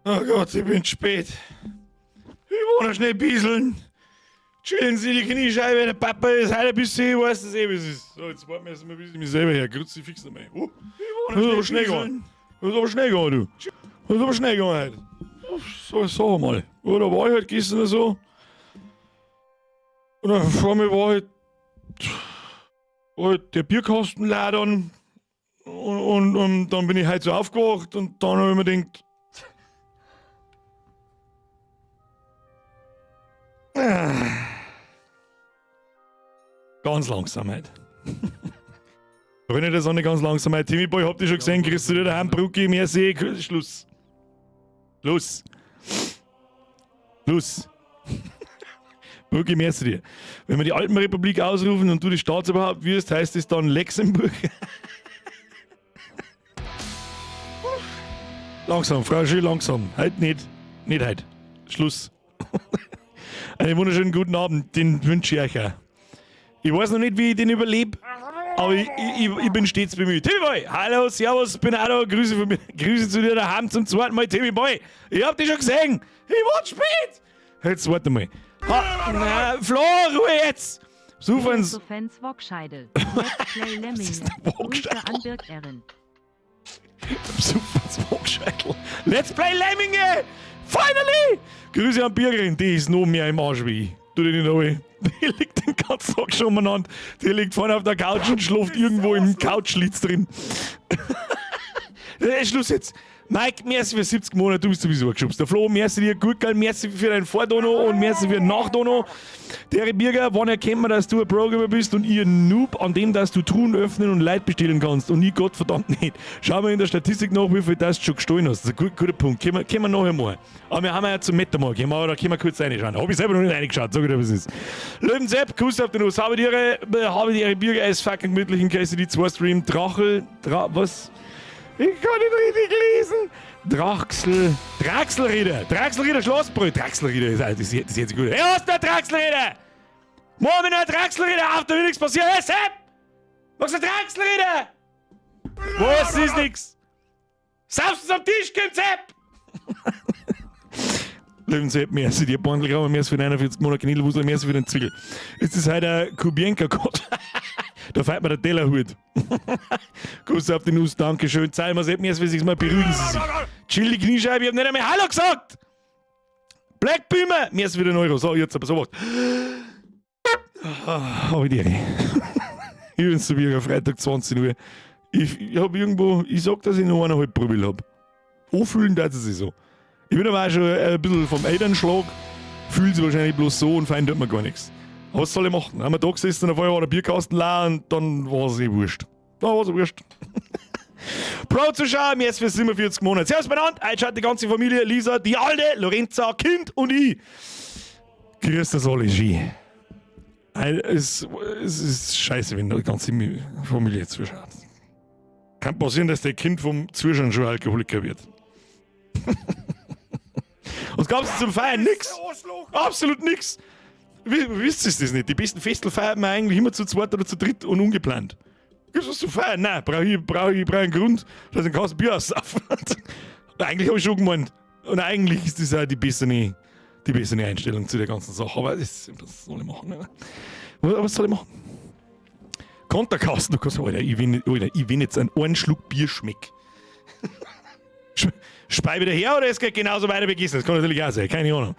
Oh Gott, ich bin spät. Ich war noch schnell bieseln. Chillen Sie die Kniescheibe, der Papa ist heute ein bisschen, ich weiß das eh, wie es ist. So, jetzt warten wir erst mal, bis ich mich selber her. Kruzifix noch mal. Oh, ich war noch schnell gegangen. Das ist aber schnell gegangen, du. Das ist aber schnell gegangen heute. So, sag mal. Ja, da war ich halt gestern oder so. Und dann vor mir war halt der Bierkasten leer dann. Und dann bin ich halt so aufgewacht und dann habe ich mir gedacht, ganz langsam halt. Freunde der Sonne, ganz langsam halt. Timmy Boy, habt ihr schon gesehen? Kriegst du dir daheim, Brucki, merci, Schluss. Schluss. Schluss. Brucki, merci dir. Wenn wir die Alpenrepublik ausrufen und du die Staatsoberhaupt wirst, heißt es dann Luxemburg. Langsam, Frau schön langsam. Halt nicht. Nicht halt. Schluss. Einen wunderschönen guten Abend, den wünsche ich euch auch. Ich weiß noch nicht, wie ich den überlebe, aber ich bin stets bemüht. Timmy Boy, hallo, servus, bin auch da. Grüße, von mir, Grüße zu dir daheim zum zweiten Mal, Timmy Boy. Ich hab dich schon gesehen. Ich war spät. Jetzt warte mal. Ha, na, Flo, Ruhe jetzt. Sufens. Fans Wokscheidel. Let's Play Lemminge. Grüße an Birk Erin. Sufens Wokscheidel. Let's Play Lemminge. Finally! Grüße an Birgerin, die ist noch mehr im Arsch wie ich. Tu dich nicht rein. Die liegt den ganzen Tag schon umeinander. Die liegt vorne auf der Couch und schläft irgendwo im Couchschlitz drin. Schluss jetzt. Mike, merci für 70 Monate, du bist sowieso geschubst. Der Flo, merci dir, gut geil, merci für deinen Vordono und merci für den Nachdono. Der Birger, wann erkennt man, dass du ein Programmer bist und ihr Noob, an dem, dass du Truhen öffnen und Leute bestehlen kannst und ich Gottverdammt nicht. Schau mal in der Statistik nach, wie viel das du schon gestohlen hast. Das ist ein guter Punkt. Können wir nachher mal. Aber wir haben ja zum Meta mal, aber da können wir kurz reinschauen. Hab ich selber noch nicht reingeschaut, sag ich dir, was ist. Löwensepp, Kuss auf den Nuss. Habe die Ehre, Birger, es fucking gemütlichen KCD 2 Stream. Drachel, Dra, was? Ich kann nicht richtig lesen. Drachsel, Draxelrieder, Draxelrieder Schlossbrühe. Draxelrieder ist, das ist, das ist jetzt gut. Hey, was ist der Draxelrieder? Mach mir noch Draxelrieder auf, da will nichts passieren. Hey, Sepp! Was ist der Draxelrieder? Was ist nix? Saufst am Tisch, kommt Sepp! Löwensepp, merci dir, Bandelgrauer, merci für 49 Monate, Knädelwusel, merci für den Zwickel. Ist das heute ein Kubienka-Gott? Da fällt mir der Tellerhut. Kuss auf die Nuss, danke schön. Zeig mir, merci für sich mal, beruhigen Sie sich. Chill die Kniescheibe, ich hab nicht einmal Hallo gesagt! Black Boomer! Merci für den Euro. So, jetzt aber sowas. Hab ich die Ehre. Ich bin's zu mir, Freitag 20 Uhr. Ich hab irgendwo, ich sag, dass ich noch eineinhalb Promille hab. Anfühlen tut es sich so. Ich bin aber auch schon ein bisschen vom Elternschlag, fühlt sich wahrscheinlich bloß so und fein tut mir gar nichts. Aber was soll ich machen? Haben wir da gesessen und auf einmal war der Bierkasten leer und dann war es eh wurscht. Da war es wurscht. Pro-Zuschauer, mir ist für 47 Monate. Servus benannt, heute schaut die ganze Familie, Lisa, die Alte, Lorenza, Kind und ich. Grüß das alle schön. Es ist scheiße, wenn die ganze Familie zuschaut. Kann passieren, dass der Kind vom Zuschauen schon Alkoholiker wird. Was gab's zum Feiern? Nix! Absolut nix! Wisst ihr das nicht? Die besten Festel feiert man eigentlich immer zu zweit oder zu dritt und ungeplant. Gibt's was zu feiern? Nein, brauch ich einen Grund, dass ich einen Kasten Bier aussaufe. Eigentlich hab ich schon gemeint. Und eigentlich ist das auch die bessere Einstellung zu der ganzen Sache. Aber das, was soll ich machen? Ne? Was soll ich machen? Konterkasten, du kannst, Alter, ich will jetzt einen Schluck Bier schmeck. Spei wieder her oder es geht genauso weiter wie gestern? Das kann natürlich auch sein, keine Ahnung.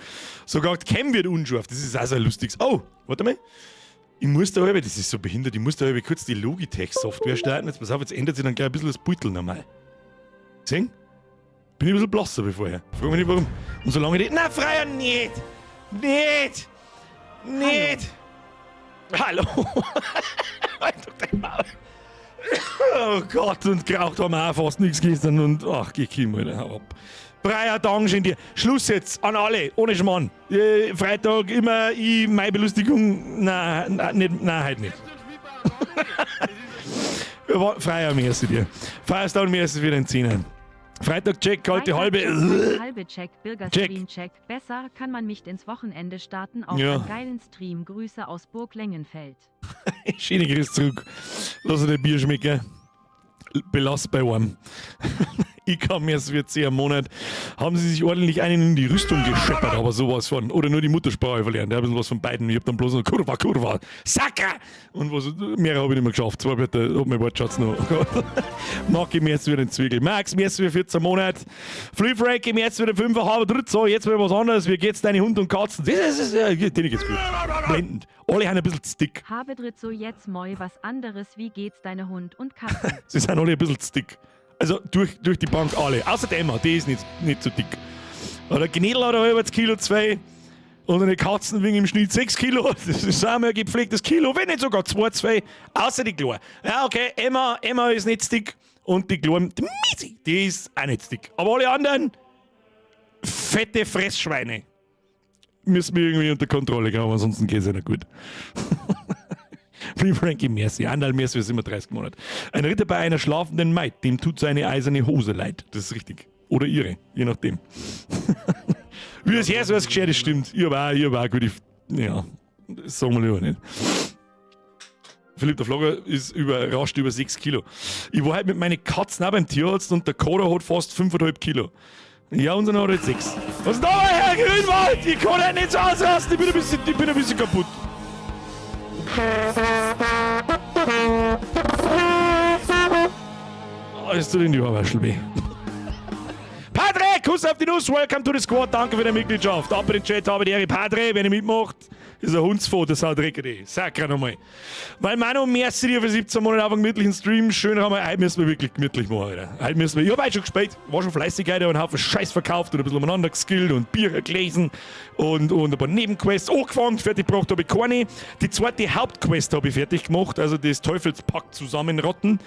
Sogar die Cam wird unscharf, das ist auch so ein lustiges. Oh, warte mal. Ich muss da halb, das ist so behindert, ich muss da halb kurz die Logitech-Software starten. Jetzt pass auf, jetzt ändert sich dann gleich ein bisschen das Beutel nochmal. Sehen? Bin ich ein bisschen blasser wie vorher. Frag mich nicht warum. Und solange ich die. Na, Freier, nicht! Nicht! Nicht! Hallo! Halt doch dein Maul! Oh Gott, und geraucht haben wir auch fast nichts gestern und ach, geh Kim, Alter, hau ab. Freier Dankeschön dir. Schluss jetzt an alle, ohne Schmarrn. Freitag immer ich, meine Belustigung, nein, nein, nicht, nein, heute nicht. Freier, merci dir. Feierstag, merci für den Zehner. Freitag, Check, kalte halbe. Check, halbe Check, Bürgerstream, Check. Besser kann man nicht ins Wochenende starten. Auf ja. Einen geilen Stream. Grüße aus Burg Lengenfeld. Schöne Grüße zurück. Lass dir Bier schmecken. Belass bei einem. Ich kann mir es wird 10 Monat. Haben sie sich ordentlich einen in die Rüstung gescheppert, aber sowas von. Oder nur die Muttersprache verlernt. Ja, ein bisschen was von beiden. Ich hab dann bloß noch Kurva, Kurva, Sacra! Und was, mehr habe ich nicht mehr geschafft. Zwei Wörter hat mein Wortschatz noch. Mag ich mir jetzt wieder den Zwiegel. Max, mir jetzt wieder 14 Monate. Free Frankie, mir jetzt wieder 5, aber dritt. So, jetzt wieder was anderes. Wie geht's deine Hund und Katzen? Das ist, ja, denen geht's gut. Blendend. Alle haben ein bisschen zu dick. Habe dritt so jetzt moi was anderes. Wie geht's deine Hund und Katzen? Sie sind alle ein bisschen zu dick. Also durch die Bank alle. Außer der Emma, die ist nicht so dick. Oder Gnädel hat ein halbes Kilo, zwei. Und eine Katzen wiegen im Schnitt 6 Kilo. Das ist auch mal ein gepflegtes Kilo, wenn nicht sogar 2, 2. Außer die Kleine. Ja, okay, Emma ist nicht dick. Und die Kleine, die Misi, die ist auch nicht dick. Aber alle anderen, fette Fressschweine. Müssen wir irgendwie unter Kontrolle haben, ansonsten geht's ja nicht gut. Free Frankie, merci. Andal, merci für 37 Monate. Ein Ritter bei einer schlafenden Maid, dem tut seine eiserne Hose leid. Das ist richtig. Oder ihre, je nachdem. Wie es her so was geschehen, das stimmt. Ich hab auch gute. Ja, das sagen wir lieber nicht. Philipp der Flogger ist überrascht über 6 Kilo. Ich war halt mit meinen Katzen auch beim Tierarzt und der Kater hat fast 5,5 Kilo. Ja, unser hat jetzt 6. Was ist da, Herr Grünwald? Ich kann halt nicht so ausrasten, ich bin ein bisschen kaputt. Oh, es tut in die Ohrwaschel weh. Padre, Kuss auf die Nuss, welcome to the squad, danke für die Mitgliedschaft. Ab in den Chat, habe die Ehre. Padre, wenn ihr mitmacht, ist ein Hundsfoto, das haut dreckig. Sag grad nochmal. Weil Manu, merci dir für 17 Monate auf einen gemütlichen Stream. Schön haben wir, heute müssen wir wirklich gemütlich machen, Alter. Heute müssen wir, ich hab heute schon gespielt, war schon fleißig heute, einen Haufen Scheiß verkauft und ein bisschen umeinander geskillt und Bier gelesen und ein paar Nebenquests angefangen, fertig gebracht habe ich keine. Die zweite Hauptquest habe ich fertig gemacht, also das Teufelspakt zusammenrotten.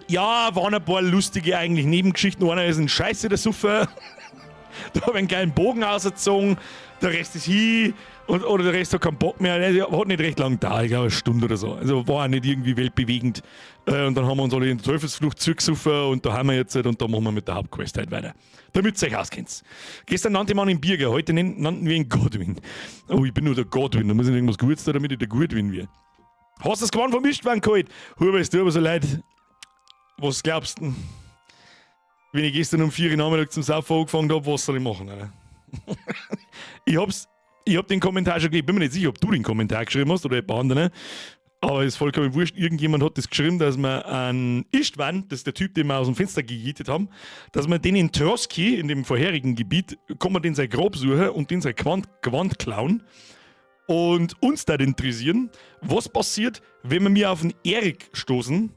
Ja, waren ein paar lustige eigentlich Nebengeschichten. Einer ist ein Scheiße, der Suffer. Da habe ich einen geilen Bogen ausgezogen. Der Rest ist hin. Oder der Rest hat keinen Bock mehr. Der hat nicht recht lang da, ich glaube eine Stunde oder so. Also war auch nicht irgendwie weltbewegend. Und dann haben wir uns alle in der Teufelsflucht zugesoffen und da haben wir jetzt halt, und da machen wir mit der Hauptquest halt weiter. Damit ihr euch auskennt. Gestern nannte man ihn Birger, heute nannten wir ihn Godwin. Oh, ich bin nur der Godwin, da muss ich irgendwas Gutes tun, damit ich der Godwin wird. Hast du das gewonnen vom Istvan geholt? Huber, es tut mir so leid. Was glaubst du? Wenn ich gestern um 4 Uhr Nachmittag zum Saufen angefangen hab, was soll ich machen? Alter? Ich hab den Kommentar schon gelesen. Ich bin mir nicht sicher, ob du den Kommentar geschrieben hast oder jemand anderer. Aber ist vollkommen wurscht. Irgendjemand hat das geschrieben, dass wir an Istvan, das ist der Typ, den wir aus dem Fenster gejietet haben, dass wir den in Trosky, in dem vorherigen Gebiet, kann man den sein Grab suchen und den sein Gewand klauen. Und uns da interessieren, was passiert, wenn wir mir auf den Erik stoßen.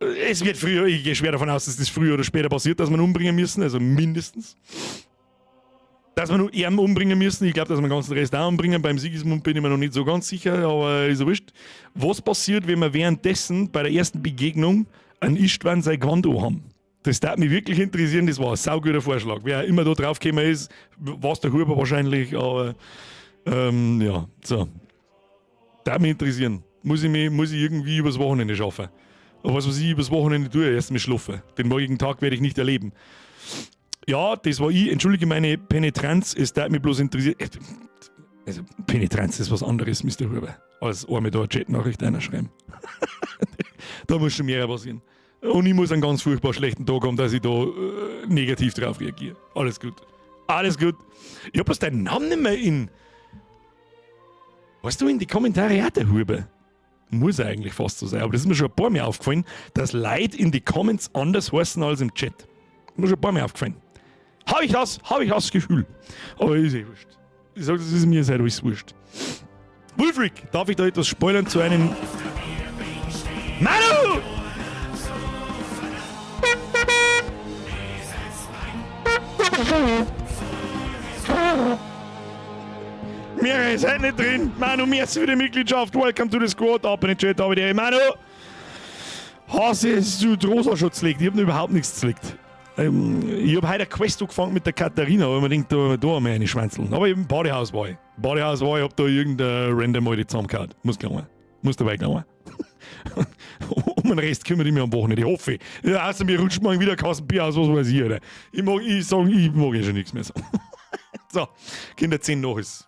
Es wird früher, ich gehe schwer davon aus, dass das früher oder später passiert, dass wir ihn umbringen müssen, also mindestens. Dass wir nur ihn umbringen müssen, ich glaube, dass wir den ganzen Rest auch umbringen. Beim Sigismund bin ich mir noch nicht so ganz sicher, aber ist ja wurscht. Was passiert, wenn wir währenddessen bei der ersten Begegnung einen Istvan sein Gewand haben? Das darf mich wirklich interessieren, das war ein sauguter Vorschlag. Wer immer da drauf gekommen ist, war es der Huber wahrscheinlich, aber ja, so. Darf mich interessieren. Muss ich irgendwie übers Wochenende schaffen. Aber was ich übers Wochenende tue, erst mal schlafen. Den morgigen Tag werde ich nicht erleben. Ja, das war ich. Entschuldige meine Penetranz, es darf mich bloß interessieren. Also, Penetranz ist was anderes, Mister Huber, als einmal da eine Chatnachricht einschreiben. Da muss schon mehr passieren. Und ich muss einen ganz furchtbar schlechten Tag haben, dass ich da negativ drauf reagiere. Alles gut. Alles gut. Ich hab bloß deinen Namen nicht mehr in. Weißt du, in die Kommentare auch der Huber? Muss eigentlich fast so sein, aber das ist mir schon ein paar Mal aufgefallen, dass Leute in die Comments anders heißen als im Chat. Ist mir schon ein paar Mal aufgefallen. Hab ich das? Hab ich das Gefühl. Aber ist eh wurscht. Ich sag, das ist mir seit alles wurscht. Wulfric, darf ich da etwas spoilern zu einem... Manu! Mir ist halt nicht drin. Manu, merci für die Mitgliedschaft. Welcome to the squad. Ab in den Chat, aber die Manu! Hast du die Rosa schon zerlegt? Ich hab noch überhaupt nichts zerlegt. Ich hab heute eine Quest angefangen mit der Katharina, aber man denkt, da haben wir eine Schwänzeln. Aber im Badehaus war ich. Badehaus war ich, hab da irgendein random Alte zusammengehauen. Muss gelangen. Muss dabei gelangen. Um den Rest kümmere ich mich am Wochenende, hoffe ich. Ja, außer mir rutscht morgen wieder Kasten Bier aus, was weiß ich, Alter. Ich mag eh schon nichts mehr sagen. So, Kinder, 10 nach ist.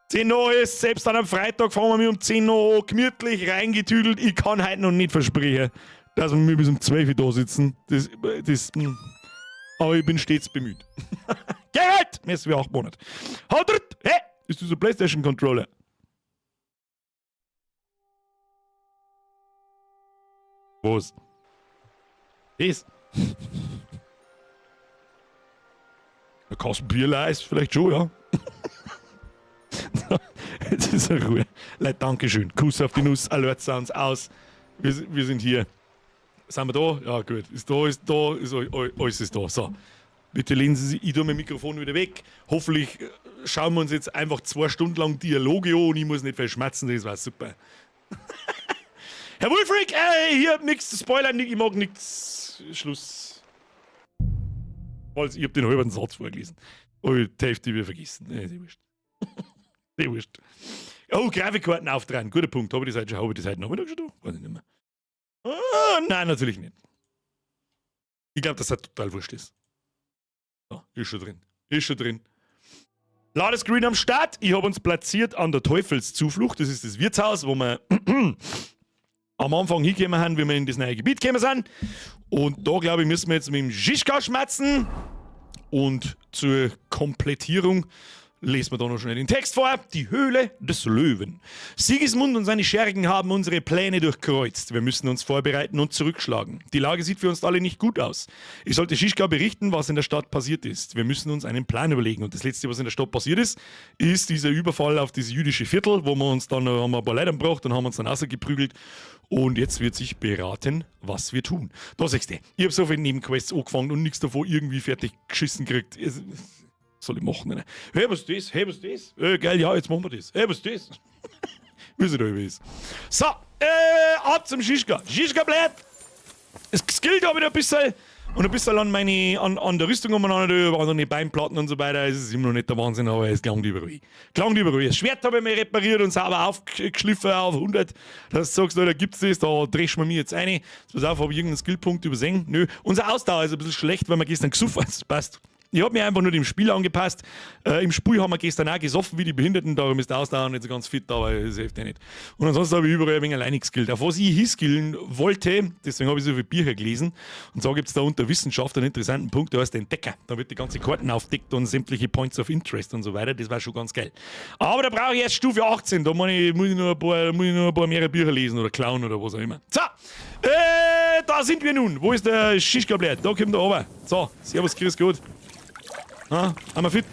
10 nach ist, selbst dann am Freitag fahren wir mich um 10 nach an, gemütlich reingetüdelt. Ich kann heute noch nicht versprechen, Dass wir bis um 12 Uhr da sitzen. Das, das, Aber ich bin stets bemüht. Gerald! Merci für 8 Monate. Haut rein! Hey! Ist das ein PlayStation Controller? Was? Das? Ein Kasten Bier ist vielleicht schon, ja. Jetzt ist er Ruhe. Leute, Dankeschön. Kuss auf die Nuss, Alert Sounds aus. Wir sind hier. Sind wir da? Ja, gut. Ist da, ist da, ist, alles ist da. So. Bitte lehnen Sie sich, ich tue mein Mikrofon wieder weg. Hoffentlich schauen wir uns jetzt einfach 2 Stunden lang Dialoge an und ich muss nicht viel schmerzen, das war super. Herr Wulfric, hier nichts zu spoilern, ich mag nichts. Schluss. Also, ich hab den halben Satz vorgelesen. Oh, die Hälfte wieder vergessen. Nee, ist eh wurscht. Ist eh wurscht. Oh, Grafikkarten auftragen. Guter Punkt. Hab ich das heute schon? Hab ich das heute Nachmittag schon da? Weiß ich nicht mehr. Ah, nein, natürlich nicht. Ich glaub, dass das total wurscht ist. So, ist schon drin. Ist schon drin. Ladescreen am Start. Ich hab uns platziert an der Teufelszuflucht. Das ist das Wirtshaus, wo wir am Anfang hingekommen haben, wie wir in das neue Gebiet gekommen sind. Und da, glaub ich, müssen wir jetzt mit dem Žižka schmerzen. Und zur Komplettierung lesen wir da noch schnell den Text vor. Die Höhle des Löwen. Sigismund und seine Schergen haben unsere Pläne durchkreuzt. Wir müssen uns vorbereiten und zurückschlagen. Die Lage sieht für uns alle nicht gut aus. Ich sollte Žižka berichten, was in der Stadt passiert ist. Wir müssen uns einen Plan überlegen. Und das Letzte, was in der Stadt passiert ist, ist dieser Überfall auf dieses jüdische Viertel, wo wir uns dann, haben wir ein paar Leute gebracht und haben uns dann rausgeprügelt. Und jetzt wird sich beraten, was wir tun. Da siehst du, ich hab so viele Nebenquests angefangen und nichts davon irgendwie fertig geschissen gekriegt. Es, soll ich machen, ne? Hey, was ist das? Hey, was ist das? Geil, ja, jetzt machen wir das. Hey, was ist das? Wie es da ist. So, ab zum Žižka. Žižka bleibt. Es skillt aber wieder ein bisschen. Und ein bisschen an, meine, an, an der Rüstung umeinander, über an den Beinplatten und so weiter. Es ist immer noch nicht der Wahnsinn, aber es klang überall. Klang überall. Das Schwert habe ich mir repariert und sauber aufgeschliffen auf 100. Dass du sagst, da gibt's das, da dresch mir jetzt rein. Jetzt pass auf, hab ich irgendeinen Skillpunkt übersehen? Nö. Unsere Ausdauer ist ein bisschen schlecht, weil wir gestern gesoffen haben. Das passt. Ich hab mich einfach nur dem Spiel angepasst. Im Spiel haben wir gestern auch gesoffen wie die Behinderten, darum ist der Ausdauer nicht so ganz fit, aber das hilft ja nicht. Und ansonsten habe ich überall ein wenig alleine geskillt. Auf was ich hinskillen wollte, deswegen habe ich so viele Bücher gelesen, und so gibt's da unter Wissenschaft einen interessanten Punkt, der heißt Entdecker. Da wird die ganze Karten aufdeckt und sämtliche Points of Interest und so weiter, das war schon ganz geil. Aber da brauche ich erst Stufe 18, da muss ich, muss ich noch ein paar, muss ich noch ein paar mehr Bücher lesen oder klauen oder was auch immer. So, da sind wir nun. Wo ist der Žižka-Blatt? Da kommt der runter. So, servus, grüß Gott. Ha, haben wir fit?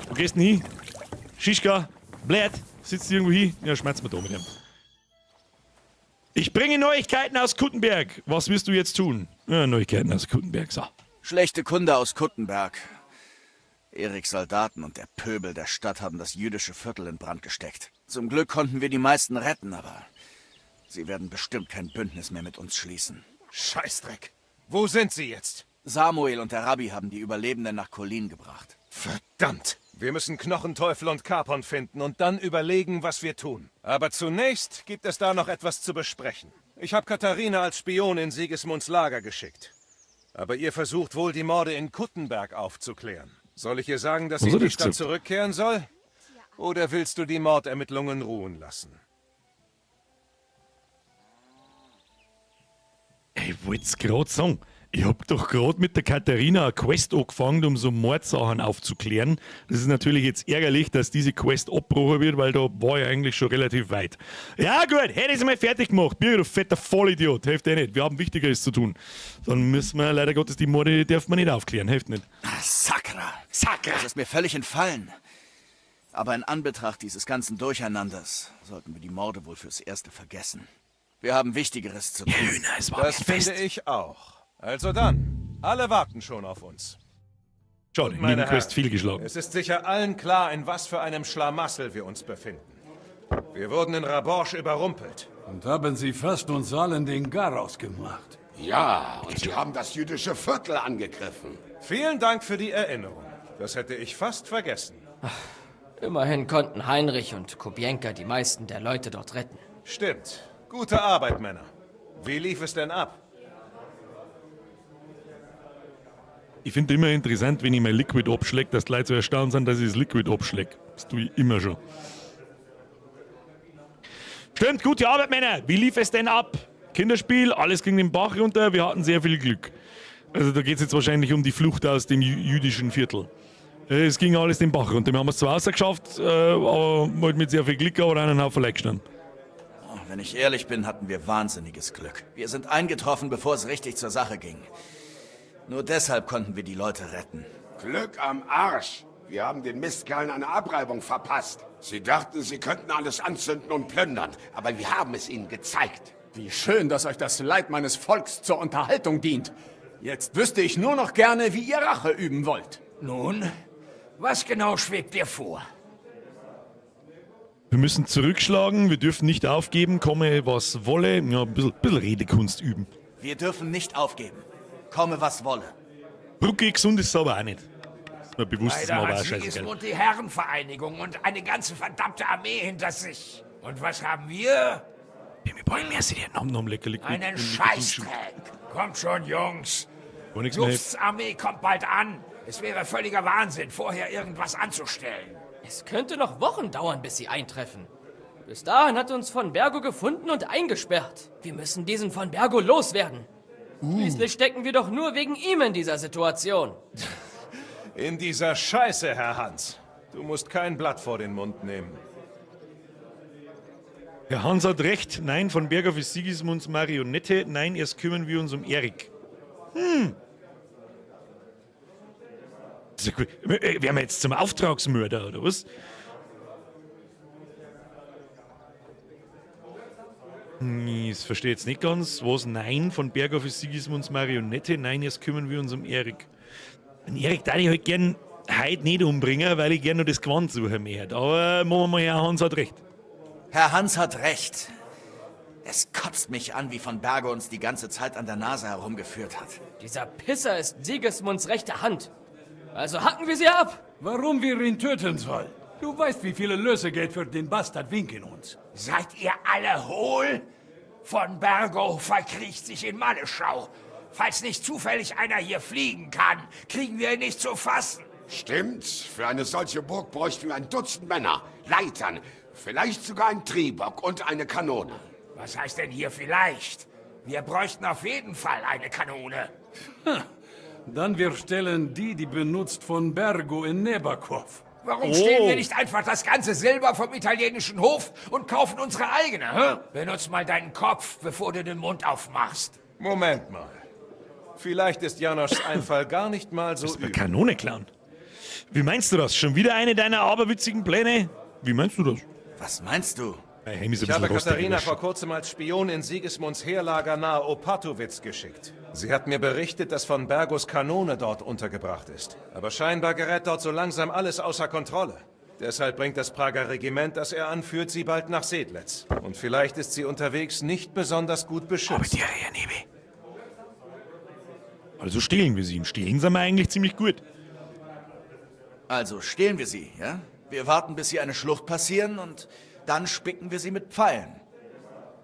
Wo gehst du denn hin? Žižka, Blatt, sitzt irgendwo hin? Ja, schmerzt mir da mit ihm. Ich bringe Neuigkeiten aus Kuttenberg. Was wirst du jetzt tun? Ja, Neuigkeiten aus Kuttenberg, so. Schlechte Kunde aus Kuttenberg. Eriks Soldaten und der Pöbel der Stadt haben das jüdische Viertel in Brand gesteckt. Zum Glück konnten wir die meisten retten, aber sie werden bestimmt kein Bündnis mehr mit uns schließen. Scheißdreck. Wo sind sie jetzt? Samuel und der Rabbi haben die Überlebenden nach Kolin gebracht. Verdammt! Wir müssen Knochenteufel und Capon finden und dann überlegen, was wir tun. Aber zunächst gibt es da noch etwas zu besprechen. Ich habe Katharina als Spion in Sigismunds Lager geschickt. Aber ihr versucht wohl, die Morde in Kuttenberg aufzuklären. Soll ich ihr sagen, dass Was sie in hat die ich Stadt gesagt? zurückkehren soll? Oder willst du die Mordermittlungen ruhen lassen? Ich wollt's grad sagen. Ich hab doch grad mit der Katharina eine Quest angefangen, um so Mordsachen aufzuklären. Das ist natürlich jetzt ärgerlich, dass diese Quest abgebrochen wird, weil da war ich eigentlich schon relativ weit. Ja gut, hätte ich's mal fertig gemacht. Birger, du fetter Vollidiot. Hilft eh nicht. Wir haben Wichtigeres zu tun. Dann müssen wir leider Gottes die Morde, darf man nicht aufklären. Hilft nicht. Ah, Sakra. Sakra. Das ist mir völlig entfallen. Aber in Anbetracht dieses ganzen Durcheinanders sollten wir die Morde wohl fürs Erste vergessen. Wir haben Wichtigeres zu tun. Ja, Hühner, es war Das ein Fest. finde ich auch. Also dann, alle warten schon auf uns. Schade, Meine Nebenquest Herren, fehlgeschlagen. Es ist sicher allen klar, in was für einem Schlamassel wir uns befinden. Wir wurden in Raborsch überrumpelt. Und haben sie fast uns allen den Garaus gemacht. Ja, und sie haben das jüdische Viertel angegriffen. Vielen Dank für die Erinnerung. Das hätte ich fast vergessen. Ach, immerhin konnten Heinrich und Kubjenka die meisten der Leute dort retten. Stimmt. Gute Arbeit, Männer. Wie lief es denn ab? Ich finde immer interessant, wenn ich mein Liquid abschläg, dass die Leute so erstaunt sind, dass ich das Liquid abschläg. Das tue ich immer schon. Stimmt, gute Arbeit, Männer. Wie lief es denn ab? Kinderspiel, alles ging den Bach runter, wir hatten sehr viel Glück. Also da geht es jetzt wahrscheinlich um die Flucht aus dem jüdischen Viertel. Es ging alles den Bach runter. Wir haben es zwar rausgeschafft, aber halt mit sehr viel Glück, aber einen Haufen Leute gestanden. Oh, wenn ich ehrlich bin, hatten wir wahnsinniges Glück. Wir sind eingetroffen, bevor es richtig zur Sache ging. Nur deshalb konnten wir die Leute retten. Glück am Arsch. Wir haben den Mistkerlen eine Abreibung verpasst. Sie dachten, sie könnten alles anzünden und plündern, aber wir haben es ihnen gezeigt. Wie schön, dass euch das Leid meines Volks zur Unterhaltung dient. Jetzt wüsste ich nur noch gerne, wie ihr Rache üben wollt. Nun, was genau schwebt dir vor? Wir müssen zurückschlagen, wir dürfen nicht aufgeben, komme was wolle. Ja, ein bisschen Redekunst üben. Wir dürfen nicht aufgeben. Komme was wolle. Brücke gesund ist es aber auch nicht. Ist mir bewusst, ist mir Leider aber hat auch scheißegal. Sigismund die Herrenvereinigung und eine ganze verdammte Armee hinter sich. Und was haben wir? Nom, nom, lecker, lecker. Einen Scheißdreck. Kommt schon, Jungs. Wo nichts mehr Lufts Armee kommt bald an. Es wäre völliger Wahnsinn, vorher irgendwas anzustellen. Es könnte noch Wochen dauern, bis sie eintreffen. Bis dahin hat uns von Bergo gefunden und eingesperrt. Wir müssen diesen von Bergo loswerden. Schließlich stecken wir doch nur wegen ihm in dieser Situation. In dieser Scheiße, Herr Hans. Du musst kein Blatt vor den Mund nehmen. Herr Hans hat recht. Nein, von Berghoff ist Sigismunds Marionette. Nein, erst kümmern wir uns um Erik. Das ist ja gut. Wären wir jetzt zum Auftragsmörder, oder was? Ich verstehe jetzt nicht ganz. Was? Nein, von Berghoff ist Sigismunds Marionette. Nein, erst kümmern wir uns um Erik. Den Erik darf ich halt gern heute nicht umbringen, weil ich gern noch das Gewand suchen möchte. Aber machen wir mal, Herr Hans hat recht. Herr Hans hat recht. Es kotzt mich an, wie von Berge uns die ganze Zeit an der Nase herumgeführt hat. Dieser Pisser ist Sigismunds rechte Hand. Also hacken wir sie ab. Warum wir ihn töten sollen? Du weißt, wie viele Lösegeld für den Bastard winken uns. Seid ihr alle hohl? Von Bergow verkriecht sich in Malleschau. Falls nicht zufällig einer hier fliegen kann, kriegen wir ihn nicht zu fassen. Stimmt, für eine solche Burg bräuchten wir ein Dutzend Männer, Leitern, vielleicht sogar einen Triebock und eine Kanone. Was heißt denn hier vielleicht? Wir bräuchten auf jeden Fall eine Kanone. Dann wir stellen die, die benutzt von Bergo in Nebakov. Warum stehlen wir nicht einfach das ganze Silber vom italienischen Hof und kaufen unsere eigene, hä? Benutz mal deinen Kopf, bevor du den Mund aufmachst. Moment mal. Vielleicht ist Janoschs Einfall gar nicht mal so übel. Kanone klauen. Wie meinst du das? Schon wieder eine deiner aberwitzigen Pläne? Wie meinst du das? Was meinst du? Hey, Ich habe Katharina vor kurzem als Spion in Sigismunds Heerlager nahe Opatowitz geschickt. Sie hat mir berichtet, dass von Bergos Kanone dort untergebracht ist. Aber scheinbar gerät dort so langsam alles außer Kontrolle. Deshalb bringt das Prager Regiment, das er anführt, sie bald nach Sedlitz. Und vielleicht ist sie unterwegs nicht besonders gut beschützt. Also stehlen wir sie. Im Stehlen sind wir eigentlich ziemlich gut. Also stehlen wir sie, ja? Wir warten, bis sie eine Schlucht passieren und dann spicken wir sie mit Pfeilen.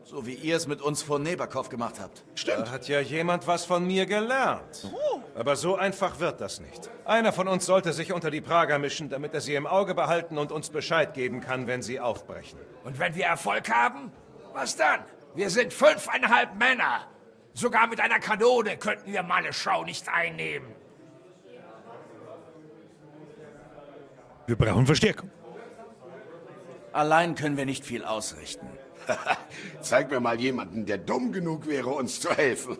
So wie ihr es mit uns vor Neberkov gemacht habt. Stimmt. Da hat ja jemand was von mir gelernt. Aber so einfach wird das nicht. Einer von uns sollte sich unter die Prager mischen, damit er sie im Auge behalten und uns Bescheid geben kann, wenn sie aufbrechen. Und wenn wir Erfolg haben, was dann? Wir sind 5,5 Männer. Sogar mit einer Kanone könnten wir Malleschau nicht einnehmen. Wir brauchen Verstärkung. Allein können wir nicht viel ausrichten. Zeig mir mal jemanden, der dumm genug wäre, uns zu helfen.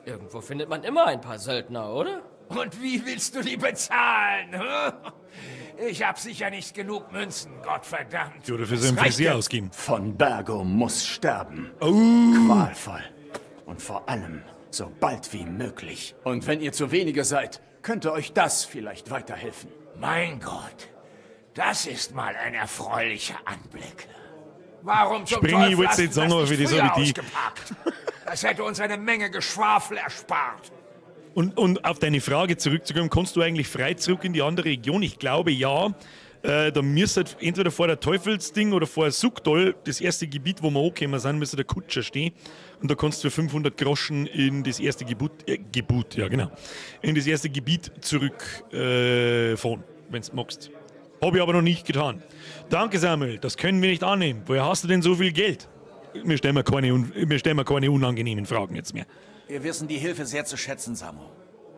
Irgendwo findet man immer ein paar Söldner, oder? Und wie willst du die bezahlen? Hä? Ich hab sicher nicht genug Münzen, Gottverdammt. Oder für so einen Friseur ausgeben. Von Bergo muss sterben. Qualvoll. Und vor allem so bald wie möglich. Und wenn ihr zu wenige seid, könnte euch das vielleicht weiterhelfen. Mein Gott, das ist mal ein erfreulicher Anblick. Warum zum Springi, ich Teufel wollt's hast du nicht sagen, das aber für nicht das früher hab ich die. ausgepackt? Das hätte uns eine Menge Geschwafel erspart. Und auf deine Frage zurückzukommen, kommst du eigentlich frei zurück in die andere Region? Ich glaube ja. Da müsste halt entweder vor der Teufelsding oder vor Suchdol, das erste Gebiet, wo wir angekommen sind, müsste der Kutscher stehen. Und da kannst du für 500 Groschen in das erste Gebiet, ja genau, in das erste Gebiet zurückfahren, fahren, wenn's magst. Hab ich aber noch nicht getan. Danke, Samuel, das können wir nicht annehmen. Woher hast du denn so viel Geld? wir stellen mir keine, wir stellen mir keine unangenehmen Fragen jetzt mehr. Wir wissen die Hilfe sehr zu schätzen, Samu.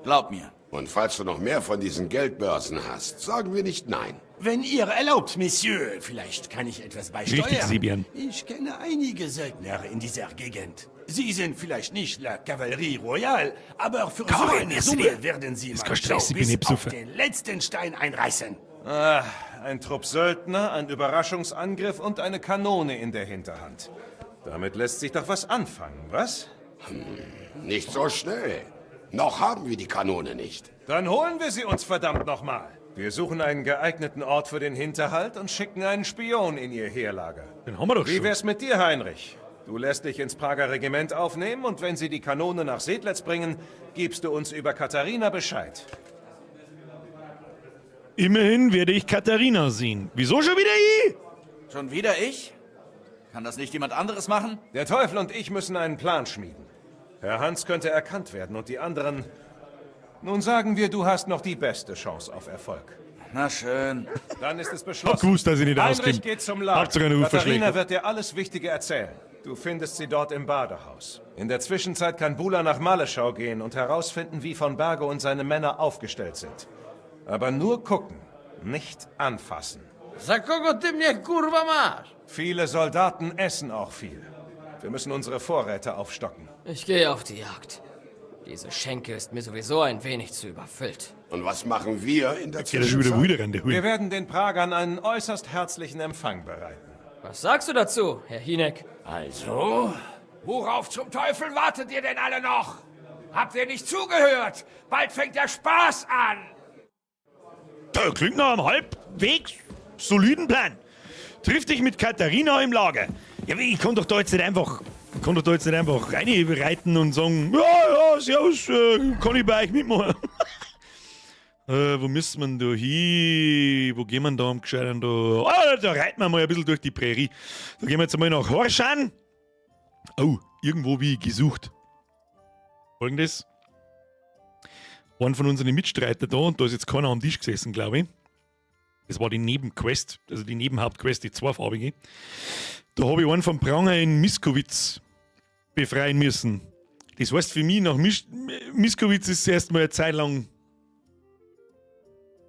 Glaub mir. Und falls du noch mehr von diesen Geldbörsen hast, sagen wir nicht nein. Wenn ihr erlaubt, Monsieur, vielleicht kann ich etwas beisteuern. Richtig, Sibian. Ich kenne einige Söldner in dieser Gegend. Sie sind vielleicht nicht la Kavallerie Royale, aber für so Karin, eine merci Summe dir. werden sie Ist kein meinen Stress, Job ich bin nicht bis auf besoffen. den letzten Stein einreißen. Ah, ein Trupp Söldner, ein Überraschungsangriff und eine Kanone in der Hinterhand. Damit lässt sich doch was anfangen, was? Nicht so schnell. Noch haben wir die Kanone nicht. Dann holen wir sie uns verdammt nochmal. Wir suchen einen geeigneten Ort für den Hinterhalt und schicken einen Spion in ihr Heerlager. Den haben wir doch Wie schon. wär's mit dir, Heinrich? Du lässt dich ins Prager Regiment aufnehmen und wenn sie die Kanone nach Sedlitz bringen, gibst du uns über Katharina Bescheid. Immerhin werde ich Katharina sehen. Wieso schon wieder ich? Schon wieder ich? Kann das nicht jemand anderes machen? Der Teufel und ich müssen einen Plan schmieden. Herr Hans könnte erkannt werden und die anderen... Nun sagen wir, du hast noch die beste Chance auf Erfolg. Na schön. Dann ist es beschlossen. Hab gewusst, dass ich nicht Heinrich auskomme. geht zum Lager. Hab sogar eine Katharina Uferschläge. wird dir alles Wichtige erzählen. Du findest sie dort im Badehaus. In der Zwischenzeit kann Bula nach Maleschau gehen und herausfinden, wie von Berge und seine Männer aufgestellt sind. Aber nur gucken, nicht anfassen. Za kogo ty mnie kurwa masz? Viele Soldaten essen auch viel. Wir müssen unsere Vorräte aufstocken. Ich gehe auf die Jagd. Diese Schenke ist mir sowieso ein wenig zu überfüllt. Und was machen wir in der Geht er schon wieder Zwischenzeit? wieder rein, der Wir Hund. werden den Pragern einen äußerst herzlichen Empfang bereiten. Was sagst du dazu, Herr Hinek? Also? Worauf zum Teufel wartet ihr denn alle noch? Habt ihr nicht zugehört? Bald fängt der Spaß an! Da klingt nach einem halbwegs soliden Plan. Triff dich mit Katharina im Lager. Ja, ich kann doch da jetzt nicht einfach, kann doch da jetzt nicht einfach reinreiten und sagen, ja, ja, servus, kann ich bei euch mitmachen. Wo müssen wir denn da hin? Wo gehen wir denn da am gescheiten da? Ah, da reiten wir mal ein bisschen durch die Prärie. Da gehen wir jetzt einmal nach Horschan. Oh, irgendwo wie gesucht. Folgendes. Einen von unseren Mitstreiter da, und da ist jetzt keiner am Tisch gesessen, glaube ich. Das war die Nebenquest, also die Nebenhauptquest, die zweifarbige. Da habe ich einen vom Pranger in Miskowitz befreien müssen. Das heißt für mich, nach Miskowitz ist erstmal eine Zeit lang.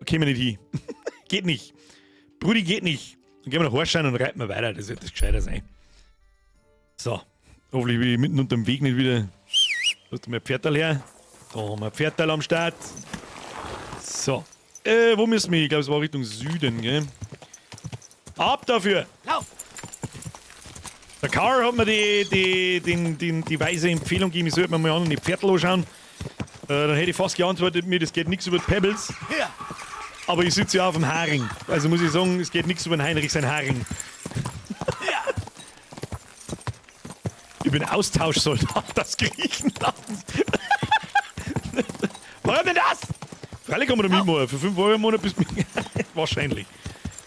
Kämen wir nicht hin. Geht nicht. Brudi, geht nicht. Dann gehen wir nach Horstein und reiten wir weiter. Das wird das gescheiter sein. So. Hoffentlich bin ich mitten unterm Weg nicht wieder. Da ist mir ein Pferdl her. Da haben wir ein Pferdl am Start. So. Wo müssen wir hin? Ich glaube, es war Richtung Süden, gell? Ab dafür! Lauf! Der Karl hat mir die weise Empfehlung gegeben, ich sollte mir mal an die Pferdl anschauen. Dann hätte ich fast geantwortet, mir, das geht nichts über die Pebbles. Ja. Aber ich sitze ja auf dem Haring. Also muss ich sagen, es geht nichts über den Heinrich sein Haring. Ja. Ich bin Austauschsoldat aus Griechenland. Warum denn das? Freilich kann man da mitmachen. Für 5 Euro im Monat bist du. Wahrscheinlich.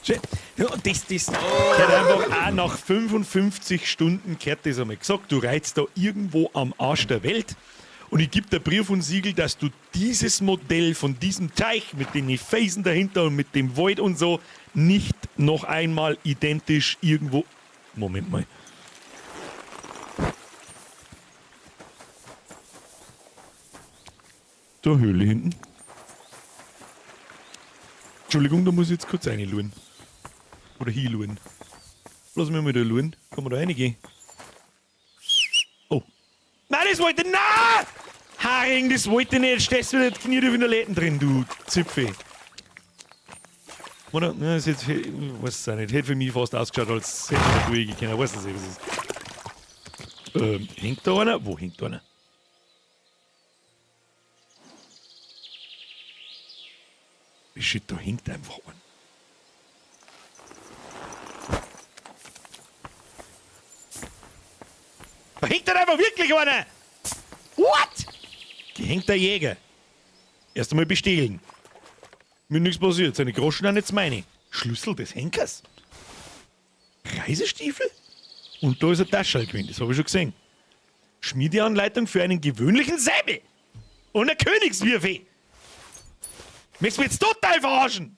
Schön. Ja, und das gehört einfach auch nach 55 Stunden gehört das einmal gesagt. Du reizt da irgendwo am Arsch der Welt und ich gebe dir Brief und Siegel, dass du dieses Modell von diesem Teich mit den Felsen dahinter und mit dem Wald und so nicht noch einmal identisch irgendwo. Moment mal. Da Höhle hinten. Entschuldigung, da muss ich jetzt kurz reinluren. Oder hinluren. Lass mich mal da luren. Kann man da reingehen? Oh. Nein, das wollte ich. Nein! Haring, das wollte ich nicht. Jetzt stehst du wieder die Knie in der Läden drin, du Zipfel. Oder? Ja, das ist jetzt, ich weiß es auch nicht. Hätte für mich fast ausgeschaut, als hätte ich da durchgehen können. Weiß es nicht, was es ist. Hängt da einer? Wo hängt da einer? Shit, da hängt einfach einer. Da hängt dann einfach wirklich einer! What? Gehängter Jäger. Erst einmal bestehlen. Mir nichts passiert. Seine Groschen sind jetzt meine. Schlüssel des Henkers. Reisestiefel? Und da ist ein Taschentuch gewesen, das habe ich schon gesehen. Schmiedeanleitung für einen gewöhnlichen Säbel. Und eine Königswürfe. Möchtest du mich jetzt total verarschen?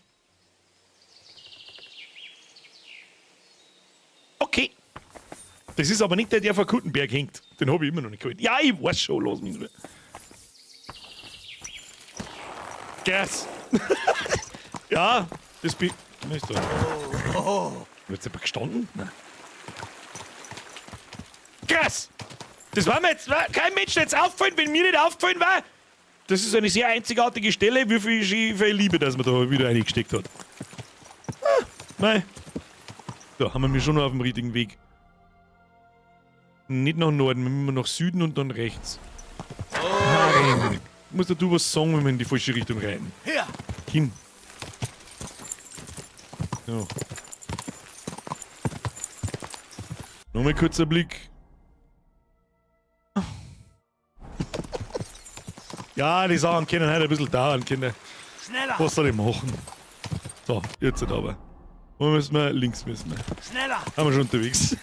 Okay. Das ist aber nicht der, der vor Kuttenberg hängt. Den habe ich immer noch nicht geholt. Ja, ich weiß schon, lass mich. Gas! Ja, das bin. Was ist da? Wird's aber gestanden? Nein. Krass! Das war mir jetzt. Kein Mensch jetzt aufgefallen, wenn mir nicht aufgefallen war. Das ist eine sehr einzigartige Stelle, wie viel, viel Liebe, dass man da wieder reingesteckt hat. Ah, nein. Da haben wir mich schon noch auf dem richtigen Weg. Nicht nach Norden, wir müssen nach Süden und dann rechts. Nein. Muss da du was sagen, wenn wir in die falsche Richtung reiten? Ja. Kim. So. Nochmal kurzer Blick. Ja, die Sachen können halt ein bisschen dauern, Kinder. Schneller! Was soll ich machen? So, jetzt aber. Wo müssen wir? Links müssen wir. Schneller! Haben wir schon unterwegs.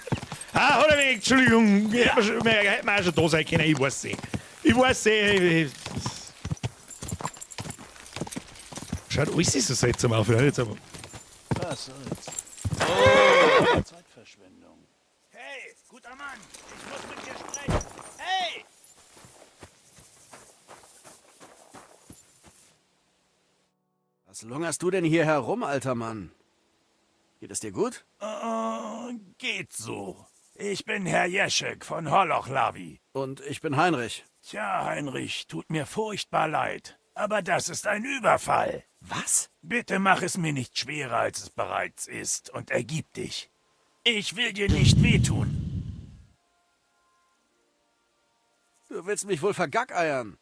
Ah, hat er mich, Entschuldigung. Hätten wir auch schon da sein können, ich weiß eh. Ich weiß eh. Schaut alles so seltsam auf. Ja, jetzt aber. Was soll's? Oh, Zeitverschwendung. Hey, guter Mann, ich muss mit dir sprechen. Hey! Was lungerst du denn hier herum, alter Mann? Geht es dir gut? Geht so. Ich bin Herr Jeschek von Holochlavi. Und ich bin Heinrich. Tja, Heinrich, tut mir furchtbar leid. Aber das ist ein Überfall. Was? Bitte mach es mir nicht schwerer, als es bereits ist, und ergib dich. Ich will dir nicht wehtun. Du willst mich wohl vergackeiern.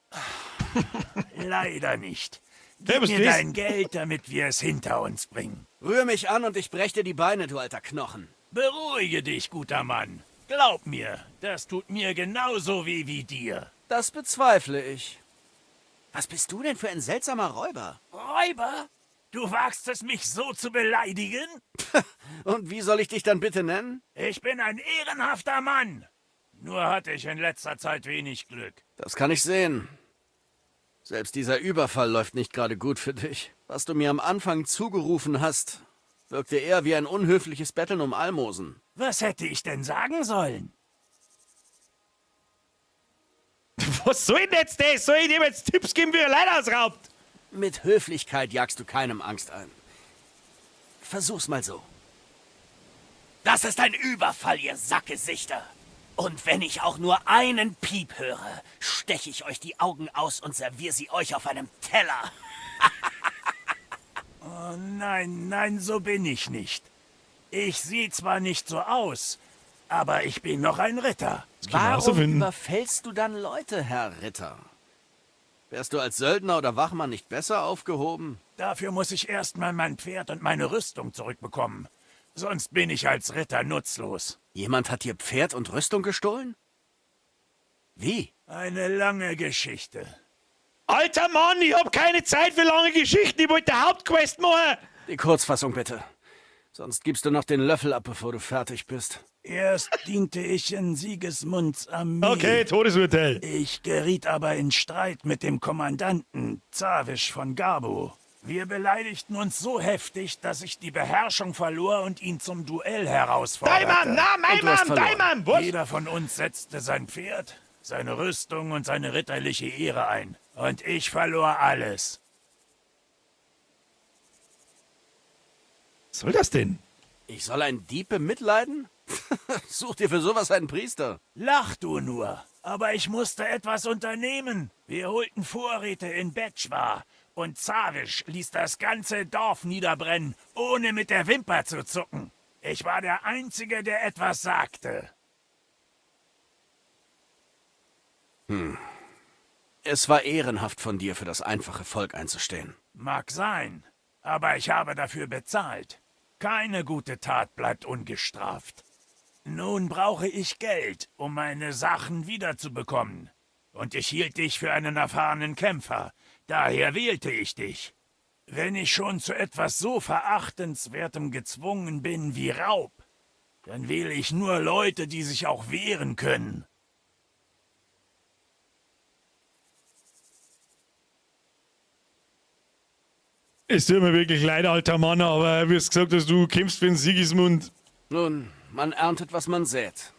Leider nicht. Hey, Gib was mir ist das? dein Geld, damit wir es hinter uns bringen. Rühr mich an und ich brech dir die Beine, du alter Knochen. Beruhige dich, guter Mann. Glaub mir, das tut mir genauso weh wie dir. Das bezweifle ich. Was bist du denn für ein seltsamer Räuber? Räuber? Du wagst es, mich so zu beleidigen? Und wie soll ich dich dann bitte nennen? Ich bin ein ehrenhafter Mann. Nur hatte ich in letzter Zeit wenig Glück. Das kann ich sehen. Selbst dieser Überfall läuft nicht gerade gut für dich. Was du mir am Anfang zugerufen hast, wirkte eher wie ein unhöfliches Betteln um Almosen. Was hätte ich denn sagen sollen? Was soll denn jetzt das? Soll ich dem jetzt Tipps geben, wie er Leute ausraubt? Mit Höflichkeit jagst du keinem Angst ein. Versuch's mal so. Das ist ein Überfall, ihr Sackgesichter. Und wenn ich auch nur einen Piep höre, steche ich euch die Augen aus und serviere sie euch auf einem Teller. Oh nein, nein, so bin ich nicht. Ich sehe zwar nicht so aus, aber ich bin noch ein Ritter. Warum überfällst du dann Leute, Herr Ritter? Wärst du als Söldner oder Wachmann nicht besser aufgehoben? Dafür muss ich erstmal mein Pferd und meine Rüstung zurückbekommen. Sonst bin ich als Ritter nutzlos. Jemand hat dir Pferd und Rüstung gestohlen? Wie? Eine lange Geschichte. Alter Mann, ich hab keine Zeit für lange Geschichten. Ich wollte Hauptquest machen. Die Kurzfassung bitte. Sonst gibst du noch den Löffel ab, bevor du fertig bist. Erst diente ich in Sigismunds Armee. Okay, Todesurteil. Ich geriet aber in Streit mit dem Kommandanten, Zawisch von Garbo. Wir beleidigten uns so heftig, dass ich die Beherrschung verlor und ihn zum Duell herausforderte. Dein Mann, na, mein Mann, dein Mann, was? Jeder von uns setzte sein Pferd, seine Rüstung und seine ritterliche Ehre ein. Und ich verlor alles. Was soll das denn? Ich soll einen Dieb bemitleiden? Such dir für sowas einen Priester. Lach du nur. Aber ich musste etwas unternehmen. Wir holten Vorräte in Betschwa. Und Zawisch ließ das ganze Dorf niederbrennen, ohne mit der Wimper zu zucken. Ich war der Einzige, der etwas sagte. Hm. Es war ehrenhaft von dir, für das einfache Volk einzustehen. Mag sein, aber ich habe dafür bezahlt. Keine gute Tat bleibt ungestraft. Nun brauche ich Geld, um meine Sachen wiederzubekommen. Und ich hielt dich für einen erfahrenen Kämpfer. Daher wählte ich dich. Wenn ich schon zu etwas so Verachtenswertem gezwungen bin wie Raub, dann wähle ich nur Leute, die sich auch wehren können. Es tut mir wirklich leid, alter Mann, aber wie du gesagt hast, du kämpfst für den Sigismund. Nun, man erntet, was man sät.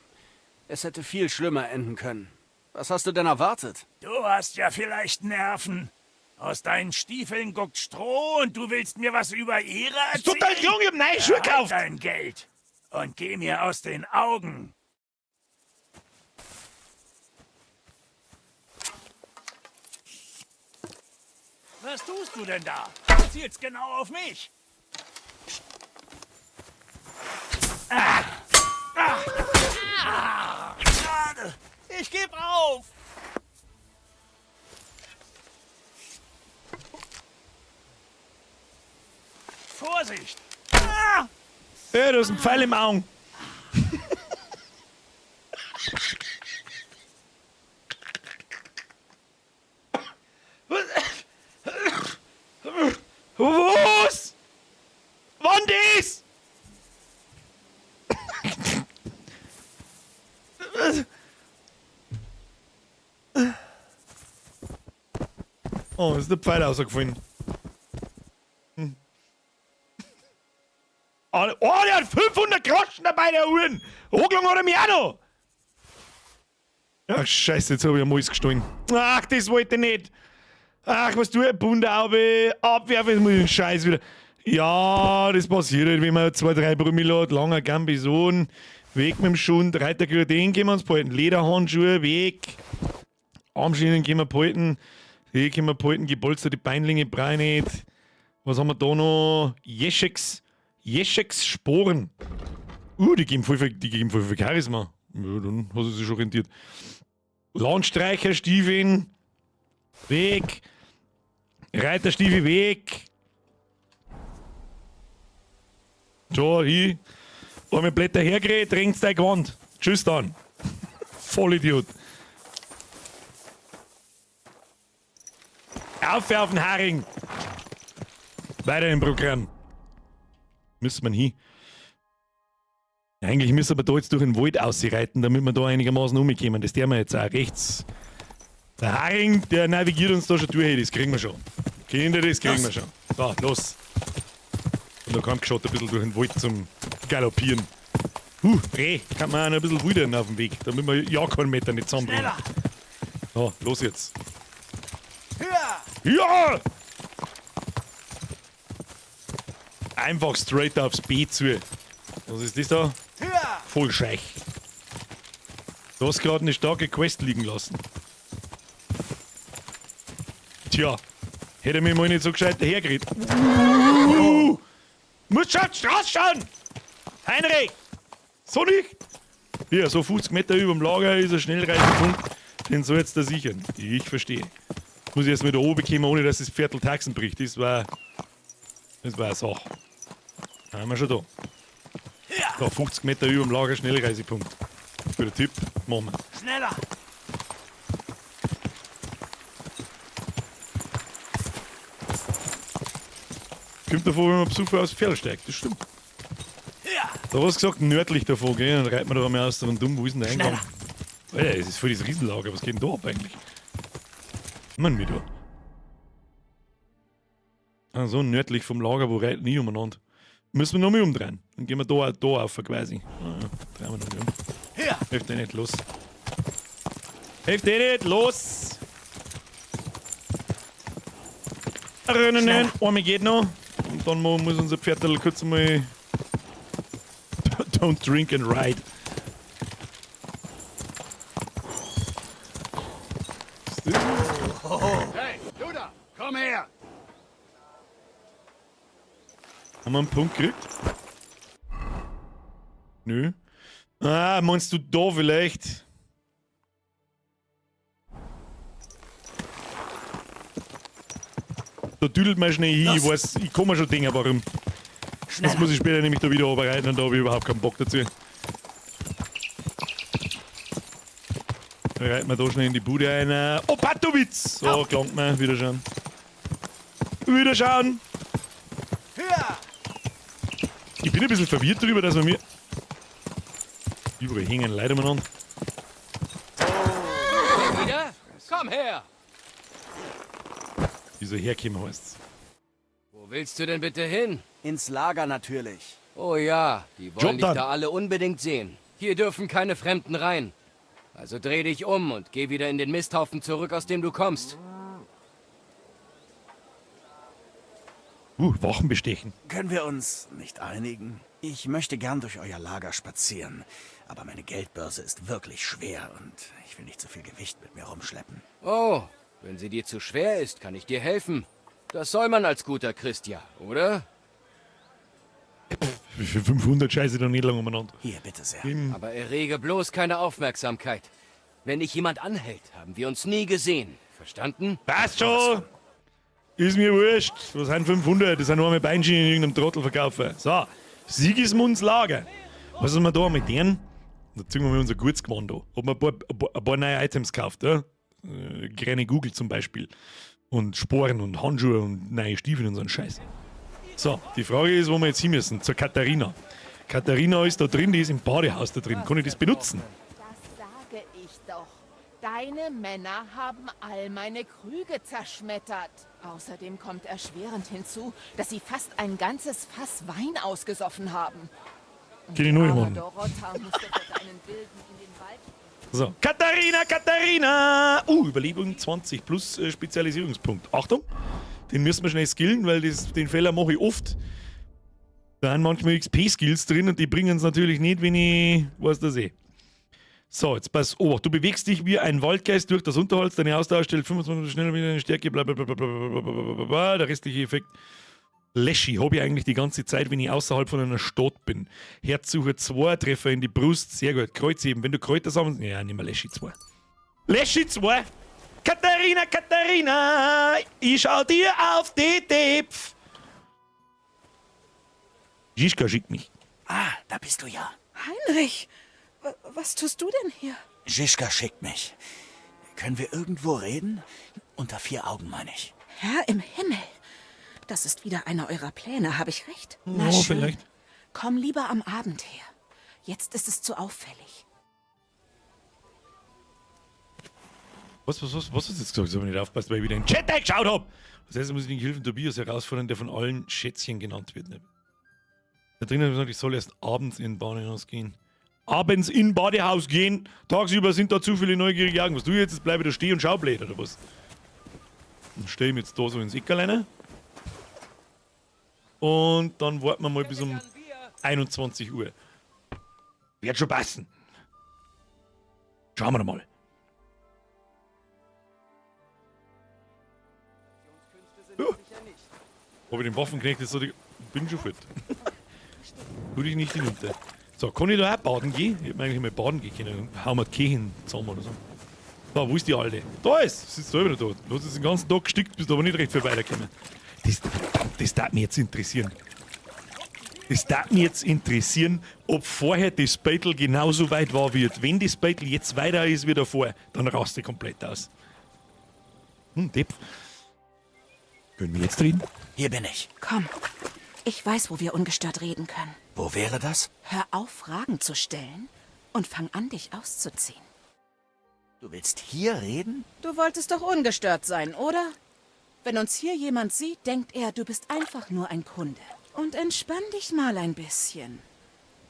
Es hätte viel schlimmer enden können. Was hast du denn erwartet? Du hast ja vielleicht Nerven. Aus deinen Stiefeln guckt Stroh und du willst mir was über Ehre Ist erzählen? total jung, ich hab neue Schuhe Behalt gekauft. dein Geld und geh mir aus den Augen. Was tust du denn da? Du zielst genau auf mich. Ah! Ah! Ah! Schade. Ich geb auf. Vorsicht! Ah! Ja, du hast einen Pfeil im Auge. Was? Wann das? Oh, ist der Pfeil rausgefallen. Hm. Oh, der hat 500 Groschen dabei, der Uhren! Hochgelangt hat er mich auch noch! Ach, scheiße, jetzt hab ich am Alles gestohlen. Ach, das wollte ich nicht! Ach, was du, Bundeaube, abwerfen, jetzt muss ich den Scheiß wieder. Ja, das passiert halt, wenn man 2, 3 Promille hat, langer Gambison, weg mit dem Schund, Reitergürtel, den gehen wir uns behalten, Lederhandschuhe, weg, Armschienen gehen wir behalten, die können wir behalten, gepolsterte Beinlinge brauche ich nicht. Was haben wir da noch? Jescheks Sporen. Die geben voll viel, die geben voll viel Charisma. Ja, dann hat es sich schon rentiert. Landstreicher, Stiefeln. Weg. Reiterstiefel, weg. So, ich. Einmal Blätter hergerät, drängt's dein Gewand. Tschüss dann. Vollidiot. Auf auf den Haring. Weiter im Programm. Müssen wir hin. Eigentlich müssen wir da jetzt durch den Wald ausreiten, damit wir da einigermaßen umkommen. Das tun wir jetzt auch rechts. Der Haring, der navigiert uns da schon durch, das kriegen wir schon. Kinder, das kriegen wir schon. So, los. Und da kommt geschaut ein bisschen durch den Wald zum Galoppieren. Reh, kann man auch noch ein bisschen wildern auf dem Weg, damit wir ja keinen Meter nicht zusammenbringen. So, los jetzt. Ja! Einfach straight aufs B zu. Was ist das da? Voll Scheich. Du hast gerade eine starke Quest liegen lassen. Tja, hätte mir mal nicht so gescheit dahergeredet. Muss schon auf die Straße schauen! Heinrich! So nicht! Hier, so 50 Meter über dem Lager ist ein Schnellreisepunkt. Den soll jetzt da sichern. Ich verstehe. Muss ich erst mal da oben kommen, ohne dass das Viertel Taxen bricht. Das war eine Sache. Da haben wir schon da. Da, 50 Meter über dem Lager, Schnellreisepunkt. Guter Tipp, machen wir. Schneller! Kommt davon, wenn man Besucher aus Pferd steigt, das stimmt. Da hast du gesagt, nördlich davon, gell? Dann reiten wir da einmal aus und dumm, wo ist denn der Eingang? Alter, es ist voll das Riesenlager, was geht denn da ab eigentlich? Mann, mir da. Also nördlich vom Lager, wo reiten nie umeinander. Müssen wir nochmal umdrehen. Dann gehen wir da auf quasi. Ah, ja, drehen wir nochmal um. Hilft eh nicht, los. Hilft eh nicht, los! Rennen, einmal geht noch. Und dann muss unser Pferdl kurz mal. Don't drink and ride. Hey, du da, komm her! Haben wir einen Punkt gekriegt? Nö. Ah, meinst du da vielleicht? Da düdelt man schnell hin, ich weiß, ich kann mir schon denken, warum. Das muss ich später nämlich da wieder arbeiten und da habe ich überhaupt keinen Bock dazu. Da reiten wir da schnell in die Bude ein. Oh, Patowitz! So, gelangt mir. Wiederschauen. Wiederschauen! Ich bin ein bisschen verwirrt darüber, dass man mir... Überall hängen Leute umeinander. Wieder? Komm her! Wieso herkommen heißt's? Wo willst du denn bitte hin? Ins Lager natürlich. Oh ja, die wollen Job dich done. da alle unbedingt sehen. Hier dürfen keine Fremden rein. Also dreh dich um und geh wieder in den Misthaufen zurück, aus dem du kommst. Wachen bestechen. Können wir uns nicht einigen? Ich möchte gern durch euer Lager spazieren, aber meine Geldbörse ist wirklich schwer und ich will nicht so viel Gewicht mit mir rumschleppen. Oh, wenn sie dir zu schwer ist, kann ich dir helfen. Das soll man als guter Christ ja, oder? Für 500 Scheiße doch nicht lange umeinander. Hier, bitte sehr. Aber errege bloß keine Aufmerksamkeit. Wenn dich jemand anhält, haben wir uns nie gesehen. Verstanden? Passt schon! Ist mir wurscht. Was sind 500? Das sind nur einmal Beinschienen in irgendeinem Trottel verkaufen. So, Sigismunds Lager. Was ist wir da mit denen? Da ziehen wir mal unser gutes Gewand an. Hab mir ein paar neue Items gekauft. Ja? Kleine Google zum Beispiel. Und Sporen und Handschuhe und neue Stiefel und so ein Scheiß. So, die Frage ist, wo wir jetzt hin müssen. Zur Katharina. Katharina ist da drin, die ist im Badehaus da drin. Kann ich das benutzen? Das sage ich doch. Deine Männer haben all meine Krüge zerschmettert. Außerdem kommt erschwerend hinzu, dass sie fast ein ganzes Fass Wein ausgesoffen haben. Kenn ich nur jemanden. Dorota musste vor deinen Wilden in den Wald. So. Katharina, Katharina! Überlebung 20 plus Spezialisierungspunkt. Achtung, den müssen wir schnell skillen, weil den Fehler mache ich oft. Da sind manchmal XP-Skills drin und die bringen es natürlich nicht, wenn ich weiß das eh. So, jetzt pass auf. Du bewegst dich wie ein Waldgeist durch das Unterholz. Deine Ausdauer stellt 25 schneller mit deiner Stärke, bla bla bla bla bla bla bla bla bla. Der restliche Effekt. Leschi habe ich eigentlich die ganze Zeit, wenn ich außerhalb von einer Stadt bin. Herzsucher 2, Treffer in die Brust, sehr gut. Kreuzheben, wenn du Kräuter sammelst. Ja, nimm mal Leschi 2. Leschi 2! Katharina, Katharina, ich schau dir auf die Tepf. Žižka schickt mich. Ah, da bist du ja. Heinrich, was tust du denn hier? Žižka schickt mich. Können wir irgendwo reden? Unter vier Augen, meine ich. Herr im Himmel. Das ist wieder einer eurer Pläne, habe ich recht? Na Oh, schön. vielleicht. Komm lieber am Abend her. Jetzt ist es zu auffällig. Was hast du jetzt gesagt? Ich habe nicht aufgepasst, weil ich wieder in den Chat eingeschaut hab. Das heißt, muss ich den Gehilfen Tobias herausfordern, der von allen Schätzchen genannt wird. Da drinnen hat gesagt, ich soll erst abends in Badehaus gehen. Abends in Badehaus gehen? Tagsüber sind da zu viele neugierige Augen. Was du jetzt? Jetzt bleibe ich da stehen und schau blöd, oder was? Dann steh ich mich jetzt da so ins Eck alleine. Und dann warten wir mal bis um 21 Uhr. Wird schon passen. Schauen wir mal. Ja. Hab ich den Waffenknecht jetzt so die. Bin schon fit. Tu dich nicht hinunter. So, kann ich da auch baden gehen? Ich hätte mir eigentlich mal baden gehen können. Hauen wir die Kirchen zusammen oder so. So, wo ist die Alte? Da ist! Sitzt da wieder da. Du hast jetzt den ganzen Tag gestickt, bist aber nicht recht viel weitergekommen. Das, verdammt, das darf mich jetzt interessieren. Das darf mich jetzt interessieren, ob vorher das Battle genauso weit war wie jetzt. Wenn das Battle jetzt weiter ist wie davor, dann rast ich komplett aus. Depp. Können wir jetzt reden? Hier bin ich. Komm, ich weiß, wo wir ungestört reden können. Wo wäre das? Hör auf, Fragen zu stellen und fang an, dich auszuziehen. Du willst hier reden? Du wolltest doch ungestört sein, oder? Wenn uns hier jemand sieht, denkt er, du bist einfach nur ein Kunde. Und entspann dich mal ein bisschen.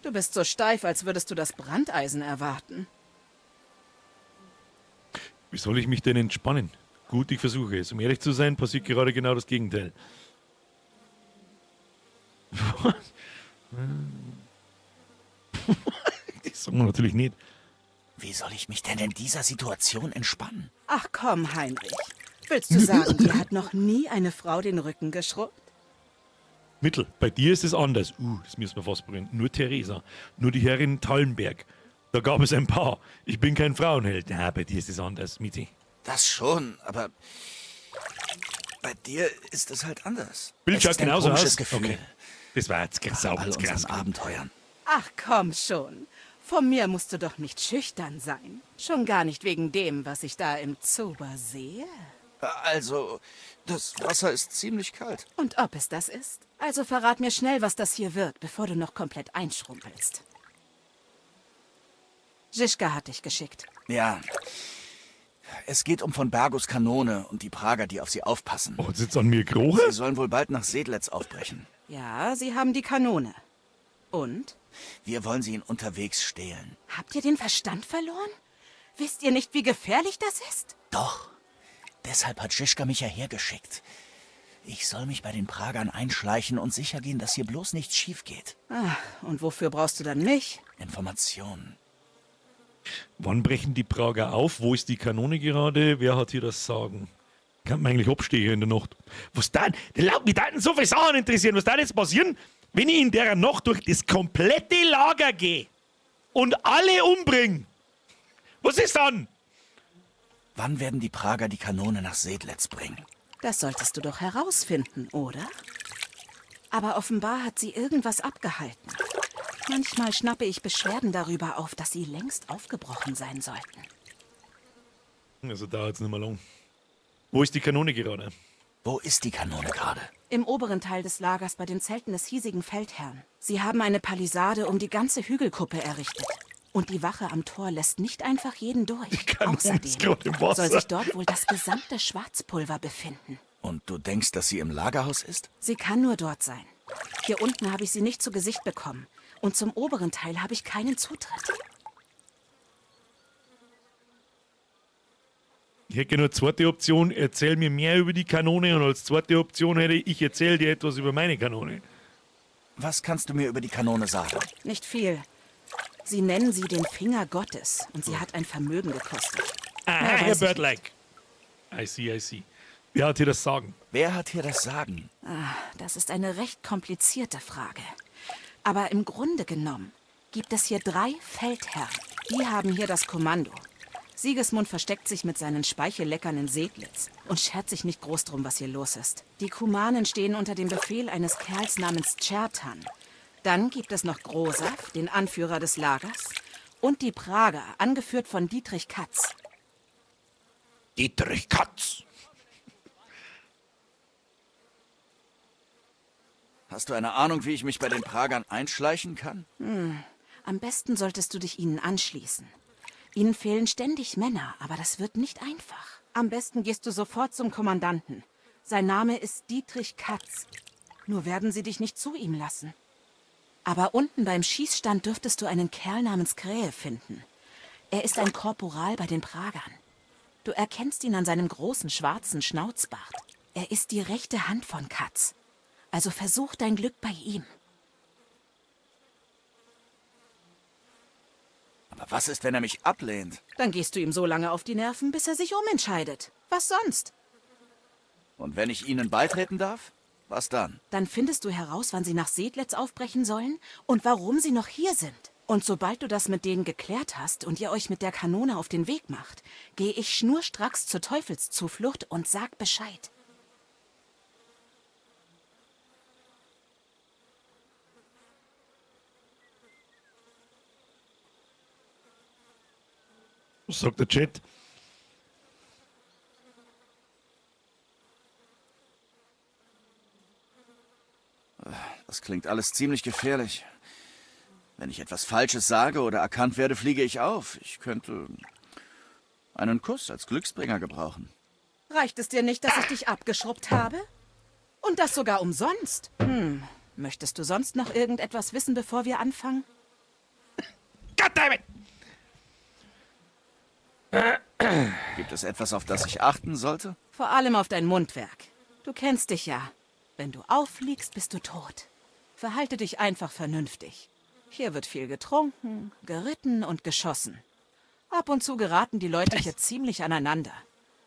Du bist so steif, als würdest du das Brandeisen erwarten. Wie soll ich mich denn entspannen? Gut, ich versuche es. Um ehrlich zu sein, passiert gerade genau das Gegenteil. Was? Das sagen wir natürlich nicht. Wie soll ich mich denn in dieser Situation entspannen? Ach komm, Heinrich. Willst du sagen, dir hat noch nie eine Frau den Rücken geschrubbt? Mittel, bei dir ist es anders. Das müssen wir fast probieren. Nur Theresa, nur die Herrin Tallenberg. Da gab es ein paar. Ich bin kein Frauenheld. Na, bei dir ist es anders, Mieti. Das schon, aber bei dir ist es halt anders. Bild Es schaut ist ein genauso komisches aus. Gefühl. Okay. Das war jetzt Nach sauber all krass. unseren Abenteuern. Ach komm schon. Vor mir musst du doch nicht schüchtern sein. Schon gar nicht wegen dem, was ich da im Zuber sehe. Also, das Wasser ist ziemlich kalt. Und ob es das ist? Also verrat mir schnell, was das hier wird, bevor du noch komplett einschrumpelst. Žižka hat dich geschickt. Ja. Es geht um von Bergos Kanone und die Prager, die auf sie aufpassen. Oh, jetzt an mir gerochen? Sie sollen wohl bald nach Sedlec aufbrechen. Ja, sie haben die Kanone. Und? Wir wollen sie ihnen unterwegs stehlen. Habt ihr den Verstand verloren? Wisst ihr nicht, wie gefährlich das ist? Doch. Deshalb hat Žižka mich ja hergeschickt. Ich soll mich bei den Pragern einschleichen und sichergehen, dass hier bloß nichts schief geht. Ah, und wofür brauchst du dann mich? Informationen. Wann brechen die Prager auf? Wo ist die Kanone gerade? Wer hat hier das Sagen? Kann man eigentlich abstehen in der Nacht? Was dann? Laut mich da so viele Sachen interessieren. Was da jetzt passieren, wenn ich in der Nacht durch das komplette Lager gehe und alle umbringe? Was ist dann? Wann werden die Prager die Kanone nach Sedlitz bringen? Das solltest du doch herausfinden, oder? Aber offenbar hat sie irgendwas abgehalten. Manchmal schnappe ich Beschwerden darüber auf, dass sie längst aufgebrochen sein sollten. Also dauert es nicht mehr lang. Wo ist die Kanone gerade? Wo ist die Kanone gerade? Im oberen Teil des Lagers bei den Zelten des hiesigen Feldherrn. Sie haben eine Palisade um die ganze Hügelkuppe errichtet. Und die Wache am Tor lässt nicht einfach jeden durch. Die Kanone Außerdem ist gerade im Wasser. soll sich dort wohl das gesamte Schwarzpulver befinden. Und du denkst, dass sie im Lagerhaus ist? Sie kann nur dort sein. Hier unten habe ich sie nicht zu Gesicht bekommen. Und zum oberen Teil habe ich keinen Zutritt. Ich hätte nur zweite Option, erzähl mir mehr über die Kanone, und als zweite Option hätte ich, erzähl dir etwas über meine Kanone. Was kannst du mir über die Kanone sagen? Nicht viel. Sie nennen sie den Finger Gottes und sie hat ein Vermögen gekostet. Aha, Mehr Herr weiß ich Birdlike. I see, I see. Wer hat hier das Sagen? Wer hat hier das Sagen? Ah, das ist eine recht komplizierte Frage. Aber im Grunde genommen gibt es hier 3 Feldherren. Die haben hier das Kommando. Sigismund versteckt sich mit seinen Speichelleckern in Sedlitz und schert sich nicht groß drum, was hier los ist. Die Kumanen stehen unter dem Befehl eines Kerls namens Tschertan. Dann gibt es noch Grosaf, den Anführer des Lagers, und die Prager, angeführt von Dietrich Katz. Dietrich Katz! Hast du eine Ahnung, wie ich mich bei den Pragern einschleichen kann? Hm. Am besten solltest du dich ihnen anschließen. Ihnen fehlen ständig Männer, aber das wird nicht einfach. Am besten gehst du sofort zum Kommandanten. Sein Name ist Dietrich Katz. Nur werden sie dich nicht zu ihm lassen. Aber unten beim Schießstand dürftest du einen Kerl namens Krähe finden. Er ist ein Korporal bei den Pragern. Du erkennst ihn an seinem großen schwarzen Schnauzbart. Er ist die rechte Hand von Katz. Also versuch dein Glück bei ihm. Aber was ist, wenn er mich ablehnt? Dann gehst du ihm so lange auf die Nerven, bis er sich umentscheidet. Was sonst? Und wenn ich ihnen beitreten darf? Was dann? Dann findest du heraus, wann sie nach Sedlitz aufbrechen sollen und warum sie noch hier sind. Und sobald du das mit denen geklärt hast und ihr euch mit der Kanone auf den Weg macht, gehe ich schnurstracks zur Teufelszuflucht und sag Bescheid. Was sagt der Chat? Das klingt alles ziemlich gefährlich. Wenn ich etwas Falsches sage oder erkannt werde, fliege ich auf. Ich könnte einen Kuss als Glücksbringer gebrauchen. Reicht es dir nicht, dass ich dich abgeschrubbt habe? Und das sogar umsonst? Hm, möchtest du sonst noch irgendetwas wissen, bevor wir anfangen? Goddammit! Gibt es etwas, auf das ich achten sollte? Vor allem auf dein Mundwerk. Du kennst dich ja. Wenn du auffliegst, bist du tot. Verhalte dich einfach vernünftig. Hier wird viel getrunken, geritten und geschossen. Ab und zu geraten die Leute hier ziemlich aneinander.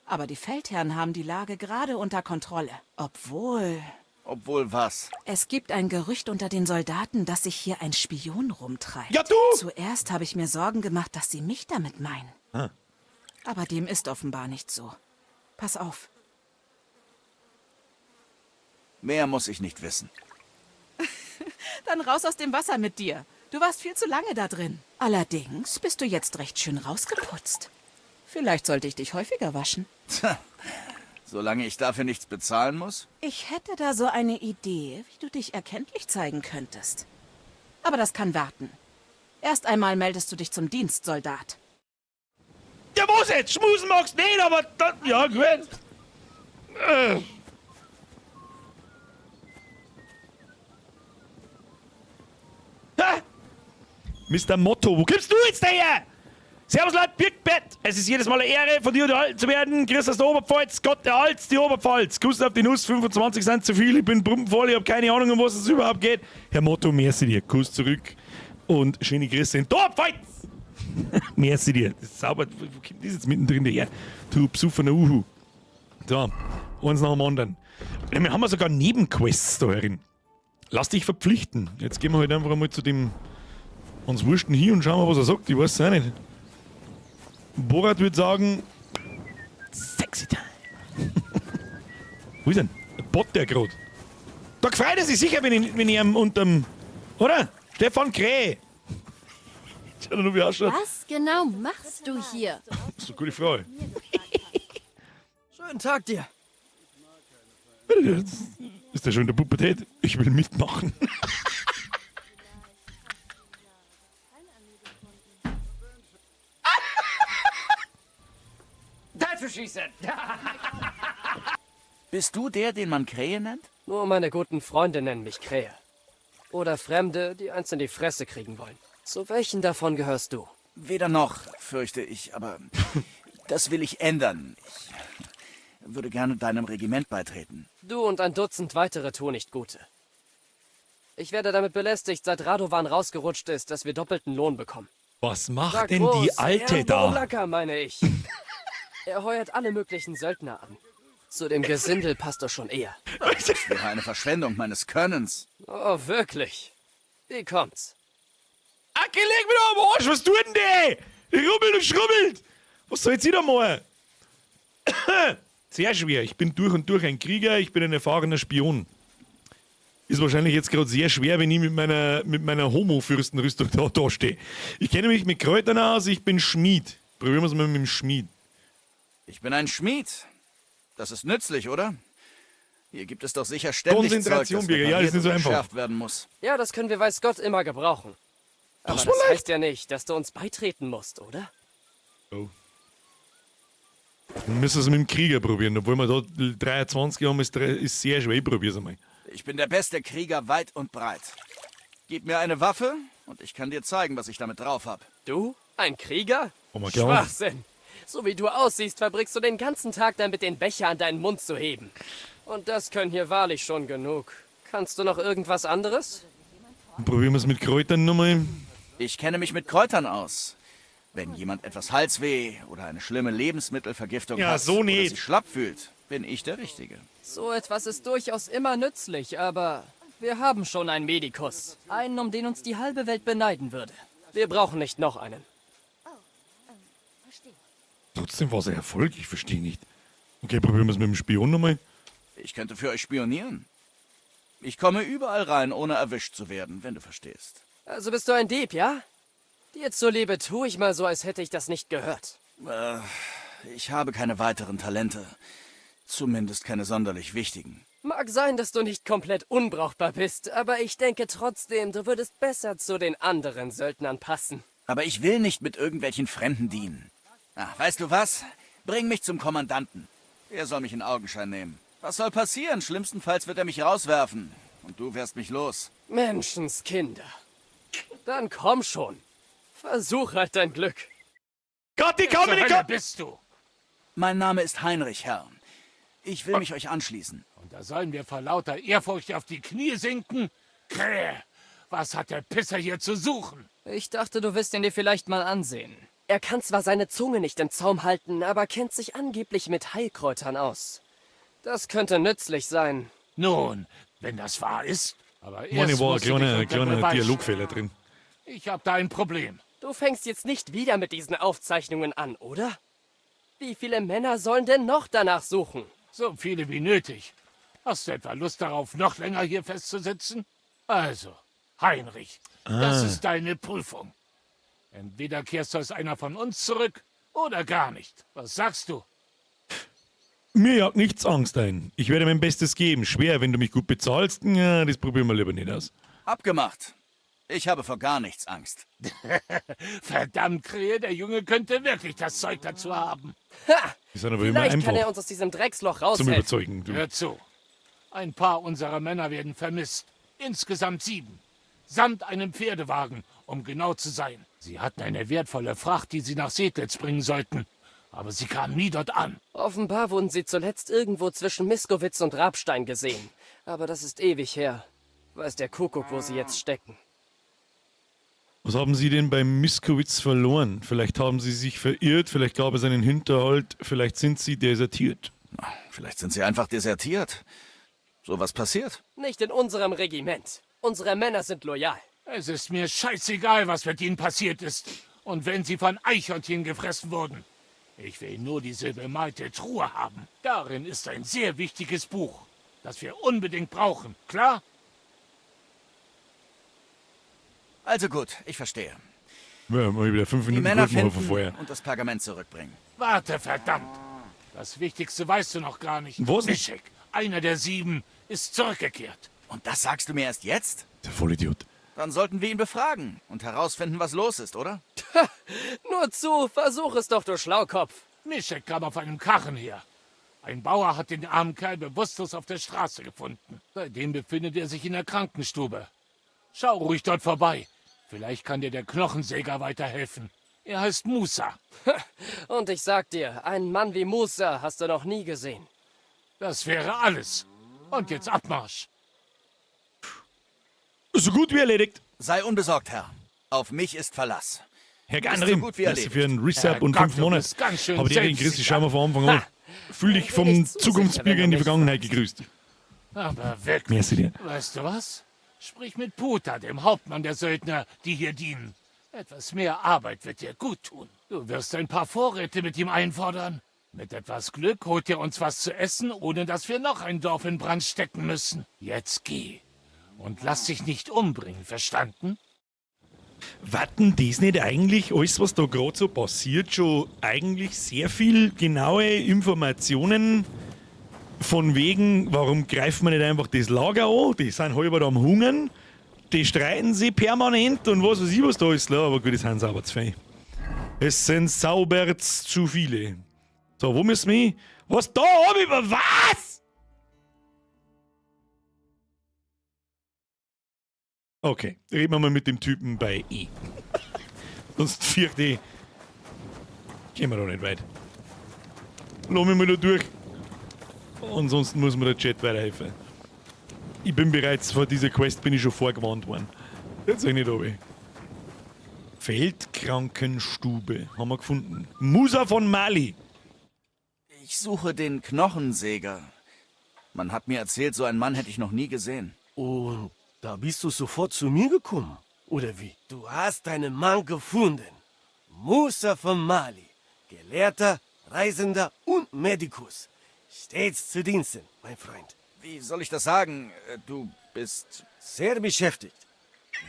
Aber die Feldherren haben die Lage gerade unter Kontrolle. Obwohl... Obwohl was? Es gibt ein Gerücht unter den Soldaten, dass sich hier ein Spion rumtreibt. Ja, du! Zuerst habe ich mir Sorgen gemacht, dass sie mich damit meinen. Ah. Aber dem ist offenbar nicht so. Pass auf. Mehr muss ich nicht wissen. Dann raus aus dem Wasser mit dir. Du warst viel zu lange da drin. Allerdings bist du jetzt recht schön rausgeputzt. Vielleicht sollte ich dich häufiger waschen. Tja, solange ich dafür nichts bezahlen muss? Ich hätte da so eine Idee, wie du dich erkenntlich zeigen könntest. Aber das kann warten. Erst einmal meldest du dich zum Dienst, Soldat. Ja, was jetzt? Schmusen magst nicht, aber dann, ja, gut. Ha! Mr. Motto, wo kommst du jetzt daher? Servus Leute, Birkbett! Es ist jedes Mal eine Ehre, von dir unterhalten zu werden. Grüß aus der Oberpfalz, Gott erhalt's die Oberpfalz. Kuss auf die Nuss, 25 sind zu viel, ich bin pumpenvoll, ich hab keine Ahnung, um was es überhaupt geht. Herr Motto, merci dir. Kuss zurück und schöne Grüße in die Oberpfalz! Merci dir. Das ist sauber. Wo kommt das jetzt mittendrin daher? Du besoffener Uhu. So, eins nach dem anderen. Wir haben ja sogar Nebenquests da herin. Lass dich verpflichten. Jetzt gehen wir halt einfach einmal zu dem uns Wursten hier und schauen mal, was er sagt. Ich weiß es auch nicht. Borat würde sagen: Sexy Time. Wo ist denn? Der Bot, der grad. Da freut er sich sicher, wenn ich ihm unterm. Oder? Stefan Krähe. Schau dir nur, wie er ausschaut. Was genau machst du hier? Das ist eine gute Frage. Schönen Tag dir. Ist der schon in der Pubertät? Ich will mitmachen. That's what she said. Bist du der, den man Krähe nennt? Nur meine guten Freunde nennen mich Krähe. Oder Fremde, die eins in die Fresse kriegen wollen. Zu welchen davon gehörst du? Weder noch, fürchte ich, aber das will ich ändern. Ich würde gerne deinem Regiment beitreten. Du und ein Dutzend weitere tun nicht Gute. Ich werde damit belästigt, seit Radovan rausgerutscht ist, dass wir doppelten Lohn bekommen. Was macht Sag denn bloß, die Alte da? Lacker, meine ich. Er heuert alle möglichen Söldner an. Zu dem Gesindel passt er schon eher. Das wäre eine Verschwendung meines Könnens. Oh, wirklich? Wie kommt's? Acke, leg mich doch am Arsch! Was tut denn der? Die rubbelt und schrubbelt! Was soll jetzt wieder machen? Sehr schwer. Ich bin durch und durch ein Krieger, ich bin ein erfahrener Spion. Ist wahrscheinlich jetzt gerade sehr schwer, wenn ich mit meiner Homo-Fürstenrüstung da stehe. Ich kenne mich mit Kräutern aus, ich bin Schmied. Probieren wir es mal mit dem Schmied. Ich bin ein Schmied. Das ist nützlich, oder? Hier gibt es doch sicher ständig Konzentration, Zeug, das Birger. Ja, das ist nicht so repariert und einfach. geschärft werden muss. Ja, das können wir weiß Gott immer gebrauchen. Aber Das das, war leicht. heißt ja nicht, dass du uns beitreten musst, oder? Oh. Wir müssen es mit dem Krieger probieren, obwohl wir da 23 haben, ist sehr schwer. Ich probier's einmal. Ich bin der beste Krieger weit und breit. Gib mir eine Waffe und ich kann dir zeigen, was ich damit drauf hab. Du? Ein Krieger? Oh mein Gott. Schwachsinn! So wie du aussiehst, verbringst du den ganzen Tag damit, den Becher an deinen Mund zu heben. Und das können hier wahrlich schon genug. Kannst du noch irgendwas anderes? Probieren wir es mit Kräutern nochmal. Ich kenne mich mit Kräutern aus. Wenn jemand etwas Halsweh oder eine schlimme Lebensmittelvergiftung Ja, hat so oder nicht. sich schlapp fühlt, bin ich der Richtige. So etwas ist durchaus immer nützlich, aber wir haben schon einen Medikus. Einen, um den uns die halbe Welt beneiden würde. Wir brauchen nicht noch einen. Trotzdem war es ein Erfolg, ich verstehe nicht. Okay, probieren wir es mit dem Spion nochmal. Ich könnte für euch spionieren. Ich komme überall rein, ohne erwischt zu werden, wenn du verstehst. Also bist du ein Dieb, ja? Dir zuliebe tue ich mal so, als hätte ich das nicht gehört. Ich habe keine weiteren Talente. Zumindest keine sonderlich wichtigen. Mag sein, dass du nicht komplett unbrauchbar bist, aber ich denke trotzdem, du würdest besser zu den anderen Söldnern passen. Aber ich will nicht mit irgendwelchen Fremden dienen. Ach, weißt du was? Bring mich zum Kommandanten. Er soll mich in Augenschein nehmen. Was soll passieren? Schlimmstenfalls wird er mich rauswerfen. Und du wärst mich los. Menschenskinder. Dann komm schon. Versuch halt dein Glück. Gott, die kommen, die kommen! bist du? Mein Name ist Heinrich, Herr. Ich will mich euch anschließen. Und da sollen wir vor lauter Ehrfurcht auf die Knie sinken? Krähe, was hat der Pisser hier zu suchen? Ich dachte, du wirst ihn dir vielleicht mal ansehen. Er kann zwar seine Zunge nicht im Zaum halten, aber kennt sich angeblich mit Heilkräutern aus. Das könnte nützlich sein. Nun, wenn das wahr ist. Aber Meine erst war ein musst du dich kleiner, unter kleiner Beweis Dialogfehler drin. Ich habe da ein Problem. Du fängst jetzt nicht wieder mit diesen Aufzeichnungen an, oder? Wie viele Männer sollen denn noch danach suchen? So viele wie nötig. Hast du etwa Lust darauf, noch länger hier festzusitzen? Also, Heinrich, das ist deine Prüfung. Entweder kehrst du als einer von uns zurück oder gar nicht. Was sagst du? Mir jagt nichts Angst ein. Ich werde mein Bestes geben. Schwer, wenn du mich gut bezahlst. Ja, das probieren wir lieber nicht aus. Abgemacht. Ich habe vor gar nichts Angst. Verdammt, Krähe, der Junge könnte wirklich das Zeug dazu haben. Ha! Die sind aber immer Vielleicht einfach kann er uns aus diesem Drecksloch zum raushelfen. Überzeugen. Du. Hör zu. Ein paar unserer Männer werden vermisst. Insgesamt 7. Samt einem Pferdewagen. um genau zu sein. Sie hatten eine wertvolle Fracht, die sie nach Sedlitz bringen sollten. Aber sie kamen nie dort an. Offenbar wurden sie zuletzt irgendwo zwischen Miskowitz und Rabstein gesehen. Aber das ist ewig her. Weiß der Kuckuck, wo sie jetzt stecken. Was haben sie denn bei Miskowitz verloren? Vielleicht haben sie sich verirrt, vielleicht gab es einen Hinterhalt, vielleicht sind sie desertiert. Vielleicht sind sie einfach desertiert. So was passiert. Nicht in unserem Regiment. Unsere Männer sind loyal. Es ist mir scheißegal, was mit ihnen passiert ist. Und wenn sie von Eichhörnchen gefressen wurden. Ich will nur diese bemalte Truhe haben. Darin ist ein sehr wichtiges Buch, das wir unbedingt brauchen. Klar? Also gut, ich verstehe. Ja, mal wieder 5 Die Minuten Männer gut machen von finden vorher. und das Pergament zurückbringen. Warte, verdammt! Das Wichtigste weißt du noch gar nicht. Was denn? Mischek, einer der 7, ist zurückgekehrt. Und das sagst du mir erst jetzt? Der Vollidiot. Dann sollten wir ihn befragen und herausfinden, was los ist, oder? Nur zu, versuch es doch, du Schlaukopf. Mischek kam auf einem Karren her. Ein Bauer hat den armen Kerl bewusstlos auf der Straße gefunden. Seitdem befindet er sich in der Krankenstube. Schau ruhig dort vorbei. Vielleicht kann dir der Knochensäger weiterhelfen. Er heißt Musa. Und ich sag dir, einen Mann wie Musa hast du noch nie gesehen. Das wäre alles. Und jetzt Abmarsch. So gut wie erledigt. Sei unbesorgt, Herr. Auf mich ist Verlass. Herr Ist so Ganrim, gut wie merci erledigt. für einen Resub und Herr 5 Gott, du Monate. bist ganz schön Aber die den Chris, ich selbstsicher. schau mal von Anfang an. Fühl dich vom nicht zu sicher, Zukunftsbürger wenn in die du mich Vergangenheit gegrüßt. Aber wirklich. Merci dir. Weißt du was? Sprich mit Puta, dem Hauptmann der Söldner, die hier dienen. Etwas mehr Arbeit wird dir gut tun. Du wirst ein paar Vorräte mit ihm einfordern. Mit etwas Glück holt er uns was zu essen, ohne dass wir noch ein Dorf in Brand stecken müssen. Jetzt geh. Und lass dich nicht umbringen, verstanden? Warten das nicht eigentlich alles, was da gerade so passiert, schon eigentlich sehr viel genaue Informationen von wegen, warum greift man nicht einfach das Lager an? Die sind halber am Hungern, die streiten sich permanent und was weiß ich, was da ist. Ja, aber gut, das sind sauber zu viel. Es sind sauber zu viele. So, wo müssen wir hin? Was da hab ich? Was? Okay, reden wir mal mit dem Typen bei E. Sonst fürchte ich, gehen wir da nicht weit. Lass mich mal da durch. Ansonsten muss mir der Chat weiterhelfen. Ich bin bereits vor dieser Quest bin ich schon vorgewarnt worden. Jetzt sag ich nicht runter. Feldkrankenstube haben wir gefunden. Musa von Mali. Ich suche den Knochensäger. Man hat mir erzählt, so einen Mann hätte ich noch nie gesehen. Und da bist du sofort zu mir gekommen, oder wie? Du hast deinen Mann gefunden. Musa von Mali. Gelehrter, Reisender und Medikus. Stets zu Diensten, mein Freund. Wie soll ich das sagen? Du bist... Sehr beschäftigt.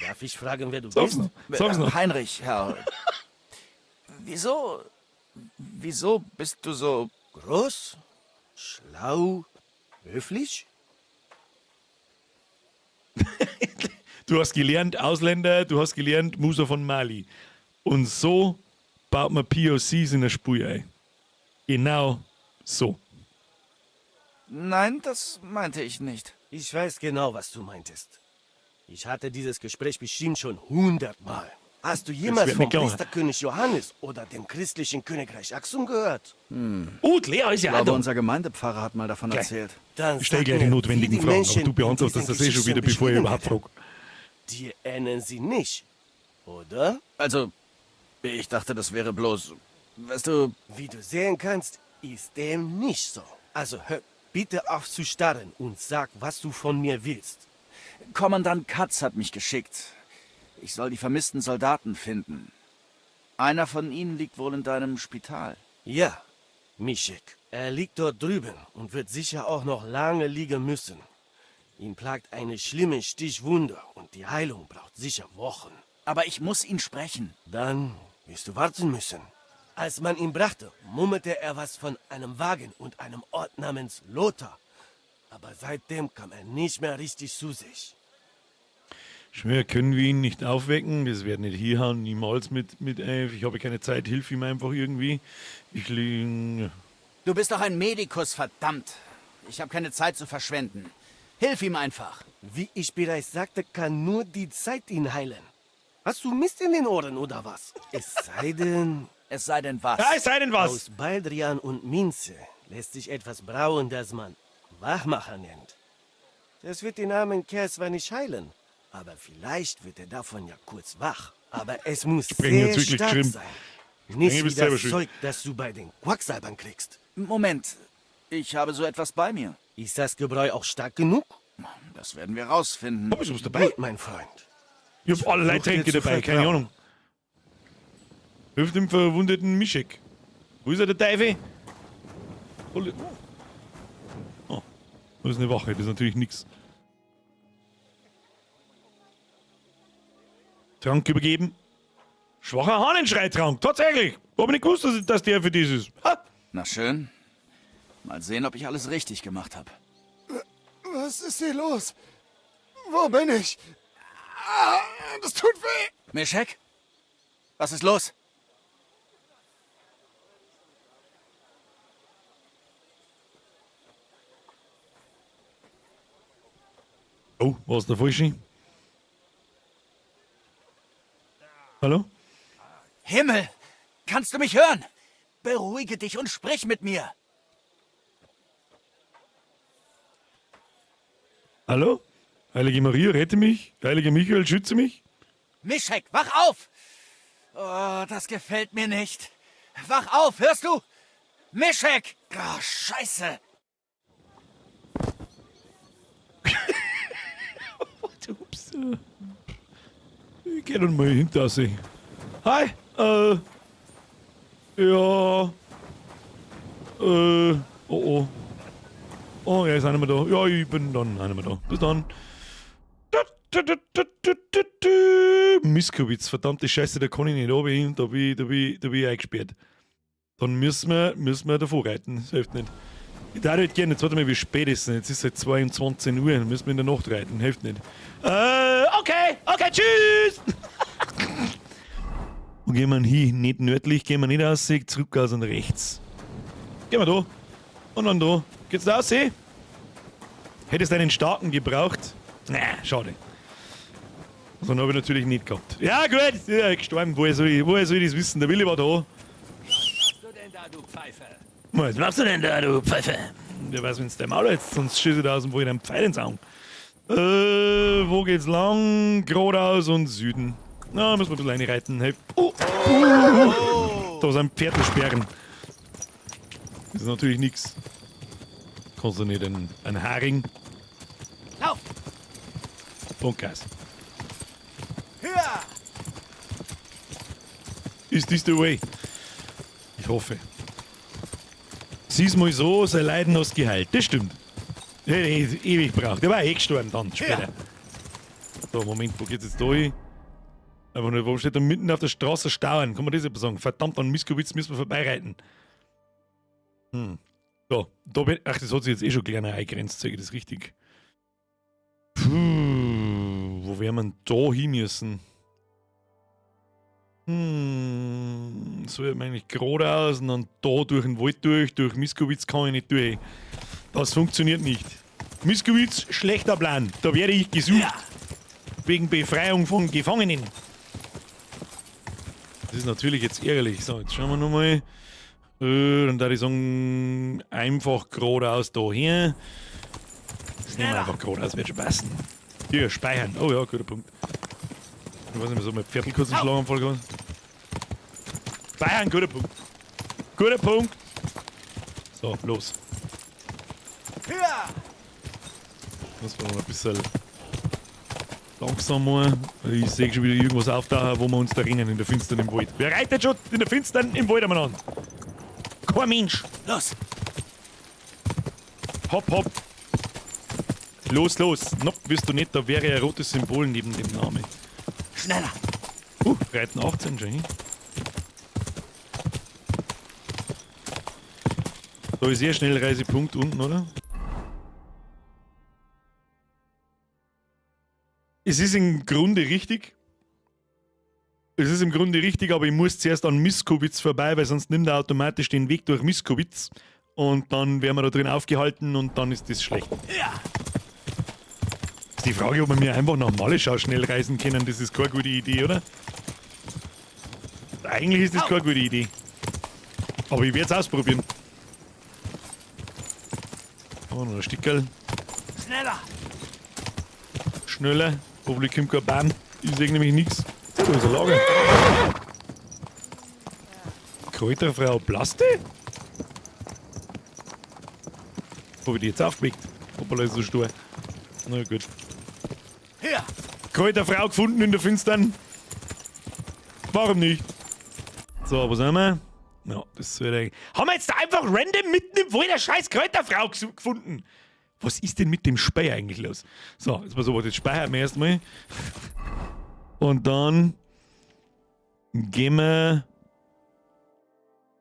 Darf ich fragen, wer du Sag's bist? noch. Sag's noch. Heinrich, Herr. Wieso... Wieso bist du so... Groß, schlau, höflich? Du hast gelernt Ausländer, du hast gelernt Musa von Mali. Und so baut man POCs in der Spur ein. Genau so. Nein, das meinte ich nicht. Ich weiß genau, was du meintest. Ich hatte dieses Gespräch bestimmt schon 100-mal. Hast du jemals wird vom nicht klauen. Priesterkönig Johannes oder dem christlichen Königreich Aksum gehört? Oh, die Lea ist Ich ja auch glaube, da. unser Gemeindepfarrer hat mal davon Gleich. erzählt. Dann Ich stelle sag gleich die mir, notwendigen wie die Fragen, aber Menschen du beantwortest in das diesen eh schon wieder, Geschichten bevor ich beschrieben überhaupt werden. frage. Die ähneln sie nicht, oder? Also, ich dachte, das wäre bloß... Weißt du, Wie du sehen kannst, ist dem nicht so. Also hör bitte auf zu starren und sag, was du von mir willst. Kommandant Katz hat mich geschickt. Ich soll die vermissten Soldaten finden. Einer von ihnen liegt wohl in deinem Spital. Ja, Mischek. Er liegt dort drüben und wird sicher auch noch lange liegen müssen. Ihn plagt eine schlimme Stichwunde und die Heilung braucht sicher Wochen. Aber ich muss ihn sprechen. Dann wirst du warten müssen. Als man ihn brachte, murmelte er was von einem Wagen und einem Ort namens Lothar. Aber seitdem kam er nicht mehr richtig zu sich. Schwer, können wir ihn nicht aufwecken? Das wird nicht hier hauen, niemals mit Elf. Ich habe keine Zeit, hilf ihm einfach irgendwie. Ich liege. Du bist doch ein Medikus, verdammt. Ich habe keine Zeit zu verschwenden. Hilf ihm einfach. Wie ich bereits sagte, kann nur die Zeit ihn heilen. Hast du Mist in den Ohren oder was? Es sei denn... Es sei denn was? Ja, es sei denn was? Aus Baldrian und Minze lässt sich etwas brauen, das man Wachmacher nennt. Das wird den armen Kerl zwar nicht heilen, aber vielleicht wird er davon ja kurz wach. Aber es muss Sprenger sehr hat's wirklich stark geschrieben. sein. Sprenger, Nicht wie bist das selber schuld. Zeug, das du bei den Quacksalbern kriegst. Moment, ich habe so etwas bei mir. Ist das Gebräu auch stark genug? Das werden wir rausfinden. Hab ich was dabei? Gut, mein Freund. Ich hab allerlei versuch dir Tränke zu dabei, keine vertrauen. Ahnung. Hilft dem verwundeten Mischek. Wo ist er, der Teufel? Holy- Oh. Das ist eine Wache, das ist natürlich nix. Trank übergeben. Schwacher Hahnenschreitrank, tatsächlich. Hab ich nicht gewusst, dass der für das ist. Ha! Na schön. Mal sehen, ob ich alles richtig gemacht habe. Was ist hier los? Wo bin ich? Ah, das tut weh! Mischek? Was ist los? Oh, was ist der Falsche? Hallo? Himmel! Kannst du mich hören? Beruhige dich und sprich mit mir. Hallo? Heilige Maria, rette mich. Heiliger Michael, schütze mich. Mischek, wach auf! Oh, das gefällt mir nicht. Wach auf, hörst du? Mischek! Oh, scheiße! Ups. Ich geh dann mal hinter sie. Hi, ja. Oh oh. Oh, er ist einer mehr da. Ja, ich bin dann einer mehr da. Bis dann. Miskowitz, verdammte Scheiße, da kann ich nicht runter, da bin ich eingesperrt. Dann müssen wir davor reiten, das hilft nicht. Ich darf halt gerne, jetzt warte mal, wie spät ist es denn? Jetzt ist es halt 22 Uhr, dann müssen wir in der Nacht reiten, hilft nicht. Okay, okay, tschüss! Wo gehen wir denn hin? Nicht nördlich, gehen wir nicht raus, zurück aus und rechts. Gehen wir da. Und dann da. Geht's da raus? Hättest du einen starken gebraucht? Na, schade. So einen hab ich natürlich nicht gehabt. Ja, gut, ja, gestorben. Woher soll ich das wissen? Der Willi war da. Was machst du denn da, du Pfeife? Was machst du denn da, du Pfeife? Der weiß, wenn's dein Maul jetzt, sonst schieße ich da aus dem Wald einen Pfeil ins Auge. Wo geht's lang? Geradeaus und Süden. Na, müssen wir ein bisschen reinreiten. Hey. Oh. Oh. Da sind Pferdesperren. Das ist natürlich nix. Kannst du nicht einen Haring? Lauf! Und Gas. Höher! Ist this the way? Ich hoffe. Sieh's mal so, sein Leiden hast geheilt. Das stimmt. Der hätte ewig gebraucht. Der war eh gestorben dann später. Ja. So, Moment, wo geht's jetzt da hin? Einfach nur, warum steht da mitten auf der Straße Stauen? Kann man das etwas sagen? Verdammt, an Miskowitz müssen wir vorbeireiten. So, da bin, ach, das hat sich jetzt eh schon kleiner eingrenzt, sag ich das richtig. Puh, wo wären wir denn da hin müssen? So wird man eigentlich geradeaus und dann da durch den Wald durch, durch Miskowitz kann ich nicht durch. Das funktioniert nicht. Miskowitz, schlechter Plan. Da werde ich gesucht. Ja. Wegen Befreiung von Gefangenen. Das ist natürlich jetzt ärgerlich. So, jetzt schauen wir nochmal. Dann würde ich sagen, einfach geradeaus da her. Das nehmen wir einfach geradeaus, wird schon passen. Hier, speichern. Oh ja, guter Punkt. Ich weiß nicht mehr, so mit Pferdl kurz einen Schlaganfall gehabt. Speichern, guter Punkt. Guter Punkt. So, los. Höher! Muss man noch ein bisschen langsam mal. Ich sehe schon wieder irgendwas auftauchen, wo wir uns da rennen in der Finstern im Wald. Wer reitet schon in der Finstern im Wald umeinander? Kein Mensch! Los! Hopp, hopp! Los, los! Nopp, wirst du nicht, da wäre ein rotes Symbol neben dem Namen. Schneller! Reiten 18 schon hin. Da ist eh Schnellreisepunkt unten, oder? Es ist im Grunde richtig. Es ist im Grunde richtig, aber ich muss zuerst an Miskowitz vorbei, weil sonst nimmt er automatisch den Weg durch Miskowitz. Und dann werden wir da drin aufgehalten und dann ist das schlecht. Ja. Ist die Frage, ob wir mir einfach nach Maleschau schnell reisen können, das ist keine gute Idee, oder? Eigentlich ist das keine gute Idee. Aber ich werde es ausprobieren. Oh, noch ein Stickerl. Schneller! Schneller. Hoffentlich kommt kein Bahn. Ich sehe nämlich nichts. Da ist ein Lager. Kräuterfrau Plaste? Hab ich die jetzt aufgeweckt? Hoppala, ist so stur. Na gut. Hier! Kräuterfrau gefunden in der Finstern. Warum nicht? So, wo sind wir? Ja, das wird eigentlich. Haben wir jetzt da einfach random mitten im Wald eine scheiß Kräuterfrau gefunden? Was ist denn mit dem Speer eigentlich los? So, jetzt mal so, jetzt speichern wir erstmal. Und dann gehen wir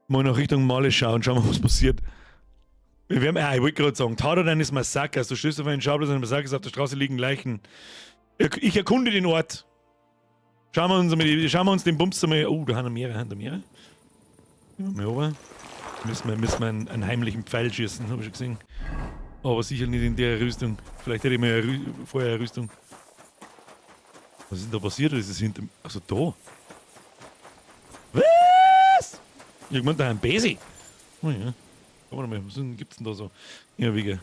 mal nach Richtung Maleschau und schauen wir, was passiert. Wir werden, ich wollte gerade sagen, Tatort eines Massakers. Du stößt auf einen Schauplatz eines Massakers, auf der Straße liegen Leichen. Ich erkunde den Ort. Schauen wir uns, mal, schauen wir uns den Bums einmal. Oh, da haben wir mehrere, haben da mehrere. Gehen wir mal runter. Müssen wir einen heimlichen Pfeil schießen, habe ich schon gesehen. Aber sicher nicht in der Rüstung. Vielleicht hätte ich mir vorher eine Rüstung. Was ist denn da passiert? Oder ist es hinter mir? Also da. Was? Irgendwann da ein Besi. Oh ja. Warte mal, was gibt's denn da so? Ja, wie.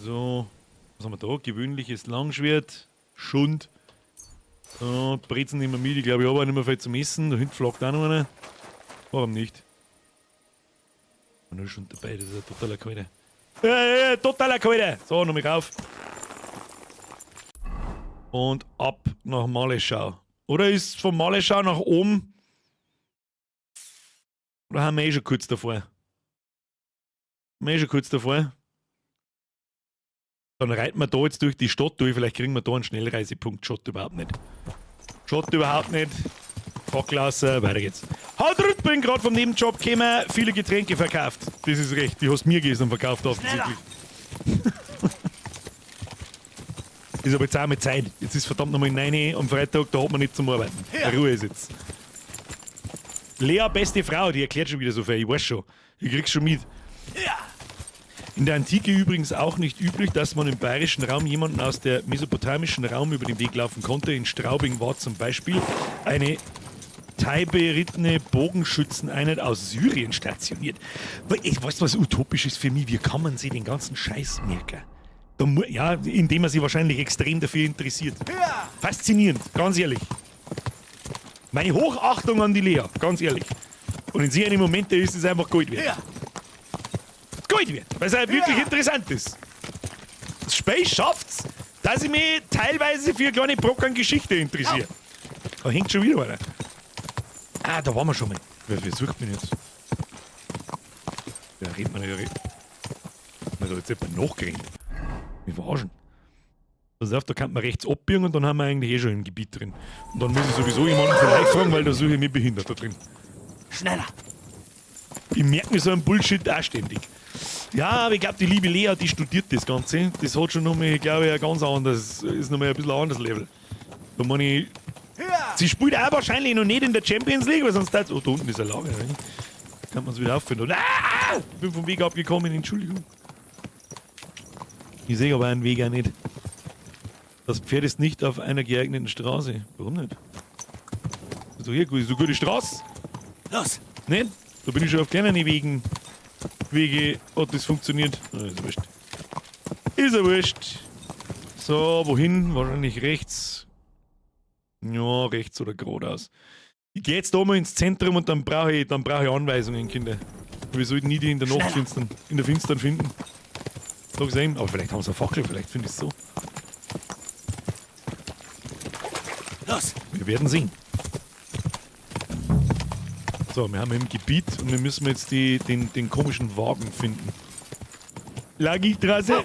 So. Was haben wir da? Gewöhnliches Langschwert. Schund. So, Brezen nehmen wir mit. Ich glaube, ich habe auch nicht mehr viel zum Essen. Da hinten flockt auch noch einer. Warum nicht? Nur schon dabei, das ist ein totaler Kalte. Ja, totaler Kalte! So, noch mal rauf. Und ab nach Maleschau. Oder ist von Maleschau nach oben? Oder haben wir eh schon kurz davor? Haben wir eh schon kurz davor? Dann reiten wir da jetzt durch die Stadt durch. Vielleicht kriegen wir da einen Schnellreisepunkt. Schaut überhaupt nicht. Schaut überhaupt nicht. Facklasse, weiter geht's. Haut rein, bin gerade vom Nebenjob gekommen, viele Getränke verkauft. Das ist recht, die hast du mir gestern verkauft offensichtlich. Ist aber jetzt auch mit Zeit. Jetzt ist verdammt nochmal 9 Uhr am Freitag, da hat man nicht zum Arbeiten. Ja. Ruhe ist jetzt. Lea, beste Frau, die erklärt schon wieder so viel, ich weiß schon. Ich krieg's schon mit. Ja. In der Antike übrigens auch nicht üblich, dass man im bayerischen Raum jemanden aus der mesopotamischen Raum über den Weg laufen konnte. In Straubing war zum Beispiel eine teilberittene Bogenschützeneinheit aus Syrien stationiert. Ich weiß, was utopisch ist für mich. Wie kann man sich den ganzen Scheiß merken? Da ja, indem man sich wahrscheinlich extrem dafür interessiert. Ja. Faszinierend, ganz ehrlich. Meine Hochachtung an die Lea, ganz ehrlich. Und in solchen Momenten ist es einfach Gold wert. Ja. Gold wert, weil es halt wirklich interessant ist. Das Spiel schafft's, dass ich mich teilweise für kleine Brocken Geschichte interessiere. Da hängt schon wieder einer. Ah, da waren wir schon mal. Wer sucht mich jetzt? Da redet man nicht. Man hat jetzt jemand nachgerannt. Wir verarschen. Pass auf, da kann man rechts abbiegen und dann haben wir eigentlich eh schon im Gebiet drin. Und dann muss ich sowieso jemanden vielleicht fragen, weil da suche ich mich behindert da drin. Schneller! Ich merke mir so einen Bullshit auch ständig. Ja, aber ich glaube, die liebe Lea, die studiert das Ganze. Das hat schon nochmal, glaube ich, ein ganz anderes, ist nochmal ein bisschen ein anderes Level. Da meine ich. Sie spielt auch wahrscheinlich noch nicht in der Champions League, weil sonst. Oh, da unten ist ein Lager. Ne? Kann man es wieder auffinden. Ah! Ich bin vom Weg abgekommen, Entschuldigung. Ich sehe aber einen Weg auch nicht. Das Pferd ist nicht auf einer geeigneten Straße. Warum nicht? Ist doch hier gut, ist doch gute Straße. Los! Nicht? Da bin ich schon auf kleineren Wegen. Wege hat das funktioniert. Na, ist ja wurscht. Ist ja wurscht. So, wohin? Wahrscheinlich rechts. Ja, rechts oder geradeaus. Ich gehe jetzt da mal ins Zentrum und dann brauche ich Anweisungen, Kinder. Wir sollten nie die in der Nacht finstern, in der Finstern finden. So gesehen. Aber vielleicht haben sie eine Fackel, vielleicht finde ich es so. Los! Wir werden sehen. So, wir haben im Gebiet und wir müssen jetzt den komischen Wagen finden. Lagi-Straße.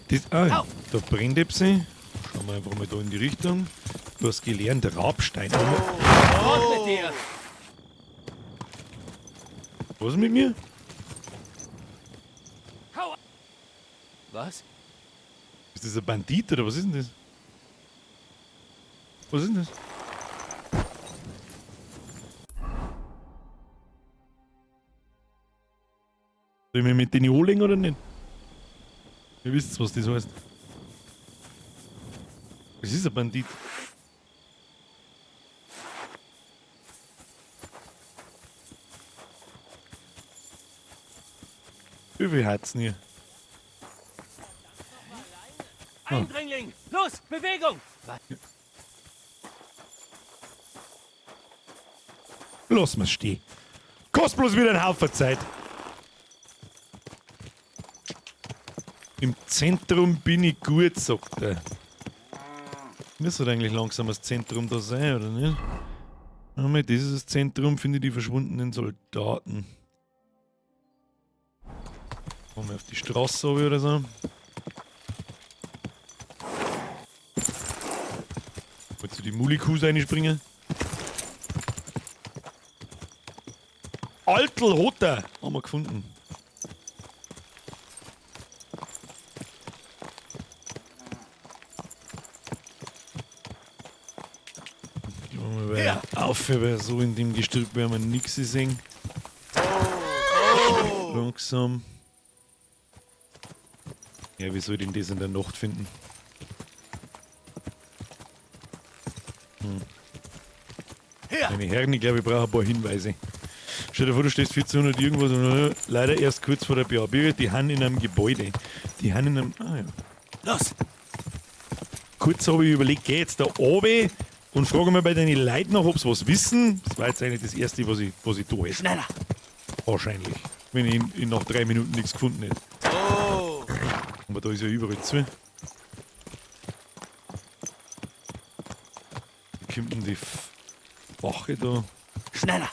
Das, da brennt etwas. Schauen wir einfach mal da in die Richtung. Du hast gelernt, Rabstein. Oh. Mit dir. Was ist mit mir? Was? Ist das ein Bandit oder was ist denn das? Was ist denn das? Soll ich mich mit denen anlegen oder nicht? Ihr wisst, was das heißt. Das ist ein Bandit. Wie viel hat's denn hier? Eindringling! Los, Bewegung! Lass mal's stehen. Kostet bloß wieder einen Haufen Zeit. Im Zentrum bin ich gut, sagt er. Müsste eigentlich langsam das Zentrum da sein, oder nicht? Aber das ist das Zentrum, finde ich die verschwundenen Soldaten. Kommen wir auf die Straße runter oder so. Wolltest du die Mulikus reinspringen? Altel Hotter haben wir gefunden. Gehen wir mal auf, weil so in dem Gestrüpp werden wir nichts sehen. Langsam. Ja, wie soll ich denn das in der Nacht finden? Hm. Meine Herren, ich glaube, ich brauche ein paar Hinweise. Stell dir vor, du stehst 1400 irgendwas und leider erst kurz vor der BAB, die haben in einem Gebäude. Die haben in einem. Ah ja. Los! Kurz habe ich überlegt, geh jetzt da runter und frage mal bei den Leuten nach, ob sie was wissen. Das war jetzt eigentlich das Erste, was ich da hätte. Schneller! Wahrscheinlich. Wenn ich in nach 3 Minuten nichts gefunden hätte. Oh. Aber da ist ja überall zu. Wie kommt denn die Wache da? Schneller!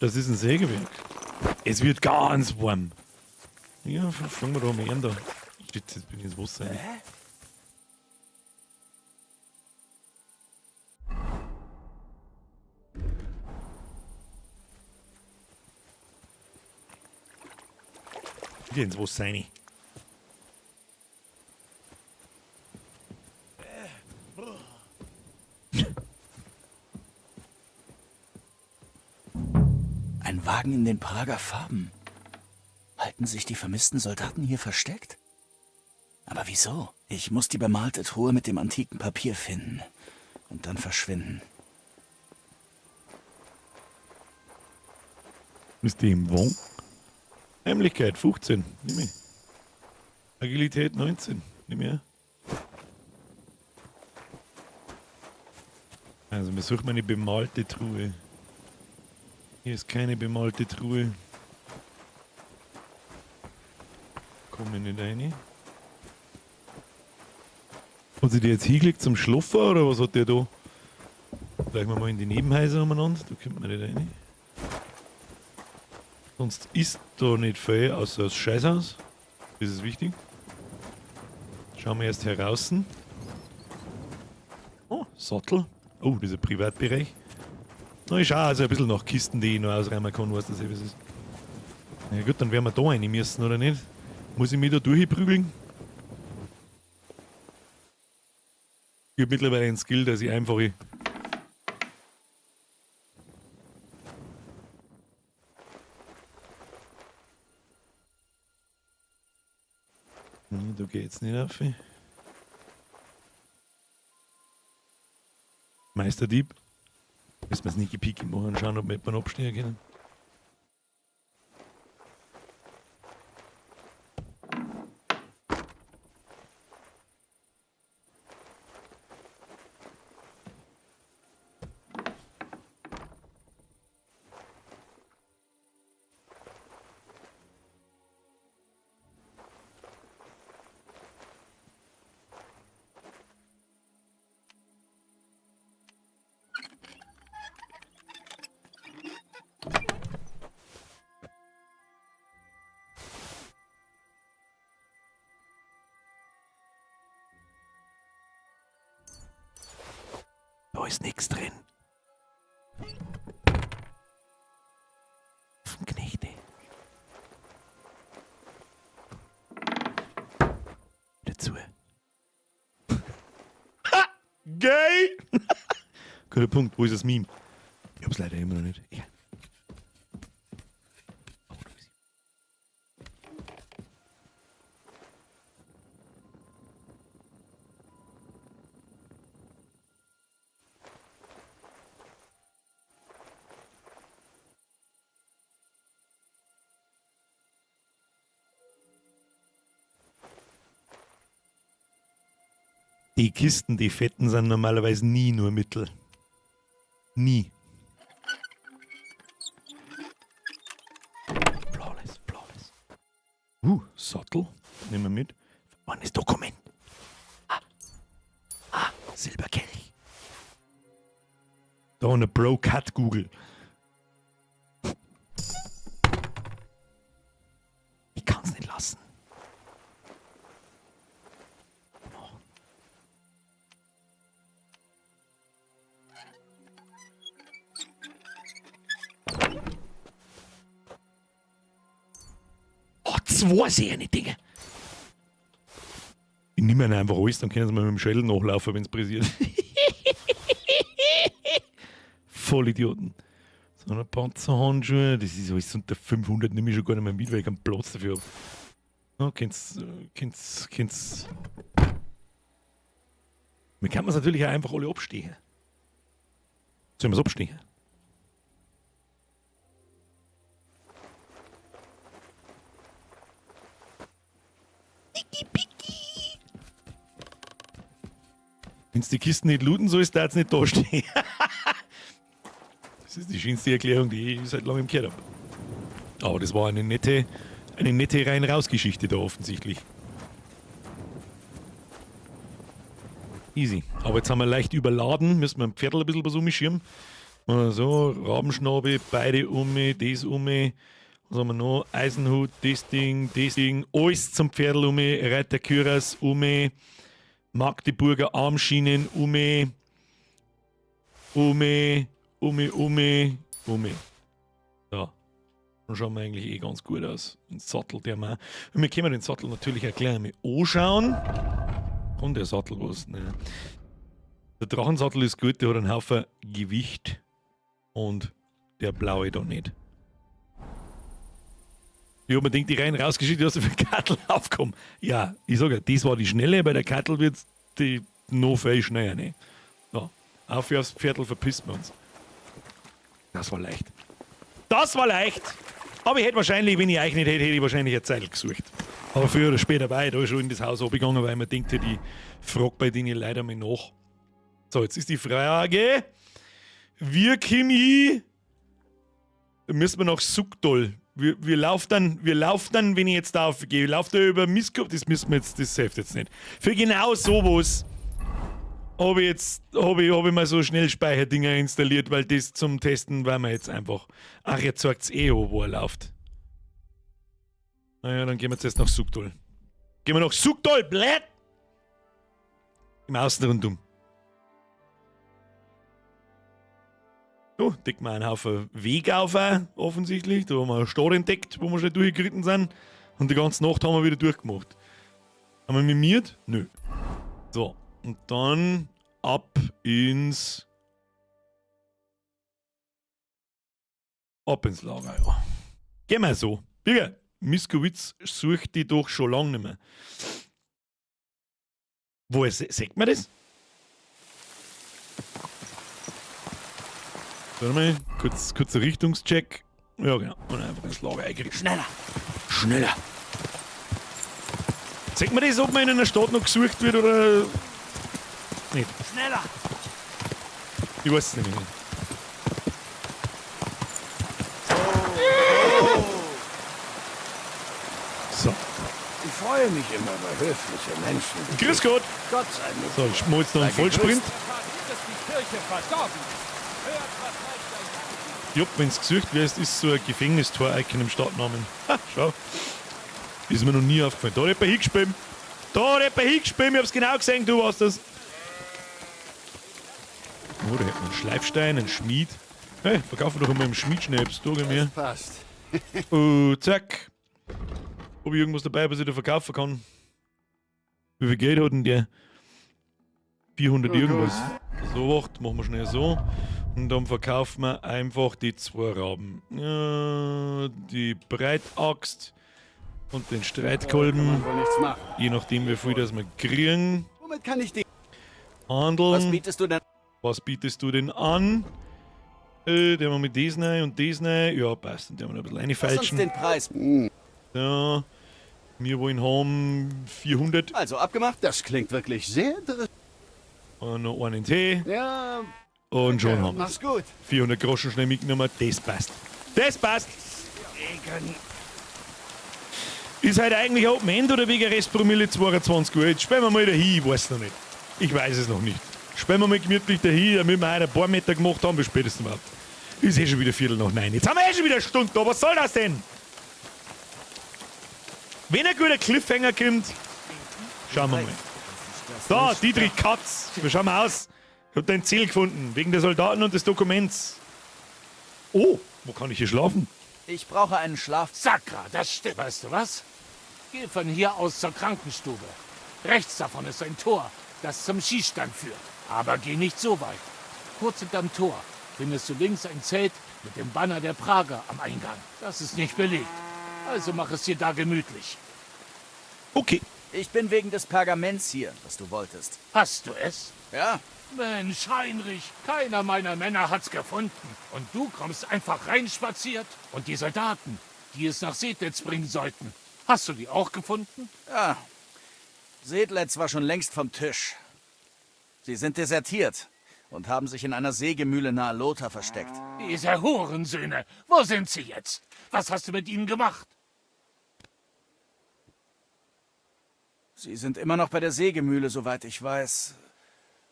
Das ist ein Sägewerk. Es wird ganz warm. Ja, fangen wir da mal an da. Shit, jetzt bin ich ins Wasser rein. Wieder ins Wasser rein. Ein Wagen in den Prager Farben. Halten sich die vermissten Soldaten hier versteckt? Aber wieso? Ich muss die bemalte Truhe mit dem antiken Papier finden und dann verschwinden. Ist die im Wagen? Heimlichkeit 15, nimm ich. Agilität 19, nimm ich. Also, wir suchen eine bemalte Truhe. Hier ist keine bemalte Truhe. Kommen wir nicht rein. Hat sich die jetzt hingelegt zum Schlafen oder was hat der da? Gleich mal in die Nebenhäuser umeinander, da kommt man nicht rein. Sonst ist da nicht viel, außer das Scheißhaus. Das ist wichtig. Schauen wir erst heraus. Oh, Sattel. Oh, das ist ein Privatbereich. Na, ich schaue also ein bisschen nach Kisten, die ich noch ausräumen kann, was das eben ist. Na gut, dann werden wir da rein müssen, oder nicht? Muss ich mich da durchprügeln? Ich habe mittlerweile einen Skill, dass ich einfach. Da geht's nicht auf. Meisterdieb. Müssen wir Sneaky Peeky machen und schauen, ob wir jemanden abstehen können. Da ist nichts drin. Knechte. Dazu. Ha! Gay! Guter Punkt. Wo ist das Meme? Ich hab's leider immer noch nicht. Ja. Die Kisten, die fetten, sind normalerweise nie nur Mittel. Nie. Flawless, flawless. Sattel. Nehmen wir mit. Verborgenes Dokument. Ah. Ah, Silberkelch. Da eine Bro-Cut Google. Ich kann's nicht lassen. Oh, zwei sehr Dinge. Ich nehme ihn einfach alles, dann können sie mir mit dem Schädel nachlaufen, wenn's pressiert. Vollidioten. So eine Panzerhandschuhe, das ist alles unter 500, nehme ich schon gar nicht mehr mit, weil ich keinen Platz dafür hab. Oh, könnt's. Mir kann man's natürlich auch einfach alle abstehen. Sollen wir's abstehen? Wenn's die Kisten nicht looten sollst, darf's nicht da stehen. Das ist die schönste Erklärung, die ich seit langem gehört hab. Aber das war eine nette Rein-Raus-Geschichte da offensichtlich. Easy. Aber jetzt haben wir leicht überladen, müssen wir im Pferdl ein bisschen was umschirmen. So, Rabenschnabel, beide um, das um. Was haben wir noch? Eisenhut, das Ding, alles zum Pferdl um, Reiterküras um, Magdeburger Armschienen um, um. So. Dann schauen wir eigentlich eh ganz gut aus. Den Sattel, der wir. Und wir können den Sattel natürlich auch gleich einmal anschauen. Kann der Sattel was? Ne. Der Drachensattel ist gut, der hat einen Haufen Gewicht. Und der blaue da nicht. Ich hab mir gedacht, die rein rausgeschickt, die hast du für Kattel aufgekommen. Ja, ich sag ja, das war die schnelle, bei der Kattel wird's die noch viel schneller, ne? So, auf aufs Pferdl verpisst wir uns. Das war leicht. Das war leicht! Aber ich hätte wahrscheinlich, wenn ich euch nicht hätte, hätte ich wahrscheinlich eine Zeit gesucht. Aber früher oder später war ich da schon in das Haus abgegangen, weil ich mir denkt, die fragt bei denen leider mal nach. So, jetzt ist die Frage, wie komme ich? Da müssen wir nach Suchdol. Wir laufen dann, wenn ich jetzt da aufgehe. Wir laufen da über Misskopf, das müssen wir jetzt, das hilft jetzt nicht. Für genau sowas habe ich jetzt, hab ich mal so Schnellspeicherdinger installiert, weil das zum Testen war mir jetzt einfach. Ach, jetzt zeigt's eh an, wo er läuft. Naja, dann gehen wir zuerst nach Suchdol. Gehen wir nach Suchdol, blöd! Im Außen rundum. So, decken wir einen Haufen Weg auf, offensichtlich. Da haben wir eine Stadt entdeckt, wo wir schon durchgeritten sind. Und die ganze Nacht haben wir wieder durchgemacht. Haben wir mimiert? Nö. So, und dann ab ins Lager, ja. Gehen wir so. Birger, Miskowitz sucht die doch schon lange nicht mehr. Wo ist, sagt man das? Warte mal, kurzer Richtungscheck. Ja, genau. Und einfach ins Lager eingerissen. Schneller! Schneller! Sagt man das, ob man in einer Stadt noch gesucht wird oder nicht? Schneller! Ich weiß es nämlich nicht. So. Ich freue mich immer über höfliche Menschen. Grüß Gott! Gott sei mit. So, ich schmolz noch einen Vollsprint. Jupp, wenn's gesucht wirst, ist so ein Gefängnistor-Icon im Stadtnamen. Ha, schau. Ist mir noch nie aufgefallen. Da hat jemand hingespielt. Da hat jemand hingespielt. Ich hab's genau gesehen, du warst das. Oh, da hätten wir einen Schleifstein, einen Schmied. Hey, verkaufen doch einmal im Schmied schnell. Da mir. Passt. Oh, zack. Ob ich irgendwas dabei, was ich da verkaufen kann. Wie viel Geld hat denn der? 400 irgendwas. So, wacht, machen wir schnell so. Und dann verkaufen wir einfach die zwei Raben. Die Breitaxt und den Streitkolben. Je nachdem, wie viel das wir kriegen. Womit kann ich die handeln. Was bietest du denn? Was bietest du denn an? Der wir mit diesen und diesen. Ja, passt. Und der wir noch ein bisschen reinfeilschen. Lass uns den Preis. Ja. Wir wollen haben 400. Also abgemacht? Das klingt wirklich sehr interessant. Und noch einen Tee. Ja. Und schon haben Mach's gut. 400 Groschen schnell mitgenommen. Das passt. Das passt. Ist heute eigentlich Open End oder wegen Restpromille 22 Uhr? Jetzt spielen wir mal dahin, ich weiß noch nicht. Ich weiß es noch nicht. Spielen wir mal gemütlich dahin, damit wir heute ein paar Meter gemacht haben, bis spätestens überhaupt. Ist eh schon wieder 8:15. Jetzt haben wir eh schon wieder eine Stunde da. Was soll das denn? Wenn ein guter Cliffhanger kommt, schauen wir mal. Da, Dietrich Katz. Wie schauen wir aus? Ich hab dein Ziel gefunden, wegen der Soldaten und des Dokuments. Oh, wo kann ich hier schlafen? Ich brauche einen Schlaf. Sakra, das stimmt. Weißt du was? Geh von hier aus zur Krankenstube. Rechts davon ist ein Tor, das zum Schießstand führt. Aber geh nicht so weit. Kurz hinterm Tor findest du links ein Zelt mit dem Banner der Prager am Eingang. Das ist nicht belegt. Also mach es dir da gemütlich. Okay. Ich bin wegen des Pergaments hier, das du wolltest. Hast du es? Ja. Mensch, Heinrich, keiner meiner Männer hat's gefunden. Und du kommst einfach reinspaziert. Und die Soldaten, die es nach Sedlitz bringen sollten, hast du die auch gefunden? Ja. Sedlitz war schon längst vom Tisch. Sie sind desertiert und haben sich in einer Sägemühle nahe Lothar versteckt. Diese Hurensöhne, wo sind sie jetzt? Was hast du mit ihnen gemacht? Sie sind immer noch bei der Sägemühle, soweit ich weiß.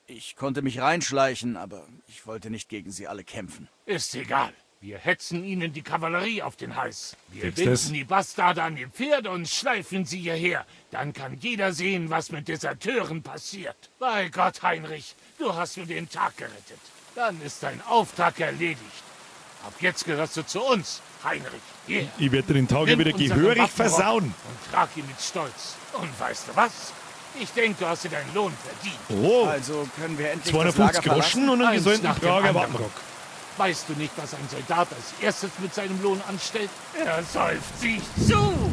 Ich konnte mich reinschleichen, aber ich wollte nicht gegen sie alle kämpfen. Ist egal. Wir hetzen ihnen die Kavallerie auf den Hals. Wir Gibt's binden das? die Bastarde an die Pferde und schleifen sie hierher. Dann kann jeder sehen, was mit Deserteuren passiert. Bei Gott, Heinrich, du hast mir den Tag gerettet. Dann ist dein Auftrag erledigt. Ab jetzt gehörst du zu uns, Heinrich. Hier. Ich werde den Tag ja Nimm wieder unseren gehörig Waffenrock versauen. Und trag ihn mit Stolz. Und weißt du was? Ich denke, du hast dir deinen Lohn verdient. Oh. Also können wir endlich das 250 Lager Groschen verlassen? und einen Eins gesäumten nach dem Prager anderen. Wappenrock. Weißt du nicht, was ein Soldat als erstes mit seinem Lohn anstellt? Er säuft sich zu!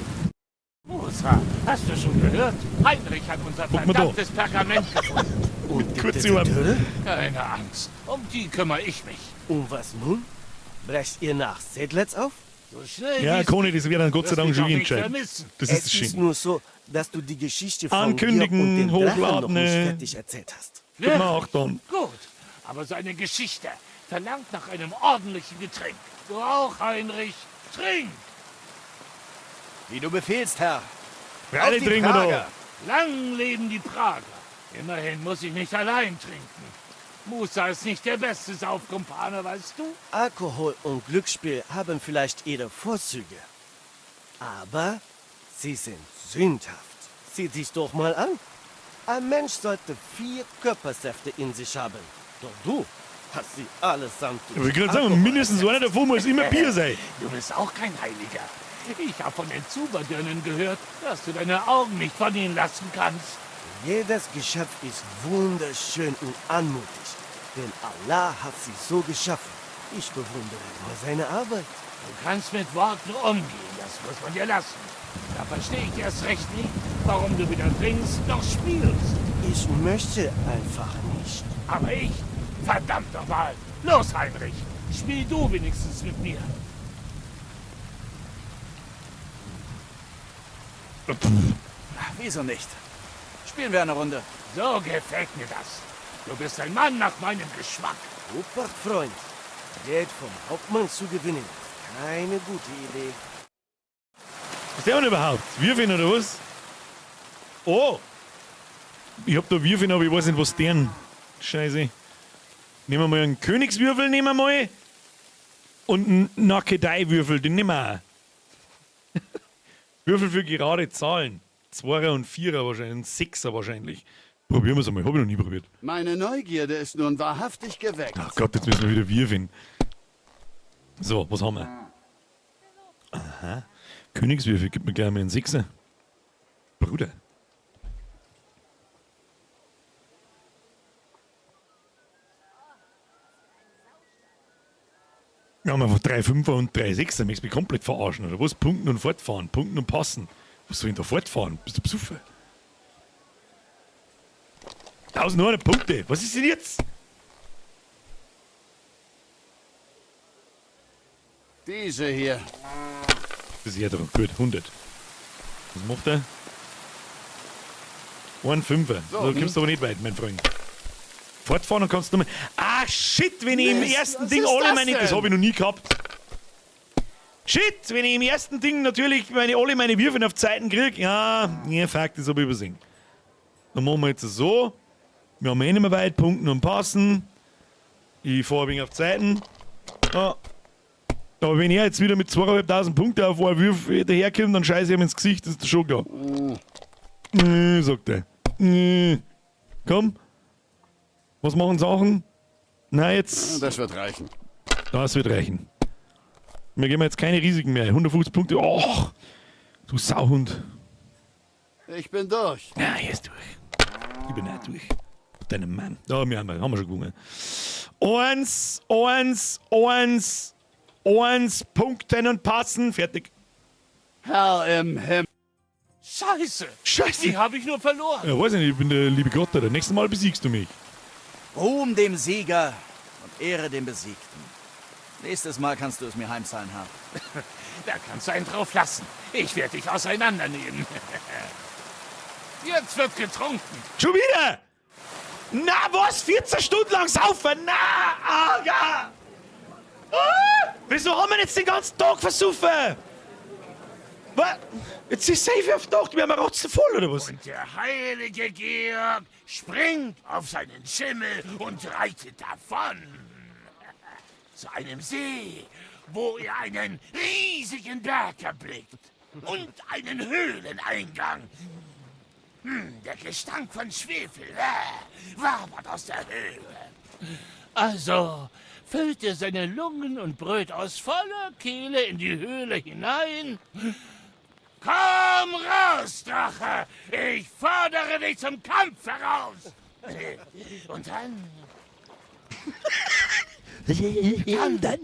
Musa, hast du schon gehört? Heinrich hat unser Guck mal da. verdammtes Pergament gefunden. Und die Kurze Ohren. Deserteure? Keine Angst, um die kümmere ich mich. Und was nun? Brecht ihr nach Sedlitz auf? So schnell Ja, wie's Conny, geht. das wird dann Gott sei Wirst Dank mich schon auch nicht entscheiden. vermissen. Das ist es das ist Schöne. nur so, dass du die Geschichte von dir Ankündigen, und dem Drachen noch hochladen. nicht fertig erzählt hast. Gib mal auch dann. Gut, aber so eine Geschichte verlangt nach einem ordentlichen Getränk. Du auch, Heinrich. Trink! Wie du befehlst, Herr. Freilich Auf die trinken wir da. Prager. Lang leben die Prager. Immerhin muss ich nicht allein trinken. Musa ist nicht der beste Saufkumpane, weißt du? Alkohol und Glücksspiel haben vielleicht ihre Vorzüge. Aber sie sind sündhaft. Sieh dich doch mal an. Ein Mensch sollte 4 Körpersäfte in sich haben. Doch du hast sie allesamt durch Ich würde gerade sagen, Alkohol mindestens einer ersetzt. davon muss immer Bier sein. Du bist auch kein Heiliger. Ich habe von den Zuberdirnen gehört, dass du deine Augen nicht von ihnen lassen kannst. Jedes Geschöpf ist wunderschön und anmutig, denn Allah hat sie so geschaffen. Ich bewundere nur seine Arbeit. Du kannst mit Worten umgehen, das muss man dir lassen. Da verstehe ich erst recht nicht, warum du weder trinkst noch spielst. Ich möchte einfach nicht. Aber ich, verdammt nochmal. Los, Heinrich, spiel du wenigstens mit mir. Wieso nicht? Spielen wir eine Runde. So gefällt mir das. Du bist ein Mann nach meinem Geschmack. Obacht, Freund. Geld vom Hauptmann zu gewinnen, ist keine gute Idee. Was der denn überhaupt? Würfeln oder was? Oh! Ich hab da Würfeln, aber ich weiß nicht, was deren. Scheiße. Nehmen wir mal einen Königswürfel, nehmen wir mal. Und einen Nakedei-Würfel, den nehmen wir auch. Würfel für gerade Zahlen. Zweier und Vierer wahrscheinlich, und Sechser wahrscheinlich. Probieren wir es einmal, hab ich noch nie probiert. Meine Neugierde ist nun wahrhaftig geweckt. Ach Gott, jetzt müssen wir wieder würfeln. So, was haben wir? Aha. Königswürfel, gib mir gleich mal einen Sechser. Bruder. Wir haben einfach 3 Fünfer und 3 Sechser. Möchtest du mich komplett verarschen, oder was? Punkten und fortfahren, Punkten und passen. Was soll ich denn da fortfahren? Bist du besoffen? 1900 Punkte. Was ist denn jetzt? Diese hier. Das ist ja doch gut. 100. Was macht er? Ein Fünfer. So, So, kommst du aber nicht weit, mein Freund. Fortfahren und kannst du nochmal. Ah, shit, wenn ich im Mist, ersten was Ding ist alle das meine. denn? Das habe ich noch nie gehabt. Shit, wenn ich im ersten Ding natürlich alle meine Würfel auf Zeiten kriege. Ja, ja, fuck, das habe ich übersehen. Dann machen wir jetzt so. Wir haben eh nicht mehr weit, Punkten und Passen. Ich fahre ein wenig auf Zeiten. Ja. Aber wenn er jetzt wieder mit 2.500 Punkten auf einen Würf daherkommt, dann scheiße ich ihm ins Gesicht, das ist schon klar. Nee, sagt er. Nee. Komm. Was machen Sachen? Na, jetzt. Das wird reichen. Das wird reichen. Wir geben jetzt keine Risiken mehr. 150 Punkte. Och, du Sauhund. Ich bin durch. Ja, er ist durch. Ich bin auch durch. Deinem Mann. Da, wir haben wir schon gewonnen. 1, 1, 1, 1, Punkten und Passen. Fertig. Herr im Himmel. Scheiße! Scheiße! Die habe ich nur verloren. Ja, weiß ich nicht, ich bin der liebe Gott, Alter. Nächstes Mal besiegst du mich. Ruhm dem Sieger und Ehre dem Besiegten. Nächstes Mal kannst du es mir heimzahlen, Herr. Da kannst du einen drauf lassen. Ich werde dich auseinandernehmen. Jetzt wird getrunken. Schon wieder! Na, was? 14 Stunden lang saufen? Na, ah, ja! Ah, wieso haben wir jetzt den ganzen Tag versoffen? Was? Jetzt ist safe auf Tag, wir haben rotzen voll, oder was? Und der heilige Georg springt auf seinen Schimmel und reitet davon. Zu einem See, wo er einen riesigen Berg erblickt und einen Höhleneingang. Der Gestank von Schwefel wabert aus der Höhle. Also füllt er seine Lungen und brüllt aus voller Kehle in die Höhle hinein. Komm raus, Drache! Ich fordere dich zum Kampf heraus! Und dann. Dann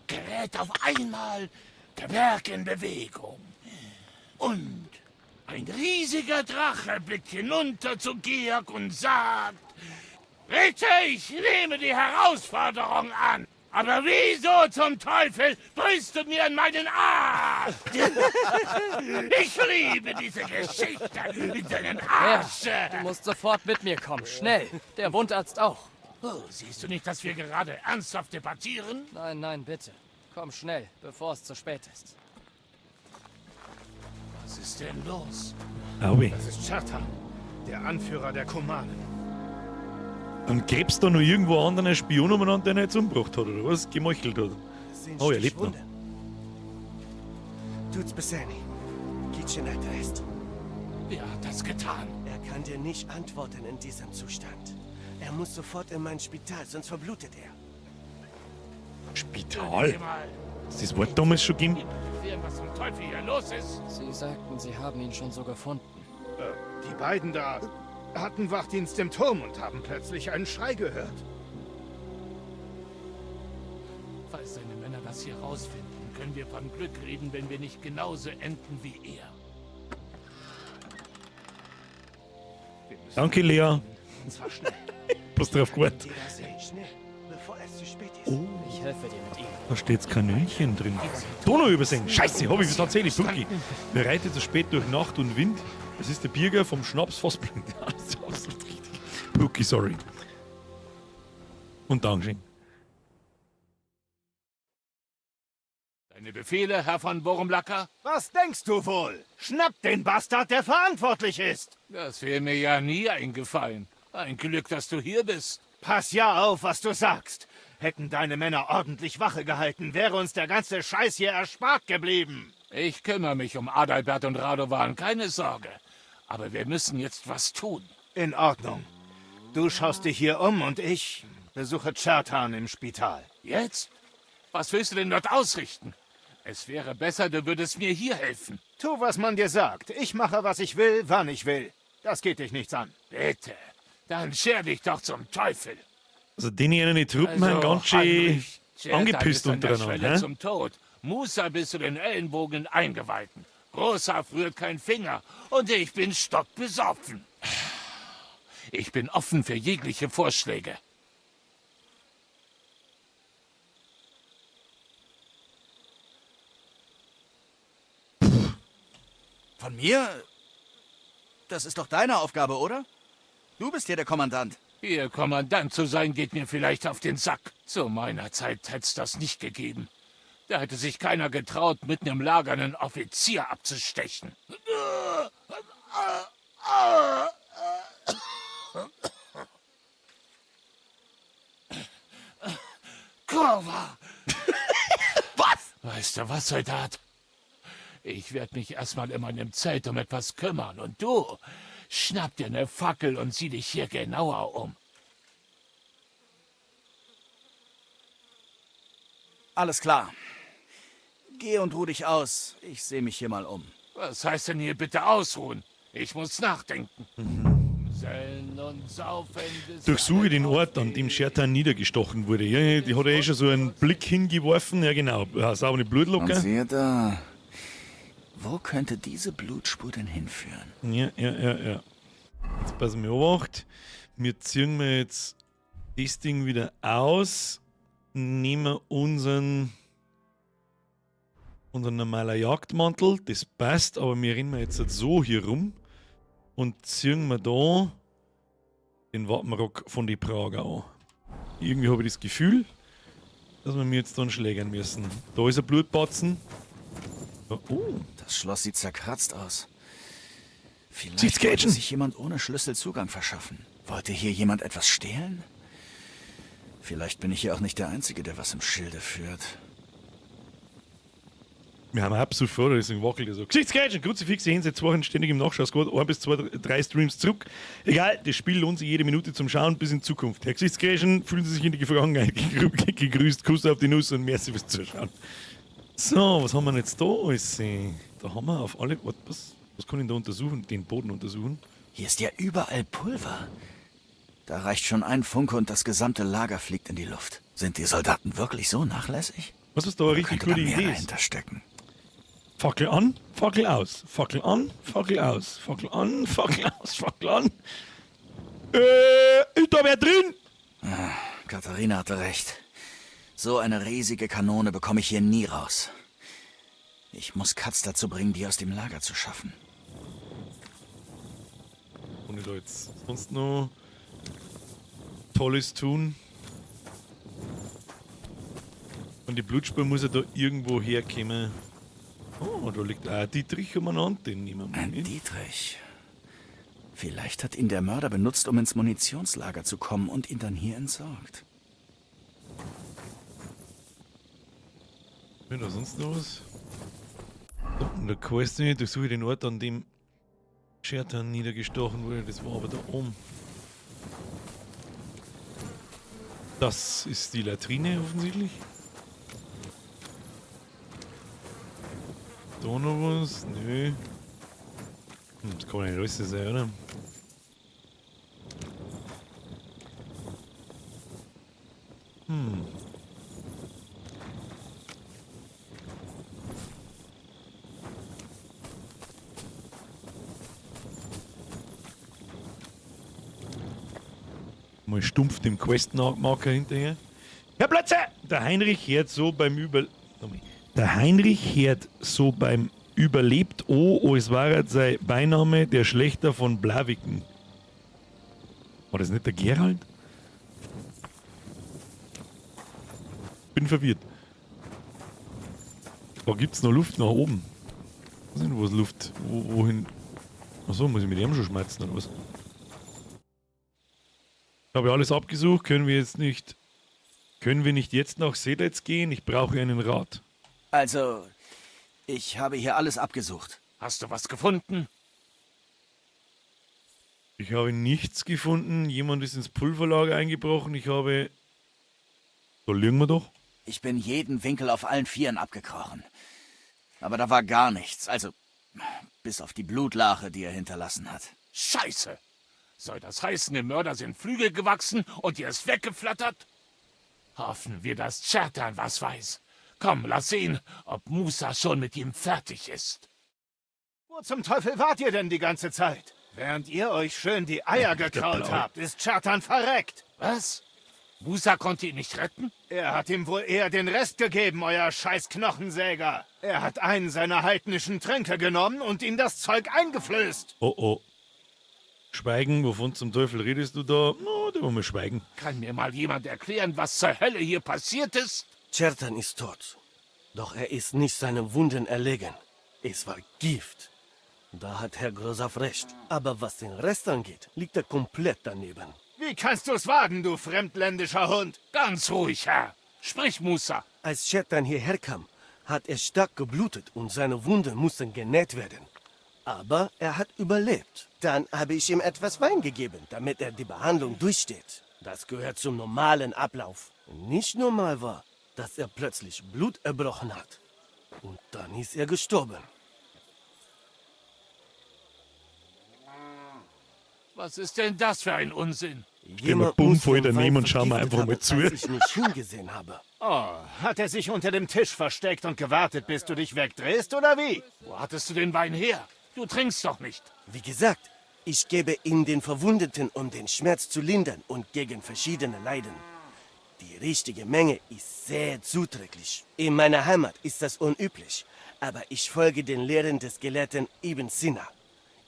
gerät auf einmal der Berg in Bewegung. Und ein riesiger Drache blickt hinunter zu Georg und sagt: Ritter, ich nehme die Herausforderung an. Aber wieso zum Teufel brüllst du mir in meinen Arsch? Ich liebe diese Geschichte in deinen Arsch. Ja, du musst sofort mit mir kommen. Schnell. Der Wundarzt auch. Oh, siehst du nicht, dass wir gerade ernsthaft debattieren? Nein, nein, bitte. Komm schnell, bevor es zu spät ist. Was ist denn los? Aui. Das ist Chertan, der Anführer der Kumanen. Dann gräbst da noch irgendwo einen anderen Spion umeinander, der ihn jetzt umgebracht hat, oder was? Gemeuchelt hat. Oh, er lebt noch. Tut's Besani. Kitchener ist. Wer hat das getan? Er kann dir nicht antworten in diesem Zustand. Er muss sofort in mein Spital, sonst verblutet er. Spital? Ist das Wort damals schon gegeben? Was zum Teufel hier los ist? Sie sagten, sie haben ihn schon so gefunden. Die beiden da hatten Wachdienst im Turm und haben plötzlich einen Schrei gehört. Falls seine Männer das hier rausfinden, können wir von Glück reden, wenn wir nicht genauso enden wie er. Danke, Lea. Und zwar schnell. Bloß drauf gewartet. Schnell, bevor es zu spät ist. Oh. Ich helfe dir mit ihm. Da steht jetzt Kaninchen drin. Donau übersehen. Scheiße, hab ich tatsächlich. Pucki. Wer reitet so spät durch Nacht und Wind? Das ist der Birger vom Schnaps fast blind. Ja, das ist absolut richtig. Pucki, sorry. Und Dankeschön. Deine Befehle, Herr von Borumlacker? Was denkst du wohl? Schnapp den Bastard, der verantwortlich ist! Das wäre mir ja nie eingefallen. Ein Glück, dass du hier bist. Pass ja auf, was du sagst. Hätten deine Männer ordentlich Wache gehalten, wäre uns der ganze Scheiß hier erspart geblieben. Ich kümmere mich um Adalbert und Radovan, keine Sorge. Aber wir müssen jetzt was tun. In Ordnung. Du schaust dich hier um und ich besuche Chertan im Spital. Jetzt? Was willst du denn dort ausrichten? Es wäre besser, du würdest mir hier helfen. Tu, was man dir sagt. Ich mache, was ich will, wann ich will. Das geht dich nichts an. Bitte. Dann scher dich doch zum Teufel. Also, denen ihre Truppen haben ganz schön Heinrich, Chertan angepisst ist an der untereinander. Schwelle hä? zum Tod. Musa bis zu den Ellenbogen eingeweihten. Rosa rührt kein Finger und ich bin stockbesoffen. Ich bin offen für jegliche Vorschläge. Von mir? Das ist doch deine Aufgabe, oder? Du bist hier der Kommandant. Hier Kommandant zu sein, geht mir vielleicht auf den Sack. Zu meiner Zeit hätt's das nicht gegeben. Da hätte sich keiner getraut, mitten im Lager einen Offizier abzustechen. Kurva! Was? Weißt du was, Soldat? Ich werde mich erstmal in meinem Zelt um etwas kümmern. Und du, schnapp dir eine Fackel und sieh dich hier genauer um. Alles klar. Geh und ruh dich aus. Ich sehe mich hier mal um. Was heißt denn hier bitte ausruhen? Ich muss nachdenken. Sellen und saufen bis Durchsuche den Ort, an dem Schertan niedergestochen wurde. Ja, die hat ja eh schon so einen Blick hingeworfen. Ja, genau. Ja, saubere Und Blutlocker. siehe da. Wo könnte diese Blutspur denn hinführen? Ja. Jetzt passen wir Obacht. Wir ziehen wir jetzt das Ding wieder aus. Nehmen unseren normaler Jagdmantel. Das passt, aber wir rennen jetzt so hier rum und ziehen wir da den Wappenrock von die Prager an. Irgendwie habe ich das Gefühl, dass wir mir jetzt dann schlägern müssen. Da ist ein Blutbatzen. Oh. Das Schloss sieht zerkratzt aus. Vielleicht Sieht's wollte Cajun? sich jemand ohne Schlüssel Zugang verschaffen. Wollte hier jemand etwas stehlen? Vielleicht bin ich hier auch nicht der Einzige, der was im Schilde führt. Wir haben absolut vor, deswegen wackelt er so. Gesichtsgrätschen, Kruzifixe hin, seit 2 Wochen ständig im Nachschau-Squad, 1 bis 2, 3 Streams zurück. Egal, das Spiel lohnt sich jede Minute zum Schauen bis in Zukunft. Herr Gesichtsgrätschen, fühlen Sie sich in die Vergangenheit gegrüßt, Kuss auf die Nuss und merci fürs Zuschauen. So, was haben wir denn jetzt da alles? Da haben wir auf alle. Was kann ich da untersuchen? Den Boden untersuchen? Hier ist ja überall Pulver. Da reicht schon ein Funke und das gesamte Lager fliegt in die Luft. Sind die Soldaten wirklich so nachlässig? Was ist da eine Oder richtig könnte da gute mehr Idee ist? dahinter stecken? Fackel an, Fackel aus, Fackel an, Fackel aus, Fackel an, Fackel aus, Fackel an. Ist da wer drin? Ah, Katharina hatte recht. So eine riesige Kanone bekomme ich hier nie raus. Ich muss Katz dazu bringen, die aus dem Lager zu schaffen. Und ich da jetzt sonst noch Tolles tun? Und die Blutspur muss ja da irgendwo herkommen. Oh, da liegt auch ein Dietrich umeinander, den nehmen wir Ein mit. Dietrich. Vielleicht hat ihn der Mörder benutzt, um ins Munitionslager zu kommen und ihn dann hier entsorgt. Ist da sonst noch was? Da unten der Quest nicht. Durchsuche den Ort, an dem Schertan niedergestochen wurde. Das war aber da oben. Das ist die Latrine offensichtlich. Da noch was? Nö. Das kann nicht alles sein, oder? Mal stumpf dem Quest-Marker hinterher. Herr Plötze! Der Heinrich hört so beim Über... Der Heinrich hört so beim Überlebt O, es war sein Beiname, der Schlechter von Blaviken. War das nicht der Gerald? Bin verwirrt. Da gibt's noch Luft nach oben. Ich weiß nicht, wo ist Luft? Wohin? Achso, muss ich mit dem schon schmerzen oder was? Ich habe alles abgesucht. Können wir jetzt nicht. Können wir nicht jetzt nach Sedlec gehen? Ich brauche einen Rat. Also, ich habe hier alles abgesucht. Hast du was gefunden? Ich habe nichts gefunden. Jemand ist ins Pulverlager eingebrochen. Ich habe. Da liegen wir doch. Ich bin jeden Winkel auf allen Vieren abgekrochen. Aber da war gar nichts. Also, bis auf die Blutlache, die er hinterlassen hat. Scheiße! Soll das heißen, dem Mörder sind Flügel gewachsen und ihr ist weggeflattert? Hoffen wir, dass Chertan was weiß. Komm, lass sehen, ob Musa schon mit ihm fertig ist. Wo zum Teufel wart ihr denn die ganze Zeit? Während ihr euch schön die Eier gekraut habt, ist Chertan verreckt. Was? Musa konnte ihn nicht retten? Er hat ihm wohl eher den Rest gegeben, euer scheiß Knochensäger. Er hat einen seiner heidnischen Tränke genommen und ihm das Zeug eingeflößt. Oh oh. Schweigen, wovon zum Teufel redest du da? No, da wollen wir schweigen. Kann mir mal jemand erklären, was zur Hölle hier passiert ist? Chertan ist tot. Doch er ist nicht seinen Wunden erlegen. Es war Gift. Da hat Herr Grosav recht. Aber was den Rest angeht, liegt er komplett daneben. Wie kannst du es wagen, du fremdländischer Hund? Ganz ruhig, Herr. Sprich, Musa. Als Chertan hierher kam, hat er stark geblutet und seine Wunden mussten genäht werden. Aber er hat überlebt. Dann habe ich ihm etwas Wein gegeben, damit er die Behandlung durchsteht. Das gehört zum normalen Ablauf. Nicht normal war, dass er plötzlich Blut erbrochen hat. Und dann ist er gestorben. Was ist denn das für ein Unsinn? Gehen wir bumm voll daneben und schauen wir einfach mal zu. Als ich nicht hingesehen habe. Oh, hat er sich unter dem Tisch versteckt und gewartet, bis du dich wegdrehst, oder wie? Wo hattest du den Wein her? Du trinkst doch nicht. Wie gesagt, ich gebe ihn den Verwundeten, um den Schmerz zu lindern und gegen verschiedene Leiden. Die richtige Menge ist sehr zuträglich. In meiner Heimat ist das unüblich, aber ich folge den Lehren des Gelehrten Ibn Sina.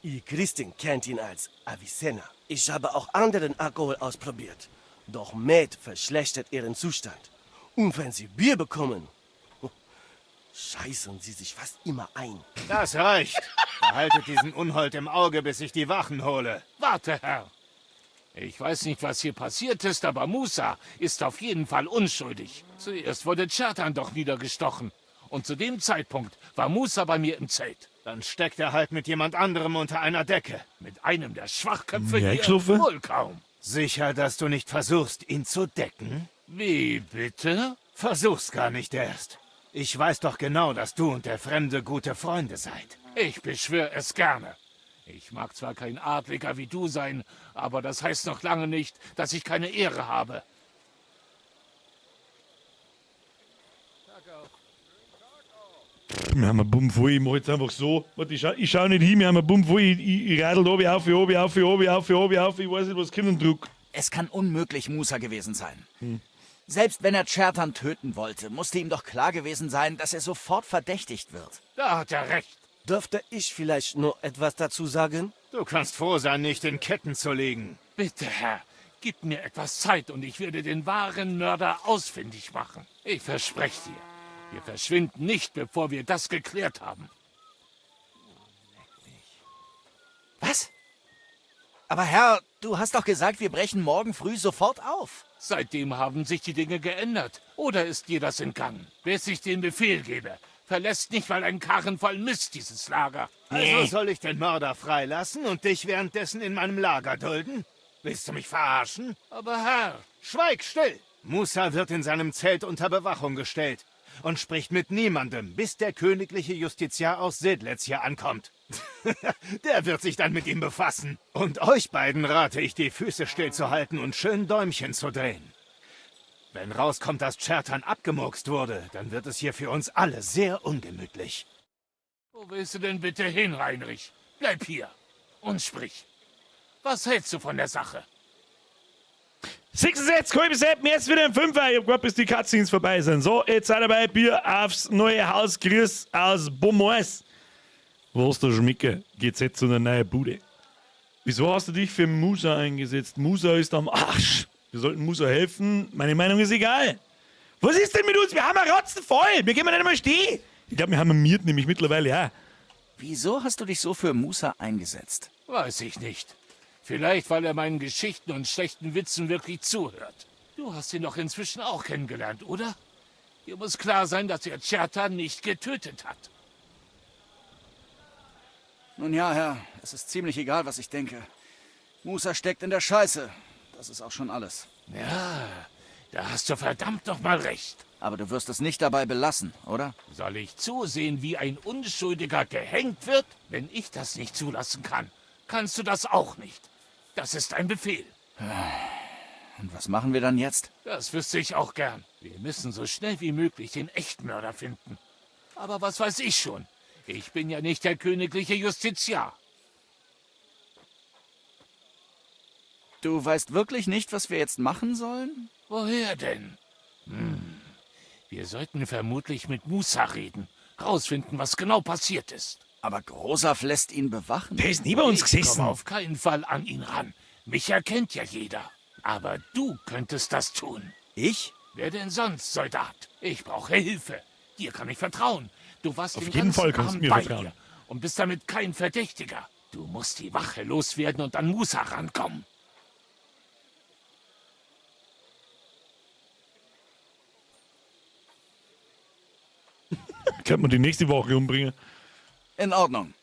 Ihr Christen kennt ihn als Avicenna. Ich habe auch anderen Alkohol ausprobiert, doch Met verschlechtert ihren Zustand. Und wenn sie Bier bekommen, scheißen sie sich fast immer ein. Das reicht. Behaltet diesen Unhold im Auge, bis ich die Wachen hole. Warte, Herr. Ich weiß nicht, was hier passiert ist, aber Musa ist auf jeden Fall unschuldig. Zuerst wurde Chertan doch niedergestochen. Und zu dem Zeitpunkt war Musa bei mir im Zelt. Dann steckt er halt mit jemand anderem unter einer Decke. Mit einem der Schwachköpfe Ja, hier? eingeschlafen? Wohl kaum. Sicher, dass du nicht versuchst, ihn zu decken? Wie bitte? Versuch's gar nicht erst. Ich weiß doch genau, dass du und der Fremde gute Freunde seid. Ich beschwöre es gerne. Ich mag zwar kein Adliger wie du sein, aber das heißt noch lange nicht, dass ich keine Ehre habe. Wir haben einen Bumm voll, ich mach jetzt einfach so. Warte, ich schau nicht hin, wir haben einen Bumm voll. Ich radel da oben auf, oben auf, oben auf, oben auf. Ich weiß nicht, was kommt und druck. Es kann unmöglich Musa gewesen sein. Selbst wenn er Chertan töten wollte, musste ihm doch klar gewesen sein, dass er sofort verdächtigt wird. Da hat er recht. Dürfte ich vielleicht noch etwas dazu sagen? Du kannst froh sein, nicht in Ketten zu liegen. Bitte, Herr, gib mir etwas Zeit und ich werde den wahren Mörder ausfindig machen. Ich verspreche dir, wir verschwinden nicht, bevor wir das geklärt haben. Was? Aber Herr, du hast doch gesagt, wir brechen morgen früh sofort auf. Seitdem haben sich die Dinge geändert. Oder ist dir das entgangen? Bis ich den Befehl gebe, verlässt nicht mal ein Karren voll Mist dieses Lager. Also soll ich den Mörder freilassen und dich währenddessen in meinem Lager dulden? Willst du mich verarschen? Aber Herr... Schweig still! Musa wird in seinem Zelt unter Bewachung gestellt und spricht mit niemandem, bis der königliche Justiziar aus Sedlitz hier ankommt. Der wird sich dann mit ihm befassen. Und euch beiden rate ich, die Füße stillzuhalten und schön Däumchen zu drehen. Wenn rauskommt, dass Chertan abgemurkst wurde, dann wird es hier für uns alle sehr ungemütlich. Wo willst du denn bitte hin, Heinrich? Bleib hier und sprich. Was hältst du von der Sache? 66, halb sieben, jetzt wieder ein Fünfer. Ich hab gewartet, bis die Cutscenes vorbei sind. So, jetzt seid ihr dabei. Bier aufs neue Haus. Grüß aus Beaumont. Was der Schmicke? Geht's jetzt zu einer neuen Bude. Wieso hast du dich für Musa eingesetzt? Musa ist am Arsch. Wir sollten Musa helfen. Meine Meinung ist egal. Was ist denn mit uns? Wir haben einen Rotzen voll. Wir gehen nicht einmal stehen. Ich glaube, wir haben einen Miert nämlich mittlerweile auch. Wieso hast du dich so für Musa eingesetzt? Weiß ich nicht. Vielleicht, weil er meinen Geschichten und schlechten Witzen wirklich zuhört. Du hast ihn doch inzwischen auch kennengelernt, oder? Dir muss klar sein, dass er Chertan nicht getötet hat. Nun ja, Herr, es ist ziemlich egal, was ich denke. Musa steckt in der Scheiße. Das ist auch schon alles. Ja, da hast du verdammt noch mal recht. Aber du wirst es nicht dabei belassen, oder? Soll ich zusehen, wie ein Unschuldiger gehängt wird? Wenn ich das nicht zulassen kann, kannst du das auch nicht. Das ist ein Befehl. Und was machen wir dann jetzt? Das wüsste ich auch gern. Wir müssen so schnell wie möglich den Echtmörder finden. Aber was weiß ich schon? Ich bin ja nicht der königliche Justiziar. Du weißt wirklich nicht, was wir jetzt machen sollen? Woher denn? Hm. Wir sollten vermutlich mit Musa reden. Rausfinden, was genau passiert ist. Aber Großaf lässt ihn bewachen. Der ist nie bei uns Ich gesessen. komme auf keinen Fall an ihn ran. Mich erkennt ja jeder. Aber du könntest das tun. Ich? Wer denn sonst, Soldat? Ich brauche Hilfe. Dir kann ich vertrauen. Du warst Auf den jeden ganzen Fall kannst du Abend mir bei vertrauen. mir und bist damit kein Verdächtiger. Du musst die Wache loswerden und an Musa rankommen. Könnte man die nächste Woche umbringen. In Ordnung.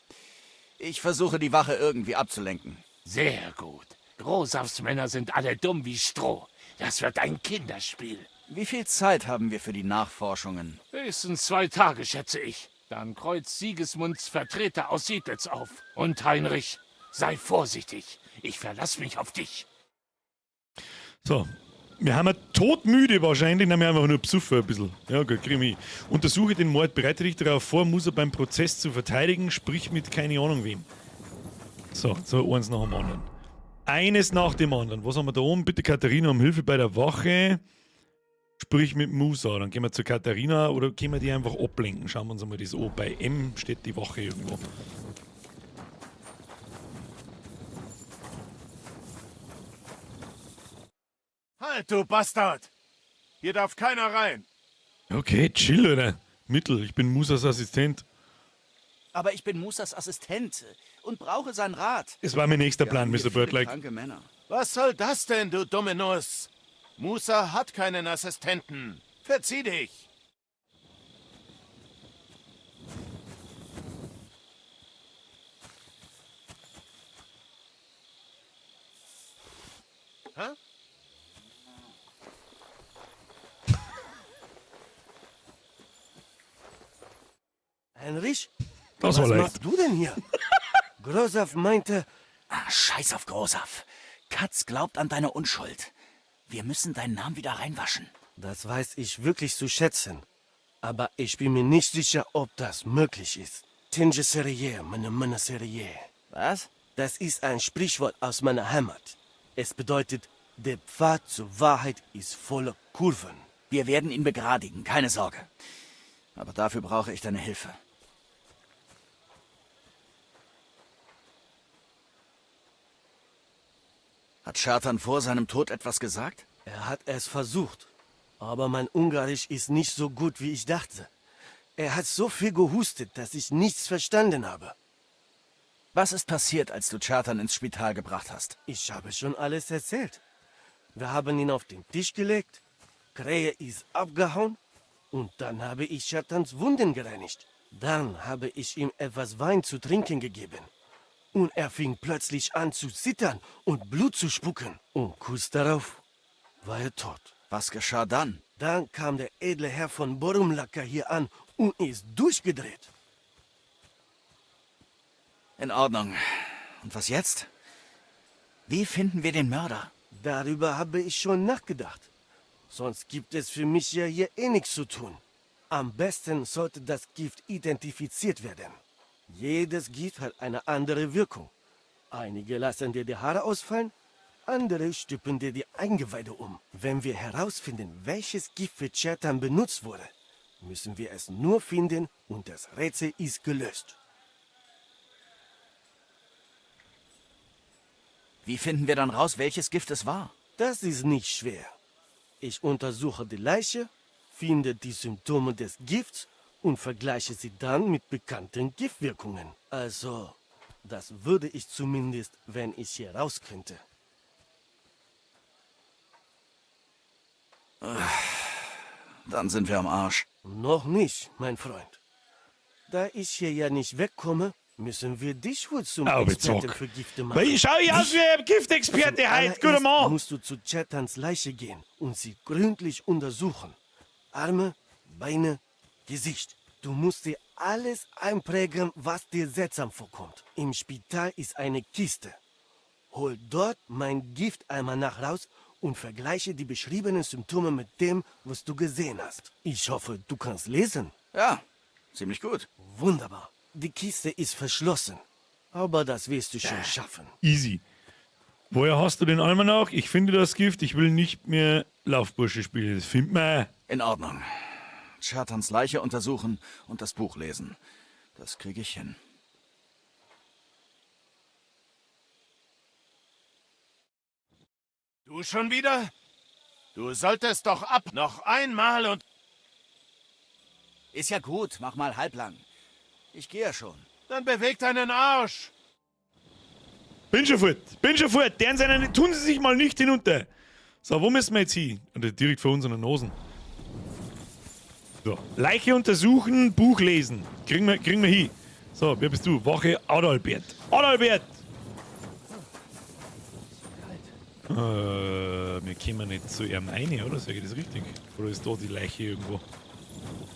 Ich versuche, die Wache irgendwie abzulenken. Sehr gut. Grosafs Männer sind alle dumm wie Stroh. Das wird ein Kinderspiel. Wie viel Zeit haben wir für die Nachforschungen? Höchstens 2 Tage, schätze ich. Dann kreuzt Sigismunds Vertreter aus Siedlitz auf. Und Heinrich, sei vorsichtig. Ich verlass mich auf dich. So. Wir haben ja todmüde wahrscheinlich, nehmen wir einfach nur Psuffer ein bisschen. Ja, gut, kriegen wir. Untersuche den Mord, bereite dich darauf vor, Musa beim Prozess zu verteidigen, sprich mit keine Ahnung wem. So, so eins nach dem anderen. Eines nach dem anderen. Was haben wir da oben? Bitte Katharina um Hilfe bei der Wache. Sprich mit Musa. Dann gehen wir zu Katharina oder können wir die einfach ablenken? Schauen wir uns einmal das an. Bei M steht die Wache irgendwo. Halt, du Bastard! Hier darf keiner rein. Okay, chill, oder? Mittel, ich bin Musas Assistent. Aber ich bin Musas Assistent und brauche seinen Rat. Es war mein nächster Wir Plan, haben Mr. hier viele Birdlike. Kranke Männer. Was soll das denn, du dumme Nuss? Musa hat keinen Assistenten. Verzieh dich! Hä? Heinrich? Das war Was leicht. machst du denn hier? Grosaf meinte... Ah, scheiß auf Grosaf. Katz glaubt an deine Unschuld. Wir müssen deinen Namen wieder reinwaschen. Das weiß ich wirklich zu schätzen. Aber ich bin mir nicht sicher, ob das möglich ist. Tinge Serie, meine Männer Serie. Was? Das ist ein Sprichwort aus meiner Heimat. Es bedeutet, der Pfad zur Wahrheit ist voller Kurven. Wir werden ihn begradigen, keine Sorge. Aber dafür brauche ich deine Hilfe. Hat Schertan vor seinem Tod etwas gesagt? Er hat es versucht. Aber mein Ungarisch ist nicht so gut, wie ich dachte. Er hat so viel gehustet, dass ich nichts verstanden habe. Was ist passiert, als du Chertan ins Spital gebracht hast? Ich habe schon alles erzählt. Wir haben ihn auf den Tisch gelegt, Krähe ist abgehauen und dann habe ich Schertans Wunden gereinigt. Dann habe ich ihm etwas Wein zu trinken gegeben. Und er fing plötzlich an zu zittern und Blut zu spucken. Und kurz darauf war er tot. Was geschah dann? Dann kam der edle Herr von Borumlaka hier an und ist durchgedreht. In Ordnung. Und was jetzt? Wie finden wir den Mörder? Darüber habe ich schon nachgedacht. Sonst gibt es für mich ja hier eh nichts zu tun. Am besten sollte das Gift identifiziert werden. Jedes Gift hat eine andere Wirkung. Einige lassen dir die Haare ausfallen, andere stüppen dir die Eingeweide um. Wenn wir herausfinden, welches Gift für Chertan benutzt wurde, müssen wir es nur finden und das Rätsel ist gelöst. Wie finden wir dann raus, welches Gift es war? Das ist nicht schwer. Ich untersuche die Leiche, finde die Symptome des Gifts und vergleiche sie dann mit bekannten Giftwirkungen. Also, das würde ich zumindest, wenn ich hier raus könnte. Dann sind wir am Arsch. Noch nicht, mein Freund. Da ich hier ja nicht wegkomme, müssen wir dich wohl zum Au, Experten Bezock. für Gifte machen. Weil ich schau ich aus wie ein Giftexperte heute, guter Zuallererst Mann. musst du zu Chatans Leiche gehen und sie gründlich untersuchen. Arme, Beine, Gesicht. Du musst dir alles einprägen, was dir seltsam vorkommt. Im Spital ist eine Kiste. Hol dort mein Gifteimer nach raus und vergleiche die beschriebenen Symptome mit dem, was du gesehen hast. Ich hoffe, du kannst lesen. Ja, ziemlich gut. Wunderbar. Die Kiste ist verschlossen. Aber das wirst du schon schaffen. Easy. Woher hast du den Almanach? Ich finde das Gift, ich will nicht mehr Laufbursche spielen. Das findet man. In Ordnung. Chertans Leiche untersuchen und das Buch lesen. Das kriege ich hin. Du schon wieder? Du solltest doch ab. Noch einmal und... Ist ja gut, mach mal halblang. Ich gehe ja schon. Dann beweg deinen Arsch. Bin schon fort, bin schon fort. Deren seine, tun Sie sich mal nicht hinunter. So, wo müssen wir jetzt hin? Und direkt vor unseren Nosen. So, Leiche untersuchen, Buch lesen. Kriegen wir hin. So, wer bist du? Wache Adalbert. Adalbert! Wir kommen nicht zu ihrem rein, oder? Sag ich das richtig? Oder ist da die Leiche irgendwo?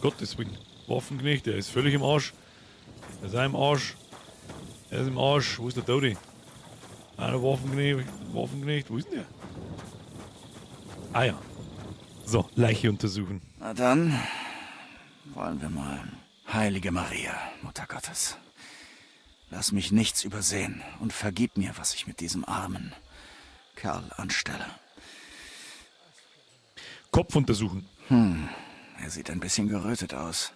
Gottes Willen. Waffenknecht, der ist völlig im Arsch. Der ist auch im Arsch. Er ist im Arsch. Wo ist der Todi? Einer Waffenknecht, Waffenknecht. Wo ist denn der? Ah ja. So, Leiche untersuchen. Na dann wollen wir mal. Heilige Maria, Mutter Gottes. Lass mich nichts übersehen und vergib mir, was ich mit diesem armen Kerl anstelle. Kopf untersuchen. Er sieht ein bisschen gerötet aus.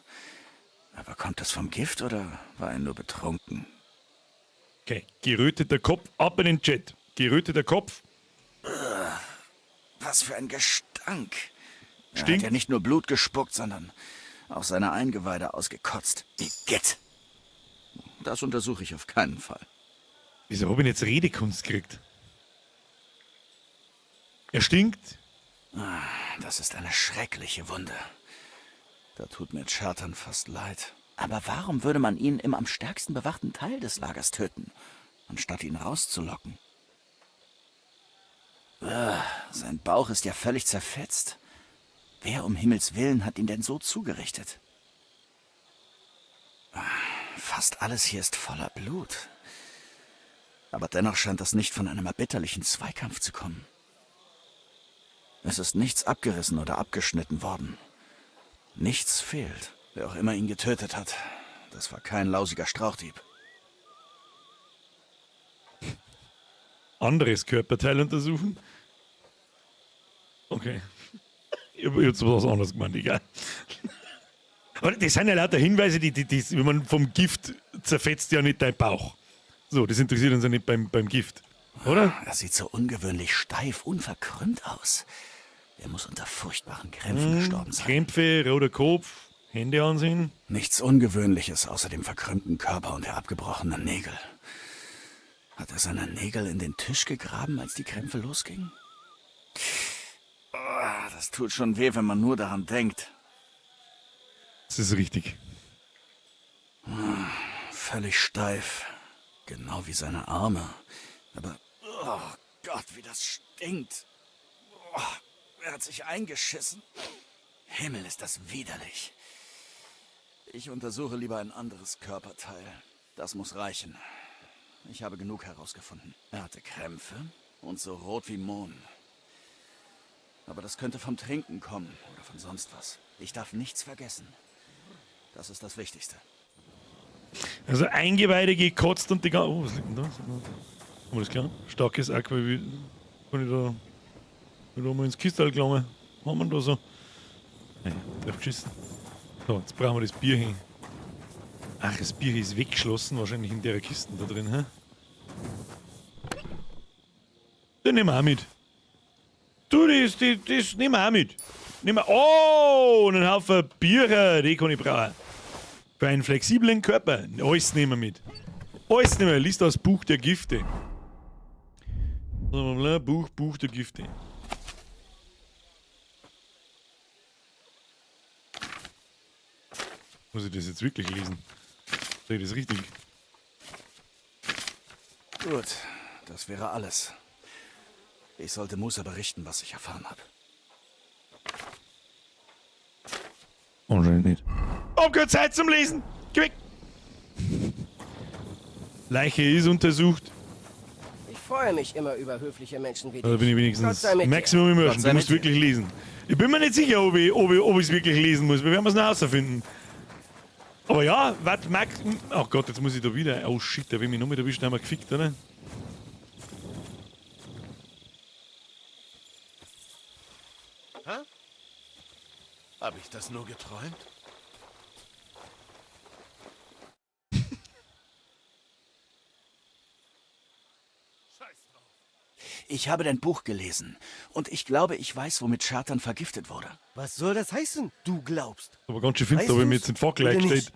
Aber kommt das vom Gift oder war er nur betrunken? Okay, geröteter Kopf, ab in den Chat. Geröteter Kopf. Was für ein Gestank. Er Stinkt. hat ja nicht nur Blut gespuckt, sondern auch seine Eingeweide ausgekotzt. Igitt. Das untersuche ich auf keinen Fall. Wieso hab ich denn jetzt Redekunst gekriegt? Er stinkt. Das ist eine schreckliche Wunde. Da tut mir Chertan fast leid. Aber warum würde man ihn im am stärksten bewachten Teil des Lagers töten, anstatt ihn rauszulocken? Sein Bauch ist ja völlig zerfetzt. Wer um Himmels Willen hat ihn denn so zugerichtet? Fast alles hier ist voller Blut. Aber dennoch scheint das nicht von einem erbitterlichen Zweikampf zu kommen. Es ist nichts abgerissen oder abgeschnitten worden. Nichts fehlt. Wer auch immer ihn getötet hat, das war kein lausiger Strauchdieb. Anderes Körperteil untersuchen? Okay. Ich hab jetzt was anderes gemeint, egal. Aber das sind ja lauter Hinweise, die, wenn man vom Gift zerfetzt ja nicht dein Bauch. So, das interessiert uns ja nicht beim Gift, oder? Er sieht so ungewöhnlich steif, unverkrümmt aus. Er muss unter furchtbaren Krämpfen gestorben sein. Krämpfe, roter Kopf, Hände ansehen. Nichts Ungewöhnliches außer dem verkrümmten Körper und der abgebrochenen Nägel. Hat er seine Nägel in den Tisch gegraben, als die Krämpfe losgingen? Oh, das tut schon weh, wenn man nur daran denkt. Das ist richtig. Völlig steif. Genau wie seine Arme. Aber, oh Gott, wie das stinkt. Oh, er hat sich eingeschissen. Himmel, ist das widerlich. Ich untersuche lieber ein anderes Körperteil. Das muss reichen. Ich habe genug herausgefunden. Er hatte Krämpfe und so rot wie Mohn. Aber das könnte vom Trinken kommen oder von sonst was. Ich darf nichts vergessen. Das ist das Wichtigste. Also Eingeweide gekotzt und die ganze... Oh, was liegt denn da? Alles klar. Starkes Aquavit. Kann ich da... Kann ich da mal ins Kistal gelangen? Haben wir da so? Naja, drauf geschissen. So, jetzt brauchen wir das Bier hin. Ach, das Bier ist weggeschlossen, wahrscheinlich in der Kiste da drin, hä? Den nehmen wir auch mit. Du, das nehmen wir auch mit. Nehmen wir, oh, und einen Haufen Bier, die kann ich brauchen. Für einen flexiblen Körper. Alles nehmen wir mit. Alles nehmen wir. Lies das Buch der Gifte. Buch der Gifte. Muss ich das jetzt wirklich lesen? Sehe ich das richtig? Gut, das wäre alles. Ich sollte Musa berichten, was ich erfahren habe. Anscheinend nicht. Oh, keine Zeit zum Lesen! Geh weg! Leiche ist untersucht. Ich freue mich immer über höfliche Menschen wie dich. Da bin ich wenigstens Maximum Immersion. Du musst wirklich lesen. Ich bin mir nicht sicher, ob ich es wirklich lesen muss. Wir werden es noch herausfinden. Aber ja, warte, Max. Oh Gott, jetzt muss ich da wieder. Oh shit, da will mich noch mit erwischen, haben wir gefickt, oder? Hä? Hab ich das nur geträumt? Scheiß drauf. Ich habe dein Buch gelesen und ich glaube, ich weiß, womit Schatan vergiftet wurde. Was soll das heißen, du glaubst? Aber ganz schön finster, Weißt wie mir du's jetzt den Fackel oder nicht? eingestellt.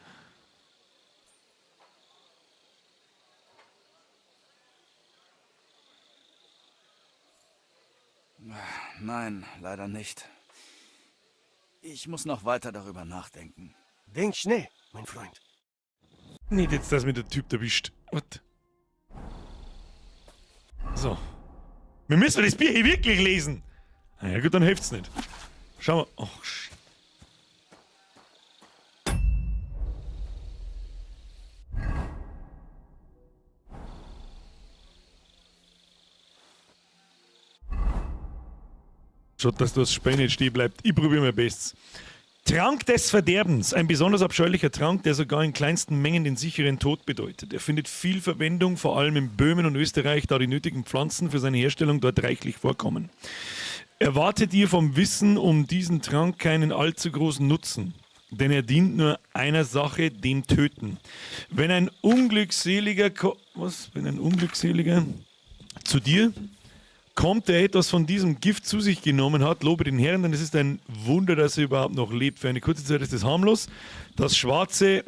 Nein, leider nicht. Ich muss noch weiter darüber nachdenken. Denk schnell, mein Freund. Nicht jetzt, dass mir der Typ erwischt. What? So. Wir müssen das Bier hier wirklich lesen. Na ja gut, dann hilft's nicht. Schauen wir. Ach, shit. Schaut, dass das Spiel nicht stehen bleibt. Ich probiere mein Bestes. Trank des Verderbens, ein besonders abscheulicher Trank, der sogar in kleinsten Mengen den sicheren Tod bedeutet. Er findet viel Verwendung, vor allem in Böhmen und Österreich, da die nötigen Pflanzen für seine Herstellung dort reichlich vorkommen. Erwartet ihr vom Wissen um diesen Trank keinen allzu großen Nutzen, denn er dient nur einer Sache, dem Töten. Wenn ein unglückseliger, Ko was? Wenn ein unglückseliger zu dir kommt, der etwas von diesem Gift zu sich genommen hat, lobe den Herrn, denn es ist ein Wunder, dass er überhaupt noch lebt. Für eine kurze Zeit ist es harmlos. Das Schwarze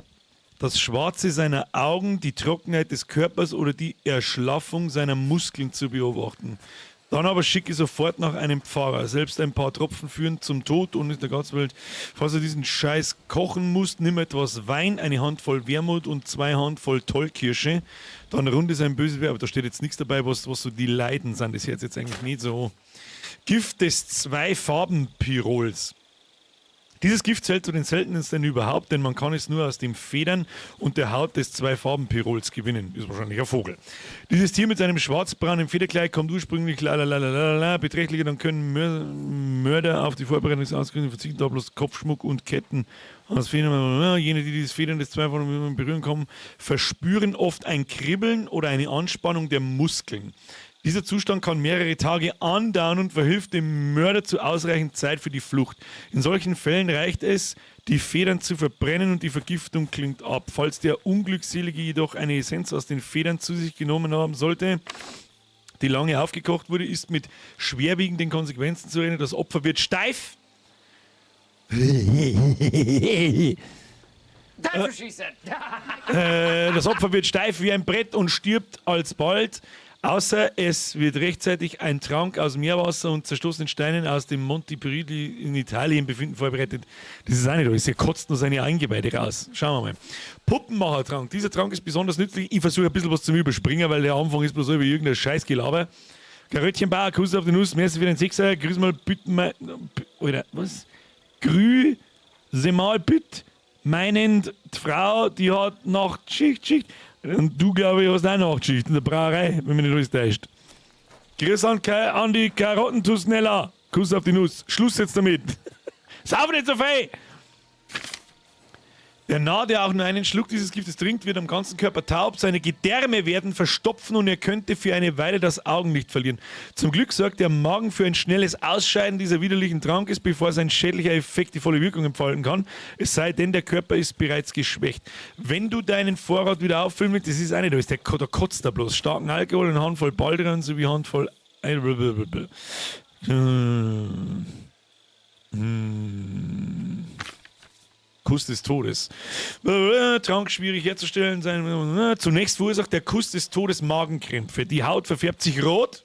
seiner Augen, die Trockenheit des Körpers oder die Erschlaffung seiner Muskeln zu beobachten. Dann aber schicke sofort nach einem Pfarrer. Selbst ein paar Tropfen führen zum Tod und in der ganzen Welt. Falls du diesen Scheiß kochen musst, nimm etwas Wein, eine Handvoll Wermut und 2 Handvoll Tollkirsche. Dann rund ist ein böses Verb. Aber da steht jetzt nichts dabei, was so die Leiden sind. Das ist jetzt eigentlich nicht so. Gift des Zwei-Farben-Pirols. Dieses Gift zählt zu den seltensten überhaupt, denn man kann es nur aus den Federn und der Haut des Zwei-Farben-Pirols gewinnen. Ist wahrscheinlich ein Vogel. Dieses Tier mit seinem schwarzbraunen Federkleid kommt ursprünglich lalalala, beträchtlicher, dann können Mörder auf die Vorbereitung des Ausgründens verzichten, da bloß Kopfschmuck und Ketten aus Federn. Jene, die dieses Federn des Zwei-Farben berühren kommen, verspüren oft ein Kribbeln oder eine Anspannung der Muskeln. Dieser Zustand kann mehrere Tage andauern und verhilft dem Mörder zu ausreichend Zeit für die Flucht. In solchen Fällen reicht es, die Federn zu verbrennen und die Vergiftung klingt ab. Falls der Unglückselige jedoch eine Essenz aus den Federn zu sich genommen haben sollte, die lange aufgekocht wurde, ist mit schwerwiegenden Konsequenzen zu rechnen. Das Opfer wird steif. Das Opfer wird steif wie ein Brett und stirbt alsbald. Außer es wird rechtzeitig ein Trank aus Meerwasser und zerstoßenen Steinen aus dem Monte Perilli in Italien befinden vorbereitet. Das ist auch nicht alles. Er kotzt nur seine Eingeweide raus. Schauen wir mal. Puppenmachertrank. Dieser Trank ist besonders nützlich. Ich versuche ein bisschen was zum Überspringen, weil der Anfang ist bloß über irgendein Scheißgelaber. Karöttchenbauer, Kuss auf die Nuss, merci für den Sechser. Grüß mal bitte mal. Alter, was? Grüße mal bitte meinen die Frau, die hat Nachtschicht, Schicht. Und du, glaube ich, hast auch Nachtschicht in der Brauerei, wenn mich nicht alles täuscht. Grüß an die Karottentusnella. Kuss auf die Nuss. Schluss jetzt damit. Sauf nicht so viel! Der Narr, der auch nur einen Schluck dieses Giftes trinkt, wird am ganzen Körper taub, seine Gedärme werden verstopfen und er könnte für eine Weile das Augenlicht verlieren. Zum Glück sorgt der Magen für ein schnelles Ausscheiden dieser widerlichen Trankes, bevor sein schädlicher Effekt die volle Wirkung entfalten kann. Es sei denn, der Körper ist bereits geschwächt. Wenn du deinen Vorrat wieder auffüllen willst, das ist auch nicht alles, der kotzt da bloß. Starken Alkohol, eine Handvoll Baldrian sowie Handvoll... Kuss des Todes. Trank schwierig herzustellen sein. Zunächst verursacht der Kuss des Todes Magenkrämpfe. Die Haut verfärbt sich rot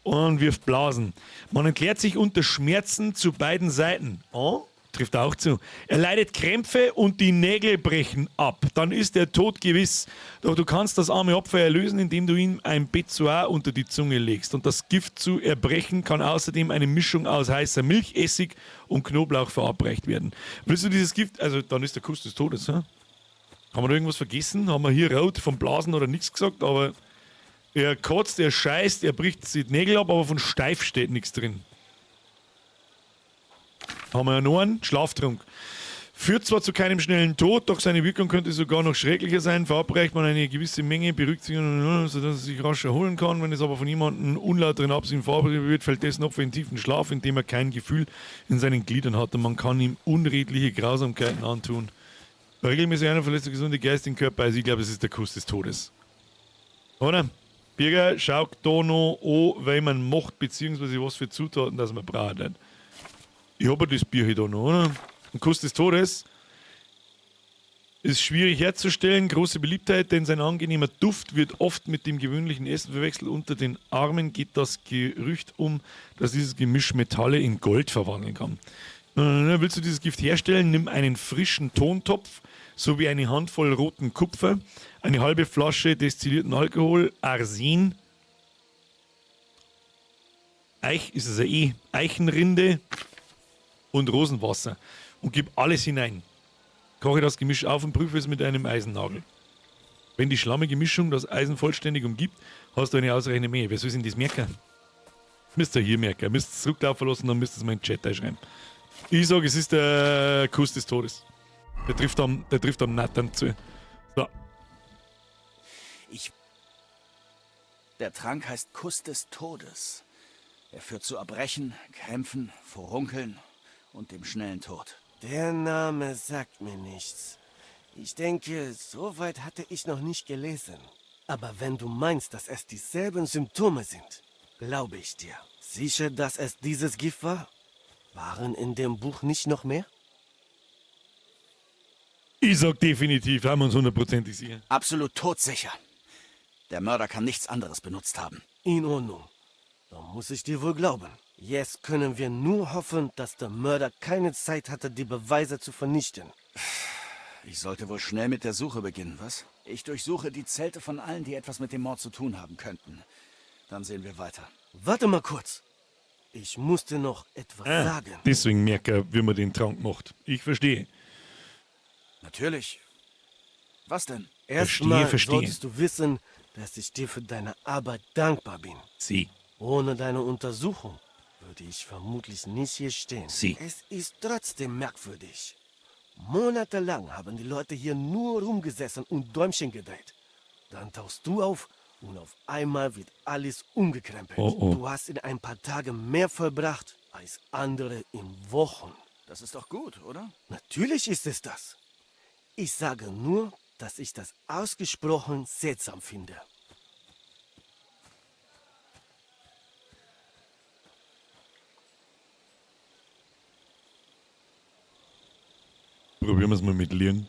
und wirft Blasen. Man entleert sich unter Schmerzen zu beiden Seiten. Oh, trifft auch zu. Er leidet Krämpfe und die Nägel brechen ab. Dann ist der Tod gewiss. Doch du kannst das arme Opfer erlösen, indem du ihm ein Bezoar unter die Zunge legst. Und das Gift zu erbrechen kann außerdem eine Mischung aus heißer Milch, Essig und Knoblauch verabreicht werden. Willst du dieses Gift? Also dann ist der Kuss des Todes. Hm? Haben wir da irgendwas vergessen? Haben wir hier rot vom Blasen oder nichts gesagt? Aber er kotzt, er scheißt, er bricht sich die Nägel ab, aber von steif steht nichts drin. Haben wir ja noch einen Schlaftrunk. Führt zwar zu keinem schnellen Tod, doch seine Wirkung könnte sogar noch schrecklicher sein. Verabreicht man eine gewisse Menge, beruhigt sich, sodass er sich rasch erholen kann. Wenn es aber von jemandem unlauteren Absichten verabreicht wird, fällt dessen Opfer in tiefen Schlaf, in dem er kein Gefühl in seinen Gliedern hat und man kann ihm unredliche Grausamkeiten antun. Bei regelmäßig einer verlässt der gesunde Geist den Körper. Also ich glaube, es ist der Kuss des Todes. Oder? Birger, schau da noch an, weil man macht, beziehungsweise was für Zutaten das man braucht. Ich habe ja das Bier hier da noch, oder? Ein Kuss des Todes. Ist schwierig herzustellen, große Beliebtheit, denn sein angenehmer Duft wird oft mit dem gewöhnlichen Essen verwechselt. Unter den Armen geht das Gerücht um, dass dieses Gemisch Metalle in Gold verwandeln kann. Willst du dieses Gift herstellen? Nimm einen frischen Tontopf sowie eine Handvoll roten Kupfer, eine halbe Flasche destillierten Alkohol, Arsen, Eich ist es ja eh, Eichenrinde und Rosenwasser und gib alles hinein. Koche das Gemisch auf und prüfe es mit einem Eisennagel. Wenn die schlammige Mischung das Eisen vollständig umgibt, hast du eine ausreichende Menge. Wer soll sich denn das merken? Müsst ihr hier merken. Müsst ihr zurücklaufen lassen, dann müsst ihr es mal in den Chat einschreiben. Ich sage, es ist der Kuss des Todes. Der trifft am Nathan zu. So. Der Trank heißt Kuss des Todes. Er führt zu Erbrechen, Krämpfen, Furunkeln und dem schnellen Tod. Der Name sagt mir nichts. Ich denke, so weit hatte ich noch nicht gelesen. Aber wenn du meinst, dass es dieselben Symptome sind, glaube ich dir. Sicher, dass es dieses Gift war? Waren in dem Buch nicht noch mehr? Ich sag definitiv, haben wir uns hundertprozentig sicher. Absolut todsicher. Der Mörder kann nichts anderes benutzt haben. In Ordnung. Da muss ich dir wohl glauben. Jetzt können wir nur hoffen, dass der Mörder keine Zeit hatte, die Beweise zu vernichten. Ich sollte wohl schnell mit der Suche beginnen, was? Ich durchsuche die Zelte von allen, die etwas mit dem Mord zu tun haben könnten. Dann sehen wir weiter. Warte mal kurz. Ich musste noch etwas sagen. Deswegen merke ich, wie man den Trank macht. Ich verstehe. Natürlich. Was denn? Erstmal Verstehe. solltest du wissen, dass ich dir für deine Arbeit dankbar bin. Sie. Ohne deine Untersuchung würde ich vermutlich nicht hier stehen. Sie. Es ist trotzdem merkwürdig. Monatelang haben die Leute hier nur rumgesessen und Däumchen gedreht. Dann tauchst du auf und auf einmal wird alles umgekrempelt. Oh, oh. Du hast in ein paar Tagen mehr vollbracht als andere in Wochen. Das ist doch gut, oder? Natürlich ist es das. Ich sage nur, dass ich das ausgesprochen seltsam finde. Probieren wir es mal mit Lieren.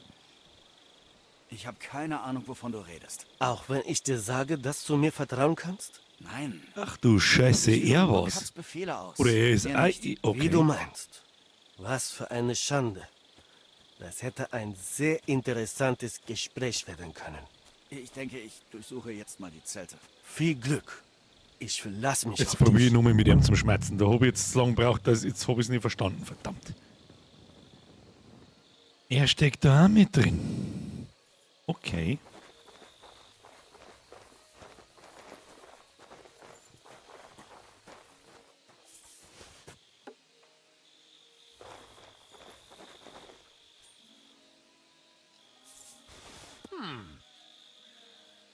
Ich habe keine Ahnung, wovon du redest. Auch wenn ich dir sage, dass du mir vertrauen kannst? Nein. Ach du Scheiße, Ich führe er nur war's. Katz Befehle aus. Oder er ist Mehr nicht. okay. Wie du meinst. Was für eine Schande. Das hätte ein sehr interessantes Gespräch werden können. Ich denke, ich durchsuche jetzt mal die Zelte. Viel Glück. Ich verlasse mich Jetzt auf probiere dich. ich nochmal mit ihm zum Schmerzen. Da habe ich jetzt zu lange gebraucht, jetzt habe ich es nicht verstanden. Verdammt. Er steckt da auch mit drin. Okay.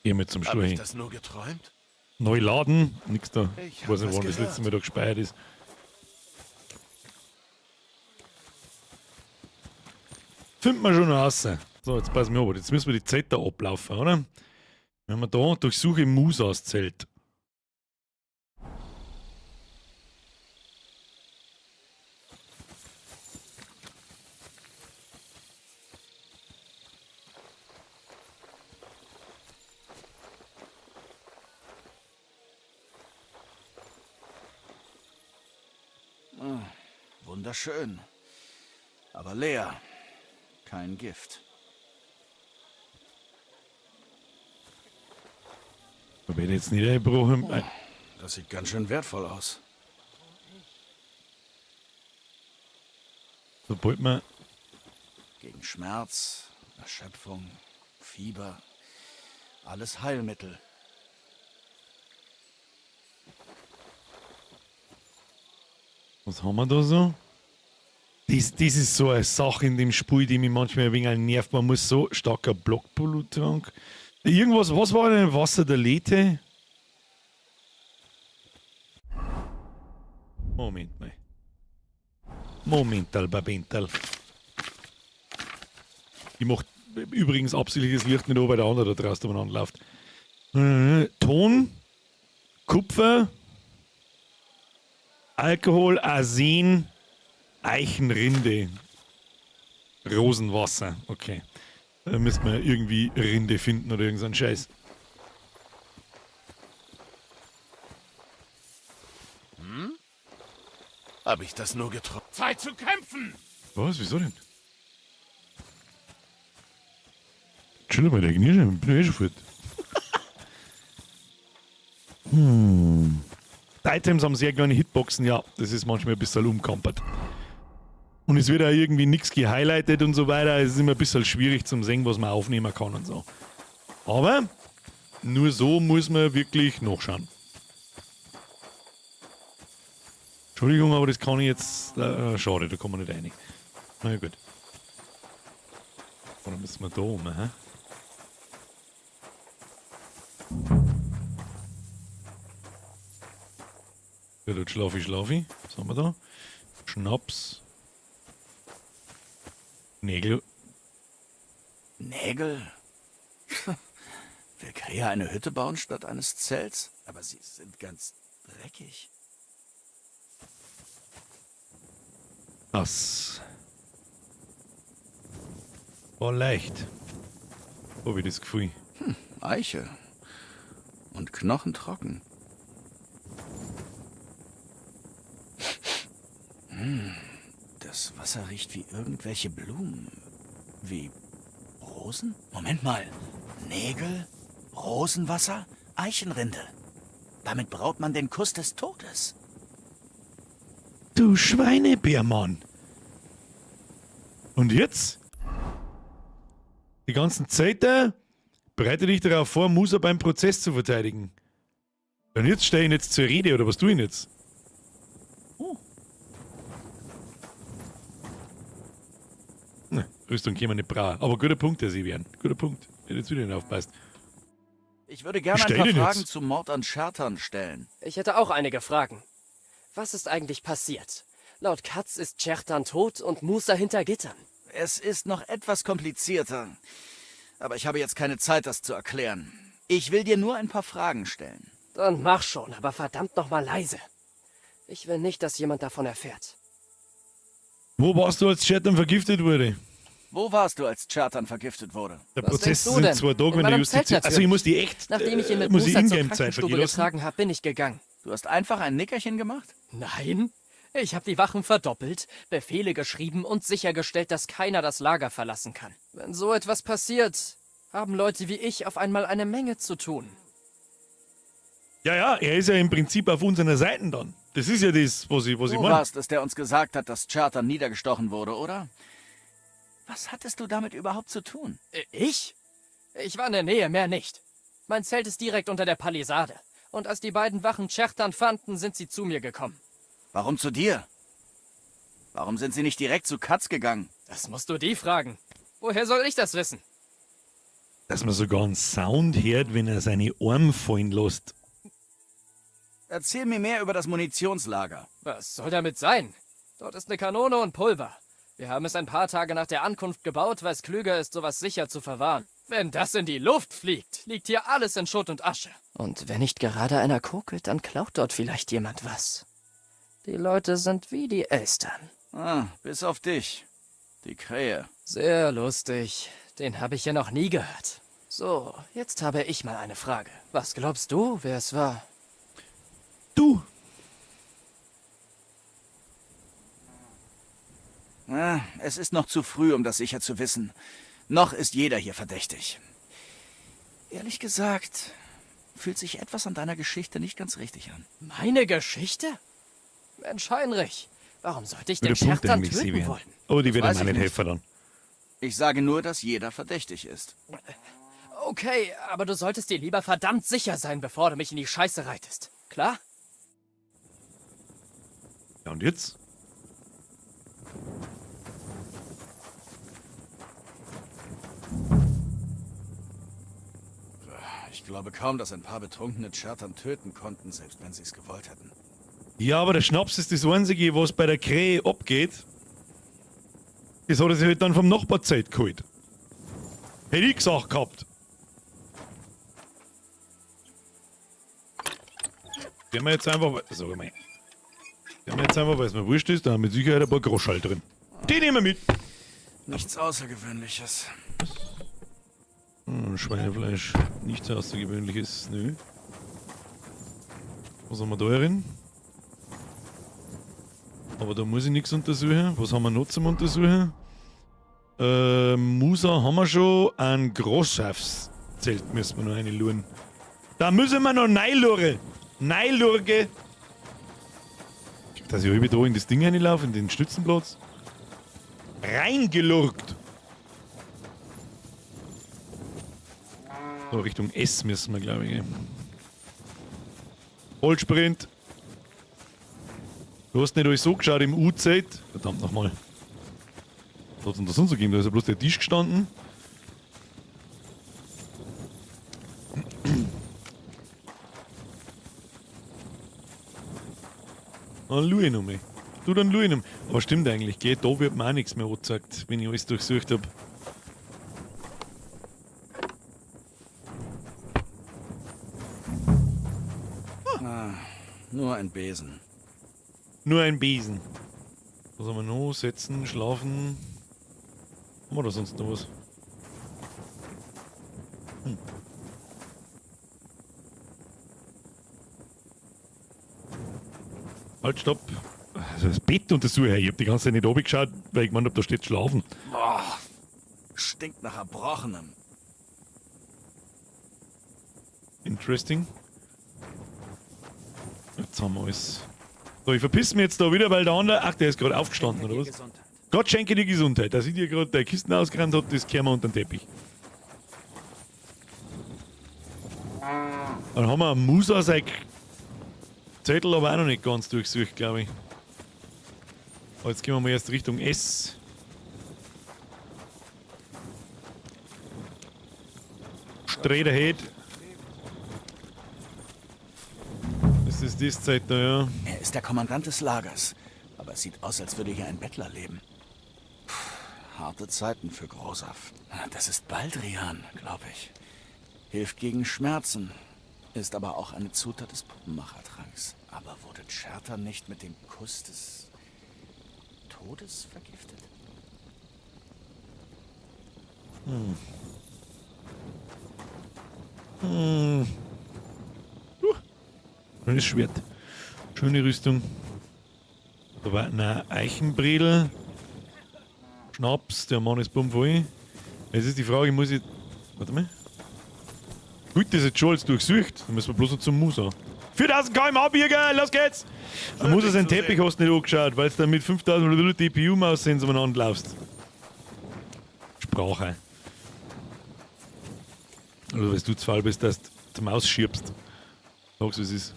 Gehen wir zum Hab Stuhl ich hin. das nur geträumt? Neu laden, nix da. Ich Ich hab weiß nicht, was wann das letzte gehört. Mal da gespeichert ist. Finden wir schon raus. So, jetzt passen wir auf. Jetzt müssen wir die Zeit da ablaufen, oder? Wenn wir da durchsuche Musas Zelt. Ah, wunderschön. Aber leer. Kein Gift. Da werde ich jetzt nicht eingebrochen. Oh, das sieht ganz schön wertvoll aus. Sobald man Gegen Schmerz, Erschöpfung, Fieber. Alles Heilmittel. Was haben wir da so? Das ist so eine Sache in dem Spiel, die mich manchmal ein wenig nervt. Man muss so starker Blockbluttrank. Irgendwas, was war denn Wasser der Lethe? Moment mal. Momental, Babental. Ich mach übrigens absichtlich das Licht nicht an, weil der andere da draußen umeinander läuft. Ton. Kupfer, Alkohol, Arsen, Eichenrinde, Rosenwasser. Okay. Da müssen wir irgendwie Rinde finden oder irgend so einen Scheiß. Hm? Hab ich das nur getroffen? Zeit zu kämpfen! Was? Wieso denn? Chill mal, der Gnirsche, ich bin eh schon fort. Die Items haben sehr kleine Hitboxen, ja. Das ist manchmal ein bisschen umkampert. Und es wird auch irgendwie nichts gehighlightet und so weiter. Es ist immer ein bisschen schwierig zum sehen, was man aufnehmen kann und so. Aber nur so muss man wirklich nachschauen. Entschuldigung, aber das kann ich jetzt... schade, da kommen wir nicht rein. Na ja, gut. Oder müssen wir da um, hä? Ja, dort schlafe ich, schlafe ich. Was haben wir da? Schnaps. Nägel. Nägel? Will Krea eine Hütte bauen statt eines Zelts? Aber sie sind ganz dreckig. Das war leicht. Hab ich das Gefühl. Eiche. Und knochentrocken. Das Wasser riecht wie irgendwelche Blumen. Wie Rosen? Moment mal. Nägel? Rosenwasser? Eichenrinde. Damit braut man den Kuss des Todes. Du Schweinebärmann. Und jetzt? Die ganzen Zelte? Bereite dich darauf vor, Musa beim Prozess zu verteidigen. Und jetzt stell ich ihn jetzt zur Rede, oder was tue ich denn jetzt? Oh. Ne, Rüstung können wir nicht brauchen. Aber guter Punkt, der Sie werden. Guter Punkt. Wenn jetzt wieder nicht aufpasst. Ich würde gerne Ich ein stell paar den Fragen jetzt. zum Mord an Schertern stellen. Ich hätte auch einige Fragen. Was ist eigentlich passiert? Laut Katz ist Tschertan tot und Musa hinter Gittern. Es ist noch etwas komplizierter. Aber ich habe jetzt keine Zeit, das zu erklären. Ich will dir nur ein paar Fragen stellen. Dann mach schon, aber verdammt nochmal leise. Ich will nicht, dass jemand davon erfährt. Wo warst du, als Schertan vergiftet wurde? Wo warst du, als Tschertan vergiftet wurde? Der Was Prozess denkst du sind denn? 2 Tage, In wenn der meinem Justiz. Zelt Also ich muss die echt. Nachdem ich ihn mit muss ich Musa zur Ingame-Zeit Krankenstube vergehen lassen. getragen habe, bin ich gegangen. Du hast einfach ein Nickerchen gemacht? Nein. Ich habe die Wachen verdoppelt, Befehle geschrieben und sichergestellt, dass keiner das Lager verlassen kann. Wenn so etwas passiert, haben Leute wie ich auf einmal eine Menge zu tun. Ja, ja, er ist ja im Prinzip auf unserer Seite dann. Das ist ja das, was ich Du meine. warst es, der uns gesagt hat, dass Tschertan niedergestochen wurde, oder? Was hattest du damit überhaupt zu tun? Ich? Ich war in der Nähe, mehr nicht. Mein Zelt ist direkt unter der Palisade. Und als die beiden Wachen Tschertan fanden, sind sie zu mir gekommen. Warum zu dir? Warum sind sie nicht direkt zu Katz gegangen? Das musst du die fragen. Woher soll ich das wissen? Dass man sogar einen Sound hört, wenn er seine Arme fallen lässt. Erzähl mir mehr über das Munitionslager. Was soll damit sein? Dort ist eine Kanone und Pulver. Wir haben es ein paar Tage nach der Ankunft gebaut, weil es klüger ist, sowas sicher zu verwahren. Wenn das in die Luft fliegt, liegt hier alles in Schutt und Asche. Und wenn nicht gerade einer kokelt, dann klaut dort vielleicht jemand was. Die Leute sind wie die Elstern. Ah, bis auf dich. Die Krähe. Sehr lustig. Den habe ich ja noch nie gehört. So, jetzt habe ich mal eine Frage. Was glaubst du, wer es war? Du! Ah, es ist noch zu früh, um das sicher zu wissen. Noch ist jeder hier verdächtig. Ehrlich gesagt, fühlt sich etwas an deiner Geschichte nicht ganz richtig an. Meine Geschichte? Mensch, Heinrich, warum sollte ich den Guter Punkt Schertan eigentlich, töten Severin. wollen? Aber die Das werden weiß ihm auch ich nicht nicht. helfen dann. Ich sage nur, dass jeder verdächtig ist. Okay, aber du solltest dir lieber verdammt sicher sein, bevor du mich in die Scheiße reitest. Klar? Ja, und jetzt? Ich glaube kaum, dass ein paar betrunkene Tschertan töten konnten, selbst wenn sie es gewollt hätten. Ja, aber der Schnaps ist das Einzige, was bei der Krähe abgeht. Das hat er sich halt dann vom Nachbarzelt geholt. Hätte ich gesagt gehabt. Werden wir jetzt einfach, sag ich mal, werden wir jetzt einfach, weil es mir wurscht ist, da haben wir mit Sicherheit ein paar Groschall drin. Die nehmen wir mit. Nichts Außergewöhnliches. Schweinefleisch, nichts Außergewöhnliches, nö. Was haben wir da drin? Aber da muss ich nichts untersuchen. Was haben wir noch zum Untersuchen? Musa haben wir schon. Ein Großschafszelt müssen wir noch reinluren. Da müssen wir noch reinluren. Reinlurge. Dass ich halb da in das Ding reinlaufe, in den Stützenplatz. Reingelurkt. So, Richtung S müssen wir, glaube ich, gehen. Vollsprint. Du hast nicht alles so geschaut im U-Zelt. Verdammt nochmal. Was hat's denn da sonst so gegeben? Da ist ja bloß der Tisch gestanden. Dann schau ich nochmal. Du, dann schau ich nochmal. Aber stimmt eigentlich, gell? Da wird mir auch nichts mehr angezeigt, wenn ich alles durchsucht hab. Ah, nur ein Besen. Nur ein Besen. Was haben wir noch? Setzen, schlafen. Haben wir da sonst noch was? Halt, stopp. Also das Bett untersuche ich. Ich hab die ganze Zeit nicht runtergeschaut, weil ich gemeint hab, da steht schlafen. Boah, stinkt nach Erbrochenem. Interesting. Jetzt haben wir alles. So, ich verpiss mich jetzt da wieder, weil der andere... Ach, der ist gerade aufgestanden, oder was? Gott schenke dir Gesundheit. Dass ich dir gerade deine Kisten ausgeräumt hab, das kehren wir unter den Teppich. Dann haben wir Musa sein Zettel aber auch noch nicht ganz durchsucht, glaube ich. Aber jetzt gehen wir mal erst Richtung S. Straight ahead. Das ist die Zeit da, ja. Er ist der Kommandant des Lagers. Aber es sieht aus, als würde hier ein Bettler leben. Puh, harte Zeiten für Großaf. Das ist Baldrian, glaube ich. Hilft gegen Schmerzen. Ist aber auch eine Zutat des Puppenmachertranks. Aber wurde Chertan nicht mit dem Kuss des Todes vergiftet? Schönes Schwert. Schöne Rüstung. Da war ein Eichenbredel. Schnaps, der Mann ist bummvoll. Jetzt ist die Frage, muss ich... Warte mal. Gut, das ist jetzt schon alles durchsucht. Dann müssen wir bloß noch zum Musa. 4000 km/h, Birger, los geht's! Man muss seinen Teppich hast du nicht angeschaut, weil du dann mit 5000 DPU-Maus umeinander laufst. Sprache. Oder weil du zu faul bist, dass du die Maus schiebst. Sag's, wie es ist.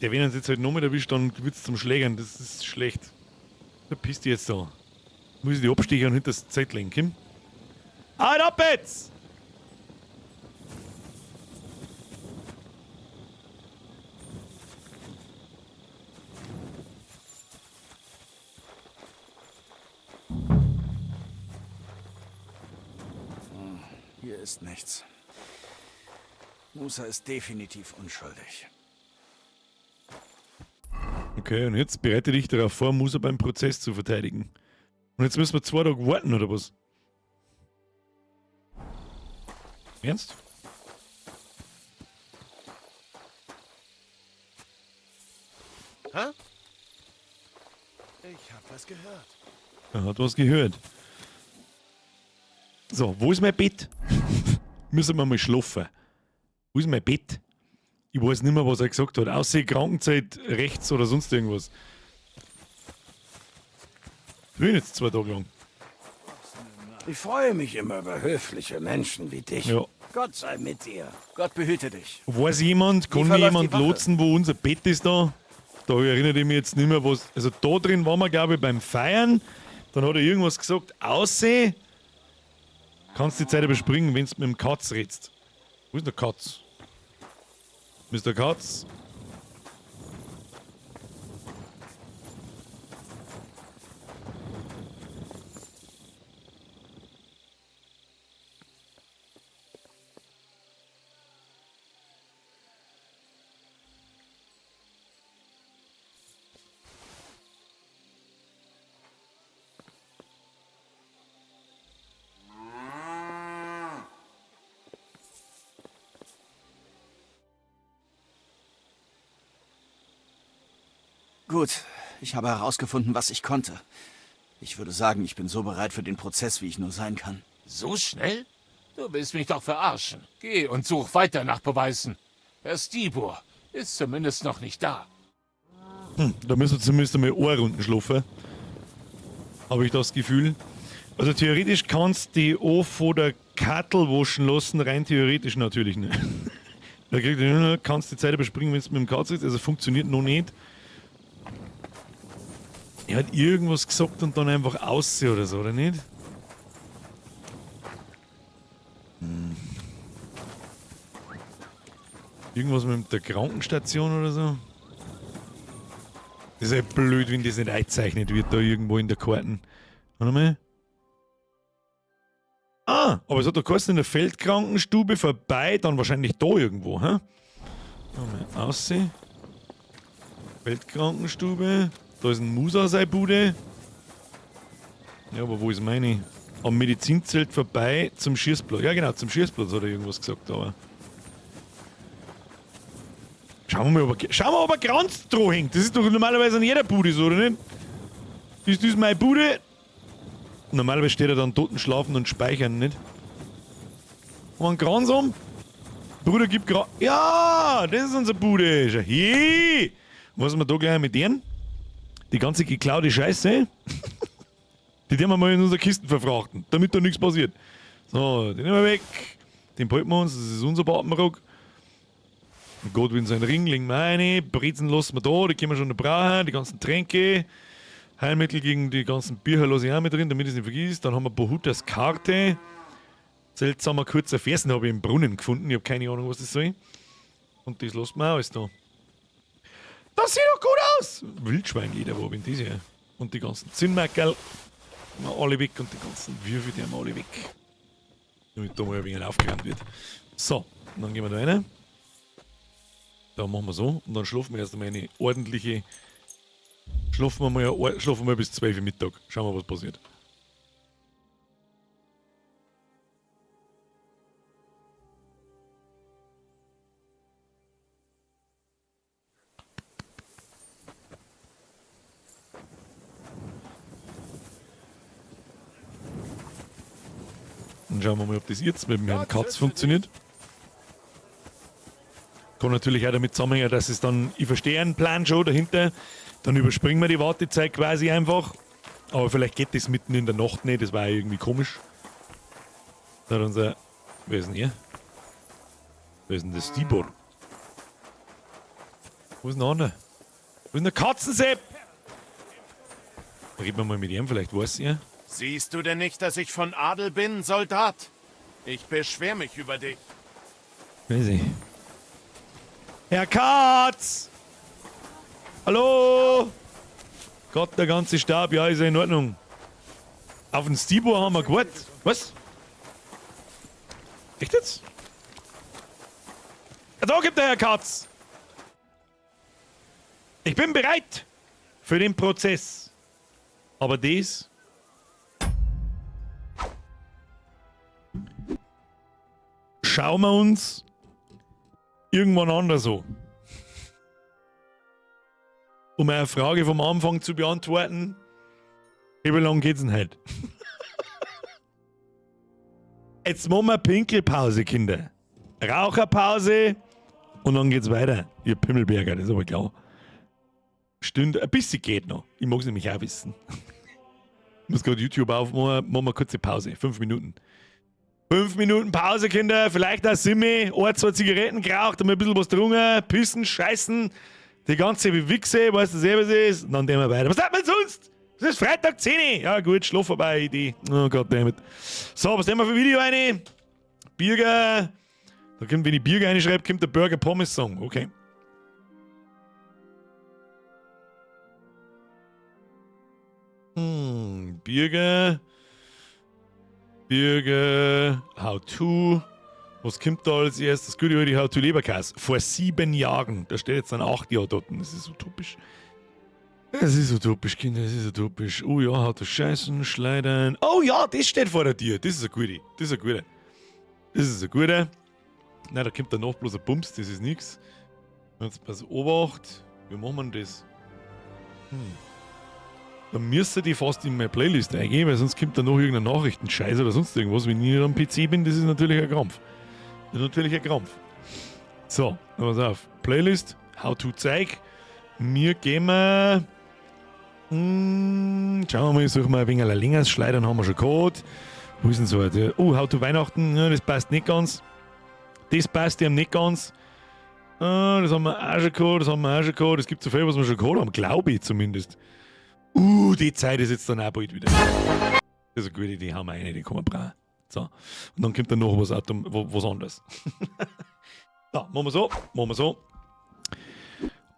Der, wenn er uns jetzt halt nochmal erwischt, dann wird's zum Schlägern. Das ist schlecht. Verpiss dich jetzt da. Muss ich die abstechen und hinter das Zelt legen, Kim? Halt ab jetzt! Hier ist nichts. Musa ist definitiv unschuldig. Okay, und jetzt bereite dich darauf vor, Musa beim Prozess zu verteidigen. Und jetzt müssen wir 2 Tage warten, oder was? Ernst? Hä? Ich hab was gehört. Er hat was gehört. So, wo ist mein Bett? Müssen wir mal schlafen. Wo ist mein Bett? Ich weiß nicht mehr, was er gesagt hat. Außer Krankenzeit rechts oder sonst irgendwas. Ich bin jetzt 2 Tage lang. Ich freue mich immer über höfliche Menschen wie dich. Ja. Gott sei mit dir. Gott behüte dich. Weiß jemand, kann Wie mir verläuft jemand die Wache? lotsen, wo unser Bett ist da? Da erinnere ich mich jetzt nicht mehr, was. Also da drin waren wir, glaube ich, beim Feiern. Dann hat er irgendwas gesagt, aussehen. Kannst die Zeit überspringen, wenn du mit dem Katz redst. Wo ist der Katz? Mister Katz? Gut, ich habe herausgefunden, was ich konnte. Ich würde sagen, ich bin so bereit für den Prozess, wie ich nur sein kann. So schnell? Du willst mich doch verarschen. Geh und such weiter nach Beweisen. Herr Stibor ist zumindest noch nicht da. Da müssen wir zumindest einmal eine Runden schlafen. Habe ich das Gefühl. Also theoretisch kannst du die auch von der Kattel waschen lassen, rein theoretisch natürlich nicht. Da kriegst du, kannst die Zeit überspringen, wenn es mit dem Katz ist. Also funktioniert noch nicht. Er hat irgendwas gesagt und dann einfach aus oder so, oder nicht? Irgendwas mit der Krankenstation oder so? Das ist ja blöd, wenn das nicht eingezeichnet wird da irgendwo in der Karten. Warte mal. Ah, aber es hat doch geheißen, in der Feldkrankenstube vorbei, dann wahrscheinlich da irgendwo, hä? Mal aussehen. Feldkrankenstube. Da ist ein Musa seine Bude. Ja, aber wo ist meine? Am Medizinzelt vorbei zum Schießplatz. Ja, genau, zum Schießplatz hat er irgendwas gesagt, aber. Schauen wir mal, ob er, schauen wir, ob er Kranz dran hängt. Das ist doch normalerweise an jeder Bude so, oder nicht? Ist das meine Bude? Normalerweise steht er dann toten Schlafen und speichern, nicht? Haben wir einen Kranz um? Bruder gibt Kranz. Ja, das ist unsere Bude. Schau, hey! Was haben wir da gleich mit denen? Die ganze geklaute Scheiße. Die werden wir mal in unsere Kisten verfrachten, damit da nichts passiert. So, den nehmen wir weg. Den behalten wir uns, das ist unser Papenrock. Godwin sein Ring, legen wir rein. Brezen lassen wir da, die können wir schon noch brauchen. Die ganzen Tränke. Heilmittel gegen die ganzen Bücher lasse ich auch mit drin, damit ich es nicht vergiss. Dann haben wir Bohutas Karte. Seltsamer kurzer Fersen habe ich im Brunnen gefunden. Ich habe keine Ahnung, was das soll. Und das lassen wir auch alles da. Das sieht doch gut aus! Wildschweinleder, wo hab ich denn das her? Und die ganzen Zinnmackerl wir alle weg und die ganzen Würfel, die haben wir alle weg. Damit da mal ein wenig aufgeräumt wird. So, und dann gehen wir da rein. Da machen wir so und dann schlafen wir erst einmal eine ordentliche. Schlafen wir mal, schlafen wir bis 12 Uhr Mittag. Schauen wir, was passiert. Dann schauen wir mal, ob das jetzt mit dem Herrn Katz funktioniert. Kann natürlich auch damit zusammenhängen, dass es dann, ich verstehe einen Plan schon dahinter, dann überspringen wir die Wartezeit quasi einfach. Aber vielleicht geht das mitten in der Nacht nicht, das war ja irgendwie komisch. Da hat unser, wer ist denn hier? Wer ist denn das Stibor? Wo ist denn der andere? Wo ist denn der Katzensepp? Reden wir mal mit ihm, vielleicht weiß er. Siehst du denn nicht, dass ich von Adel bin, Soldat? Ich beschwer mich über dich. Weiß ich. Herr Katz! Hallo! Gott, der ganze Stab, ja, ist ja in Ordnung. Auf den Stibor haben wir gewartet. Was? Echt jetzt? Ja, da gibt der Herr Katz! Ich bin bereit für den Prozess. Aber das... Schauen wir uns irgendwann anders an. Um eine Frage vom Anfang zu beantworten, wie lange geht's denn heute? Jetzt machen wir Pinkelpause, Kinder. Raucherpause und dann geht's weiter. Ihr Pimmelberger, das ist aber klar. Stimmt, ein bisschen geht noch. Ich mag's nämlich auch wissen. Ich muss gerade YouTube aufmachen, machen wir kurze Pause. 5 Minuten. 5 Minuten Pause, Kinder. Vielleicht auch Simmi. 1, 2 Zigaretten geraucht, einmal ein bisschen was getrunken, pissen, scheißen. Die ganze Wichse, weißt du selber, was ist. Und dann gehen wir weiter. Was hat man sonst? Es ist Freitag 10 Uhr. Ja gut, Schlaf vorbei, Idee. Oh Gott damit. So, was nehmen wir für Video rein? Birger. Da kommt, wenn ich Birger reinschreibe, kommt der Burger Pommes Song. Okay. Birger. Birger. How to. Was kommt da als erstes? Das gute alte How to Leberkäse. Vor 7 Jahren. Da steht jetzt dann 8 Jahre dort. Das ist utopisch. Es ist utopisch, Kinder, es ist utopisch. Oh ja, hat das Scheißen, Schleudern. Oh ja, das steht vor der Tür. Das ist eine gute. Das ist eine gute. Das ist eine gute. Nein, da kommt danach bloß ein Bums, das ist nix. Jetzt pass Obacht. Wie machen wir denn das? Da müsste die fast in meine Playlist eingehen, weil sonst kommt da noch irgendein Nachrichtenscheiß oder sonst irgendwas. Wenn ich nicht am PC bin, das ist natürlich ein Krampf. Das ist natürlich ein Krampf. So, dann pass auf. Playlist, How to Zeig. Mir gehen wir. Schauen wir mal, ich suche mal ein wenig ein längeres Schleudern haben wir schon gehabt. Wo ist denn so? Oh, How to Weihnachten, ja, das passt nicht ganz. Das passt ihm nicht ganz. Ah, das haben wir auch schon gehabt, das haben wir auch schon gehabt. Es gibt so viel, was wir schon gehabt haben, glaube ich zumindest. Die Zeit ist jetzt dann auch bald wieder. Das ist eine gute Idee, haben wir eine, die kann man brauchen. So. Und dann kommt dann noch was, was anderes. So, machen wir so, machen wir so.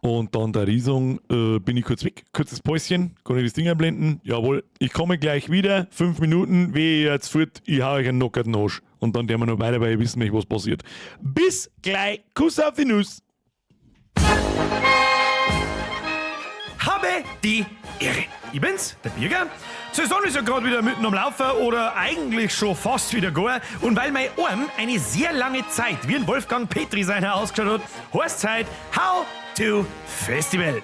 Und dann der Riesung, bin ich kurz weg, kurzes Päuschen, kann ich das Ding einblenden? Jawohl, ich komme gleich wieder, 5 Minuten, wehe ihr jetzt fort, ich hau euch einen knockerten Arsch. Und dann werden wir noch weiter, weil ihr wissen nicht, was passiert. Bis gleich, Kuss auf die Nuss. Habe die Ehre. Ich bin's, der Birger. Die Saison ist ja gerade wieder mitten am Laufen oder eigentlich schon fast wieder gar. Und weil mein Arm eine sehr lange Zeit wie ein Wolfgang Petri seiner ausgeschaut hat, heißt's heute How to Festival.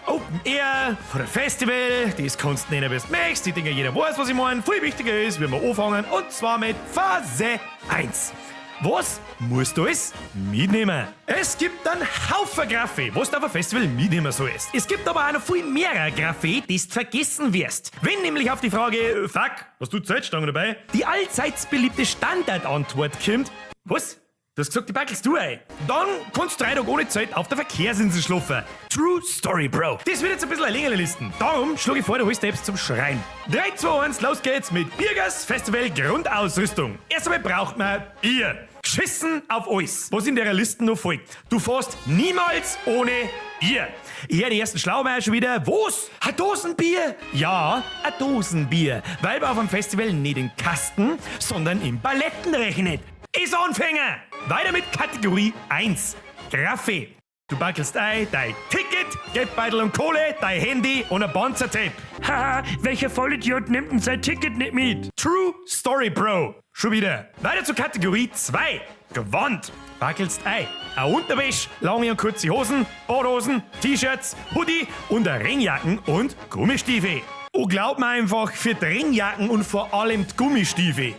Open Air, Festival, das kannst du nennen, wie du möchtest. Die Dinge, jeder weiß, was ich meine. Viel wichtiger ist, wie wir anfangen, und zwar mit Phase 1. Was musst du alles mitnehmen? Es gibt einen Haufen Graffe, was du auf ein Festival mitnehmen sollst. Es gibt aber auch noch viel mehr Graffe, die du vergessen wirst. Wenn nämlich auf die Frage, fuck, was du Zeltstangen dabei, die allseits beliebte Standardantwort kommt, was? Du hast gesagt, die backelst du ein. Dann kannst du 3 Tage ohne Zelt auf der Verkehrsinsel schlafen. True Story, Bro. Das wird jetzt ein bisschen eine längere Liste. Darum schlage ich vor, du holst selbst zum Schreien. 3, 2, 1, los geht's mit Birgers Festival Grundausrüstung. Erst einmal braucht man Bier. Geschissen auf alles, was in der Liste noch folgt. Du fährst niemals ohne Bier. Ich höre die ersten Schlaumeier schon wieder. Was? Ein Dosenbier? Ja, ein Dosenbier. Weil man auf einem Festival nicht in Kasten, sondern in Paletten rechnet. Ist Anfänger! Weiter mit Kategorie 1. Graffe. Du backelst ein, dein Ticket, Geldbeutel und Kohle, dein Handy und ein Panzertape. Haha, welcher Vollidiot nimmt denn sein Ticket nicht mit? True Story, Bro. Schon wieder. Weiter zu Kategorie 2. Gewand. Backelst ein. Eine Unterwäsche, lange und kurze Hosen, Badhosen, T-Shirts, Hoodie und eine Regenjacken und Gummistiefel. Oh, glaub mir einfach, für die Regenjacken und vor allem die Gummistiefel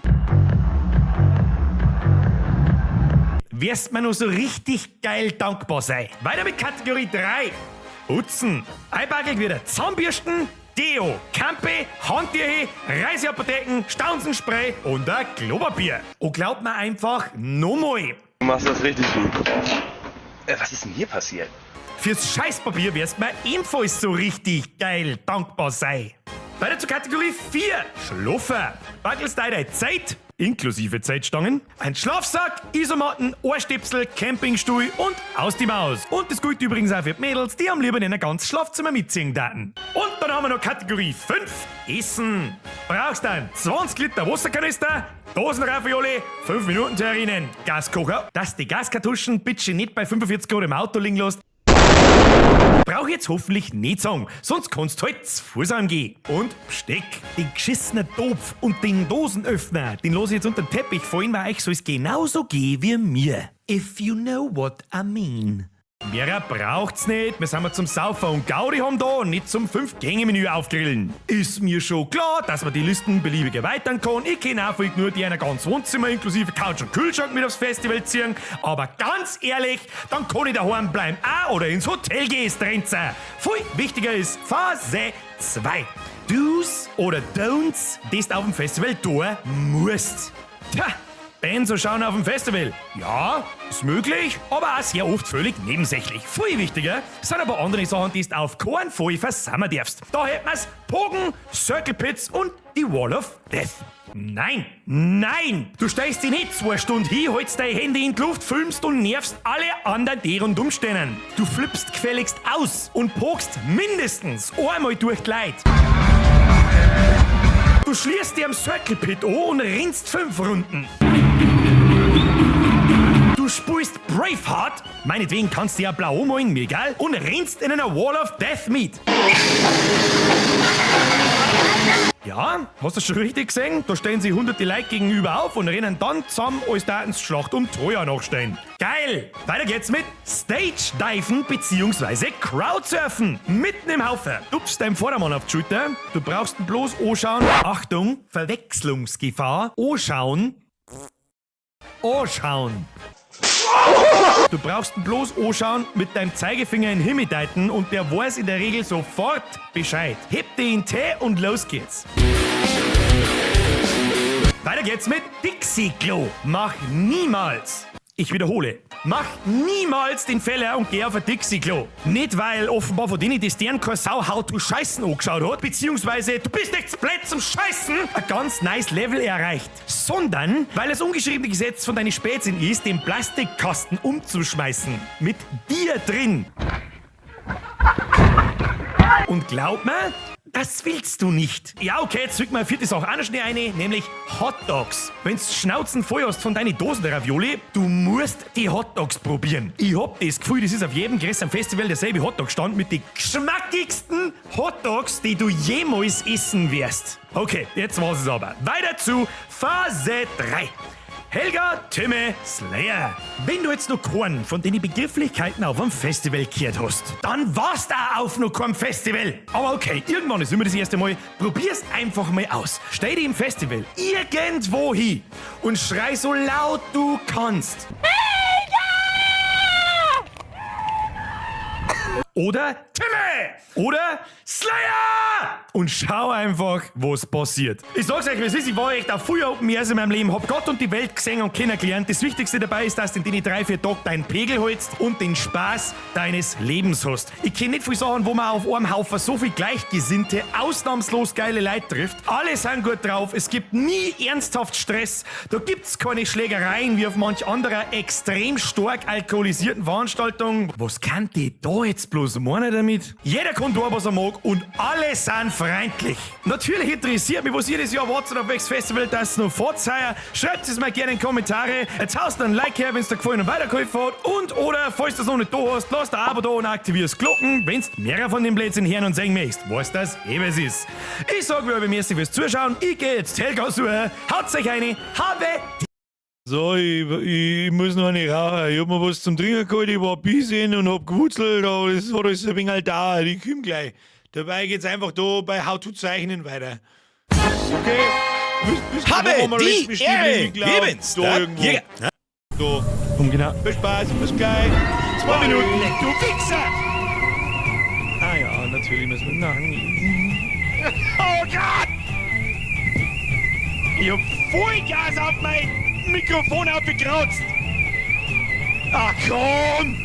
wirst mir noch so richtig geil dankbar sein. Weiter mit Kategorie 3. Putzen. Einpackelt wieder Zahnbürsten, Deo, Kampe, Handtücher, Reiseapotheken, Staunzenspray und ein Klopapier. Und glaubt mir einfach nochmal. Du machst das richtig gut. Was ist denn hier passiert? Fürs Scheißpapier wirst mir ebenfalls so richtig geil dankbar sein. Weiter zur Kategorie 4. Schluffer. Backelst deine Zeit, inklusive Zeitstangen, ein Schlafsack, Isomatten, Ohrstöpsel, Campingstuhl und aus die Maus. Und das gilt übrigens auch für die Mädels, die am liebsten in ein ganzes Schlafzimmer mitziehen daten. Und dann haben wir noch Kategorie 5, Essen. Brauchst dann 20 Liter Wasserkanister, Dosenravioli, 5 Minuten Terrinen, Gaskocher, dass die Gaskartuschen bitte nicht bei 45 Grad im Auto liegen lässt. Brauch ich jetzt hoffentlich nicht sagen, sonst kannst du halt zu Fuß angehen. Und Besteck, den geschissenen Topf und den Dosenöffner, den lass ich jetzt unter den Teppich fallen, weil euch soll's genauso gehen wie mir. If you know what I mean. Mehrer braucht's nicht, wir sind mal zum Saufen und Gaudi haben da und nicht zum 5-Gänge-Menü aufgrillen. Ist mir schon klar, dass man die Listen beliebig erweitern kann. Ich kenn auch voll nur die einer ganz Wohnzimmer inklusive Couch und Kühlschrank mit aufs Festival ziehen. Aber ganz ehrlich, dann kann ich daheim bleiben auch oder ins Hotel gehen, Strenzer. Viel wichtiger ist Phase 2. Do's oder Don'ts, die du auf dem Festival tun musst. Tja. Bands so schauen auf dem Festival. Ja, ist möglich, aber auch sehr oft völlig nebensächlich. Viel wichtiger sind aber andere Sachen, die du auf keinen Fall versammeln darfst. Da hätten wir's Pogen, Circle Pits und die Wall of Death. Nein, nein! Du stellst dich nicht 2 Stunden hin, hältst dein Handy in die Luft, filmst und nervst alle anderen, die rundum stehen. Du flippst gefälligst aus und pokst mindestens einmal durch die Leute. Du schließt dir am Circle Pit an und rennst 5 Runden. Du spulst Braveheart, meinetwegen kannst du ja blau ummalen, mir egal, und rennst in einer Wall of Death mit. Ja, hast du schon richtig gesehen? Da stellen sich hunderte Leute gegenüber auf und rennen dann zusammen, als da Schlacht um Troja nachstehen. Geil! Weiter geht's mit Stage Diven bzw. Crowdsurfen. Mitten im Haufen. Tupfst deinem Vordermann auf die Schulter. Du brauchst ihn bloß anschauen. Achtung, Verwechslungsgefahr. Anschauen. Anschauen. Du brauchst ihn bloß anschauen, mit deinem Zeigefinger in den Himmel deuten und der weiß in der Regel sofort Bescheid. Heb den Tee und los geht's. Weiter geht's mit Dixie-Klo. Mach niemals, ich wiederhole, mach niemals den Fehler und geh auf ein Dixie-Klo. Nicht, weil offenbar von denen, die deren keine Sau How to Scheißen angeschaut hat, beziehungsweise du bist echt blöd zum Scheißen, ein ganz nice Level erreicht. Sondern, weil das ungeschriebene Gesetz von deinen Spätzchen ist, den Plastikkasten umzuschmeißen. Mit dir drin. Und glaub mir, das willst du nicht. Ja, okay, jetzt zück mal vierte Sache auch noch schnell eine, nämlich Hotdogs. Wenn's Schnauzen voll hast von deinen Dosen der Ravioli, du musst die Hotdogs probieren. Ich hab das Gefühl, das ist auf jedem größeren Festival derselbe Hotdog-Stand mit den geschmackigsten Hotdogs, die du jemals essen wirst. Okay, jetzt war's es aber. Weiter zu Phase 3. Helga, Timme, Slayer. Wenn du jetzt noch keinen von den Begrifflichkeiten auf einem Festival gehört hast, dann warst du auch auf noch keinem Festival. Aber okay, irgendwann ist immer das erste Mal. Probier's einfach mal aus. Stell dich im Festival irgendwo hin und schrei so laut du kannst. Oder Timme! Oder Slayer! Und schau einfach, was passiert. Ich sag's euch, wie es ist, ich war echt auf früher Open Airs in meinem Leben, hab Gott und die Welt gesehen und kennengelernt. Das Wichtigste dabei ist, dass du in den 3, 4 Tagen deinen Pegel holst und den Spaß deines Lebens hast. Ich kenn nicht viele Sachen, wo man auf einem Haufen so viel Gleichgesinnte, ausnahmslos geile Leute trifft. Alle sind gut drauf, es gibt nie ernsthaft Stress, da gibt's keine Schlägereien wie auf manch anderer extrem stark alkoholisierten Veranstaltung. Was kann die da jetzt bloß meinen damit? Jeder kann da, was er mag und alle sind freundlich. Natürlich interessiert mich, was ihr das Jahr erwartet auf welches Festival das noch vorzeihen. Schreibt es mir gerne in die Kommentare. Jetzt haust du ein Like her, wenn es dir gefallen und weitergeholfen hat. Und oder, falls du das noch nicht da hast, lass ein Abo da und aktivierst Glocken, wenn's mehr von den Blödsinn hören und sehen möchtest. Weißt das, eh was ist. Ich sag mir, merci fürs Zuschauen. Ich geh jetzt Helga suchen. Haut euch eine. Habe So, ich muss noch eine rauchen. Ich hab mir was zum Trinken geholt, ich war bisschen und hab gewurzelt, aber das war alles ein wenig halt da. Ich komm gleich. Dabei geht's einfach da bei How to Zeichnen weiter. Okay? Bis Habe die Ehre, Gebens, da der irgendwo. Jäger. Da. Um genau. Viel Spaß, bis gleich. 2 Minuten. Du Wichser! Ah ja, natürlich müssen wir. Nein. Oh Gott! Ich hab Vollgas auf mein Mikrofon aufgekratzt! Ach komm!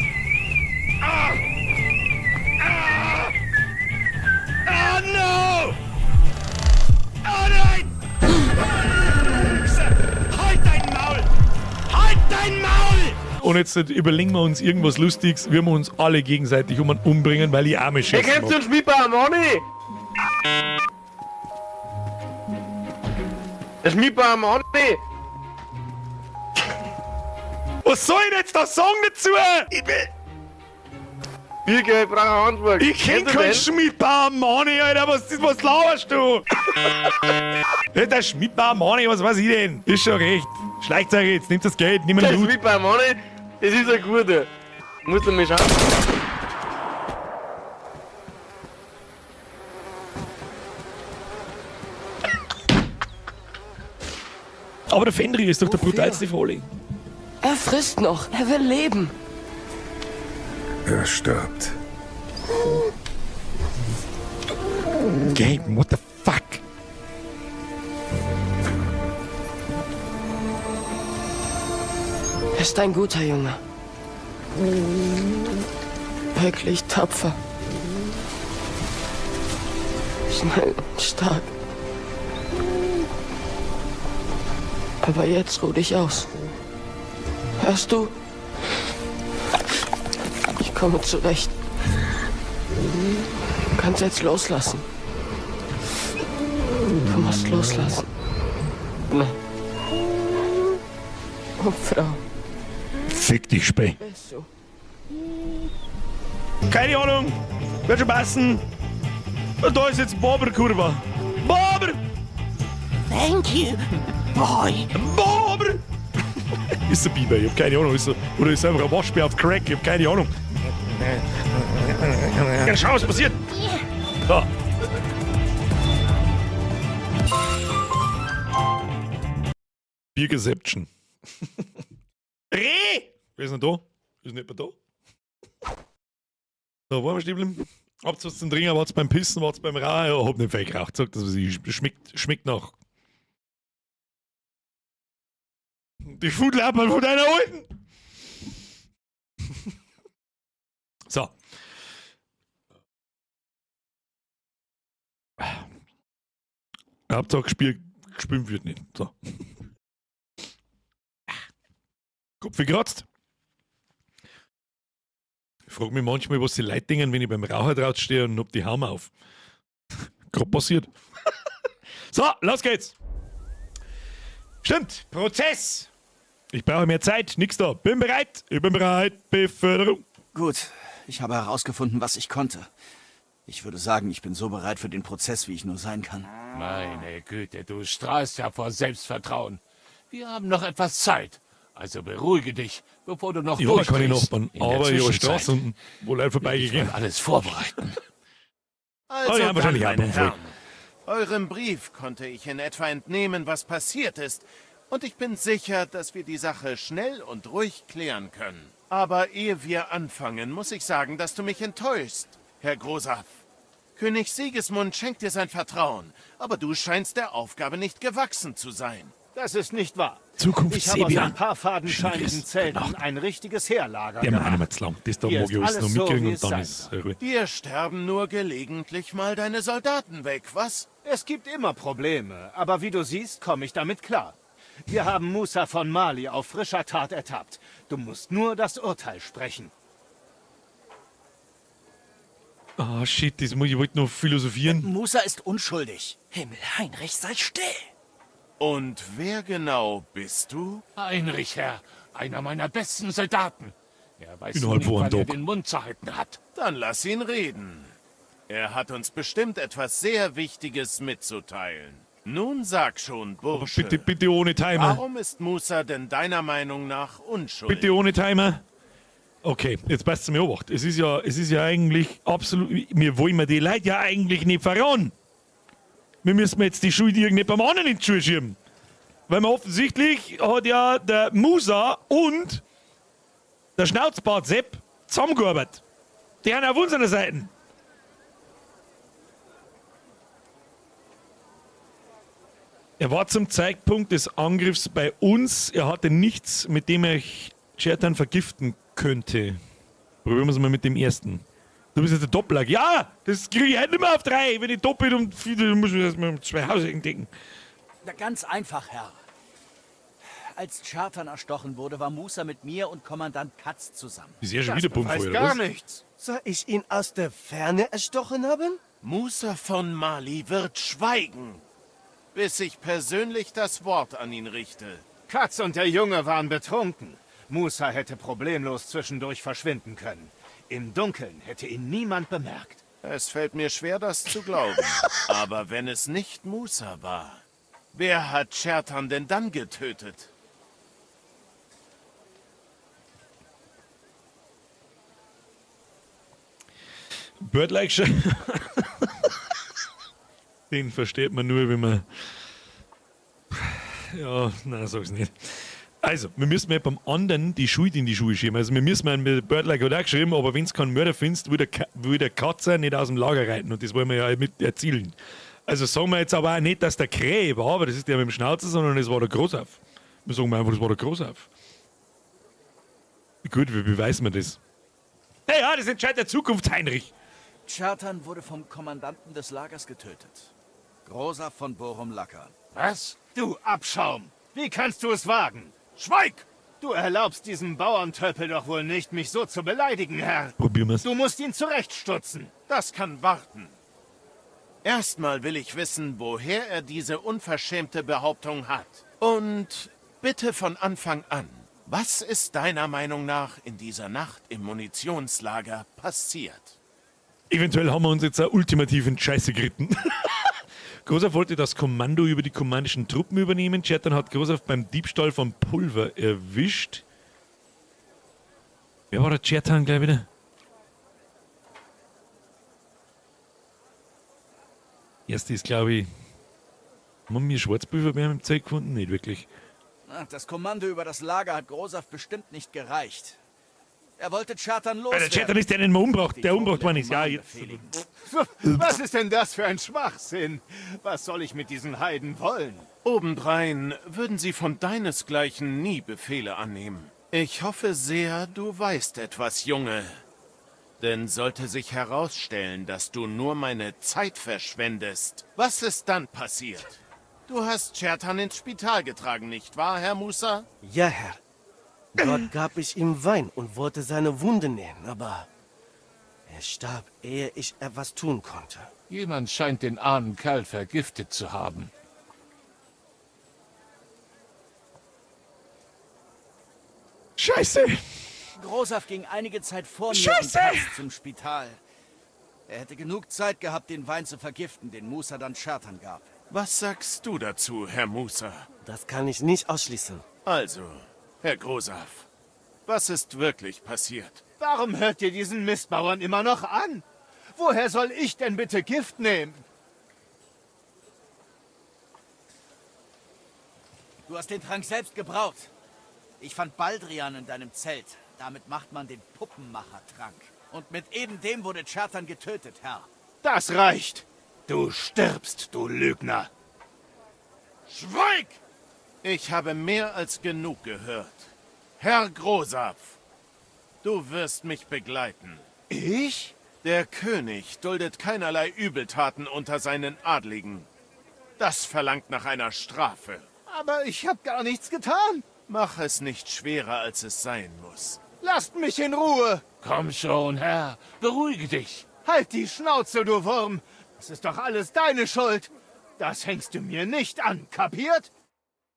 Ah! Ah! Ah no! Oh nein! Halt dein Maul! Halt dein Maul! Und jetzt überlegen wir uns irgendwas Lustiges, wie wir uns alle gegenseitig um umbringen, weil ich arme Hey, Scheiße kennst du den Schmiedbauer Mani? Der Schmiedbauer Mani! Was soll ich denn jetzt da sagen dazu? Ich will. Birger, ich brauche eine Antwort. Ich kenn Kennst du keinen den? Schmiedbauer Mani, Alter. Was laberst du? Ja, der Schmiedbauer Mani, was weiß ich denn? Ist schon recht. Schleicht euch jetzt, nehmt das Geld, nimm Der den Loot. Schmiedbauer Mani, das ist ein guter. Musst du mal schauen. Aber der Fenrir ist doch der brutalste von allen. Er frisst noch. Er will leben. Er stirbt. Gabe, what the fuck? Er ist ein guter Junge. Wirklich tapfer. Schnell und stark. Aber jetzt ruh dich aus. Hörst du? Ich komme zurecht. Du kannst jetzt loslassen. Du musst loslassen. Nein. Oh, Frau. Fick dich, Spee. Bist du? Keine Ahnung. Wird schon passen. Da ist jetzt Barber-Kurva. Barber! Thank you, boy. Barber! Ist der Biber, ich hab keine Ahnung. Ist er, oder ist einfach ein Waschbär auf Crack, ich hab keine Ahnung. Ja, schau, was passiert. So. Biergeception. Reh! Wer ist denn da? Ist nicht mehr da? So, wo haben wir stehen geblieben? Habt's was zum Trinken, wart's beim Pissen, wart's beim Rauchen? Ja, hab nicht viel geraucht. Sagt das, was ich. Schmeckt, schmeckt nach. Die Foodlappern von deiner Alten! So. Hauptsache gespielt, gespielt wird nicht. So. Kopf gekratzt. Ich frage mich manchmal, was die Leute denken, wenn ich beim Raucher drauf stehe und hab die Haube auf. Gerade passiert. So, los geht's. Stimmt, Prozess. Ich brauche mehr Zeit, nix da. Bin bereit, ich bin bereit. Beförderung. Gut, ich habe herausgefunden, was ich konnte. Ich würde sagen, ich bin so bereit für den Prozess, wie ich nur sein kann. Meine Güte, du strahlst ja vor Selbstvertrauen. Wir haben noch etwas Zeit. Also beruhige dich, bevor du noch Ich habe keine durchdrehst. Nachbarn, In der aber ich habe Zwischenzeit Straße unten, wo Leute werde ich vorbeigehen. mal alles vorbereiten. Also Oh, die haben wahrscheinlich dann, auch meine einen Unfall. Herren, eurem Brief konnte ich in etwa entnehmen, was passiert ist. Und ich bin sicher, dass wir die Sache schnell und ruhig klären können. Aber ehe wir anfangen, muss ich sagen, dass du mich enttäuschst, Herr Grosaf. König Sigismund schenkt dir sein Vertrauen, aber du scheinst der Aufgabe nicht gewachsen zu sein. Das ist nicht wahr. Zukunft Ich habe aus Sebian. ein paar fadenscheinigen Schönes Zelten ein richtiges Heerlager Der gemacht. macht nicht mehr zu lang. Das da Hier mag ist ich alles alles noch so, mitkriegen wie und es dann sein ist Ruhe. Dir sterben nur gelegentlich mal deine Soldaten weg, was? Es gibt immer Probleme, aber wie du siehst, komme ich damit klar. Wir haben Musa von Mali auf frischer Tat ertappt. Du musst nur das Urteil sprechen. Ah, shit, das muss ich wollte noch philosophieren. Musa ist unschuldig. Himmel, Heinrich, sei still. Und wer genau bist du? Heinrich, Herr, einer meiner besten Soldaten. Er weiß Innerhalb nicht, von einem wann er Tag. den Mund zu halten hat. Dann lass ihn reden. Er hat uns bestimmt etwas sehr Wichtiges mitzuteilen. Nun sag schon, Bursche. Bitte, bitte ohne Timer. Warum ist Musa denn deiner Meinung nach unschuldig? Bitte ohne Timer. Okay, jetzt passt es mir Obacht. Es ist ja eigentlich absolut. Wir wollen mir die Leute ja eigentlich nicht verraten. Wir müssen jetzt die Schuld irgendjemandem anderen in die Schuhe schieben. Weil man offensichtlich hat ja der Musa und der Schnauzbart Sepp zusammengearbeitet. Die haben auf unserer Seite. Er war zum Zeitpunkt des Angriffs bei uns. Er hatte nichts, mit dem er Schertan vergiften könnte. Probieren wir es mal mit dem ersten. Du bist jetzt der Doppler. Ja, das kriege ich halt nicht mehr auf drei. Wenn ich doppelt und vier, dann muss ich erst mal um zwei Hausecken denken. Na, ganz einfach, Herr. Als Chartan erstochen wurde, war Musa mit mir und Kommandant Katz zusammen. Ist ja schon wieder Weiß Pumpfeuer, gar oder was? nichts. Soll ich ihn aus der Ferne erstochen haben? Musa von Mali wird schweigen, bis ich persönlich das Wort an ihn richte. Katz und der Junge waren betrunken. Musa hätte problemlos zwischendurch verschwinden können. Im Dunkeln hätte ihn niemand bemerkt. Es fällt mir schwer, das zu glauben. Aber wenn es nicht Musa war, wer hat Schertan denn dann getötet? Birdlike schon. Den versteht man nur, wenn man. Ja, nein, sag's nicht. Also, wir müssen ja beim anderen die Schuld in die Schuhe schieben. Also, wir müssen mal mit Birdlike hat auch geschrieben, aber wenn du keinen Mörder findest, will der Katze nicht aus dem Lager reiten. Und das wollen wir ja mit erzielen. Also, sagen wir jetzt aber auch nicht, dass der Krähe war, aber das ist der mit dem Schnauzer, sondern das war der Großauf. Wir sagen einfach, das war der Großauf. Gut, wie beweisen wir das? Naja, das entscheidet der Zukunft, Heinrich. Chartan wurde vom Kommandanten des Lagers getötet. Großer von Borum Lacker. Was? Du Abschaum! Wie kannst du es wagen? Schweig! Du erlaubst diesem Bauerntöpel doch wohl nicht, mich so zu beleidigen, Herr. Probieren wir's. Du musst ihn zurechtstutzen. Das kann warten. Erstmal will ich wissen, woher er diese unverschämte Behauptung hat. Und bitte von Anfang an, was ist deiner Meinung nach in dieser Nacht im Munitionslager passiert? Eventuell haben wir uns jetzt auch ultimativ in die Scheiße geritten. Großer wollte das Kommando über die kumanischen Truppen übernehmen. Chertan hat Großer beim Diebstahl von Pulver erwischt. Wer war der Chertan gleich wieder? Erste ist, glaube ich. Haben wir Schwarzpulver bei im Zelt gefunden? Nicht wirklich. Das Kommando über das Lager hat Großaf bestimmt nicht gereicht. Er wollte Chertan loswerden. Alter, Chertan ist der, den man umbracht. Der umbracht worden ist. Ja, jetzt. Was ist denn das für ein Schwachsinn? Was soll ich mit diesen Heiden wollen? Obendrein würden sie von deinesgleichen nie Befehle annehmen. Ich hoffe sehr, du weißt etwas, Junge. Denn sollte sich herausstellen, dass du nur meine Zeit verschwendest, was ist dann passiert? Du hast Chertan ins Spital getragen, nicht wahr, Herr Musa? Ja, Herr. Dort gab ich ihm Wein und wollte seine Wunde nähen, aber er starb, ehe ich etwas tun konnte. Jemand scheint den armen Kerl vergiftet zu haben. Scheiße! Großaf ging einige Zeit vor mir Scheiße! und Katz zum Spital. Er hätte genug Zeit gehabt, den Wein zu vergiften, den Musa dann Chertan gab. Was sagst du dazu, Herr Musa? Das kann ich nicht ausschließen. Also, Herr Grosaf, was ist wirklich passiert? Warum hört ihr diesen Mistbauern immer noch an? Woher soll ich denn bitte Gift nehmen? Du hast den Trank selbst gebraut. Ich fand Baldrian in deinem Zelt. Damit macht man den Puppenmachertrank. Und mit eben dem wurde Chertan getötet, Herr. Das reicht! Du stirbst, du Lügner! Schweig! Ich habe mehr als genug gehört. Herr Grosaf, du wirst mich begleiten. Ich? Der König duldet keinerlei Übeltaten unter seinen Adligen. Das verlangt nach einer Strafe. Aber ich habe gar nichts getan. Mach es nicht schwerer, als es sein muss. Lasst mich in Ruhe! Komm schon, Herr, beruhige dich. Halt die Schnauze, du Wurm! Das ist doch alles deine Schuld! Das hängst du mir nicht an, kapiert?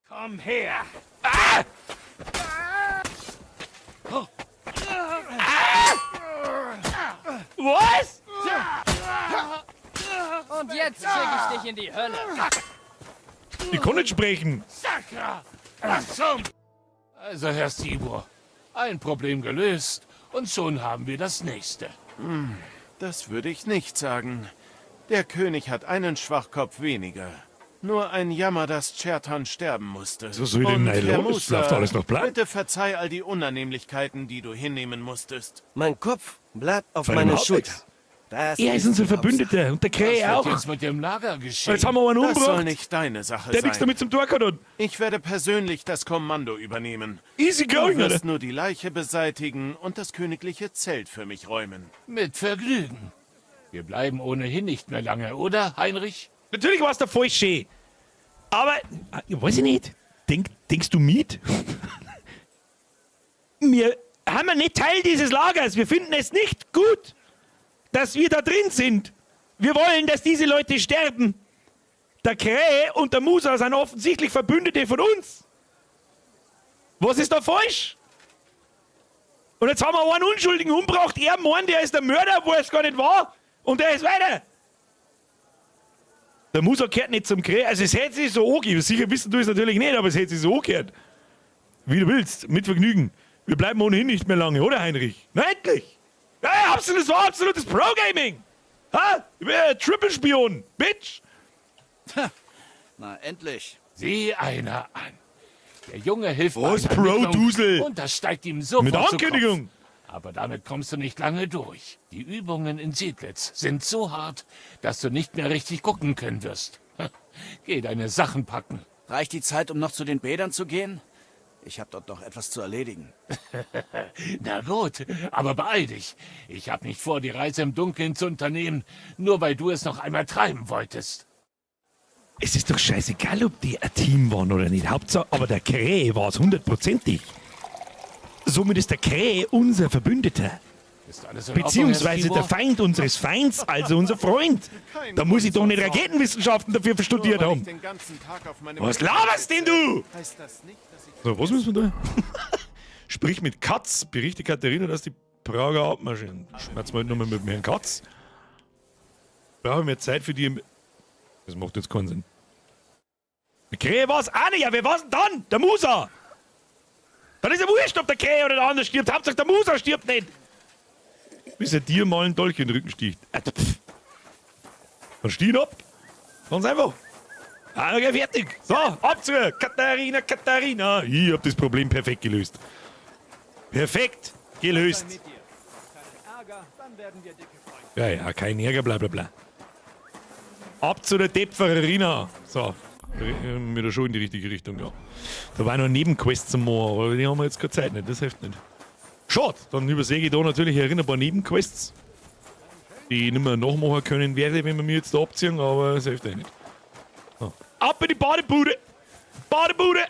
Komm her! Ah! Was? Und jetzt schicke ich dich in die Hölle. Ich kann nicht sprechen. Sakra! Was zum... Also, Herr Stibor, ein Problem gelöst und schon haben wir das nächste. Das würde ich nicht sagen. Der König hat einen Schwachkopf weniger. Nur ein Jammer, dass Chertan sterben musste. So soll ich denn Und, nein, Herr los? Musa, Läuft alles noch plan? Bitte verzeih all die Unannehmlichkeiten, die du hinnehmen musstest. Mein Kopf bleibt auf Bei dem meiner Hauptweg. Schulter. Das Er ist unser die Verbündeter und der Was Krähe wird auch. jetzt mit dem Lager geschehen? Jetzt haben wir einen Das soll umgebracht, nicht deine Sache der sein. nichts damit zum Tor hat. Und Ich werde persönlich das Kommando übernehmen. easy Du going, wirst Alter. nur die Leiche beseitigen und das königliche Zelt für mich räumen. Mit Vergnügen. Wir bleiben ohnehin nicht mehr lange, oder, Heinrich? Natürlich war es der Falsche. Aber, weiß ich nicht. Denkst du mit? Wir haben ja nicht Teil dieses Lagers. Wir finden es nicht gut, dass wir da drin sind. Wir wollen, dass diese Leute sterben. Der Krähe und der Musa sind offensichtlich Verbündete von uns. Was ist da falsch? Und jetzt haben wir einen Unschuldigen umgebracht. Er meint, er ist der Mörder, wo er es gar nicht war. Und er ist weiter. Der Musa gehört nicht zum Krähe. Also es hätte sich so angegeben. Sicher wissen du es natürlich nicht, aber es hätte sich so angehört. Wie du willst, mit Vergnügen. Wir bleiben ohnehin nicht mehr lange, oder Heinrich? Na endlich! Ja, absolut, das war absolutes Pro-Gaming! Ha? Ich bin ein Triple-Spion, Bitch! Na, endlich. Sieh einer an. Der Junge hilft bei Was, einer Ermittlung Pro-Dusel? Und das steigt ihm sofort Mit zu Kopf. Ankündigung! Aber damit kommst du nicht lange durch. Die Übungen in Siedlitz sind so hart, dass du nicht mehr richtig gucken können wirst. Geh deine Sachen packen. Reicht die Zeit, um noch zu den Bädern zu gehen? Ich habe dort noch etwas zu erledigen. Na gut, aber beeil dich. Ich habe nicht vor, die Reise im Dunkeln zu unternehmen, nur weil du es noch einmal treiben wolltest. Es ist doch scheißegal, ob die ein Team waren oder nicht. Hauptsache, aber der Krähe war es hundertprozentig. Somit ist der Krähe unser Verbündeter. Ist alles in Ordnung, Beziehungsweise Herr der Stibor? Feind unseres Feinds, also unser Freund. Kein Da muss ich doch nicht Grund zur Raketenwissenschaften dafür studiert Nur weil haben. ich den ganzen Tag auf meinem Was Bett laberst denn du? Heißt das nicht, dass ich So, was müssen wir da? Sprich mit Katz, berichte Katharina, dass die Prager abmarschieren. Schmerz mal nochmal mit dem Herrn Katz. Brauche ich mehr Zeit für die. Das macht jetzt keinen Sinn. Der Krähe war's auch nicht. Ja, wer war's denn dann? Der Musa! Dann ist ja wurscht, ob der Krähe oder der andere stirbt. Hauptsache der Musa stirbt nicht. Bis er dir mal einen Dolch in den Rücken sticht. Pff. Dann steh ihn ab. Ganz einfach. Ah, okay, fertig. So, ab zu Katharina, Katharina. Ich hab das Problem perfekt gelöst. Perfekt gelöst. Ja, ja, kein Ärger, bla bla bla. Ab zu der Töpferina. So, wieder schon in die richtige Richtung, ja. Da war noch eine Nebenquest zum machen, aber die haben wir jetzt keine Zeit nicht, das hilft nicht. Schade, dann übersehe ich da natürlich ein paar Nebenquests, die ich nicht mehr nachmachen können werde, wenn wir mir jetzt da abziehen, aber das hilft eh nicht. So. Ab in die Badebude! Badebude!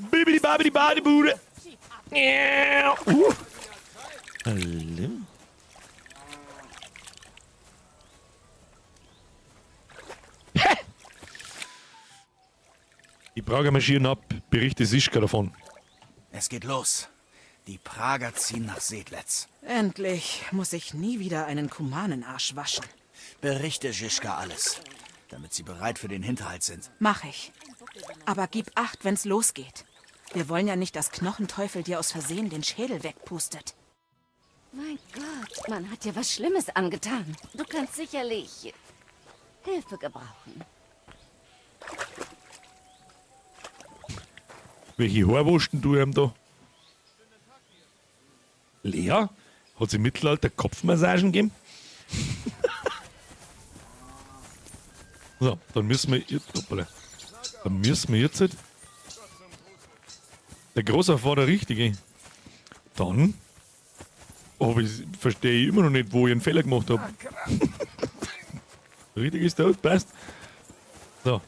Bibidi babidi Badebude! Hallo? Die Prager marschieren ab, berichte Sischka davon. Es geht los. Die Prager ziehen nach Sedlitz. Endlich muss ich nie wieder einen Kumanenarsch waschen. Berichte Žižka alles, damit sie bereit für den Hinterhalt sind. Mach ich. Aber gib acht, wenn's losgeht. Wir wollen ja nicht, dass Knochenteufel dir aus Versehen den Schädel wegpustet. Mein Gott, man hat dir was Schlimmes angetan. Du kannst sicherlich Hilfe gebrauchen. Welche Haarwursten du ihm da? Lea? Hat sie im Mittelalter Kopfmassagen gegeben? So, dann müssen wir jetzt. Hoppala. Dann müssen wir jetzt. Der Großer war der Richtige. Dann. Aber ich verstehe immer noch nicht, wo ich einen Fehler gemacht habe. Richtig ist der, passt. So.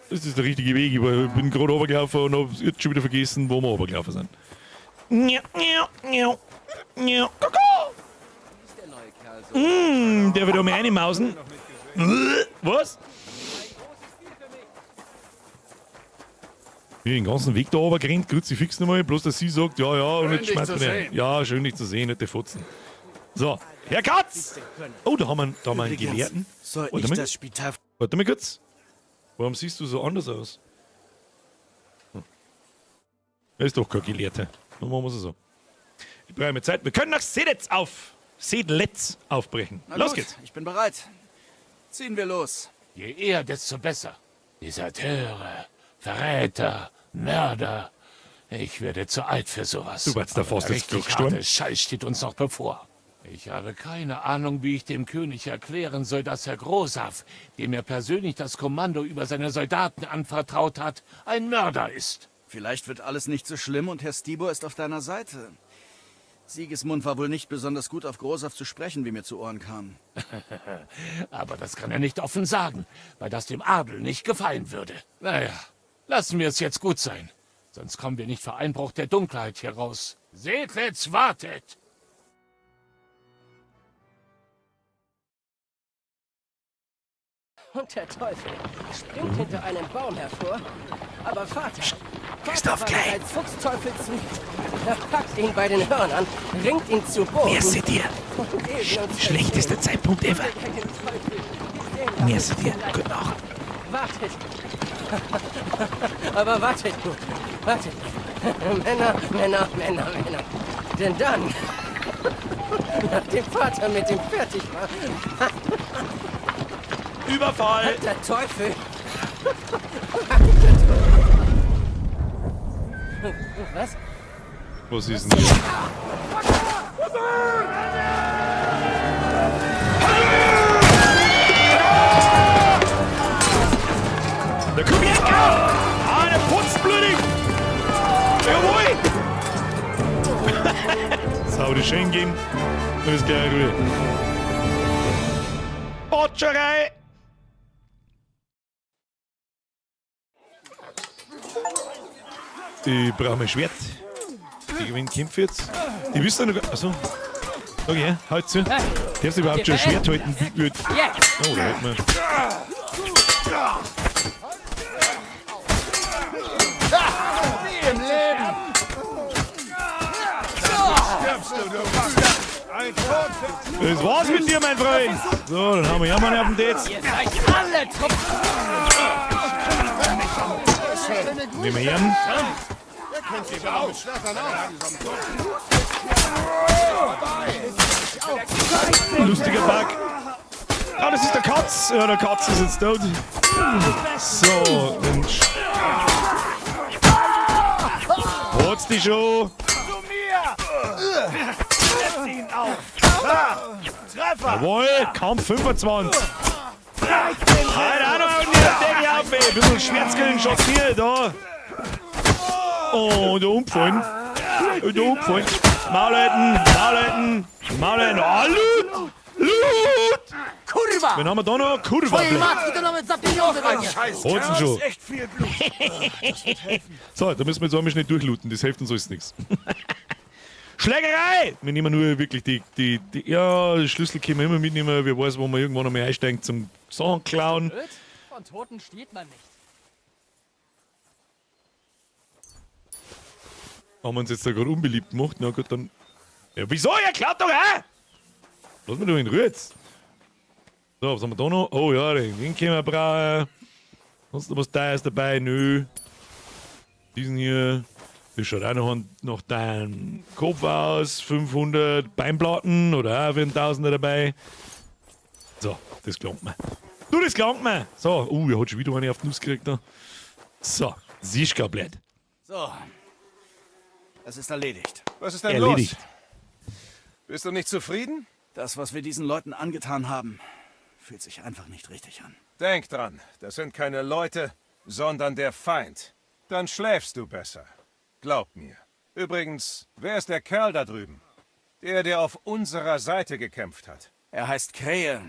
Das ist der richtige Weg. Ich bin gerade runtergelaufen und habe jetzt schon wieder vergessen, wo wir runtergelaufen sind. Der wird um mich reinmausen. Was? Ich bin den ganzen Weg da runtergerannt, Kruzifix nochmal, bloß dass sie sagt, ja, ja, und jetzt schmeißt man. Ja, schön dich zu sehen, nicht die Fotzen. So, Herr Katz! Oh, da haben wir, einen Gelehrten. Soll ich das Spital... Warte mal kurz. Warum siehst du so anders aus? Hm. Er ist doch kein Gelehrter. Dann machen wir es so. Ich brauche mehr Zeit. Wir können nach Sedlitz aufbrechen. Na los gut, geht's. Ich bin bereit. Ziehen wir los. Je eher, desto besser. Deserteure, Verräter, Mörder. Ich werde zu alt für sowas. Du warst da fast jetzt gestorben. Der Scheiß steht uns noch bevor. Ich habe keine Ahnung, wie ich dem König erklären soll, dass Herr Großaf, dem er persönlich das Kommando über seine Soldaten anvertraut hat, ein Mörder ist. Vielleicht wird alles nicht so schlimm und Herr Stibor ist auf deiner Seite. Sigismund war wohl nicht besonders gut auf Großaf zu sprechen, wie mir zu Ohren kam. Aber das kann er nicht offen sagen, weil das dem Adel nicht gefallen würde. Naja, lassen wir es jetzt gut sein. Sonst kommen wir nicht vor Einbruch der Dunkelheit hier raus. Sedlitz wartet! Und der Teufel springt hinter einem Baum hervor. Aber Vater, Christoph Vater war Klein. bereits Fuchsteufelswild. Er packt ihn bei den Hörnern, ringt ihn zu Boden. Merci dir. Und ehe wir uns Schlechtester Zeitpunkt ever. verstehen, den Teufel gesehen haben. Merci dir. Gute Nacht. Wartet. Aber wartet gut. Wartet. Männer, Männer, Männer, Männer. Denn dann, nachdem Vater mit ihm fertig war, Überfall! hat der Teufel. Was? Was ist denn hier? Der Kubienka! Ah, der putzt blödig! Jawohl! Sau die schön geben. Das ist geil, Ruhe. Botscherei! Ich brauche mein Schwert. Ich gewinne Kämpfe jetzt. Die wissen noch gar. Achso. Okay, halt zu. Darfst du überhaupt schon ein Schwert halten? Oh, da hätten wir. Nie im Leben! Das war's mit dir, mein Freund. So, dann haben wir ja mal auf den Tetz. Ihr seid alle Truppen. Nehmen wir ihn. Lustiger Bug. Ah, das ist der Katz. Ja, der Katz ist jetzt tot. So, dann. Holt's die schon. Zu mir! Setz ihn auf! Treffer! Jawohl, Kampf 25. Halt auch noch und die Decke auf, ey. Bisschen Schmerzgrillen schaut hier, da. Oh, da umgefallen. Da umgefallen. Maul halten, Maul halten, Maul halten. Ah, Loot! Loot! Kurwa! Wen haben wir da noch? Kurwa. Twojej matki to nawet za pieniądze weźmie! Holt's ihn schon. Echt viel Blut. So, da müssen wir jetzt einmal schnell durchlooten, das hilft uns alles nichts. Schlägerei! Wir nehmen nur wirklich die, ja, die Schlüssel können wir immer mitnehmen, wer weiß, wo wir irgendwann noch mal einsteigen zum Sachen klauen. Blöd? Von Toten stiehlt man nicht. Haben wir uns jetzt da gerade unbeliebt gemacht? Na gut, dann. Ja, wieso? Ihr klaut doch auch! Lass mich doch in Ruhe jetzt. So, was haben wir da noch? Oh ja, den können wir brauchen. Sonst noch was Teures dabei? Nö. Diesen hier. Das schaut auch noch nach deinem Kopf aus. 500 Beinplatten oder auch für einen Tausender dabei. So, das gelangt mir. Du, das gelangt mir! So, er hat schon wieder eine auf die Nuss gekriegt da. So, siehst du blöd. So. Es ist erledigt. Was ist denn Erledigt. los? Bist du nicht zufrieden? Das, was wir diesen Leuten angetan haben, fühlt sich einfach nicht richtig an. Denk dran, das sind keine Leute, sondern der Feind. Dann schläfst du besser. Glaub mir. Übrigens, wer ist der Kerl da drüben? Der, der auf unserer Seite gekämpft hat. Er heißt Krähe.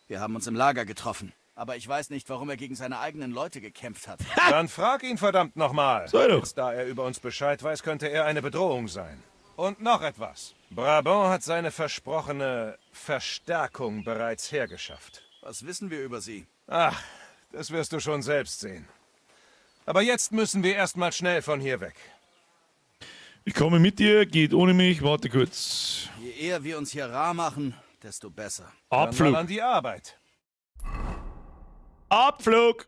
Wir haben uns im Lager getroffen. Aber ich weiß nicht, warum er gegen seine eigenen Leute gekämpft hat. Dann frag ihn verdammt nochmal. Sei doch. Jetzt, da er über uns Bescheid weiß, könnte er eine Bedrohung sein. Und noch etwas. Brabant hat seine versprochene Verstärkung bereits hergeschafft. Was wissen wir über sie? Ach, das wirst du schon selbst sehen. Aber jetzt müssen wir erstmal schnell von hier weg. Ich komme mit dir, geht ohne mich, warte kurz. Je eher wir uns hier rar machen, desto besser. Dann Abflug. mal an die Arbeit. Abflug!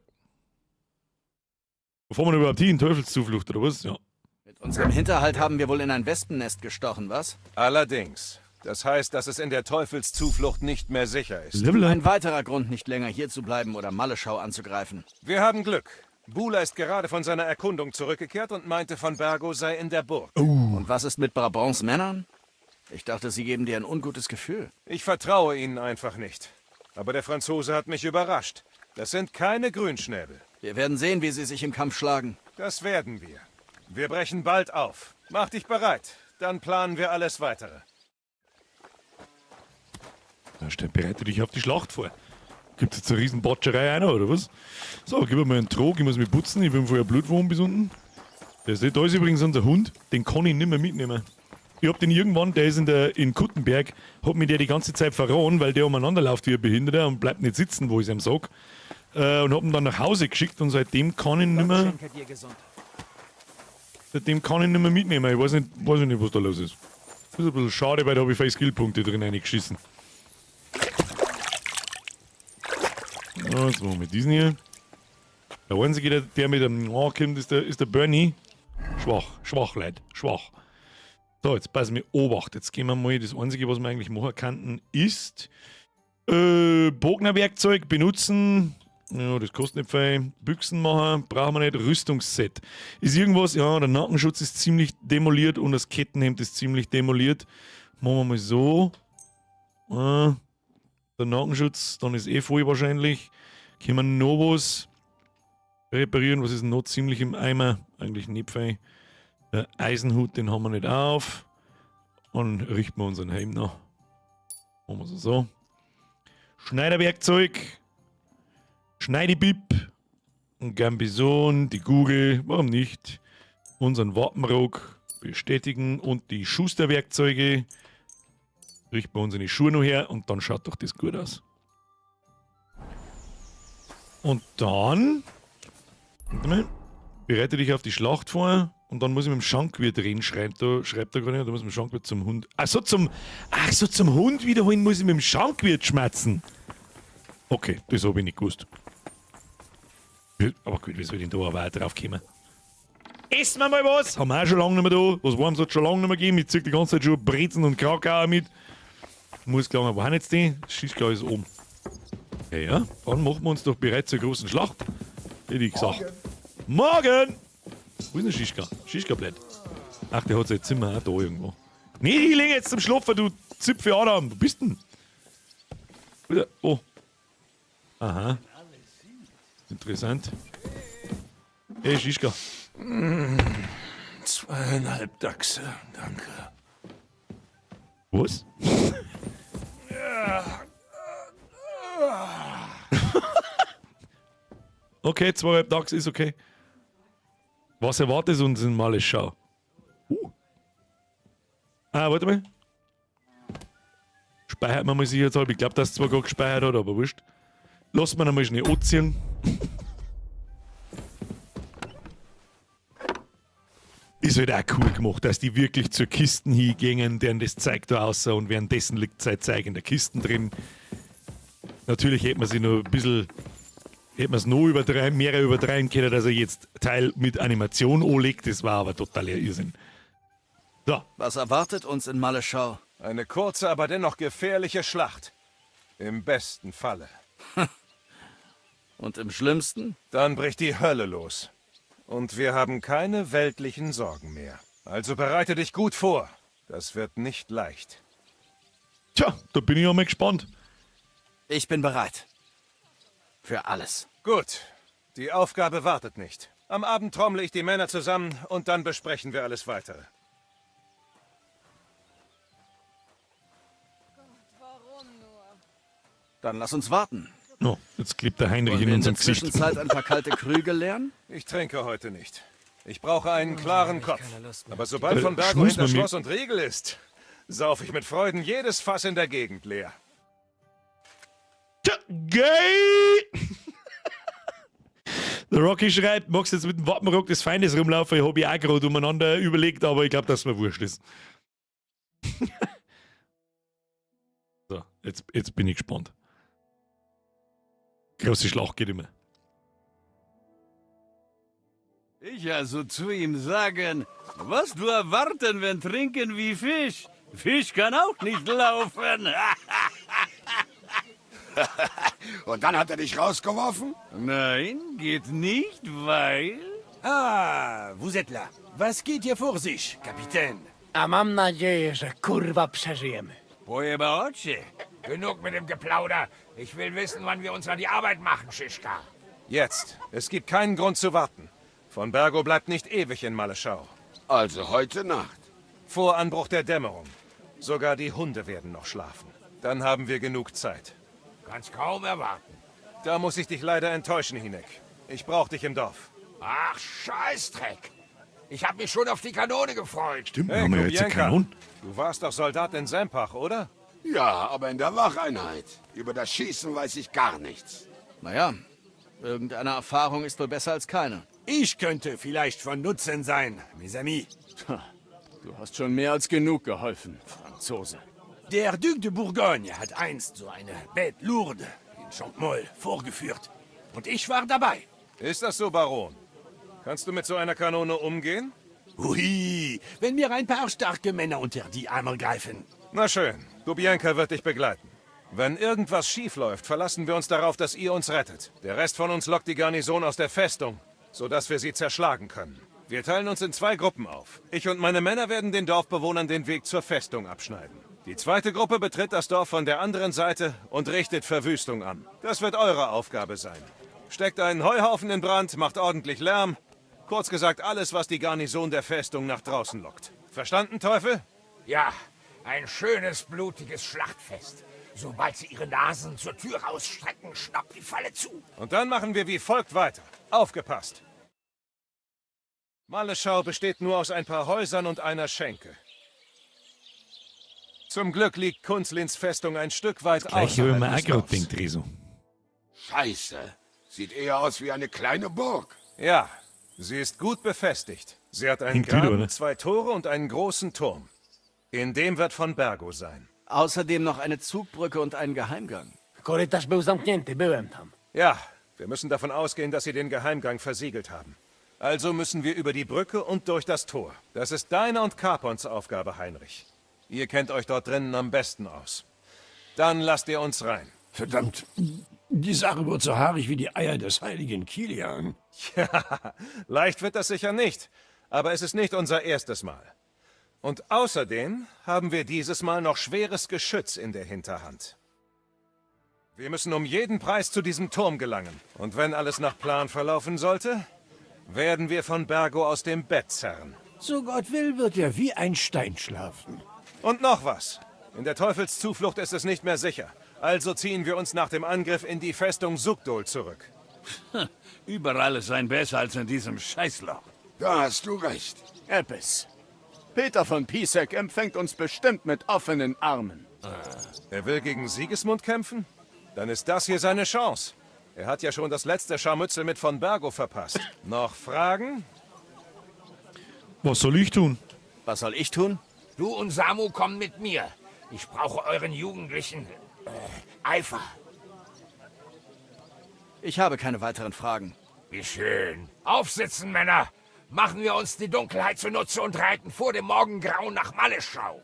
Wo fahren wir denn überhaupt hin? Teufelszuflucht oder was? Ja. Mit unserem Hinterhalt haben wir wohl in ein Wespennest gestochen, was? Allerdings. Das heißt, dass es in der Teufelszuflucht nicht mehr sicher ist. Level up. Ein weiterer Grund, nicht länger hier zu bleiben oder Malleschau anzugreifen. Wir haben Glück. Bula ist gerade von seiner Erkundung zurückgekehrt und meinte, von Bergo sei in der Burg. Und was ist mit Brabants Männern? Ich dachte, sie geben dir ein ungutes Gefühl. Ich vertraue ihnen einfach nicht. Aber der Franzose hat mich überrascht. Das sind keine Grünschnäbel. Wir werden sehen, wie sie sich im Kampf schlagen. Das werden wir. Wir brechen bald auf. Mach dich bereit. Dann planen wir alles Weitere. Na, stimmt, bereite dich auf die Schlacht vor. Gibt es jetzt eine riesen Batscherei einer, oder was? So, gib mir mal einen Trog, ich muss mich putzen, ich bin vorher Blutwurm bis unten. Der ist, da ist übrigens unser Hund, den kann ich nicht mehr mitnehmen. Ich hab den irgendwann, der ist in Kuttenberg, hat mir der die ganze Zeit verraten, weil der umeinander läuft wie ein Behinderter und bleibt nicht sitzen, wo ich es ihm sag. Und hab ihn dann nach Hause geschickt und seitdem kann ich nicht mehr, Schenke dir Gesundheit. seitdem kann ich nicht mehr mitnehmen. Ich weiß nicht, was da los ist. Das ist ein bisschen schade, weil da hab ich viele Skillpunkte drin reingeschissen. So, jetzt machen wir diesen hier. Der einzige, der mit dem Oh kommt, ist der Bernie. Schwach, schwach, Leute, schwach. So, jetzt passen wir Obacht. Jetzt gehen wir mal. Das Einzige, was wir eigentlich machen könnten, ist Bognerwerkzeug benutzen. Ja, das kostet nicht viel. Büchsen machen, brauchen wir nicht. Rüstungsset. Ist irgendwas, ja, der Nackenschutz ist ziemlich demoliert und das Kettenhemd ist ziemlich demoliert. Machen wir mal so. Der Nackenschutz, dann ist eh voll wahrscheinlich. Können wir noch was reparieren? Was ist denn noch ziemlich im Eimer? Eigentlich nicht viel. Der Eisenhut, den haben wir nicht auf. Und richten wir unseren Helm noch. Machen wir so. Schneiderwerkzeug. Schneidebib. Ein Gambison, die Kugel, warum nicht? Unseren Wappenrock bestätigen und die Schusterwerkzeuge. Richten wir unsere Schuhe noch her und dann schaut doch das gut aus. Und dann, warte mal, bereite dich auf die Schlacht vor. Und dann muss ich mit dem Schankwirt reden, schreibt da gerade nicht, da muss ich mit dem Schankwirt zum Hund. Ach so, zum Hund wiederholen muss ich mit dem Schankwirt schmerzen. Okay, das habe ich nicht gewusst. Aber gut, wie soll ich denn da aber auch drauf kommen? Essen wir mal was! Haben wir auch schon lange nicht mehr da. Was warm hat schon lange nicht mehr gegeben. Ich zieh die ganze Zeit schon Brezen und Krakauer mit. Muss klar, wo haben jetzt die? Schischka ist oben. Ja, ja, dann machen wir uns doch bereit zur großen Schlacht. Hätte ich gesagt. Morgen! Wo ist denn Schischka? Schischka bleibt. Ach, der hat sein Zimmer auch da irgendwo. Nee, die liegen jetzt zum Schlafen, du Zipfel Adam. Wo bist denn? Wieder. Oh. Aha. Interessant. Hey, Schischka. 2,5 Dachse, danke. Was? Okay, 2,5 Dachse ist okay. Was erwartet uns in Maleschau? Ah, warte mal. Speichert man mal sich jetzt halb. Ich glaub, dass es zwar gerade gespeichert hat, aber wurscht. Lass mal nochmal schnell anziehen. Ist halt auch cool gemacht, dass die wirklich zur Kisten hingehen, deren das Zeug da aussah und währenddessen liegt sein Zeug in der Kiste drin. Natürlich hätte man sich noch ein bisschen, hätte man es noch übertreiben, mehr übertreiben können, dass er jetzt Teil mit Animation anlegt. Das war aber totaler Irrsinn. So. Was erwartet uns in Maleschau? Eine kurze, aber dennoch gefährliche Schlacht. Im besten Falle. Und im schlimmsten? Dann bricht die Hölle los. Und wir haben keine weltlichen Sorgen mehr. Also bereite dich gut vor. Das wird nicht leicht. Tja, da bin ich auch mal gespannt. Ich bin bereit. Für alles. Gut. Die Aufgabe wartet nicht. Am Abend trommle ich die Männer zusammen und dann besprechen wir alles Weitere. Dann lass uns warten. No, jetzt klebt der Heinrich Wollen in wir in unserem der Gesicht. Zwischenzeit ein paar kalte Krüge leeren? Ich trinke heute nicht. Ich brauche einen klaren Kopf. Aber sobald von Bergo Schmus hinter mal mir- Schloss und Riegel ist, sauf ich mit Freuden jedes Fass in der Gegend leer. Tja, gay! Der Rocky schreibt, magst du jetzt mit dem Wappenrock des Feindes rumlaufen? Ich hab ich auch gerade umeinander überlegt, aber ich glaub, dass mir wurscht ist. So, jetzt bin ich gespannt. Große Schlacht geht immer. Ich also zu ihm sagen, was du erwarten, wenn trinken wie Fisch? Fisch kann auch nicht laufen. Und dann hat er dich rausgeworfen? Nein, geht nicht, weil... Ah, vous êtes là. Was geht hier vor sich, Kapitän? A mam nadzieję, że kurwa przeżyjemy. Pojebało cię. Genug mit dem Geplauder. Ich will wissen, wann wir uns an die Arbeit machen, Schischka. Jetzt. Es gibt keinen Grund zu warten. Von Bergo bleibt nicht ewig in Maleschau. Also heute Nacht. Vor Anbruch der Dämmerung. Sogar die Hunde werden noch schlafen. Dann haben wir genug Zeit. Kann's kaum erwarten. Da muss ich dich leider enttäuschen, Hinek. Ich brauch dich im Dorf. Ach, Scheißdreck. Ich hab mich schon auf die Kanone gefreut. Stimmt, Hey, haben wir ja jetzt eine Kubienka, Kanone. Du warst doch Soldat in Sempach, oder? Ja, aber in der Wacheinheit. Über das Schießen weiß ich gar nichts. Naja, irgendeine Erfahrung ist wohl besser als keine. Ich könnte vielleicht von Nutzen sein, mes amis. Du hast schon mehr als genug geholfen, Franzose. Der Duc de Bourgogne hat einst so eine Bête lourde in Champmol vorgeführt. Und ich war dabei. Ist das so, Baron? Kannst du mit so einer Kanone umgehen? Ui, wenn mir ein paar starke Männer unter die Arme greifen. Na schön, Dubienka wird dich begleiten. Wenn irgendwas schief läuft, verlassen wir uns darauf, dass ihr uns rettet. Der Rest von uns lockt die Garnison aus der Festung, sodass wir sie zerschlagen können. Wir teilen uns in zwei Gruppen auf. Ich und meine Männer werden den Dorfbewohnern den Weg zur Festung abschneiden. Die zweite Gruppe betritt das Dorf von der anderen Seite und richtet Verwüstung an. Das wird eure Aufgabe sein. Steckt einen Heuhaufen in Brand, macht ordentlich Lärm. Kurz gesagt, alles, was die Garnison der Festung nach draußen lockt. Verstanden, Teufel? Ja, ein schönes, blutiges Schlachtfest. Sobald sie ihre Nasen zur Tür rausstrecken, schnappt die Falle zu. Und dann machen wir wie folgt weiter. Aufgepasst! Maleschau besteht nur aus ein paar Häusern und einer Schenke. Zum Glück liegt Kunzlins Festung ein Stück weit Gleich habe ich außerhalb mir auch des gerade Dorfs. gedacht, Reso. Scheiße. Sieht eher aus wie eine kleine Burg. Ja, sie ist gut befestigt. Sie hat einen Hinkt wieder, Graben, oder? zwei Tore und einen großen Turm. In dem wird von Bergo sein. Außerdem noch eine Zugbrücke und einen Geheimgang. Korytarz był zamknięty, byłem tam. Ja, wir müssen davon ausgehen, dass sie den Geheimgang versiegelt haben. Also müssen wir über die Brücke und durch das Tor. Das ist deine und Capons Aufgabe, Heinrich. Ihr kennt euch dort drinnen am besten aus. Dann lasst ihr uns rein. Verdammt, die Sache wird so haarig wie die Eier des heiligen Kilian. Ja, leicht wird das sicher nicht. Aber es ist nicht unser erstes Mal. Und außerdem haben wir dieses Mal noch schweres Geschütz in der Hinterhand. Wir müssen um jeden Preis zu diesem Turm gelangen. Und wenn alles nach Plan verlaufen sollte, werden wir von Bergo aus dem Bett zerren. So Gott will, wird er wie ein Stein schlafen. Und noch was. In der Teufelszuflucht ist es nicht mehr sicher. Also ziehen wir uns nach dem Angriff in die Festung Sugdol zurück. Überall ist ein besser als in diesem Scheißloch. Da hast du recht. Eppes. Peter von Pisek empfängt uns bestimmt mit offenen Armen. Er will gegen Sigismund kämpfen? Dann ist das hier seine Chance. Er hat ja schon das letzte Scharmützel mit von Bergo verpasst. Noch Fragen? Was soll ich tun? Was soll ich tun? Du und Samu kommen mit mir. Ich brauche euren jugendlichen Eifer. Ich habe keine weiteren Fragen. Wie schön. Aufsitzen, Männer. Machen wir uns die Dunkelheit zunutze und reiten vor dem Morgengrauen nach Malleschau.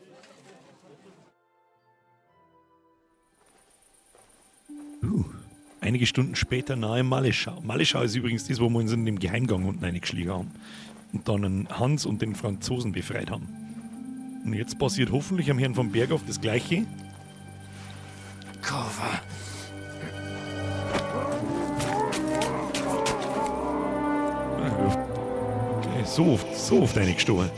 Einige Stunden später nahe Maleschau. Maleschau ist übrigens das, wo wir uns in dem Geheimgang unten reingeschlichen haben. Und dann einen Hans und den Franzosen befreit haben. Und jetzt passiert hoffentlich am Herrn von Berghoff das Gleiche. Kurva. Okay, so oft reingestochen.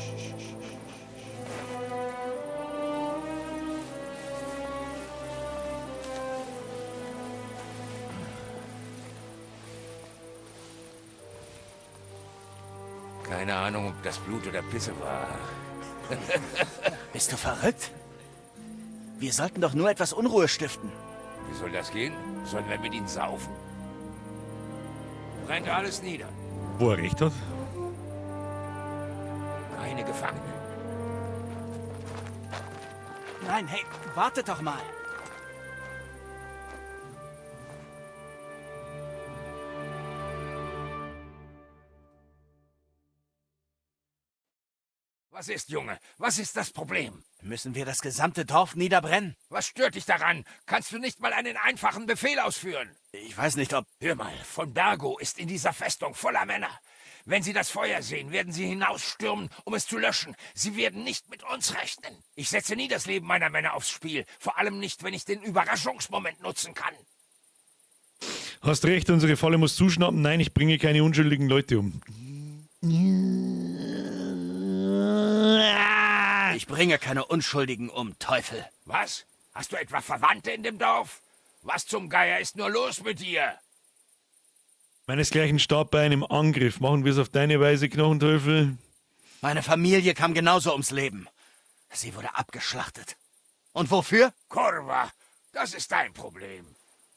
Keine Ahnung, ob das Blut oder Pisse war. Bist du verrückt? Wir sollten doch nur etwas Unruhe stiften. Wie soll das gehen? Sollen wir mit ihnen saufen? Brennt alles nieder. Wo er recht hat. Keine Gefangenen. Nein, hey, wartet doch mal. Was ist, Junge? Was ist das Problem? Müssen wir das gesamte Dorf niederbrennen? Was stört dich daran? Kannst du nicht mal einen einfachen Befehl ausführen? Ich weiß nicht, ob... Hör mal, von Bergo ist in dieser Festung voller Männer. Wenn sie das Feuer sehen, werden sie hinausstürmen, um es zu löschen. Sie werden nicht mit uns rechnen. Ich setze nie das Leben meiner Männer aufs Spiel. Vor allem nicht, wenn ich den Überraschungsmoment nutzen kann. Hast recht, unsere Falle muss zuschnappen. Nein, ich bringe keine unschuldigen Leute um. Ich bringe keine Unschuldigen um, Teufel. Was? Hast du etwa Verwandte in dem Dorf? Was zum Geier ist nur los mit dir? Meinesgleichen starb bei einem Angriff. Machen wir es auf deine Weise, Knochenteufel. Meine Familie kam genauso ums Leben. Sie wurde abgeschlachtet. Und wofür? Kurva, das ist dein Problem.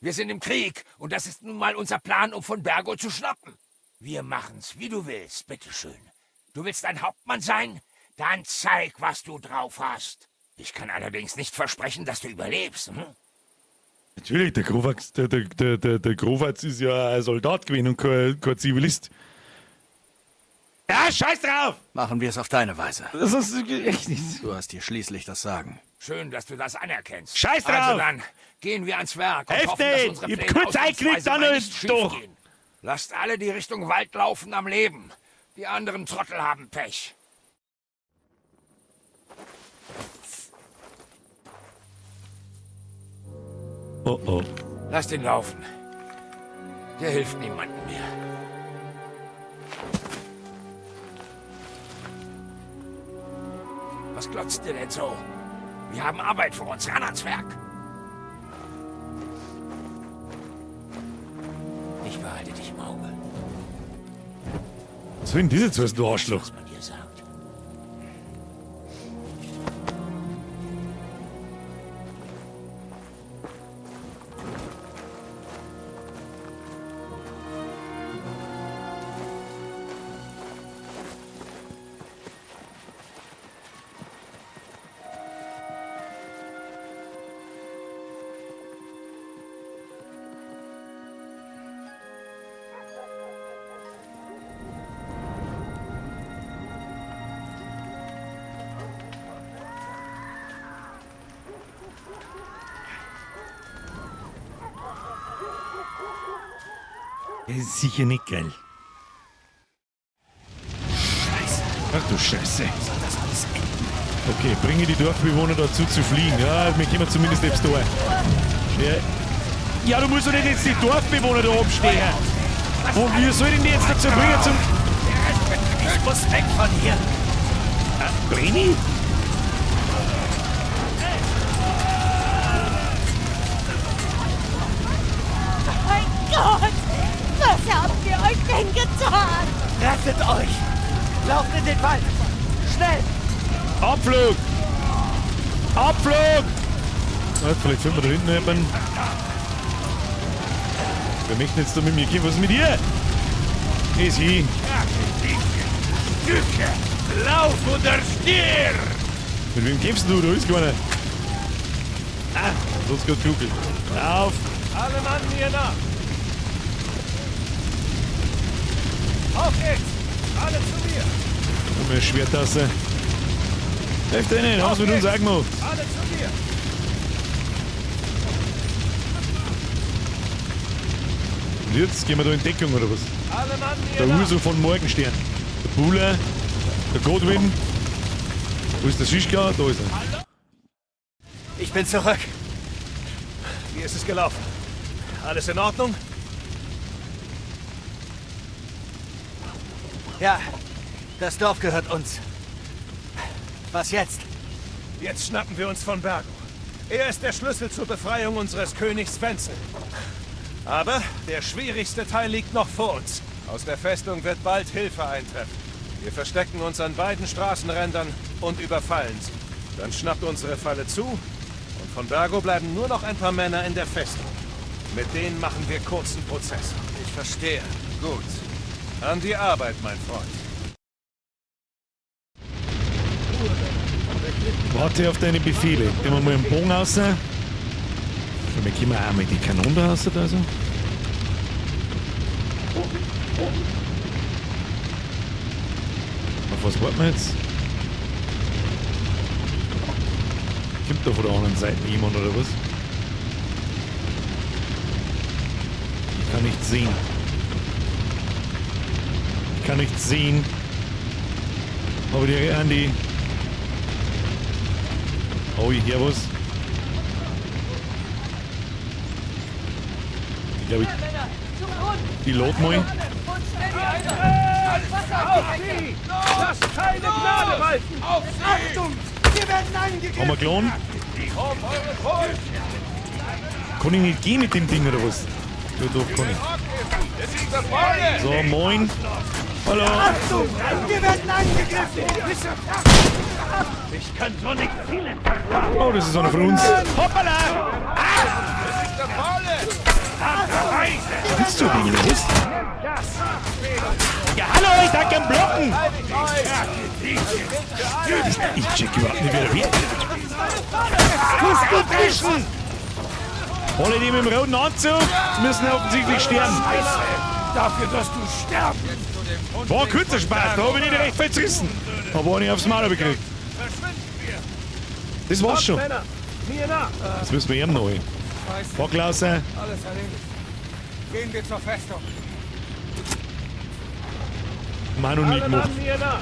Wir sind im Krieg und das ist nun mal unser Plan, um von Bergo zu schnappen. Wir machen's, wie du willst, bitteschön. Du willst ein Hauptmann sein? Dann zeig, was du drauf hast. Ich kann allerdings nicht versprechen, dass du überlebst. Hm? Natürlich, der Grovax, der Grovax ist ja ein Soldat gewesen und kein Zivilist. Ja, scheiß drauf! Machen wir es auf deine Weise. Das ist echt nicht. Du hast hier schließlich das Sagen. Schön, dass du das anerkennst. Scheiß drauf! Also dann, gehen wir ans Werk und Helft hoffen, dass nicht! unsere Ich hab Pläne kurz eingekriegt, ausnahmsweise mal dann nicht doch! schiefgehen. Lasst alle die Richtung Wald laufen am Leben. Die anderen Trottel haben Pech. Oh oh. Lasst ihn laufen. Der hilft niemandem mehr. Was glotzt ihr denn so? Wir haben Arbeit vor uns. Ran ans Werk. Ich behalte dich im Auge. Was will denn diese zuerst, du Arschloch? Was man dir sagt. Das ist sicher nicht geil. Scheiße. Ach du Scheiße. Soll das alles enden? Okay, bringe die Dorfbewohner dazu zu fliehen. Ja, wir kommen zumindest selbst da. Ja. Ja, du musst doch nicht jetzt die Dorfbewohner da abstehen. Wo, wie soll ich denn die jetzt dazu bringen zum... Ich muss weg von hier. Brenny? Mein Gott! Was haben wir euch denn getan? Rettet euch! Lauft in den Wald! Schnell! Abflug! Abflug! Ja, vielleicht finden wir da hinten jemanden. Wer möchte jetzt da mit mir gehen? Was ist mit dir? Ist sie. Stücke! Lauf oder stirb! Mit wem kämpfst du? Da ist keiner. Ah, sonst gerade gegoogelt. Auf! Alle Mann mir nach! Auf geht's! Alle zu mir! Und meine Schwertasse. Helft ihnen, haben sie mit uns auch gemacht. Alle zu mir! Und jetzt gehen wir da in Deckung oder was? Alle Mann mir Der nach! Urso von Morgenstern. Der Buhler, der Godwin. Wo ist der Schischka? Da ist er. Ich bin zurück. Wie ist es gelaufen? Alles in Ordnung? Ja, das Dorf gehört uns. Was jetzt? Jetzt schnappen wir uns von Bergo. Er ist der Schlüssel zur Befreiung unseres Königs Wenzel. Aber der schwierigste Teil liegt noch vor uns. Aus der Festung wird bald Hilfe eintreffen. Wir verstecken uns an beiden Straßenrändern und überfallen sie. Dann schnappt unsere Falle zu und von Bergo bleiben nur noch ein paar Männer in der Festung. Mit denen machen wir kurzen Prozess. Ich verstehe. Gut. An die Arbeit, mein Freund. Warte auf deine Befehle. Nehmen wir mal einen Bogen raus. Und wir können auch mal die Kanone da raus da so. Auf was warten wir jetzt? Kommt da von der anderen Seite jemand oder was? Ich kann nichts sehen. Ich kann nichts sehen. Aber die Andi. Oh, ich höre was. Ich glaube, die lot mal. Auf sie! Lass keine Gnade walten! Achtung! Wir werden angegriffen! Haben wir Klon? Kann ich nicht gehen mit dem Ding oder was? Ja, doch, kann ich. So, moin. Hallo. Achtung! Wir werden angegriffen! Ich kann so nicht zielen. Oh, das ist einer von uns. Hoppala! Was willst du denn los? Ja, hallo, ich danke am Blocken! Ich check überhaupt nicht, wer da wird. Fußballbrischen! Alle die mit dem roten Anzug müssen offensichtlich sterben. Scheiße! Dafür wirst du sterben! War kurzer Spaß, da hab ich nicht recht viel zerrissen. Hab auch nicht aufs Maul gekriegt. Das war's schon. Männer, mir nach! Jetzt müssen wir ihm noch hin. Fahrklasse. Alles erledigt. Gehen wir zur Festung. Mann und nie Alle gemacht. Mann mir nach!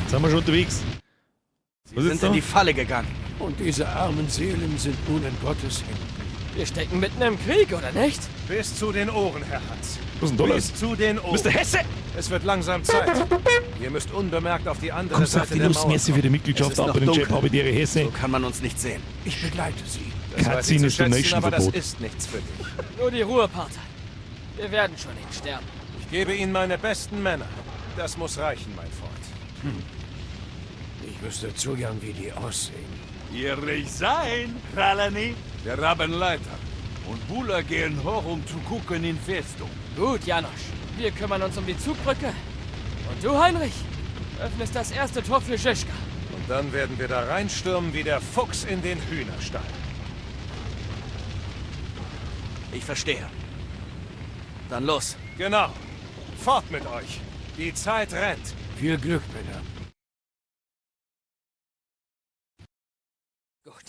Jetzt sind wir schon unterwegs. Sie Was ist sind da? in die Falle gegangen. Und diese armen Seelen sind nun in Gottes Händen. Wir stecken mitten im Krieg, oder nicht? Bis zu den Ohren, Herr Hans. Was ist denn da los? Bis zu den Ohren. Mr. Hesse! Es wird langsam Zeit. Ihr müsst unbemerkt auf die andere Kommst du auf Seite die der Lust, Mauer. merci für die Es Mitgliedschaft ist ab noch bei den dunkel. Chat, habe die Hesse. So kann man uns nicht sehen. Ich begleite sie. Das weiß ich Cutscene zu ist schätzen, Donation aber das Verbot. ist nichts für dich. Nur die Ruhe, Pater. Wir werden schon nicht sterben. Ich gebe Ihnen meine besten Männer. Das muss reichen, mein Freund. Ich wüsste zu gern, wie die aussehen. Ehrlich sein, Tralani. Der Rabenleiter und Bula gehen hoch, um zu gucken in Festung. Gut, Janosch. Wir kümmern uns um die Zugbrücke. Und du, Heinrich, öffnest das erste Tor für Žižka. Und dann werden wir da reinstürmen wie der Fuchs in den Hühnerstall. Ich verstehe. Dann los. Genau. Fort mit euch. Die Zeit rennt. Viel Glück, Männer. Gut.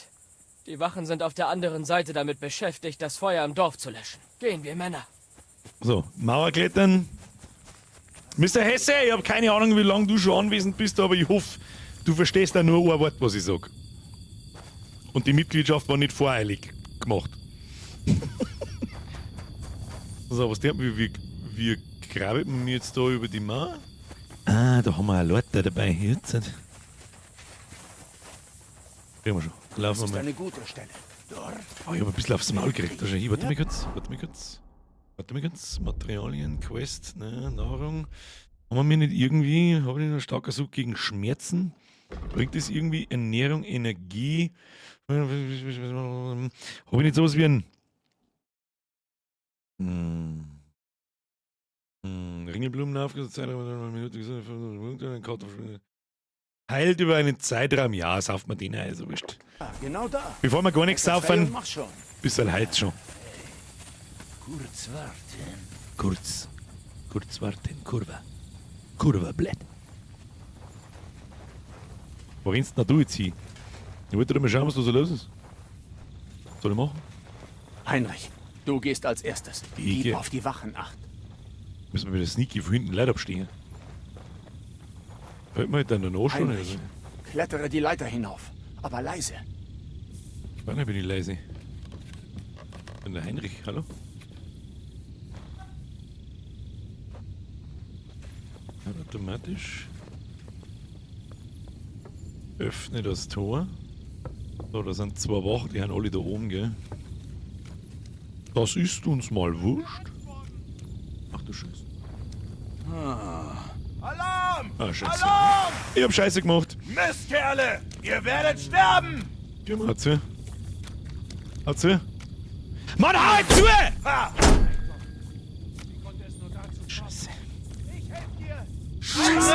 Die Wachen sind auf der anderen Seite damit beschäftigt, das Feuer im Dorf zu löschen. Gehen wir, Männer. So, Mauerklettern. Mr. Hesse, ich habe keine Ahnung, wie lange du schon anwesend bist, aber ich hoffe, du verstehst da nur ein Wort, was ich sag. Und die Mitgliedschaft war nicht voreilig gemacht. So, was der, wie graben wir jetzt da über die Mauer? Ah, da haben wir eine Leute dabei. Jetzt. Kriegen wir schon. Laufen Das wir ist mal. eine gute Stelle. Dort. Oh, ich hab ein bisschen aufs Maul gekriegt. Wahrscheinlich. Warte mal kurz. Warte mal kurz. Warte mal kurz. Materialien, Quest, ne, Nahrung. Haben wir nicht irgendwie, habe ich nicht einen starken Sog gegen Schmerzen? Bringt das irgendwie Ernährung, Energie? Habe ich nicht sowas wie ein Ringelblumen aufgesetzt, Minute, heilt über einen Zeitraum, ja, sauft man den ein, also wurscht. Ah, genau da. Bevor wir gar nichts saufen, Mach schon. bisschen halt schon. Kurz warten. Kurz. Kurz warten, Kurva. Kurva, blöd. Wo rennst denn du jetzt hin? Ich wollte doch mal schauen, was da so los ist. Was soll ich machen? Heinrich, du gehst als erstes. Ich Gib geh. auf die Wachen acht. Müssen wir wieder sneaky von hinten Leute abstehen. Fällt mir halt dann noch schon. Heinrich, Also. klettere die Leiter hinauf, aber leise. Ich weiß nicht, bin ich leise. Bin der Heinrich, hallo? Ja, automatisch. Öffne das Tor. So, da sind zwei Wachen, die haben alle da oben, gell? Das ist uns mal wurscht. Ach du Scheiße. Alarm! Ah, Scheiße. Alarm! Ich hab Scheiße gemacht. Mistkerle! Ihr werdet sterben! Geh mal, zu. Hau zu. Mann, hau halt zu! Ha! Scheiße. Scheiße!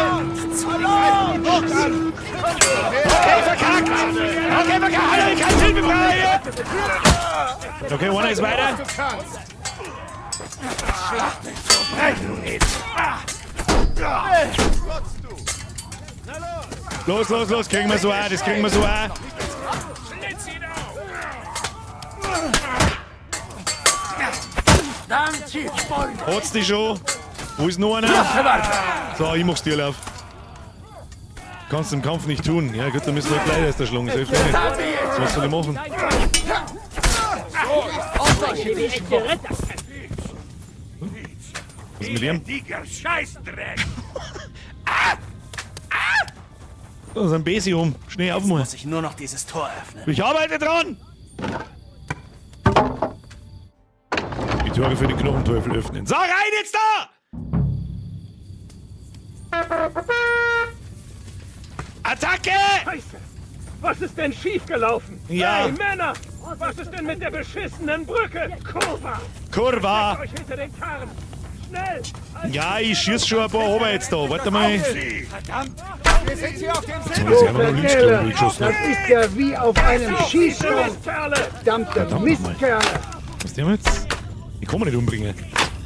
Alarm! Okay, verkackt! Okay, verkackt! Alter, ich kann Hilfe brauchen! Okay, einer ist weiter. Los, los, los, kriegen wir so auch, das kriegen wir so auch. Hat's die schon? Wo ist noch einer? So, ich mach's dir auf. Kannst im Kampf nicht tun. Ja gut, dann müssen wir gleich erst erschlagen. Das hilft mir nicht. Was soll ich machen? Was ist mit ihm? Elendiger Scheißdreck! Da ist ein Besi um. Schnee auf mal. Muss ich nur noch dieses Tor öffnen. Ich arbeite dran! Die Tore für den Knochenteufel öffnen. So, rein jetzt da! Attacke! Scheiße! Was ist denn schiefgelaufen? Ja. Hey, Männer! Was ist denn mit der beschissenen Brücke? Kurva! Kurva! Steckt euch hinter den Karren! Schnell! Ja, ich schieß schon ein paar runter jetzt da. Warte mal. Verdammt! Wir sind hier auf dem Jetzt hab ich sie einfach nur links genommen, wie ich geschossen Das hab. ist ja wie auf einem Schießstand. Verdammte Verdammt nochmal. Mistkerle. Was denn jetzt? Ich kann mich nicht umbringen.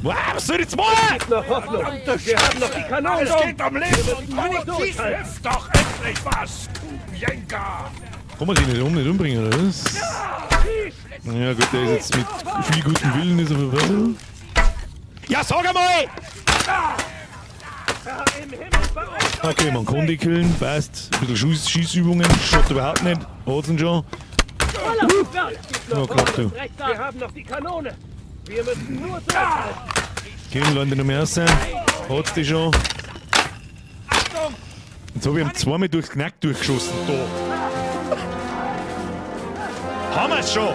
Wow, was soll ich jetzt machen? Es gibt noch Hoffnung. Wir haben noch die Kanonen. Es geht um Leben Wir und müssen nur Tod. durchhalten. Hilf doch endlich was, Kubienka! Kann man die nicht, nicht umbringen, oder was? Ja gut, der ist jetzt mit viel gutem Willen ist er vorbei. Ja, sag einmal! Okay, man kann die killen, passt. Ein bisschen Schießübungen, schaut überhaupt nicht. Hat's ihn schon. Noch Na, klappt du. Wir haben noch die Kanone. Wir müssen nur durchhalten. Killen, Leute, noch mehr raus. Hat's die schon. Jetzt hab ich ihm zweimal durchs Knack durchgeschossen. Da. Haben wir's schon!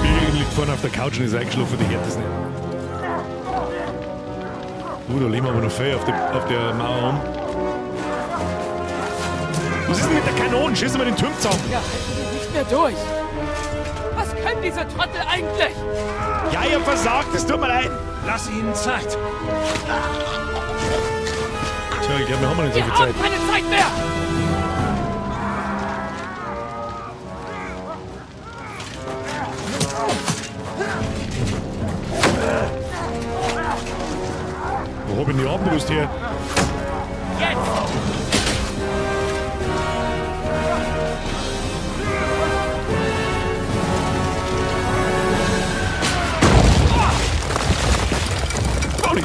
Birgit liegt vorne auf der Couch und ist eingeschlafen, die hört das nicht. Da leben wir aber noch viel auf der Mauer um. Was ist denn mit der Kanone? Schießen wir den Turm zusammen! Ja, halten wir nicht mehr durch. Was können diese Trottel eigentlich? Ja, ihr versagt, es tut mir leid! Lass ihnen Zeit! Tja, ich glaube, wir haben nicht so Wir viel haben Zeit. keine Zeit mehr! Wo hab ich denn die Armbrust her? Jetzt!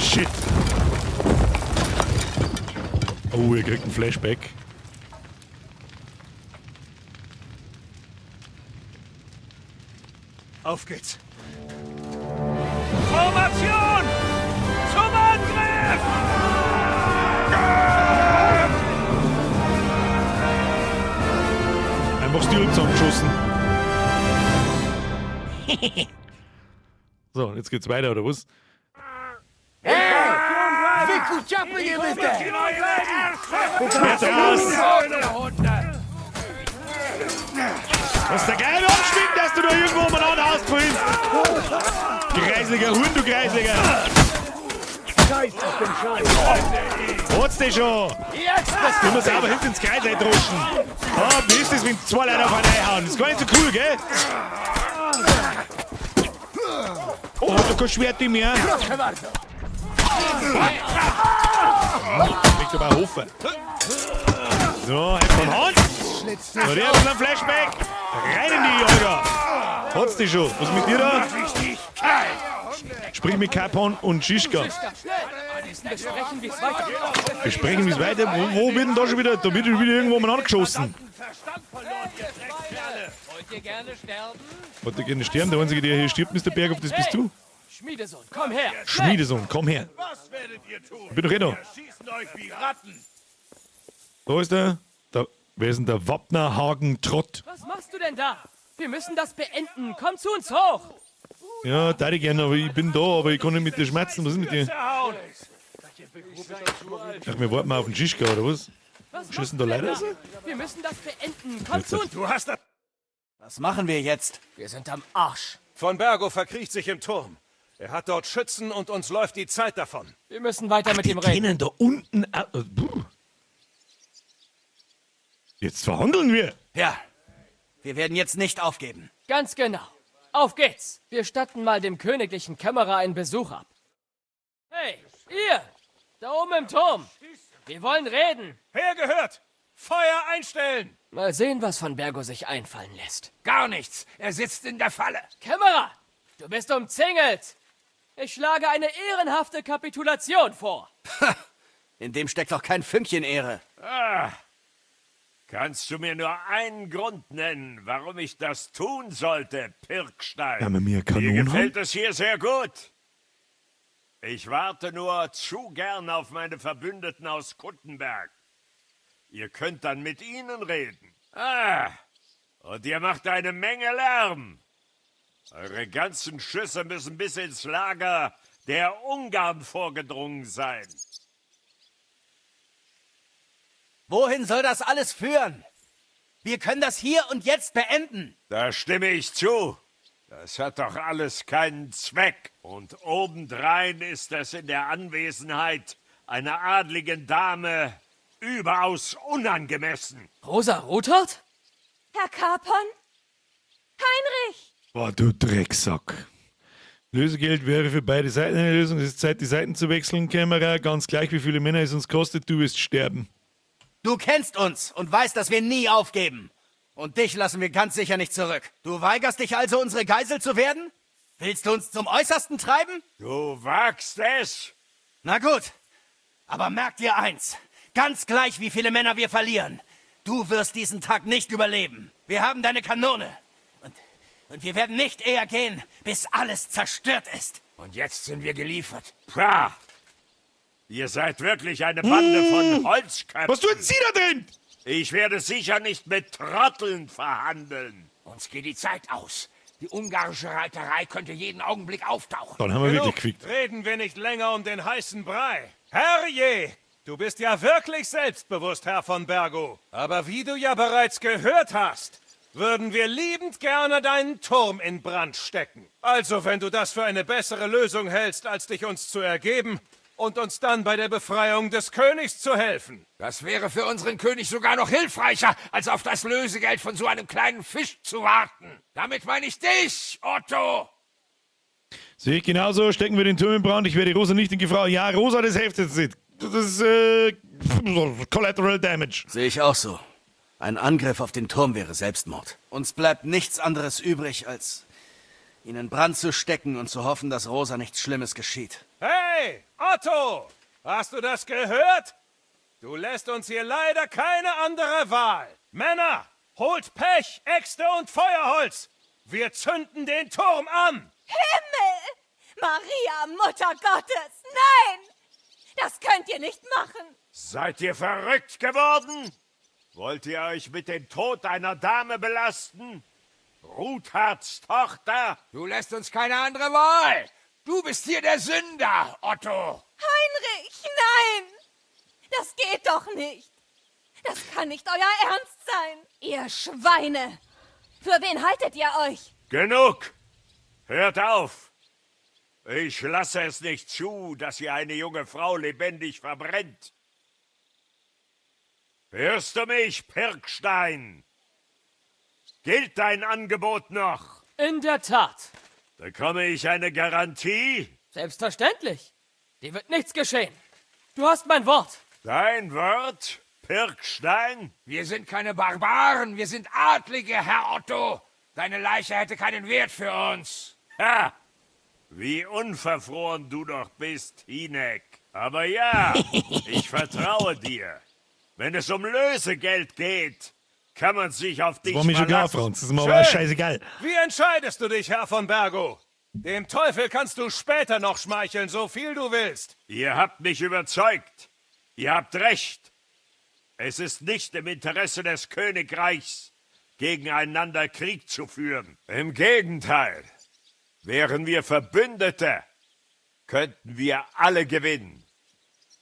Shit. Oh, ihr kriegt ein Flashback. Auf geht's. Formation! Zum Angriff! Einfach Stil zusammengeschossen. So, jetzt geht's weiter, oder was? Jetzt raus! Was der geil abschwingt, dass du da irgendwo umeinander haust vorhin! Kreisliger Hund, du Kreisliger! Scheiß auf den Scheiß! Hat's dich schon! Du musst aber hinten ins Kreis eindroschen! Ah, wie ist das, wenn zwei Leute auf einen einhauen? Das ist gar nicht so cool, gell? Oh, hat doch kein Schwert in mir! Liegt aber ein Hofer. So, halt von Hand! So, der hat ein Flashback! Rein in die Olga! Hat's dich schon? Was ist mit dir da? Sprich mit Capon und Schischka. Besprechen, wie es weitergeht. Besprechen, wie es weiter. Wo wird denn da schon wieder? Da wird schon wieder irgendwo umeinander geschossen. Wollt ihr gerne sterben? Wollt ihr gerne sterben? Der Einzige, der hier stirbt, Mr. Berghoff, das bist du. Schmiedesohn, komm her! Schmiedesohn, komm her. Was werdet ihr tun? Ich bin doch eh da. Wir schießen euch wie Ratten. Da ist der. Da, wer ist denn der Wappner Hagen Trott? Was machst du denn da? Wir müssen das beenden. Komm zu uns hoch! Ja, da ich gerne, aber ich bin da, aber ich kann nicht mit dir schmerzen. Was ist mit dir? Ach, Ach, wir warten mal auf den Schischka, oder was? Was Schießen da machst du Leute denn raus? da? Wir müssen das beenden. Komm Jetzt zu uns. Du hast das. Was machen wir jetzt? Wir sind am Arsch. Von Bergo verkriecht sich im Turm. Er hat dort Schützen und uns läuft die Zeit davon. Wir müssen weiter mit Die ihm reden. kennen da unten. Puh. Jetzt verhandeln wir. Ja. Wir werden jetzt nicht aufgeben. Ganz genau. Auf geht's. Wir statten mal dem königlichen Kämmerer einen Besuch ab. Hey, ihr! Da oben im Turm! Wir wollen reden! Hergehört! Feuer einstellen! Mal sehen, was von Bergo sich einfallen lässt. Gar nichts. Er sitzt in der Falle. Kämmerer! Du bist umzingelt! Ich schlage eine ehrenhafte Kapitulation vor. In dem steckt doch kein Fünkchen Ehre. Ah. Kannst du mir nur einen Grund nennen, warum ich das tun sollte, Pirkstein? Ja, aber mir Mir Kanonen gefällt es hier sehr gut. Ich warte nur zu gern auf meine Verbündeten aus Kuttenberg. Ihr könnt dann mit ihnen reden. Ah, und ihr macht eine Menge Lärm. Eure ganzen Schüsse müssen bis ins Lager der Ungarn vorgedrungen sein. Wohin soll das alles führen? Wir können das hier und jetzt beenden. Da stimme ich zu. Das hat doch alles keinen Zweck. Und obendrein ist es in der Anwesenheit einer adligen Dame überaus unangemessen. Rosa Rothart? Herr Capon? Heinrich! Boah, du Drecksack. Lösegeld wäre für beide Seiten eine Lösung. Es ist Zeit, die Seiten zu wechseln, Kämmerer. Ganz gleich, wie viele Männer es uns kostet, du wirst sterben. Du kennst uns und weißt, dass wir nie aufgeben. Und dich lassen wir ganz sicher nicht zurück. Du weigerst dich also, unsere Geisel zu werden? Willst du uns zum Äußersten treiben? Du wagst es! Na gut. Aber merk dir eins. Ganz gleich, wie viele Männer wir verlieren. Du wirst diesen Tag nicht überleben. Wir haben deine Kanone. Und wir werden nicht eher gehen, bis alles zerstört ist. Und jetzt sind wir geliefert. Pah! Ihr seid wirklich eine Bande von Holzköpfen. Was tun Sie da drin? Ich werde sicher nicht mit Trotteln verhandeln. Uns geht die Zeit aus. Die ungarische Reiterei könnte jeden Augenblick auftauchen. Dann haben wir Genug. wirklich gequickt. Reden wir nicht länger um den heißen Brei. Herrje! Du bist ja wirklich selbstbewusst, Herr von Bergo. Aber wie du ja bereits gehört hast, würden wir liebend gerne deinen Turm in Brand stecken. Also, wenn du das für eine bessere Lösung hältst, als dich uns zu ergeben und uns dann bei der Befreiung des Königs zu helfen. Das wäre für unseren König sogar noch hilfreicher, als auf das Lösegeld von so einem kleinen Fisch zu warten. Damit meine ich dich, Otto. Sehe ich genauso, stecken wir den Turm in Brand. Ich werde Rosa nicht in Gefahr. Ja, Rosa, das hilft jetzt nicht. Das ist Collateral Damage. Sehe ich auch so. Ein Angriff auf den Turm wäre Selbstmord. Uns bleibt nichts anderes übrig, als Ihn in Brand zu stecken und zu hoffen, dass Rosa nichts Schlimmes geschieht. Hey, Otto! Hast du das gehört? Du lässt uns hier leider keine andere Wahl. Männer, holt Pech, Äxte und Feuerholz. Wir zünden den Turm an. Himmel! Maria, Mutter Gottes! Nein! Das könnt ihr nicht machen! Seid ihr verrückt geworden? Wollt ihr euch mit dem Tod einer Dame belasten? Ruthards Tochter? Du lässt uns keine andere Wahl. Du bist hier der Sünder, Otto. Heinrich, nein! Das geht doch nicht! Das kann nicht euer Ernst sein! Ihr Schweine! Für wen haltet ihr euch? Genug! Hört auf! Ich lasse es nicht zu, dass ihr eine junge Frau lebendig verbrennt. Hörst du mich, Pirkstein? Gilt dein Angebot noch? In der Tat. Bekomme ich eine Garantie? Selbstverständlich. Dir wird nichts geschehen. Du hast mein Wort. Dein Wort, Pirkstein? Wir sind keine Barbaren, wir sind Adlige, Herr Otto. Deine Leiche hätte keinen Wert für uns. Ha! Wie unverfroren du doch bist, Hinek. Aber ja, ich vertraue dir. Wenn es um Lösegeld geht, kann man sich auf dich Das war mir schon klar, verlassen. Franz. Das ist mir aber Schön. scheißegal. Wie entscheidest du dich, Herr von Bergow? Dem Teufel kannst du später noch schmeicheln, so viel du willst. Ihr habt mich überzeugt. Ihr habt recht. Es ist nicht im Interesse des Königreichs, gegeneinander Krieg zu führen. Im Gegenteil. Wären wir Verbündete, könnten wir alle gewinnen,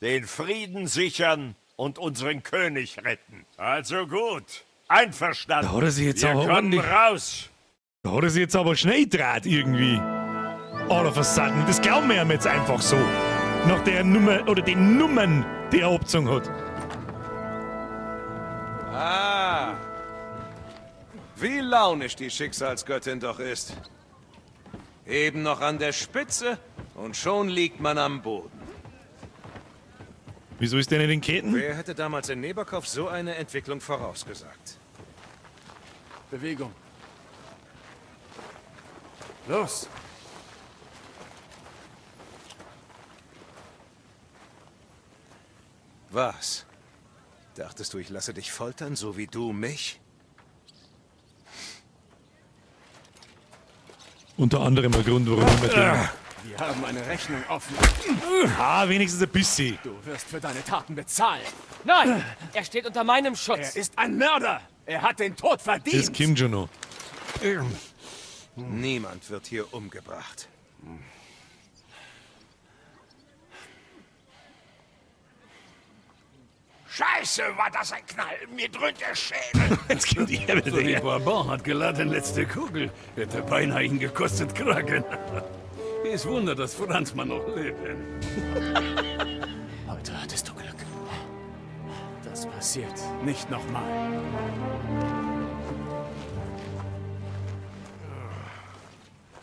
den Frieden sichern und unseren König retten. Also gut, einverstanden. Da hat er sich jetzt wir aber kommen ordentlich- raus. Da hat er sich jetzt aber schnell draht irgendwie. All of a sudden. Das glauben wir ihm jetzt einfach so. Nach der Nummer oder den Nummern, die er abgezogen hat. Ah. Wie launisch die Schicksalsgöttin doch ist. Eben noch an der Spitze und schon liegt man am Boden. Wieso ist der nicht in Ketten? Wer hätte damals in Nebakov so eine Entwicklung vorausgesagt? Bewegung. Los! Was? Dachtest du, ich lasse dich foltern, so wie du mich? Unter anderem ein Grund, warum ich mit dem. Wir haben eine Rechnung offen. Ah, wenigstens ein bisschen. Du wirst für deine Taten bezahlen. Nein, er steht unter meinem Schutz. Er ist ein Mörder. Er hat den Tod verdient. Das kommt schon noch. Niemand wird hier umgebracht. Scheiße, war das ein Knall. Mir dröhnt der Schädel. Jetzt kommt er wieder. So die Bourbon hat geladen letzte Kugel. Hätte beinahe ihn gekostet Kragen. Es Wunder, dass Franzmann noch lebt. Heute hattest du Glück. Das passiert nicht nochmal.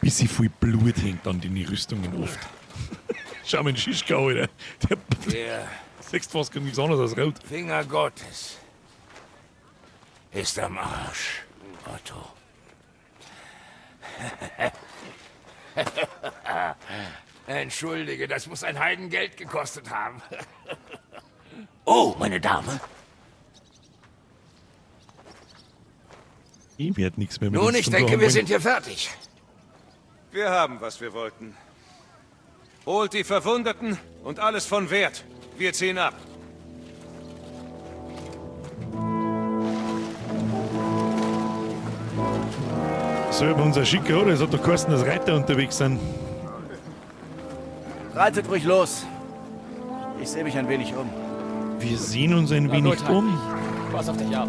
Bisschen viel Blut hängt an den Rüstungen oft. Schau mal, den Schischka, Alter. Der, Der siehst fast gar nichts anderes als rot. Finger Gottes ist am Arsch, Otto. Entschuldige, das muss ein Heidengeld gekostet haben. Oh, meine Dame. Ich werd nichts mehr mit Nun, uns ich zum denke, Tun wir haben. sind hier fertig. Wir haben, was wir wollten. Holt die Verwundeten und alles von Wert. Wir ziehen ab. So, aber unser Schicker, oder? Es hat doch geheißen, dass Reiter unterwegs sind. Reitet ruhig los. Ich sehe mich ein wenig um. Wir sehen uns ein Na wenig gut, um. Pass auf dich auf.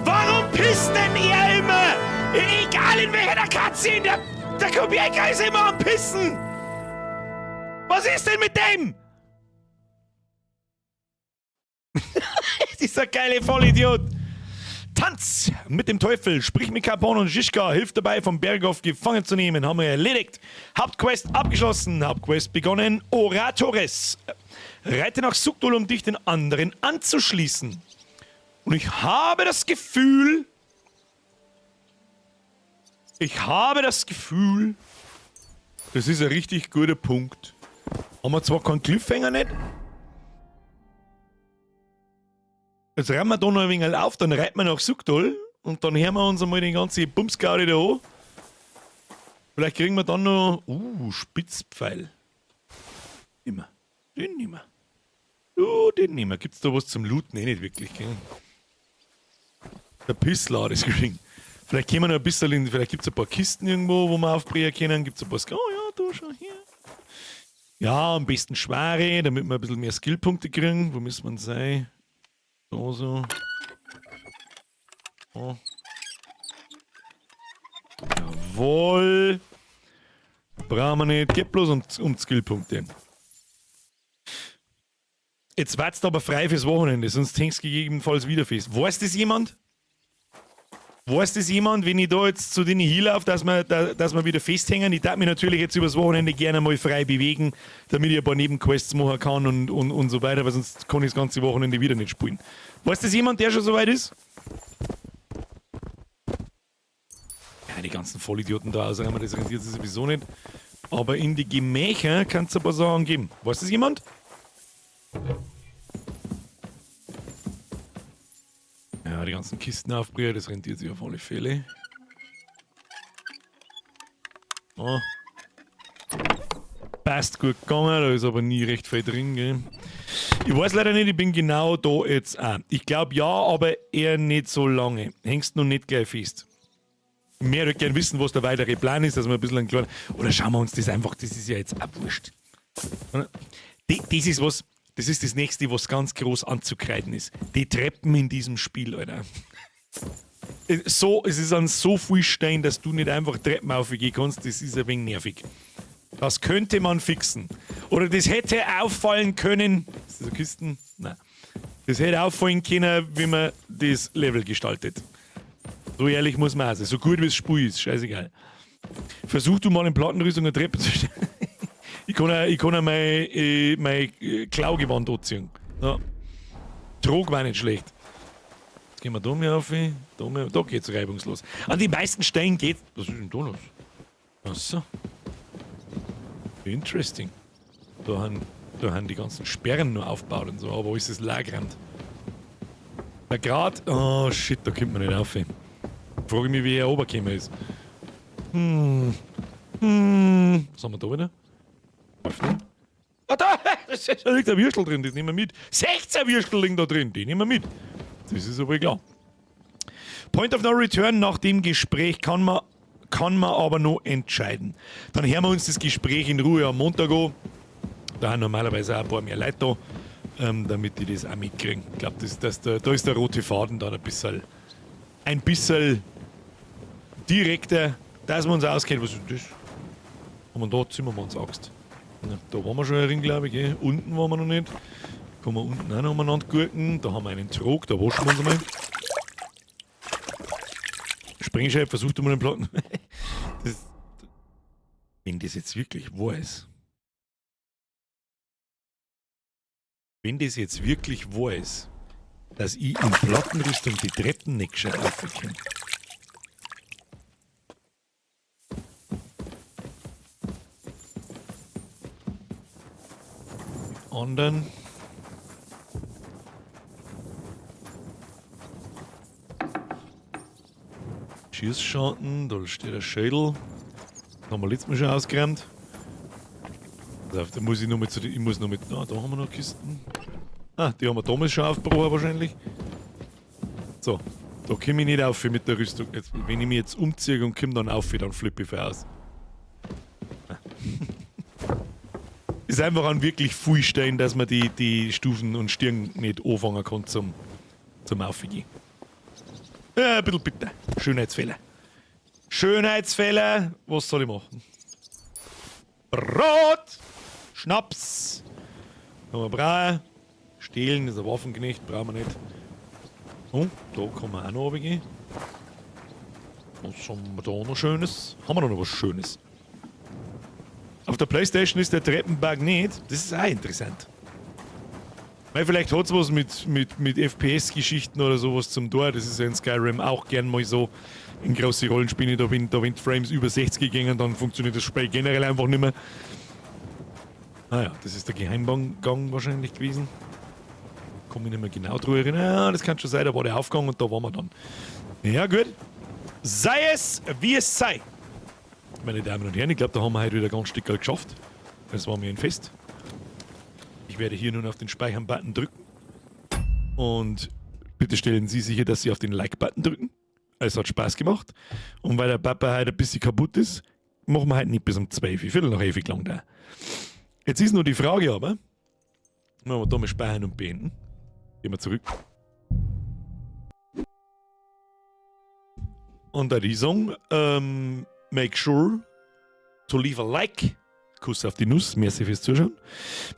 Warum pisst denn ihr immer? Egal in welcher Katze, der Kubielka ist immer am Pissen! Was ist denn mit dem? Dieser geile Vollidiot! Tanz mit dem Teufel, sprich mit Capone und Žižka, hilft dabei, vom Berghof gefangen zu nehmen. Haben wir erledigt. Hauptquest abgeschlossen, Hauptquest begonnen. Oratores. Reite nach Sukdol, um dich den anderen anzuschließen. Und ich habe das Gefühl, Ich habe das Gefühl, das ist ein richtig guter Punkt. Haben wir zwar keinen Cliffhanger nicht. Jetzt räumen wir da noch ein wenig auf, dann reiten wir nach Suchdol und dann hören wir uns einmal den ganzen Bumsgaudi da an. Vielleicht kriegen wir dann noch. Spitzpfeil. Immer. Den nehmen wir. Den nehmen wir. Gibt's da was zum Looten? Eh nicht wirklich, gell? Der Pisslade ist gering. Vielleicht können wir noch ein bisschen in, vielleicht gibt's ein paar Kisten irgendwo, wo wir aufbrechen können. Gibt's ein paar. Oh ja, da schon hier. Ja, am besten schwere, damit wir ein bisschen mehr Skillpunkte kriegen. Wo müssen wir denn sein? Da so. Oh. Jawohl. Brauchen wir nicht. Geht bloß um Skillpunkte. Jetzt wartest du aber frei fürs Wochenende, sonst hängst du gegebenenfalls wieder fest. Weiß das jemand? Weiß das jemand, wenn ich da jetzt zu denen hinlaufe, dass wir wieder festhängen? Ich darf mich natürlich jetzt übers Wochenende gerne mal frei bewegen, damit ich ein paar Nebenquests machen kann und so weiter, weil sonst kann ich das ganze Wochenende wieder nicht spielen. Weiß das jemand, der schon so weit ist? Ja, die ganzen Vollidioten da ausräumen, das rentiert sich sowieso nicht. Aber in die Gemächer kannst du ein paar Sachen geben. Weiß das jemand? Ja, die ganzen Kisten aufbrechen, das rentiert sich auf alle Fälle. Oh. Passt gut gegangen, da ist aber nie recht viel drin, gell? Ich weiß leider nicht, ich bin genau da jetzt auch. Ich glaub ja, aber eher nicht so lange. Hängst noch nicht gleich fest. Mehr würde gern wissen, was der weitere Plan ist, dass wir ein bisschen einen kleinen. Oder schauen wir uns das einfach, das ist ja jetzt auch wurscht. Oder? Das ist was. Das ist das nächste, was ganz groß anzukreiden ist. Die Treppen in diesem Spiel, Alter. Es ist an so viel Stein, dass du nicht einfach Treppen aufgehen kannst. Das ist ein wenig nervig. Das könnte man fixen. Oder das hätte auffallen können. Ist das eine Kisten? Nein. Das hätte auffallen können, wie man das Level gestaltet. So ehrlich muss man auch sein. So gut wie das Spiel ist, scheißegal. Versuch du mal in Plattenrüstung eine Treppe zu stellen. Ich kann auch mein Klaugewand anziehen. Ja. Trog war nicht schlecht. Jetzt gehen wir da mal auf. Da, mal, da geht's reibungslos. An die meisten Stellen geht's. Was ist denn da los? Ach so. Interesting. Da haben die ganzen Sperren nur aufgebaut und so, aber wo ist das Lagernd? Der Grat. Oh shit, da kommt man nicht auf. Frage mich, wie er runtergekommen ist. Was haben wir da wieder? Öffnen. Ah, da! Da liegt ein Würstel drin, das nehmen wir mit. 16 Würstel liegen da drin, die nehmen wir mit. Das ist aber klar. Point of No Return nach dem Gespräch kann man aber noch entscheiden. Dann hören wir uns das Gespräch in Ruhe am Montag an. Da haben normalerweise auch ein paar mehr Leute da, damit die das auch mitkriegen. Ich glaub, da ist der rote Faden dann ein bisschen direkter, dass man uns auskennt. Was ist denn das? Haben wir da Zimmermanns Axt. Ja, da waren wir schon drin, glaub ich. Gell? Unten waren wir noch nicht. Kann man unten auch noch umeinander gurken. Da haben wir einen Trog, da waschen wir uns einmal. Sprengscheibe, versucht mal den Platten. Das, wenn das jetzt wirklich wahr ist. Wenn das jetzt wirklich wahr ist, dass ich in Plattenrüstung die Treppen nicht gescheit raufkomme. Anderen. Schießscharten, da steht der Schädel. Das haben wir letztes Mal schon ausgeräumt. Da muss ich noch mit zu den, ich muss noch mit. Ah, da haben wir noch Kisten. Ah, die haben wir damals schon aufgebrochen wahrscheinlich. So, da komme ich nicht auf mit der Rüstung. Jetzt, wenn ich mich jetzt umziehe und komme dann auf, dann flippe ich aus. Ist einfach an wirklich viel Stein, dass man die Stufen und Stirn nicht anfangen kann zum Aufgehen. Ja, ein bisschen bitter. Schönheitsfehler. Schönheitsfehler. Was soll ich machen? Brot! Schnaps! Haben wir brauchen. Stehlen ist ein Waffenknecht, brauchen wir nicht. Oh, da kann man auch noch runtergehen. Was haben wir da noch Schönes? Haben wir da noch was Schönes? Auf der Playstation ist der Treppenbug nicht. Das ist auch interessant. Weil vielleicht hat es was mit FPS-Geschichten oder sowas zum Tor. Das ist ja in Skyrim auch gern mal so. In große Rollenspiele, da wenn die Frames über 60 gehen, dann funktioniert das Spiel generell einfach nicht mehr. Naja, das ist der Geheimgang wahrscheinlich gewesen. Komme ich nicht mehr genau drüber erinnern. Ja, das kann schon sein, da war der Aufgang und da waren wir dann. Ja, gut. Sei es, wie es sei. Meine Damen und Herren, ich glaube, da haben wir heute wieder ganz Stück geschafft. Das war mir ein Fest. Ich werde hier nun auf den Speichern-Button drücken. Und bitte stellen Sie sicher, dass Sie auf den Like-Button drücken. Es hat Spaß gemacht. Und weil der Papa heute ein bisschen kaputt ist, machen wir heute nicht bis um 12, 11:15 gelangt da. Jetzt ist nur die Frage aber, wenn wir da mal speichern und beenden. Gehen wir zurück. Und da die sagen, make sure to leave a like. Kuss auf die Nuss, merci fürs Zuschauen.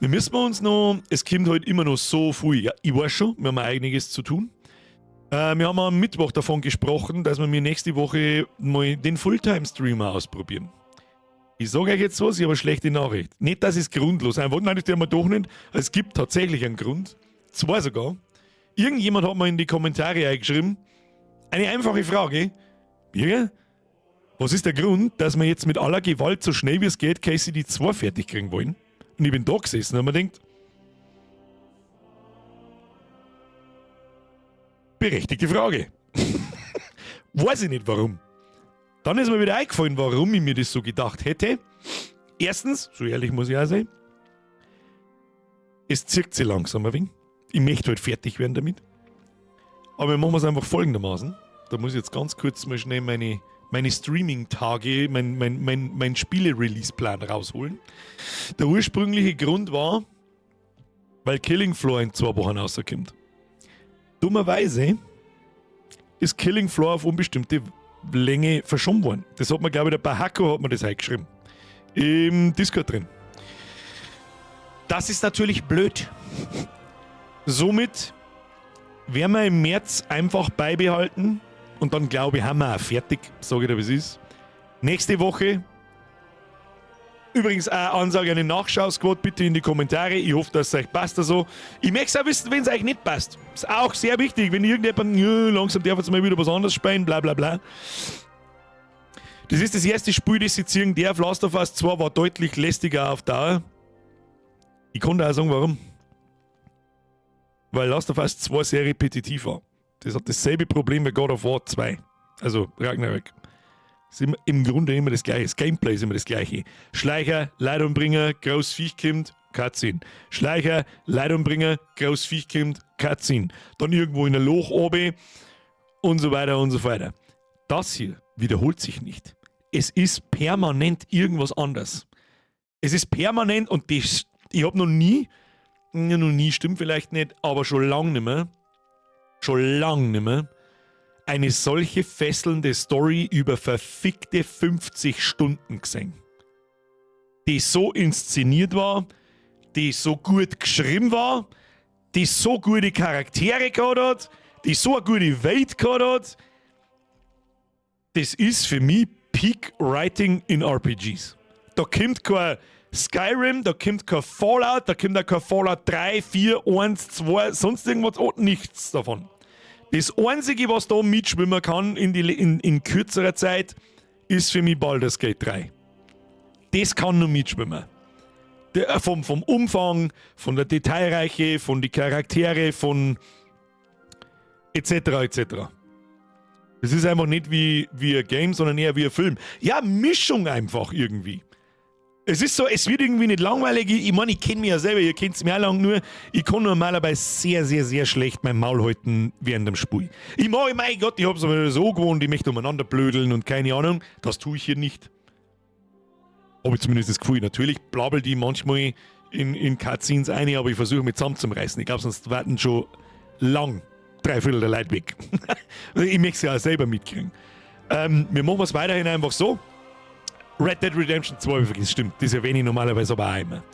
Wir müssen uns noch, es kommt heute immer noch so viel. Ja, ich weiß schon, wir haben einiges zu tun. Wir haben am Mittwoch davon gesprochen, dass wir mir nächste Woche mal den Fulltime-Streamer ausprobieren. Ich sage euch jetzt was, ich habe eine schlechte Nachricht. Nicht, dass es grundlos einfach, nein, das tun wir doch nicht. Es gibt tatsächlich einen Grund. Zwei sogar. Irgendjemand hat mal in die Kommentare eingeschrieben, eine einfache Frage. Birger, was ist der Grund, dass wir jetzt mit aller Gewalt so schnell wie es geht KCD 2 fertig kriegen wollen? Und ich bin da gesessen und mir denkt, berechtigte Frage. Weiß ich nicht warum. Dann ist mir wieder eingefallen, warum ich mir das so gedacht hätte. Erstens, so ehrlich muss ich auch sein, es zirkt sich langsam ein wenig. Ich möchte halt fertig werden damit. Aber wir machen es einfach folgendermaßen. Da muss ich jetzt ganz kurz mal schnell meine Streaming-Tage, mein Spiele-Release-Plan rausholen. Der ursprüngliche Grund war, weil Killing Floor in 2 Wochen rauskommt. Dummerweise ist Killing Floor auf unbestimmte Länge verschoben worden. Das hat man, glaube ich, der Bahako hat mir das eingeschrieben. Im Discord drin. Das ist natürlich blöd. Somit werden wir im März einfach beibehalten und dann, glaube ich, haben wir auch fertig, sage ich dir, wie es ist. Nächste Woche. Übrigens, eine Ansage an den Nachschau-Squad, bitte in die Kommentare. Ich hoffe, dass es euch passt so. Ich möchte es auch wissen, wenn es euch nicht passt. Ist auch sehr wichtig, wenn irgendjemand, ja, langsam darf jetzt mal wieder was anderes spielen, bla bla bla. Das ist das erste Spiel, das sie ziehen darf. Last of Us 2 war deutlich lästiger auf Dauer. Ich konnte auch sagen, warum. Weil Last of Us 2 sehr repetitiv war. Das hat dasselbe Problem wie God of War 2. Also Ragnarök. Ist immer, im Grunde immer das Gleiche. Das Gameplay ist immer das Gleiche. Schleicher, Leid umbringer, groß Viech kommt, Cutscene. Schleicher, Leid umbringer, groß Viech kommt, Cutscene. Dann irgendwo in ein Loch oben und so weiter und so weiter. Das hier wiederholt sich nicht. Es ist permanent irgendwas anders. Es ist permanent und das, ich habe noch nie, ja, noch nie, stimmt vielleicht nicht, aber schon lang nicht mehr, schon lang nicht mehr, eine solche fesselnde Story über verfickte 50 Stunden gesehen. Die so inszeniert war, die so gut geschrieben war, die so gute Charaktere gehabt hat, die so eine gute Welt gehabt hat. Das ist für mich Peak Writing in RPGs. Da kommt kein Skyrim, da kommt kein Fallout, da kommt auch kein Fallout 3, 4, 1, 2, sonst irgendwas, oh, nichts davon. Das Einzige, was da mitschwimmen kann in kürzerer Zeit, ist für mich Baldur's Gate 3. Das kann nur mitschwimmen. Vom Umfang, von der Detailreiche, von den Charaktere, von etc. etc. Das ist einfach nicht wie ein Game, sondern eher wie ein Film. Ja, Mischung einfach irgendwie. Es ist so, es wird irgendwie nicht langweilig. Ich meine, ich kenne mich ja selber, ihr kennt mich auch lang nur. Ich kann normalerweise sehr, sehr, sehr schlecht mein Maul halten während dem Spiel. Ich mache, mein Gott, ich hab's aber so gewohnt, ich möchte umeinander blödeln und keine Ahnung. Das tue ich hier nicht. Habe ich zumindest das Gefühl. Natürlich blabbel die manchmal in Cutscenes ein, aber ich versuche mich zusammenzureißen. Ich glaube, sonst warten schon lang drei Viertel der Leute weg. Ich möchte es ja auch selber mitkriegen. Wir machen es weiterhin einfach so. Red Dead Redemption 2 übrigens, stimmt. Das erwähne ich normalerweise aber auch immer.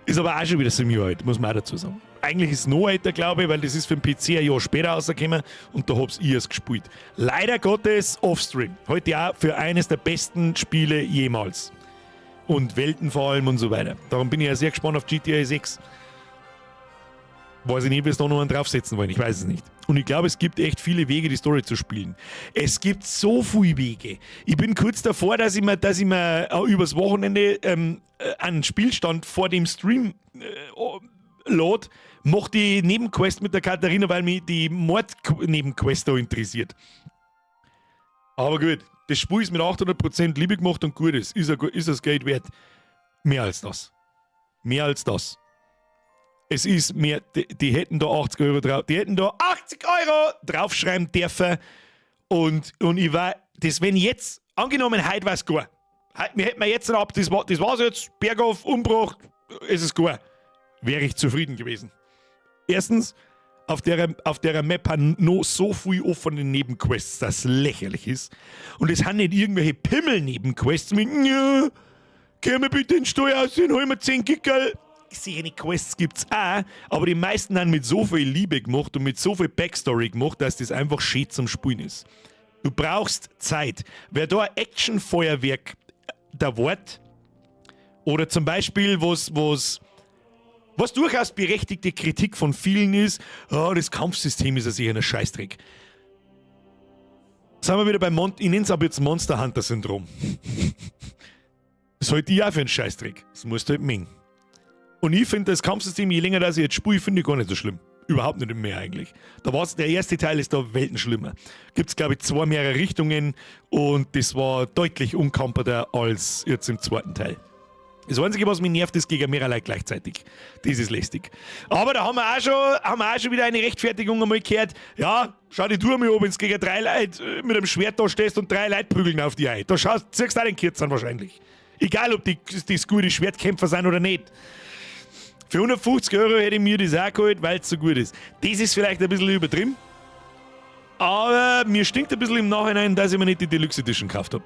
Ist aber auch schon wieder ziemlich alt, muss man auch dazu sagen. Eigentlich ist es noch älter, glaube ich, weil das ist für den PC ein Jahr später rausgekommen und da hab's ich erst gespielt. Leider Gottes Offstream. Heute auch für eines der besten Spiele jemals. Und Welten vor allem und so weiter. Darum bin ich ja sehr gespannt auf GTA 6. Weiß ich nicht, wie es da noch einen draufsetzen wollen. Ich weiß es nicht. Und ich glaube, es gibt echt viele Wege, die Story zu spielen. Es gibt so viele Wege. Ich bin kurz davor, dass ich mir übers Wochenende einen Spielstand vor dem Stream lad, mach die Nebenquest mit der Katharina, weil mich die Mord-Nebenquest da interessiert. Aber gut, das Spiel ist mit 800% Liebe gemacht und gut ist. Ist das Geld wert. Mehr als das. Mehr als das. Es ist mehr, die hätten da 80 Euro drauf, die hätten da 80 Euro draufschreiben dürfen. Und ich war, das, wenn jetzt, angenommen, heute war es gut. Wir hätten wir jetzt ab, das war's jetzt, Berghof, Umbruch, es ist gut. Wäre ich zufrieden gewesen. Erstens, auf der Map haben noch so viel offene Nebenquests, dass lächerlich ist. Und es sind nicht irgendwelche Pimmel-Nebenquests mit, ja, geh mir bitte in den Stall aus, hol mir 10 Kickerl. Solche Quests gibt's auch, aber die meisten haben mit so viel Liebe gemacht und mit so viel Backstory gemacht, dass das einfach schön zum Spielen ist. Du brauchst Zeit. Wer da ein Actionfeuerwerk da Wort oder zum Beispiel, was durchaus berechtigte Kritik von vielen ist, oh, das Kampfsystem ist ja sicher ein Scheißdreck. Sind wir wieder beim Mon ich nenne es aber jetzt Monster Hunter Syndrom. Das halte ich auch für einen Scheißdreck. Das musst du halt mengen. Und ich finde das Kampfsystem, je länger das ich jetzt spiele, finde ich gar nicht so schlimm. Überhaupt nicht mehr eigentlich. Da war's, der erste Teil ist da Welten schlimmer. Gibt es, glaube ich, zwei mehrere Richtungen und das war deutlich unkamperter als jetzt im zweiten Teil. Das Einzige, was mich nervt, ist gegen mehrere Leute gleichzeitig. Das ist lästig. Aber da haben wir auch schon wieder eine Rechtfertigung einmal gehört. Ja, schau die Tour mal an, wenn du gegen drei Leute mit einem Schwert da stehst und drei Leute prügeln auf die ein. Da schaust, ziehst du auch den Kürzeren wahrscheinlich. Egal, ob die gute Schwertkämpfer sind oder nicht. Für 150 Euro hätte ich mir das auch geholt, weil es so gut ist. Das ist vielleicht ein bisschen übertrieben. Aber mir stinkt ein bisschen im Nachhinein, dass ich mir nicht die Deluxe Edition gekauft habe.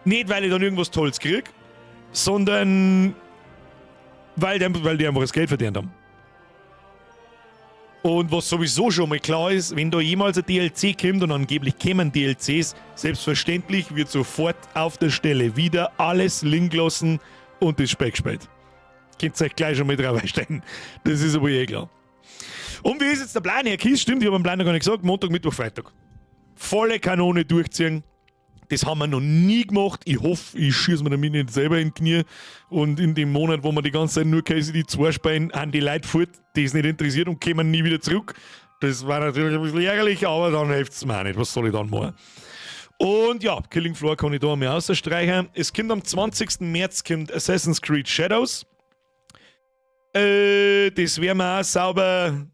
Nicht, weil ich dann irgendwas Tolles krieg, sondern weil die einfach das Geld verdient haben. Und was sowieso schon mal klar ist, wenn da jemals ein DLC kommt und angeblich kämen DLCs, selbstverständlich wird sofort auf der Stelle wieder alles liegen gelassen und das Spiel gespielt. Könnt ihr euch gleich schon mal drauf einstellen. Das ist aber eh klar. Und wie ist jetzt der Plan, Herr Kies? Stimmt, ich habe den Plan noch gar nicht gesagt. Montag, Mittwoch, Freitag. Volle Kanone durchziehen. Das haben wir noch nie gemacht. Ich hoffe, ich schieße mir damit nicht selber in die Knie. Und in dem Monat, wo wir die ganze Zeit nur KCD 2 spielen, an die Leute fort, die es nicht interessiert und kommen nie wieder zurück. Das war natürlich ein bisschen ärgerlich, aber dann hilft es mir auch nicht. Was soll ich dann machen? Und ja, Killing Floor kann ich da einmal ausstreichen. Es kommt am 20. März kommt Assassin's Creed Shadows. Das werden wir auch sauber,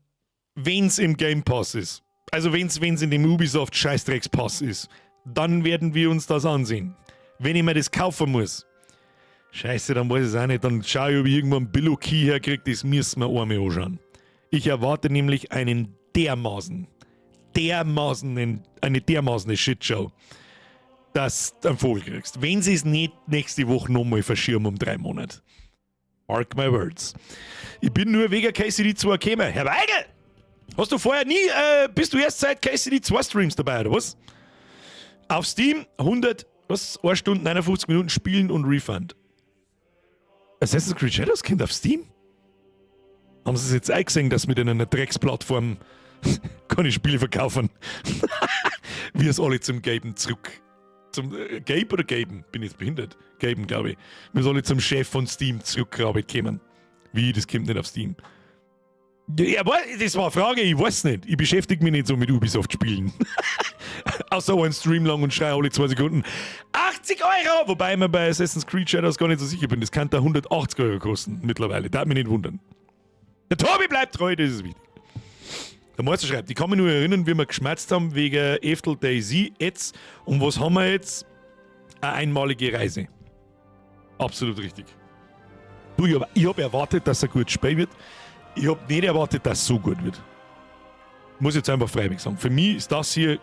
wenn es im Game Pass ist. Also wenn es in dem Ubisoft Scheißdrecks-Pass ist, dann werden wir uns das ansehen. Wenn ich mir das kaufen muss, scheiße, dann weiß ich es auch nicht. Dann schaue ich, ob ich irgendwo einen Billo-Key herkriege, das müssen wir einmal anschauen. Ich erwarte nämlich eine dermaßen Shitshow, dass du einen Vogel kriegst. Wenn sie es nicht nächste Woche nochmal verschieben um 3 Monate. Mark my words. Ich bin nur wegen KCD 2 gekommen. Herr Weigel! Hast du vorher nie, bist du erst seit KCD 2 Streams dabei, oder was? Auf Steam 100, was? 1 Stunde 59 Minuten spielen und Refund. Assassin's Creed Shadows kommt auf Steam? Haben sie es jetzt eingesehen, dass mit einer Drecksplattform keine Spiele verkaufen? Wir es alle zum Gaben zurück. Zum Gabe oder Gaben? Bin ich jetzt behindert? Gaben, glaube ich. Wir sollen zum Chef von Steam zurückgearbeitet kommen. Wie, das kommt nicht auf Steam. Ja, das war eine Frage, ich weiß nicht. Ich beschäftige mich nicht so mit Ubisoft-Spielen. Außer einen Stream lang und schreie alle 2 Sekunden 80 Euro! Wobei ich mir bei Assassin's Creed Shadows gar nicht so sicher bin. Das kann da 180 Euro kosten mittlerweile. Darf mich nicht wundern. Der Tobi bleibt treu, das ist wichtig. Der Meister schreibt, ich kann mich nur erinnern, wie wir geschmerzt haben wegen Eftel DayZ jetzt. Und was haben wir jetzt? Eine einmalige Reise. Absolut richtig. Du, ich hab erwartet, dass er gut spielen wird. Ich habe nicht erwartet, dass es so gut wird. Muss ich jetzt einfach freiwillig sagen. Für mich ist das hier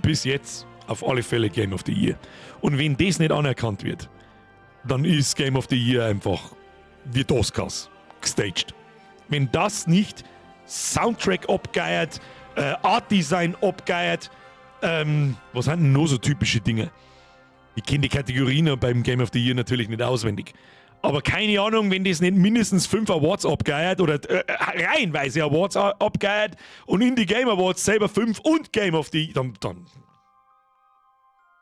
bis jetzt auf alle Fälle Game of the Year. Und wenn das nicht anerkannt wird, dann ist Game of the Year einfach wie Oscars gestaged. Wenn das nicht Soundtrack abgeiert, Art Design abgeiert, was sind denn noch so typische Dinge? Ich kenne die Kategorien beim Game of the Year natürlich nicht auswendig. Aber keine Ahnung, wenn das nicht mindestens fünf Awards abgeiert oder reihenweise Awards abgeiert und Indie Game Awards selber fünf und Game of the,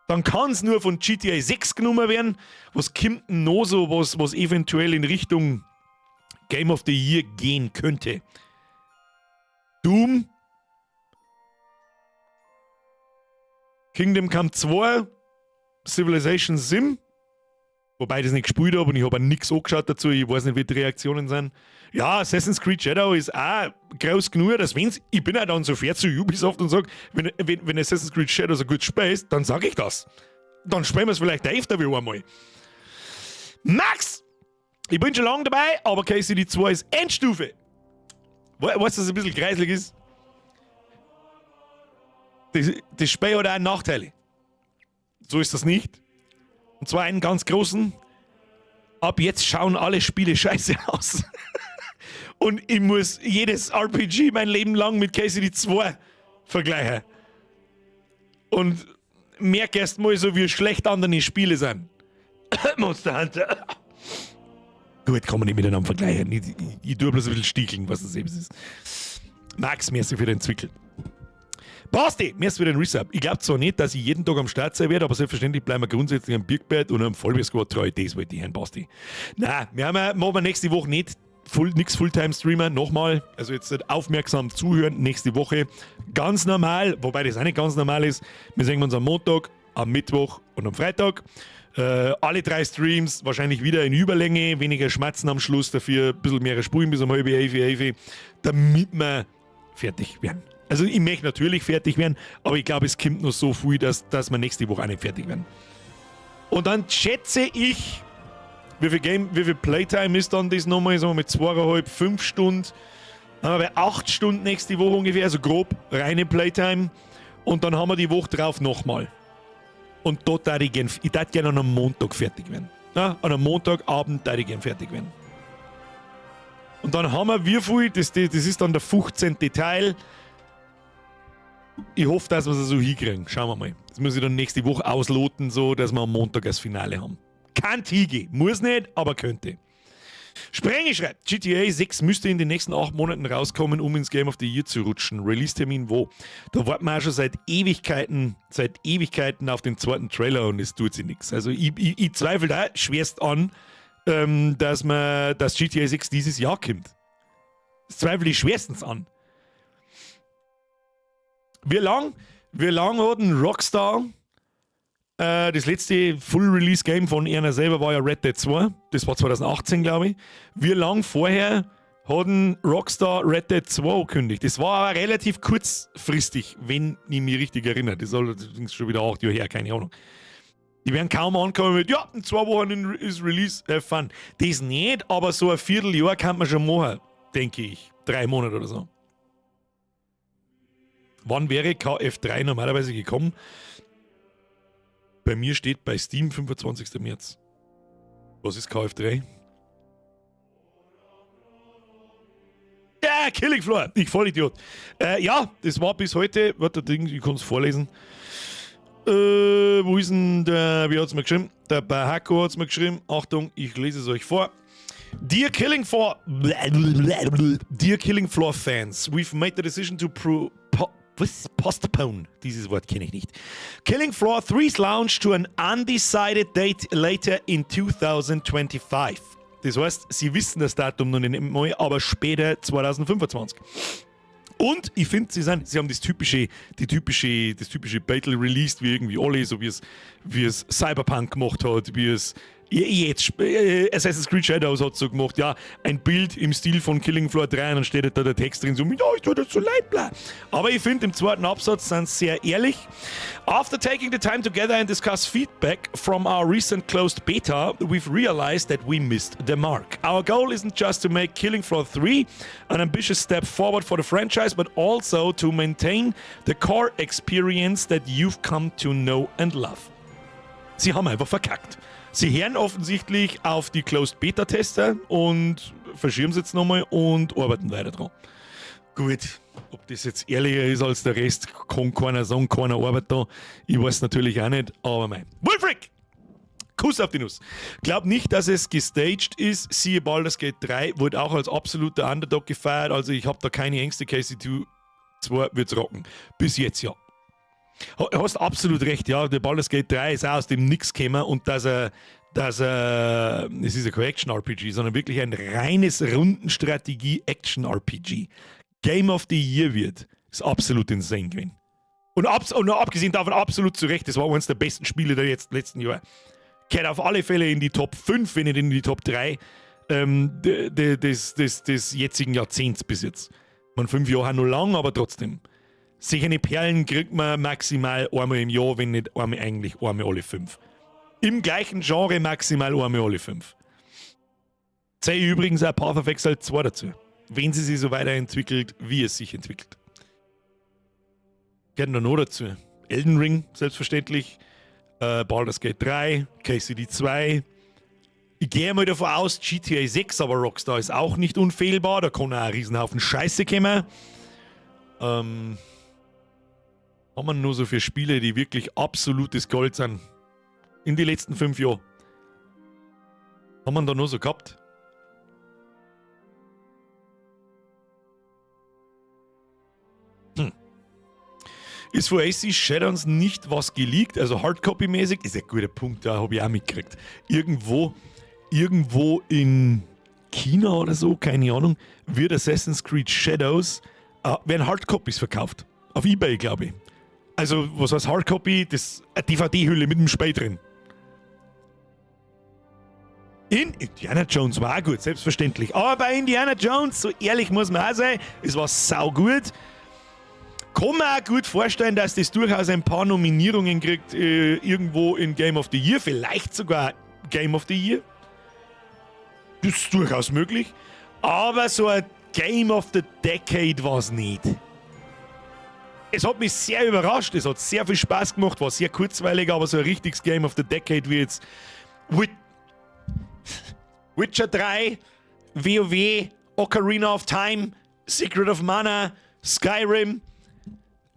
dann kann es nur von GTA 6 genommen werden. Was kommt denn noch so, was eventuell in Richtung Game of the Year gehen könnte? Doom, Kingdom Come 2, Civilization Sim, wobei ich das nicht gespielt habe und ich habe auch nichts angeschaut dazu, ich weiß nicht, wie die Reaktionen sind. Ja, Assassin's Creed Shadow ist auch groß genug, dass wenn's, ich bin auch dann so fair zu Ubisoft und sage, wenn Assassin's Creed Shadow so gut Spiel ist, dann sage ich das. Dann spielen wir es vielleicht öfter wie einmal. Max! Ich bin schon lange dabei, aber KCD 2 ist Endstufe. Weißt du, was ein bisschen kreislig ist? Das Spiel hat auch Nachteile. So ist das nicht. Und zwar einen ganz großen. Ab jetzt schauen alle Spiele scheiße aus. Und ich muss jedes RPG mein Leben lang mit KCD 2 vergleichen. Und merke erst mal so, wie schlecht andere Spiele sind. Monster Hunter. Gut, kann man nicht miteinander vergleichen. Ich tue bloß ein bisschen sticheln, was das eben ist. Max, merci für den Zwickel. Basti, merci für den Resub. Ich glaube zwar nicht, dass ich jeden Tag am Start sein werde, aber selbstverständlich bleiben wir grundsätzlich am Birkbett und am Vollbier Squad treu. Das wollte ich hören, Basti. Nein, machen wir nächste Woche nicht nix Fulltime-Streamer. Nochmal, also jetzt aufmerksam zuhören, nächste Woche ganz normal, wobei das auch nicht ganz normal ist. Wir sehen uns am Montag, am Mittwoch und am Freitag. Alle drei Streams wahrscheinlich wieder in Überlänge, weniger Schmatzen am Schluss, dafür ein bisschen mehr Spulen bis um 10:30, damit wir fertig werden. Also ich möchte natürlich fertig werden, aber ich glaube, es kommt noch so viel, dass wir nächste Woche auch nicht fertig werden. Und dann schätze ich, wie viel Playtime ist dann das nochmal? Sagen wir mit 2,5, 5 Stunden. Dann haben wir bei 8 Stunden nächste Woche ungefähr, also grob reine Playtime. Und dann haben wir die Woche drauf nochmal. Und dort würde ich gern, ich würde gerne an einem Montag fertig werden. Ja, an einem Montagabend würde ich gern fertig werden. Und dann haben wir wie viel? Das ist dann der 15. Teil. Ich hoffe, dass wir es so hinkriegen. Schauen wir mal. Das muss ich dann nächste Woche ausloten, so dass wir am Montag das Finale haben. Kann hingehen. Muss nicht, aber könnte. Sprenge schreibt, GTA 6 müsste in den nächsten 8 Monaten rauskommen, um ins Game of the Year zu rutschen. Release-Termin wo? Da warten wir auch schon seit Ewigkeiten auf den zweiten Trailer und es tut sich nichts. Also ich zweifle da schwerst an, dass GTA 6 dieses Jahr kommt. Das zweifle ich schwerstens an. Wie lang hat ein Rockstar das letzte Full-Release-Game von einer selber war ja Red Dead 2. Das war 2018, glaube ich. Wie lang vorher hat ein Rockstar Red Dead 2 angekündigt? Das war aber relativ kurzfristig, wenn ich mich richtig erinnere. Das ist allerdings schon wieder 8 Jahre her, keine Ahnung. Die werden kaum ankommen mit, ja, in 2 Wochen ist Release, have fun. Das nicht, aber so ein Vierteljahr kann man schon machen, denke ich. 3 Monate oder so. Wann wäre KF3 normalerweise gekommen? Bei mir steht bei Steam 25. März. Was ist KF3? Ja, Killing Floor, ich Vollidiot. Ja, das war bis heute, warte, ich kann es vorlesen. Wo ist denn der, wie hat es mir geschrieben? Der Bahako hat es mir geschrieben. Achtung, ich lese es euch vor. Dear Killing Floor fans, we've made the decision to was? Postpone. Dieses Wort kenne ich nicht. Killing Floor 3's launch to an undecided date later in 2025. Das heißt, sie wissen das Datum noch nicht mal, aber später 2025. Und ich finde, sie haben das typische Battle released, wie irgendwie alle, so wie es Cyberpunk gemacht hat, wie es jetzt Assassin's Creed Shadows hat so gemacht, ja, ein Bild im Stil von Killing Floor 3 und dann steht da der Text drin, so, ja, ich tut das so leid, bla. Aber ich finde, im zweiten Absatz sind sie sehr ehrlich. After taking the time to gather and discuss feedback from our recent closed beta, we've realized that we missed the mark. Our goal isn't just to make Killing Floor 3 an ambitious step forward for the franchise, but also to maintain the core experience that you've come to know and love. Sie haben einfach verkackt. Sie hören offensichtlich auf die Closed Beta Tester und verschieben es jetzt nochmal und arbeiten weiter dran. Gut, ob das jetzt ehrlicher ist als der Rest, kann keiner sagen, keiner arbeitet da. Ich weiß natürlich auch nicht, aber mei. Wulfric! Kuss auf die Nuss. Glaub nicht, dass es gestaged ist. Siehe Baldur's Gate 3 wurde auch als absoluter Underdog gefeiert. Also ich habe da keine Ängste. KC2 2 wird's rocken. Bis jetzt ja. Hast absolut recht, ja. Der Baldur's Gate 3 ist auch aus dem Nix gekommen und dass er, es ist ja kein Action-RPG, sondern wirklich ein reines Rundenstrategie-Action-RPG. Game of the Year wird, ist absolut insane gewesen. Und abgesehen davon absolut zu Recht, das war eines der besten Spiele der jetzt, letzten Jahre. Gehört auf alle Fälle in die Top 5, wenn nicht in die Top 3 des jetzigen Jahrzehnts bis jetzt. Man, 5 Jahre haben noch lang, aber trotzdem. Solche Perlen kriegt man maximal einmal im Jahr, wenn nicht einmal, eigentlich einmal alle 5. Im gleichen Genre maximal einmal alle 5. Zähle ich übrigens auch Path of Exile 2 dazu. Wenn sie sich so weiterentwickelt, wie es sich entwickelt. Gehören da noch dazu. Elden Ring, selbstverständlich. Baldur's Gate 3, KCD 2. Ich gehe mal davon aus, GTA 6, aber Rockstar ist auch nicht unfehlbar. Da kann auch ein Riesenhaufen Scheiße kommen. Haben wir nur so viele Spiele, die wirklich absolutes Gold sind? In die letzten 5 Jahren. Haben wir da nur so gehabt? Ist von AC Shadows nicht was geleakt, also Hardcopy-mäßig? Ist ein guter Punkt, da habe ich auch mitgekriegt. Irgendwo in China oder so, keine Ahnung, wird Assassin's Creed Shadows, werden Hardcopies verkauft. Auf Ebay, glaube ich. Also, was heißt Hardcopy? Das ist eine DVD-Hülle mit dem Spiel drin. In Indiana Jones war auch gut, selbstverständlich. Aber bei Indiana Jones, so ehrlich muss man auch sein, es war saugut. Kann man auch gut vorstellen, dass das durchaus ein paar Nominierungen kriegt, irgendwo in Game of the Year, vielleicht sogar Game of the Year. Das ist durchaus möglich. Aber so ein Game of the Decade war es nicht. Es hat mich sehr überrascht, es hat sehr viel Spaß gemacht, war sehr kurzweilig, aber so ein richtiges Game of the Decade wie jetzt Witcher 3, WoW, Ocarina of Time, Secret of Mana, Skyrim.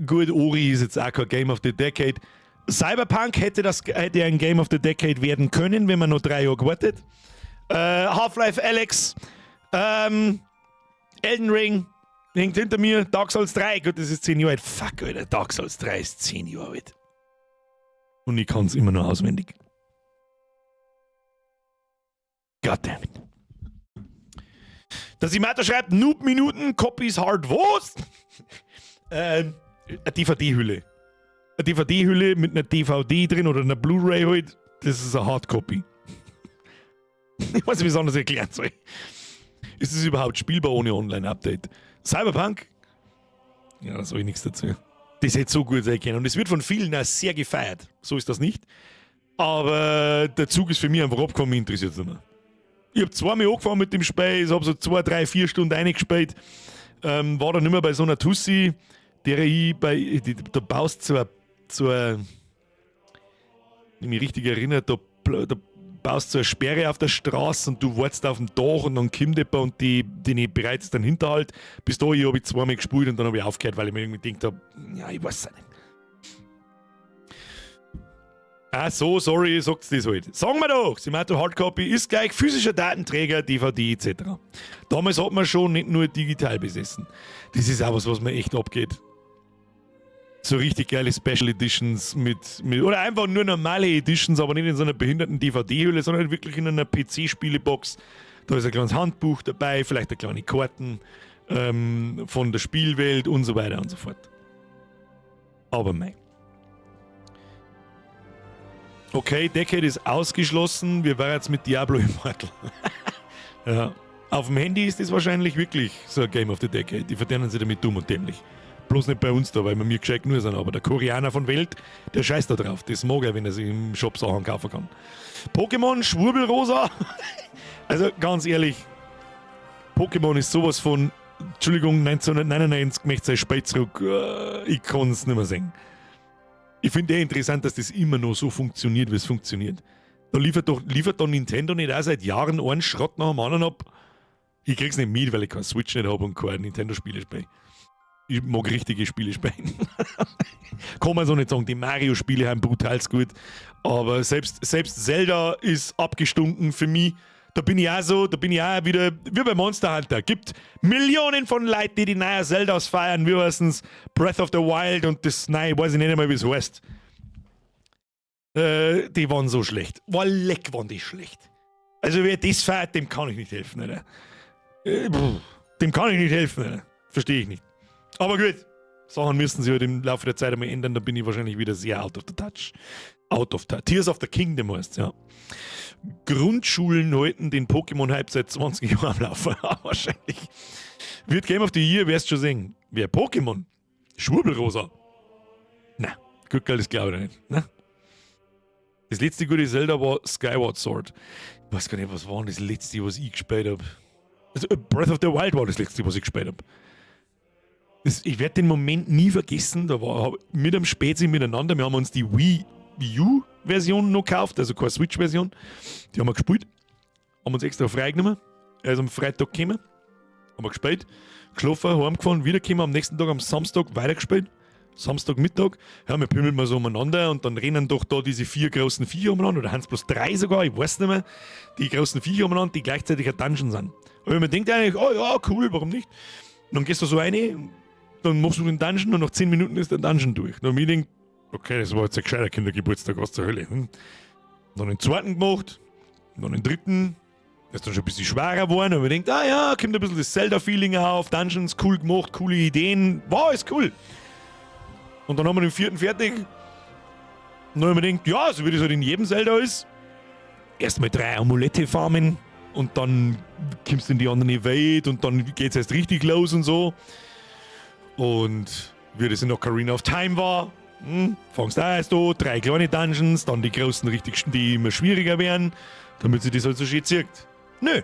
Gut, Ori ist jetzt auch kein Game of the Decade. Cyberpunk hätte ein Game of the Decade werden können, wenn man noch 3 Jahre gewartet. Half-Life Alyx, Elden Ring hängt hinter mir, Dark Souls 3, gut, das ist 10 Jahre alt. Fuck, Alter, Dark Souls 3 ist 10 Jahre alt. Und ich kann es immer noch auswendig. Goddammit. Der Simato schreibt, Noob-Minuten, Copies hard was? Eine DVD-Hülle. Eine DVD-Hülle mit einer DVD drin oder einer Blu-ray halt, das ist eine Hardcopy. Ich weiß nicht, wie ich es anders erklären soll. Ist es überhaupt spielbar ohne Online-Update? Cyberpunk? Ja, da sage ich nichts dazu. Das hätte so gut sein können. Und es wird von vielen auch sehr gefeiert. So ist das nicht. Aber der Zug ist für mich einfach abgefahren, mich interessiert es nicht mehr. Ich habe zweimal angefangen mit dem Spiel, ich habe so 2, 3, 4 Stunden eingespielt. War dann nicht mehr bei so einer Tussi, der ich bei, die, da baust so eine, wenn ich mich richtig erinnere, da baust so eine Sperre auf der Straße und du wartest auf dem Dach und dann kommt jemand und die bereitet dann Hinterhalt. Bis dahin habe ich zweimal gespielt und dann habe ich aufgehört, weil ich mir irgendwie gedacht habe, ja, ich weiß es nicht. Ah, so, sorry, sagt's das halt. Sagen wir doch, Simato, Hardcopy ist gleich physischer Datenträger, DVD etc. Damals hat man schon nicht nur digital besessen. Das ist auch was, was mir echt abgeht. So richtig geile Special Editions mit oder einfach nur normale Editions, aber nicht in so einer behinderten DVD-Hülle, sondern wirklich in einer PC-Spielebox. Da ist ein kleines Handbuch dabei, vielleicht eine kleine Karten von der Spielwelt und so weiter und so fort. Aber mei. Okay, Decade ist ausgeschlossen. Wir waren jetzt mit Diablo Immortal. Ja. Auf dem Handy ist das wahrscheinlich wirklich so ein Game of the Decade. Die verdienen sich damit dumm und dämlich. Bloß nicht bei uns da, weil wir mir gescheit nur sind. Aber der Koreaner von Welt, der scheißt da drauf. Das mag er, wenn er sich im Shop Sachen kaufen kann. Pokémon Schwurbelrosa. Also ganz ehrlich, Pokémon ist sowas von, Entschuldigung, 1999 möchte sein Spiel zurück. Ich kann es nicht mehr sehen. Ich finde eh interessant, dass das immer noch so funktioniert, wie es funktioniert. Da liefert doch Nintendo nicht auch seit Jahren einen Schrott nach dem anderen ab? Ich krieg's nicht mit, weil ich kein Switch nicht habe und kein Nintendo-Spiele spiele. Ich mag richtige Spiele spielen. Kann man so nicht sagen, die Mario-Spiele haben brutal gut. Aber selbst Zelda ist abgestunken für mich. Da bin ich auch so, da bin ich auch wieder, wie bei Monster Hunter. Gibt Millionen von Leuten, die die neue Zeldas feiern, wie heißen's, Breath of the Wild und das neue, weiß ich nicht einmal, wie es heißt. Die waren so schlecht. War leck, waren die schlecht. Also wer das feiert, dem kann ich nicht helfen, Alter. Dem kann ich nicht helfen, Alter. Verstehe ich nicht. Aber gut, Sachen müssen sich halt im Laufe der Zeit einmal ändern, da bin ich wahrscheinlich wieder sehr out of the touch. Out of touch. Tears of the Kingdom heißt ja. Grundschulen halten den Pokémon-Hype seit 20 Jahren am Laufen. Wahrscheinlich. Wird Game of the Year, wirst schon sehen. Wer Pokémon? Schwurbelrosa. Na, gut, das glaube ich nicht. Na? Das letzte gute Zelda war Skyward Sword. Ich weiß gar nicht, was war denn das letzte, was ich gespielt habe. Also, Breath of the Wild war das letzte, was ich gespielt habe. Ich werde den Moment nie vergessen. Da war mit dem Spezi miteinander. Wir haben uns die Wii U-Version noch gekauft, also keine Switch-Version. Die haben wir gespielt. Haben uns extra freigenommen. Er ist am Freitag gekommen. Haben wir gespielt. Geschlafen, heimgefahren, wiedergekommen. Am nächsten Tag, am Samstag, weitergespielt. Samstagmittag. Ja, wir pümmeln mal so umeinander und dann rennen doch da diese vier großen Viecher umeinander, oder haben es bloß drei sogar, ich weiß nicht mehr, die großen Viecher umeinander, die gleichzeitig ein Dungeon sind. Aber man denkt eigentlich, oh ja, cool, warum nicht? Und dann gehst du so rein, dann machst du den Dungeon und nach 10 Minuten ist der Dungeon durch. Dann hab ich gedacht, okay, das war jetzt ein gescheiter Kindergeburtstag, was zur Hölle. Hm? Dann den zweiten gemacht, dann den dritten, das ist dann schon ein bisschen schwerer geworden, und man denkt, ah ja, kommt ein bisschen das Zelda-Feeling auf, Dungeons, cool gemacht, coole Ideen, war ist cool. Und dann haben wir den vierten fertig. Und dann haben wir gedacht, ja, so wie das halt in jedem Zelda ist, erstmal drei Amulette farmen und dann kommst du in die andere Welt und dann geht's erst richtig los und so. Und wie das in Ocarina of Time war, fangst du erst an, drei kleine Dungeons, dann die großen richtig, die immer schwieriger werden, damit sich das halt so schön zieht. Nö.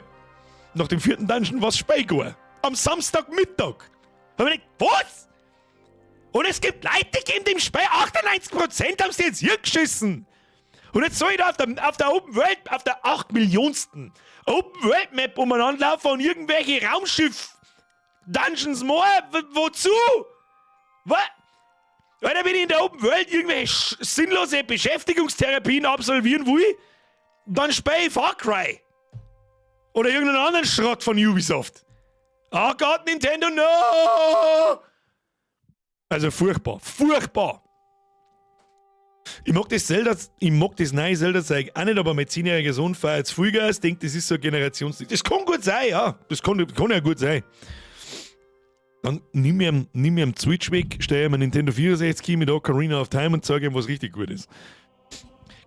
Nach dem vierten Dungeon war's Spiel. Am Samstagmittag. Da hab ich gedacht, was? Und es gibt Leute, die geben dem Spiel 98% haben sie jetzt hier geschissen. Und jetzt soll ich da auf der Open World, auf der 8 Millionsten Open World Map umeinander laufen und irgendwelche Raumschiff Dungeons machen? Wozu? Was? Alter, wenn ich in der Open World irgendwelche sinnlose Beschäftigungstherapien absolvieren will, dann spiele ich Far Cry. Oder irgendeinen anderen Schrott von Ubisoft. Oh Gott, Nintendo, no! Also furchtbar, furchtbar. Ich mag das Zelda, ich mag das neue Zelda-Zeug auch nicht, aber mein 10-jähriger Sohn feiert Vollgas, denkt, das ist so ein Generationsding. Das kann gut sein, ja. Das kann ja gut sein. Dann nimm mir am Switch weg, stelle mir Nintendo 64 mit Ocarina of Time und zeige ihm, was richtig gut ist.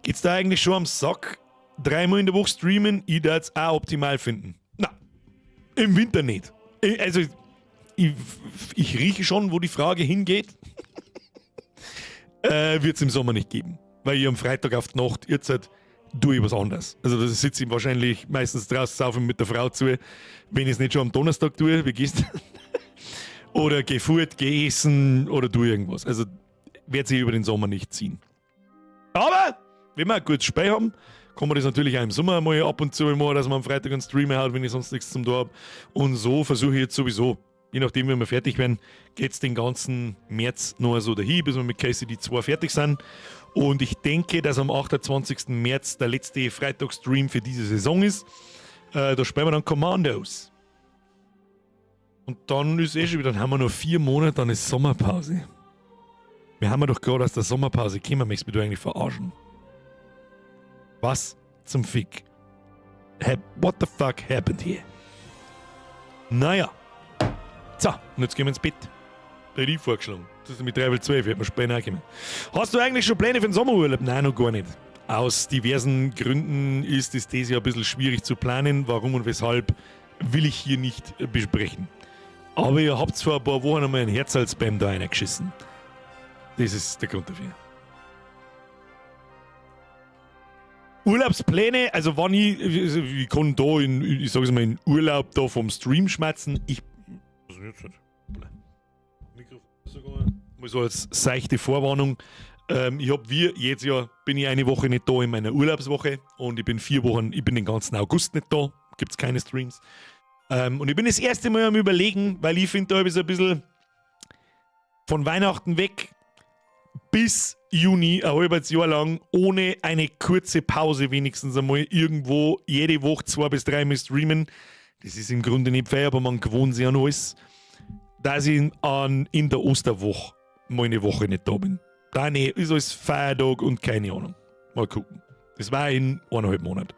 Geht's da eigentlich schon am Sack? Dreimal in der Woche streamen, ich würde es auch optimal finden. Na, im Winter nicht. Also, ich rieche schon, wo die Frage hingeht. Wird es im Sommer nicht geben. Weil ich am Freitag auf die Nacht, jetzt halt, tue ich was anderes. Also da sitze ich wahrscheinlich meistens draußen saufen mit der Frau zu, wenn ich es nicht schon am Donnerstag tue, wie gestern. Oder geh fort, geh essen oder tu irgendwas. Also wird sich über den Sommer nicht ziehen. Aber wenn wir ein gutes Spiel haben, kann man das natürlich auch im Sommer mal ab und zu machen, dass man am Freitag einen Stream hat, wenn ich sonst nichts zum tun habe. Und so versuche ich jetzt sowieso, je nachdem, wie wir fertig werden, geht es den ganzen März noch so dahin, bis wir mit KCD 2 fertig sind. Und ich denke, dass am 28. März der letzte Freitagsstream für diese Saison ist. Da spielen wir dann Commandos. Und dann ist eh schon wieder, dann haben wir noch 4 Monate, dann ist Sommerpause. Wir haben ja doch gerade aus der Sommerpause gekommen, möchtest du mich eigentlich verarschen? Was zum Fick? What the fuck happened here? Naja. So, und jetzt gehen wir ins Bett. Der hätte ich vorgeschlagen. Das ist mit 11:45, wird man später kommen. Hast du eigentlich schon Pläne für den Sommerurlaub? Nein, noch gar nicht. Aus diversen Gründen ist es dieses Jahr ein bisschen schwierig zu planen. Warum und weshalb, will ich hier nicht besprechen. Aber ihr habt vor ein paar Wochen einmal ein Herzalspam da reingeschissen. Das ist der Grund dafür. Urlaubspläne, also wann ich, also ich kann da in, ich sag's mal, in Urlaub da vom Stream schmatzen. Ich, was ist denn jetzt? Mikrofon sogar. Mal so als seichte Vorwarnung. Ich hab wie jedes Jahr bin ich eine Woche nicht da in meiner Urlaubswoche und ich bin 4 Wochen, ich bin den ganzen August nicht da, gibt's keine Streams. Und ich bin das erste Mal am Überlegen, weil ich finde, da habe ich so ein bisschen, Von Weihnachten weg bis Juni, ein halbes Jahr lang, ohne eine kurze Pause wenigstens einmal irgendwo jede Woche zwei bis dreimal streamen. Das ist im Grunde nicht fair, aber man gewohnt sich an alles. Dass ich in der Osterwoche mal eine Woche nicht da bin. Da nee, ist alles Feiertag und keine Ahnung. Mal gucken. Das war in 1,5 Monaten.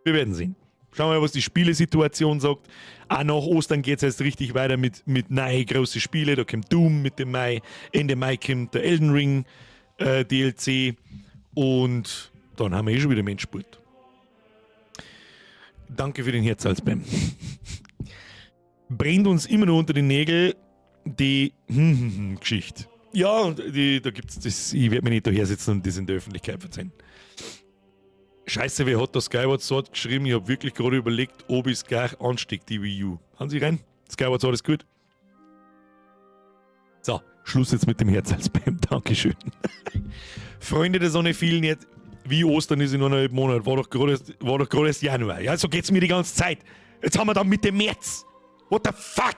Wir werden sehen. Schauen wir mal, was die Spielesituation sagt. Auch nach Ostern geht es jetzt richtig weiter mit neuen großen Spielen. Da kommt Doom mit dem Mai. Ende Mai kommt der Elden Ring DLC. Und dann haben wir eh schon wieder Menschsport. Danke für den Herzalsbam. Brennt uns immer noch unter den Nägeln die Geschichte. Ja, und die, da gibt's das, ich werde mich nicht daher sitzen und das in der Öffentlichkeit erzählen. Scheiße, wer hat da Skyward Sword geschrieben? Ich habe wirklich gerade überlegt, ob ich es gleich anstecke, die Wii U. Haben Sie rein? Skyward Sword ist gut. So, Schluss jetzt mit dem Herzalsbam. Dankeschön. Freunde der Sonne, vielen jetzt. Wie Ostern ist in 1,5 Monat. War doch gerade erst Januar. Ja, so geht's mir die ganze Zeit. Jetzt haben wir dann Mitte März. What the fuck?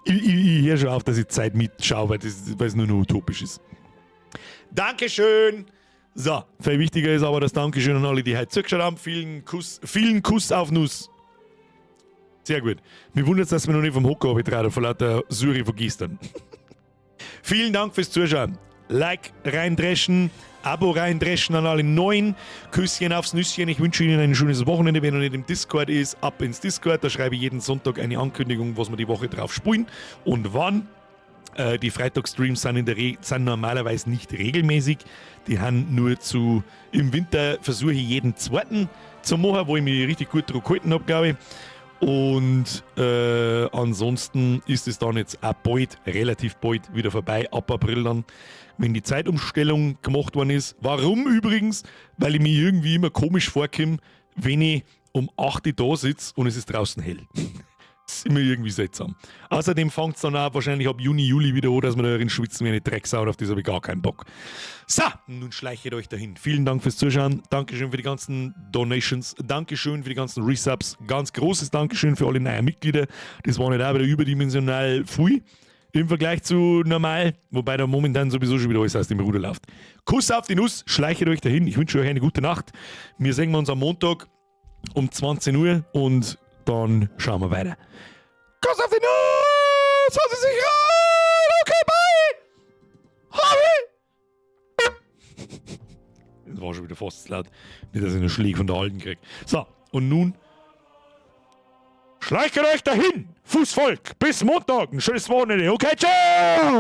Ich höre schon auf, dass ich Zeit mitschaue, weil es nur noch utopisch ist. Dankeschön. So, viel wichtiger ist aber das Dankeschön an alle, die heute zugeschaut haben. Vielen Kuss auf Nuss. Sehr gut. Mir wundert es, dass wir noch nicht vom Hocker abgetragen vor lauter Suri von gestern. Vielen Dank fürs Zuschauen. Like reindreschen, Abo reindreschen an alle Neuen. Küsschen aufs Nüsschen. Ich wünsche Ihnen ein schönes Wochenende. Wer noch nicht im Discord ist, ab ins Discord. Da schreibe ich jeden Sonntag eine Ankündigung, was wir die Woche drauf spielen und wann. Die Freitagsstreams sind, in der Re sind normalerweise nicht regelmäßig. Die haben nur zu. Im Winter versuche ich jeden zweiten zu machen, wo ich mich richtig gut drauf gehalten habe, glaube ich. Und ansonsten ist es dann jetzt auch bald, relativ bald wieder vorbei, ab April dann, wenn die Zeitumstellung gemacht worden ist. Warum übrigens? Weil ich mir irgendwie immer komisch vorkomme, wenn ich um 8 Uhr da sitze und es ist draußen hell. Das ist immer irgendwie seltsam. Außerdem fängt es dann auch wahrscheinlich ab Juni, Juli wieder an, dass wir da drin schwitzen wie eine Drecksau und auf das habe ich gar keinen Bock. So, nun schleichet euch dahin. Vielen Dank fürs Zuschauen. Dankeschön für die ganzen Donations. Dankeschön für die ganzen Resubs. Ganz großes Dankeschön für alle neuen Mitglieder. Das war nicht auch wieder überdimensional viel im Vergleich zu normal, wobei da momentan sowieso schon wieder alles aus dem Ruder läuft. Kuss auf die Nuss, schleichet euch dahin. Ich wünsche euch eine gute Nacht. Wir sehen uns am Montag um 20 Uhr und dann schauen wir weiter. Kuss auf die Nuss! Hauen Sie sich rein! Okay, bye! Harry! Das war schon wieder fast zu laut. Nicht, dass ich einen Schlag von der Alten krieg. So, und nun schleicht euch dahin! Fußvolk! Bis Montag! Ein schönes Wochenende! Okay, ciao!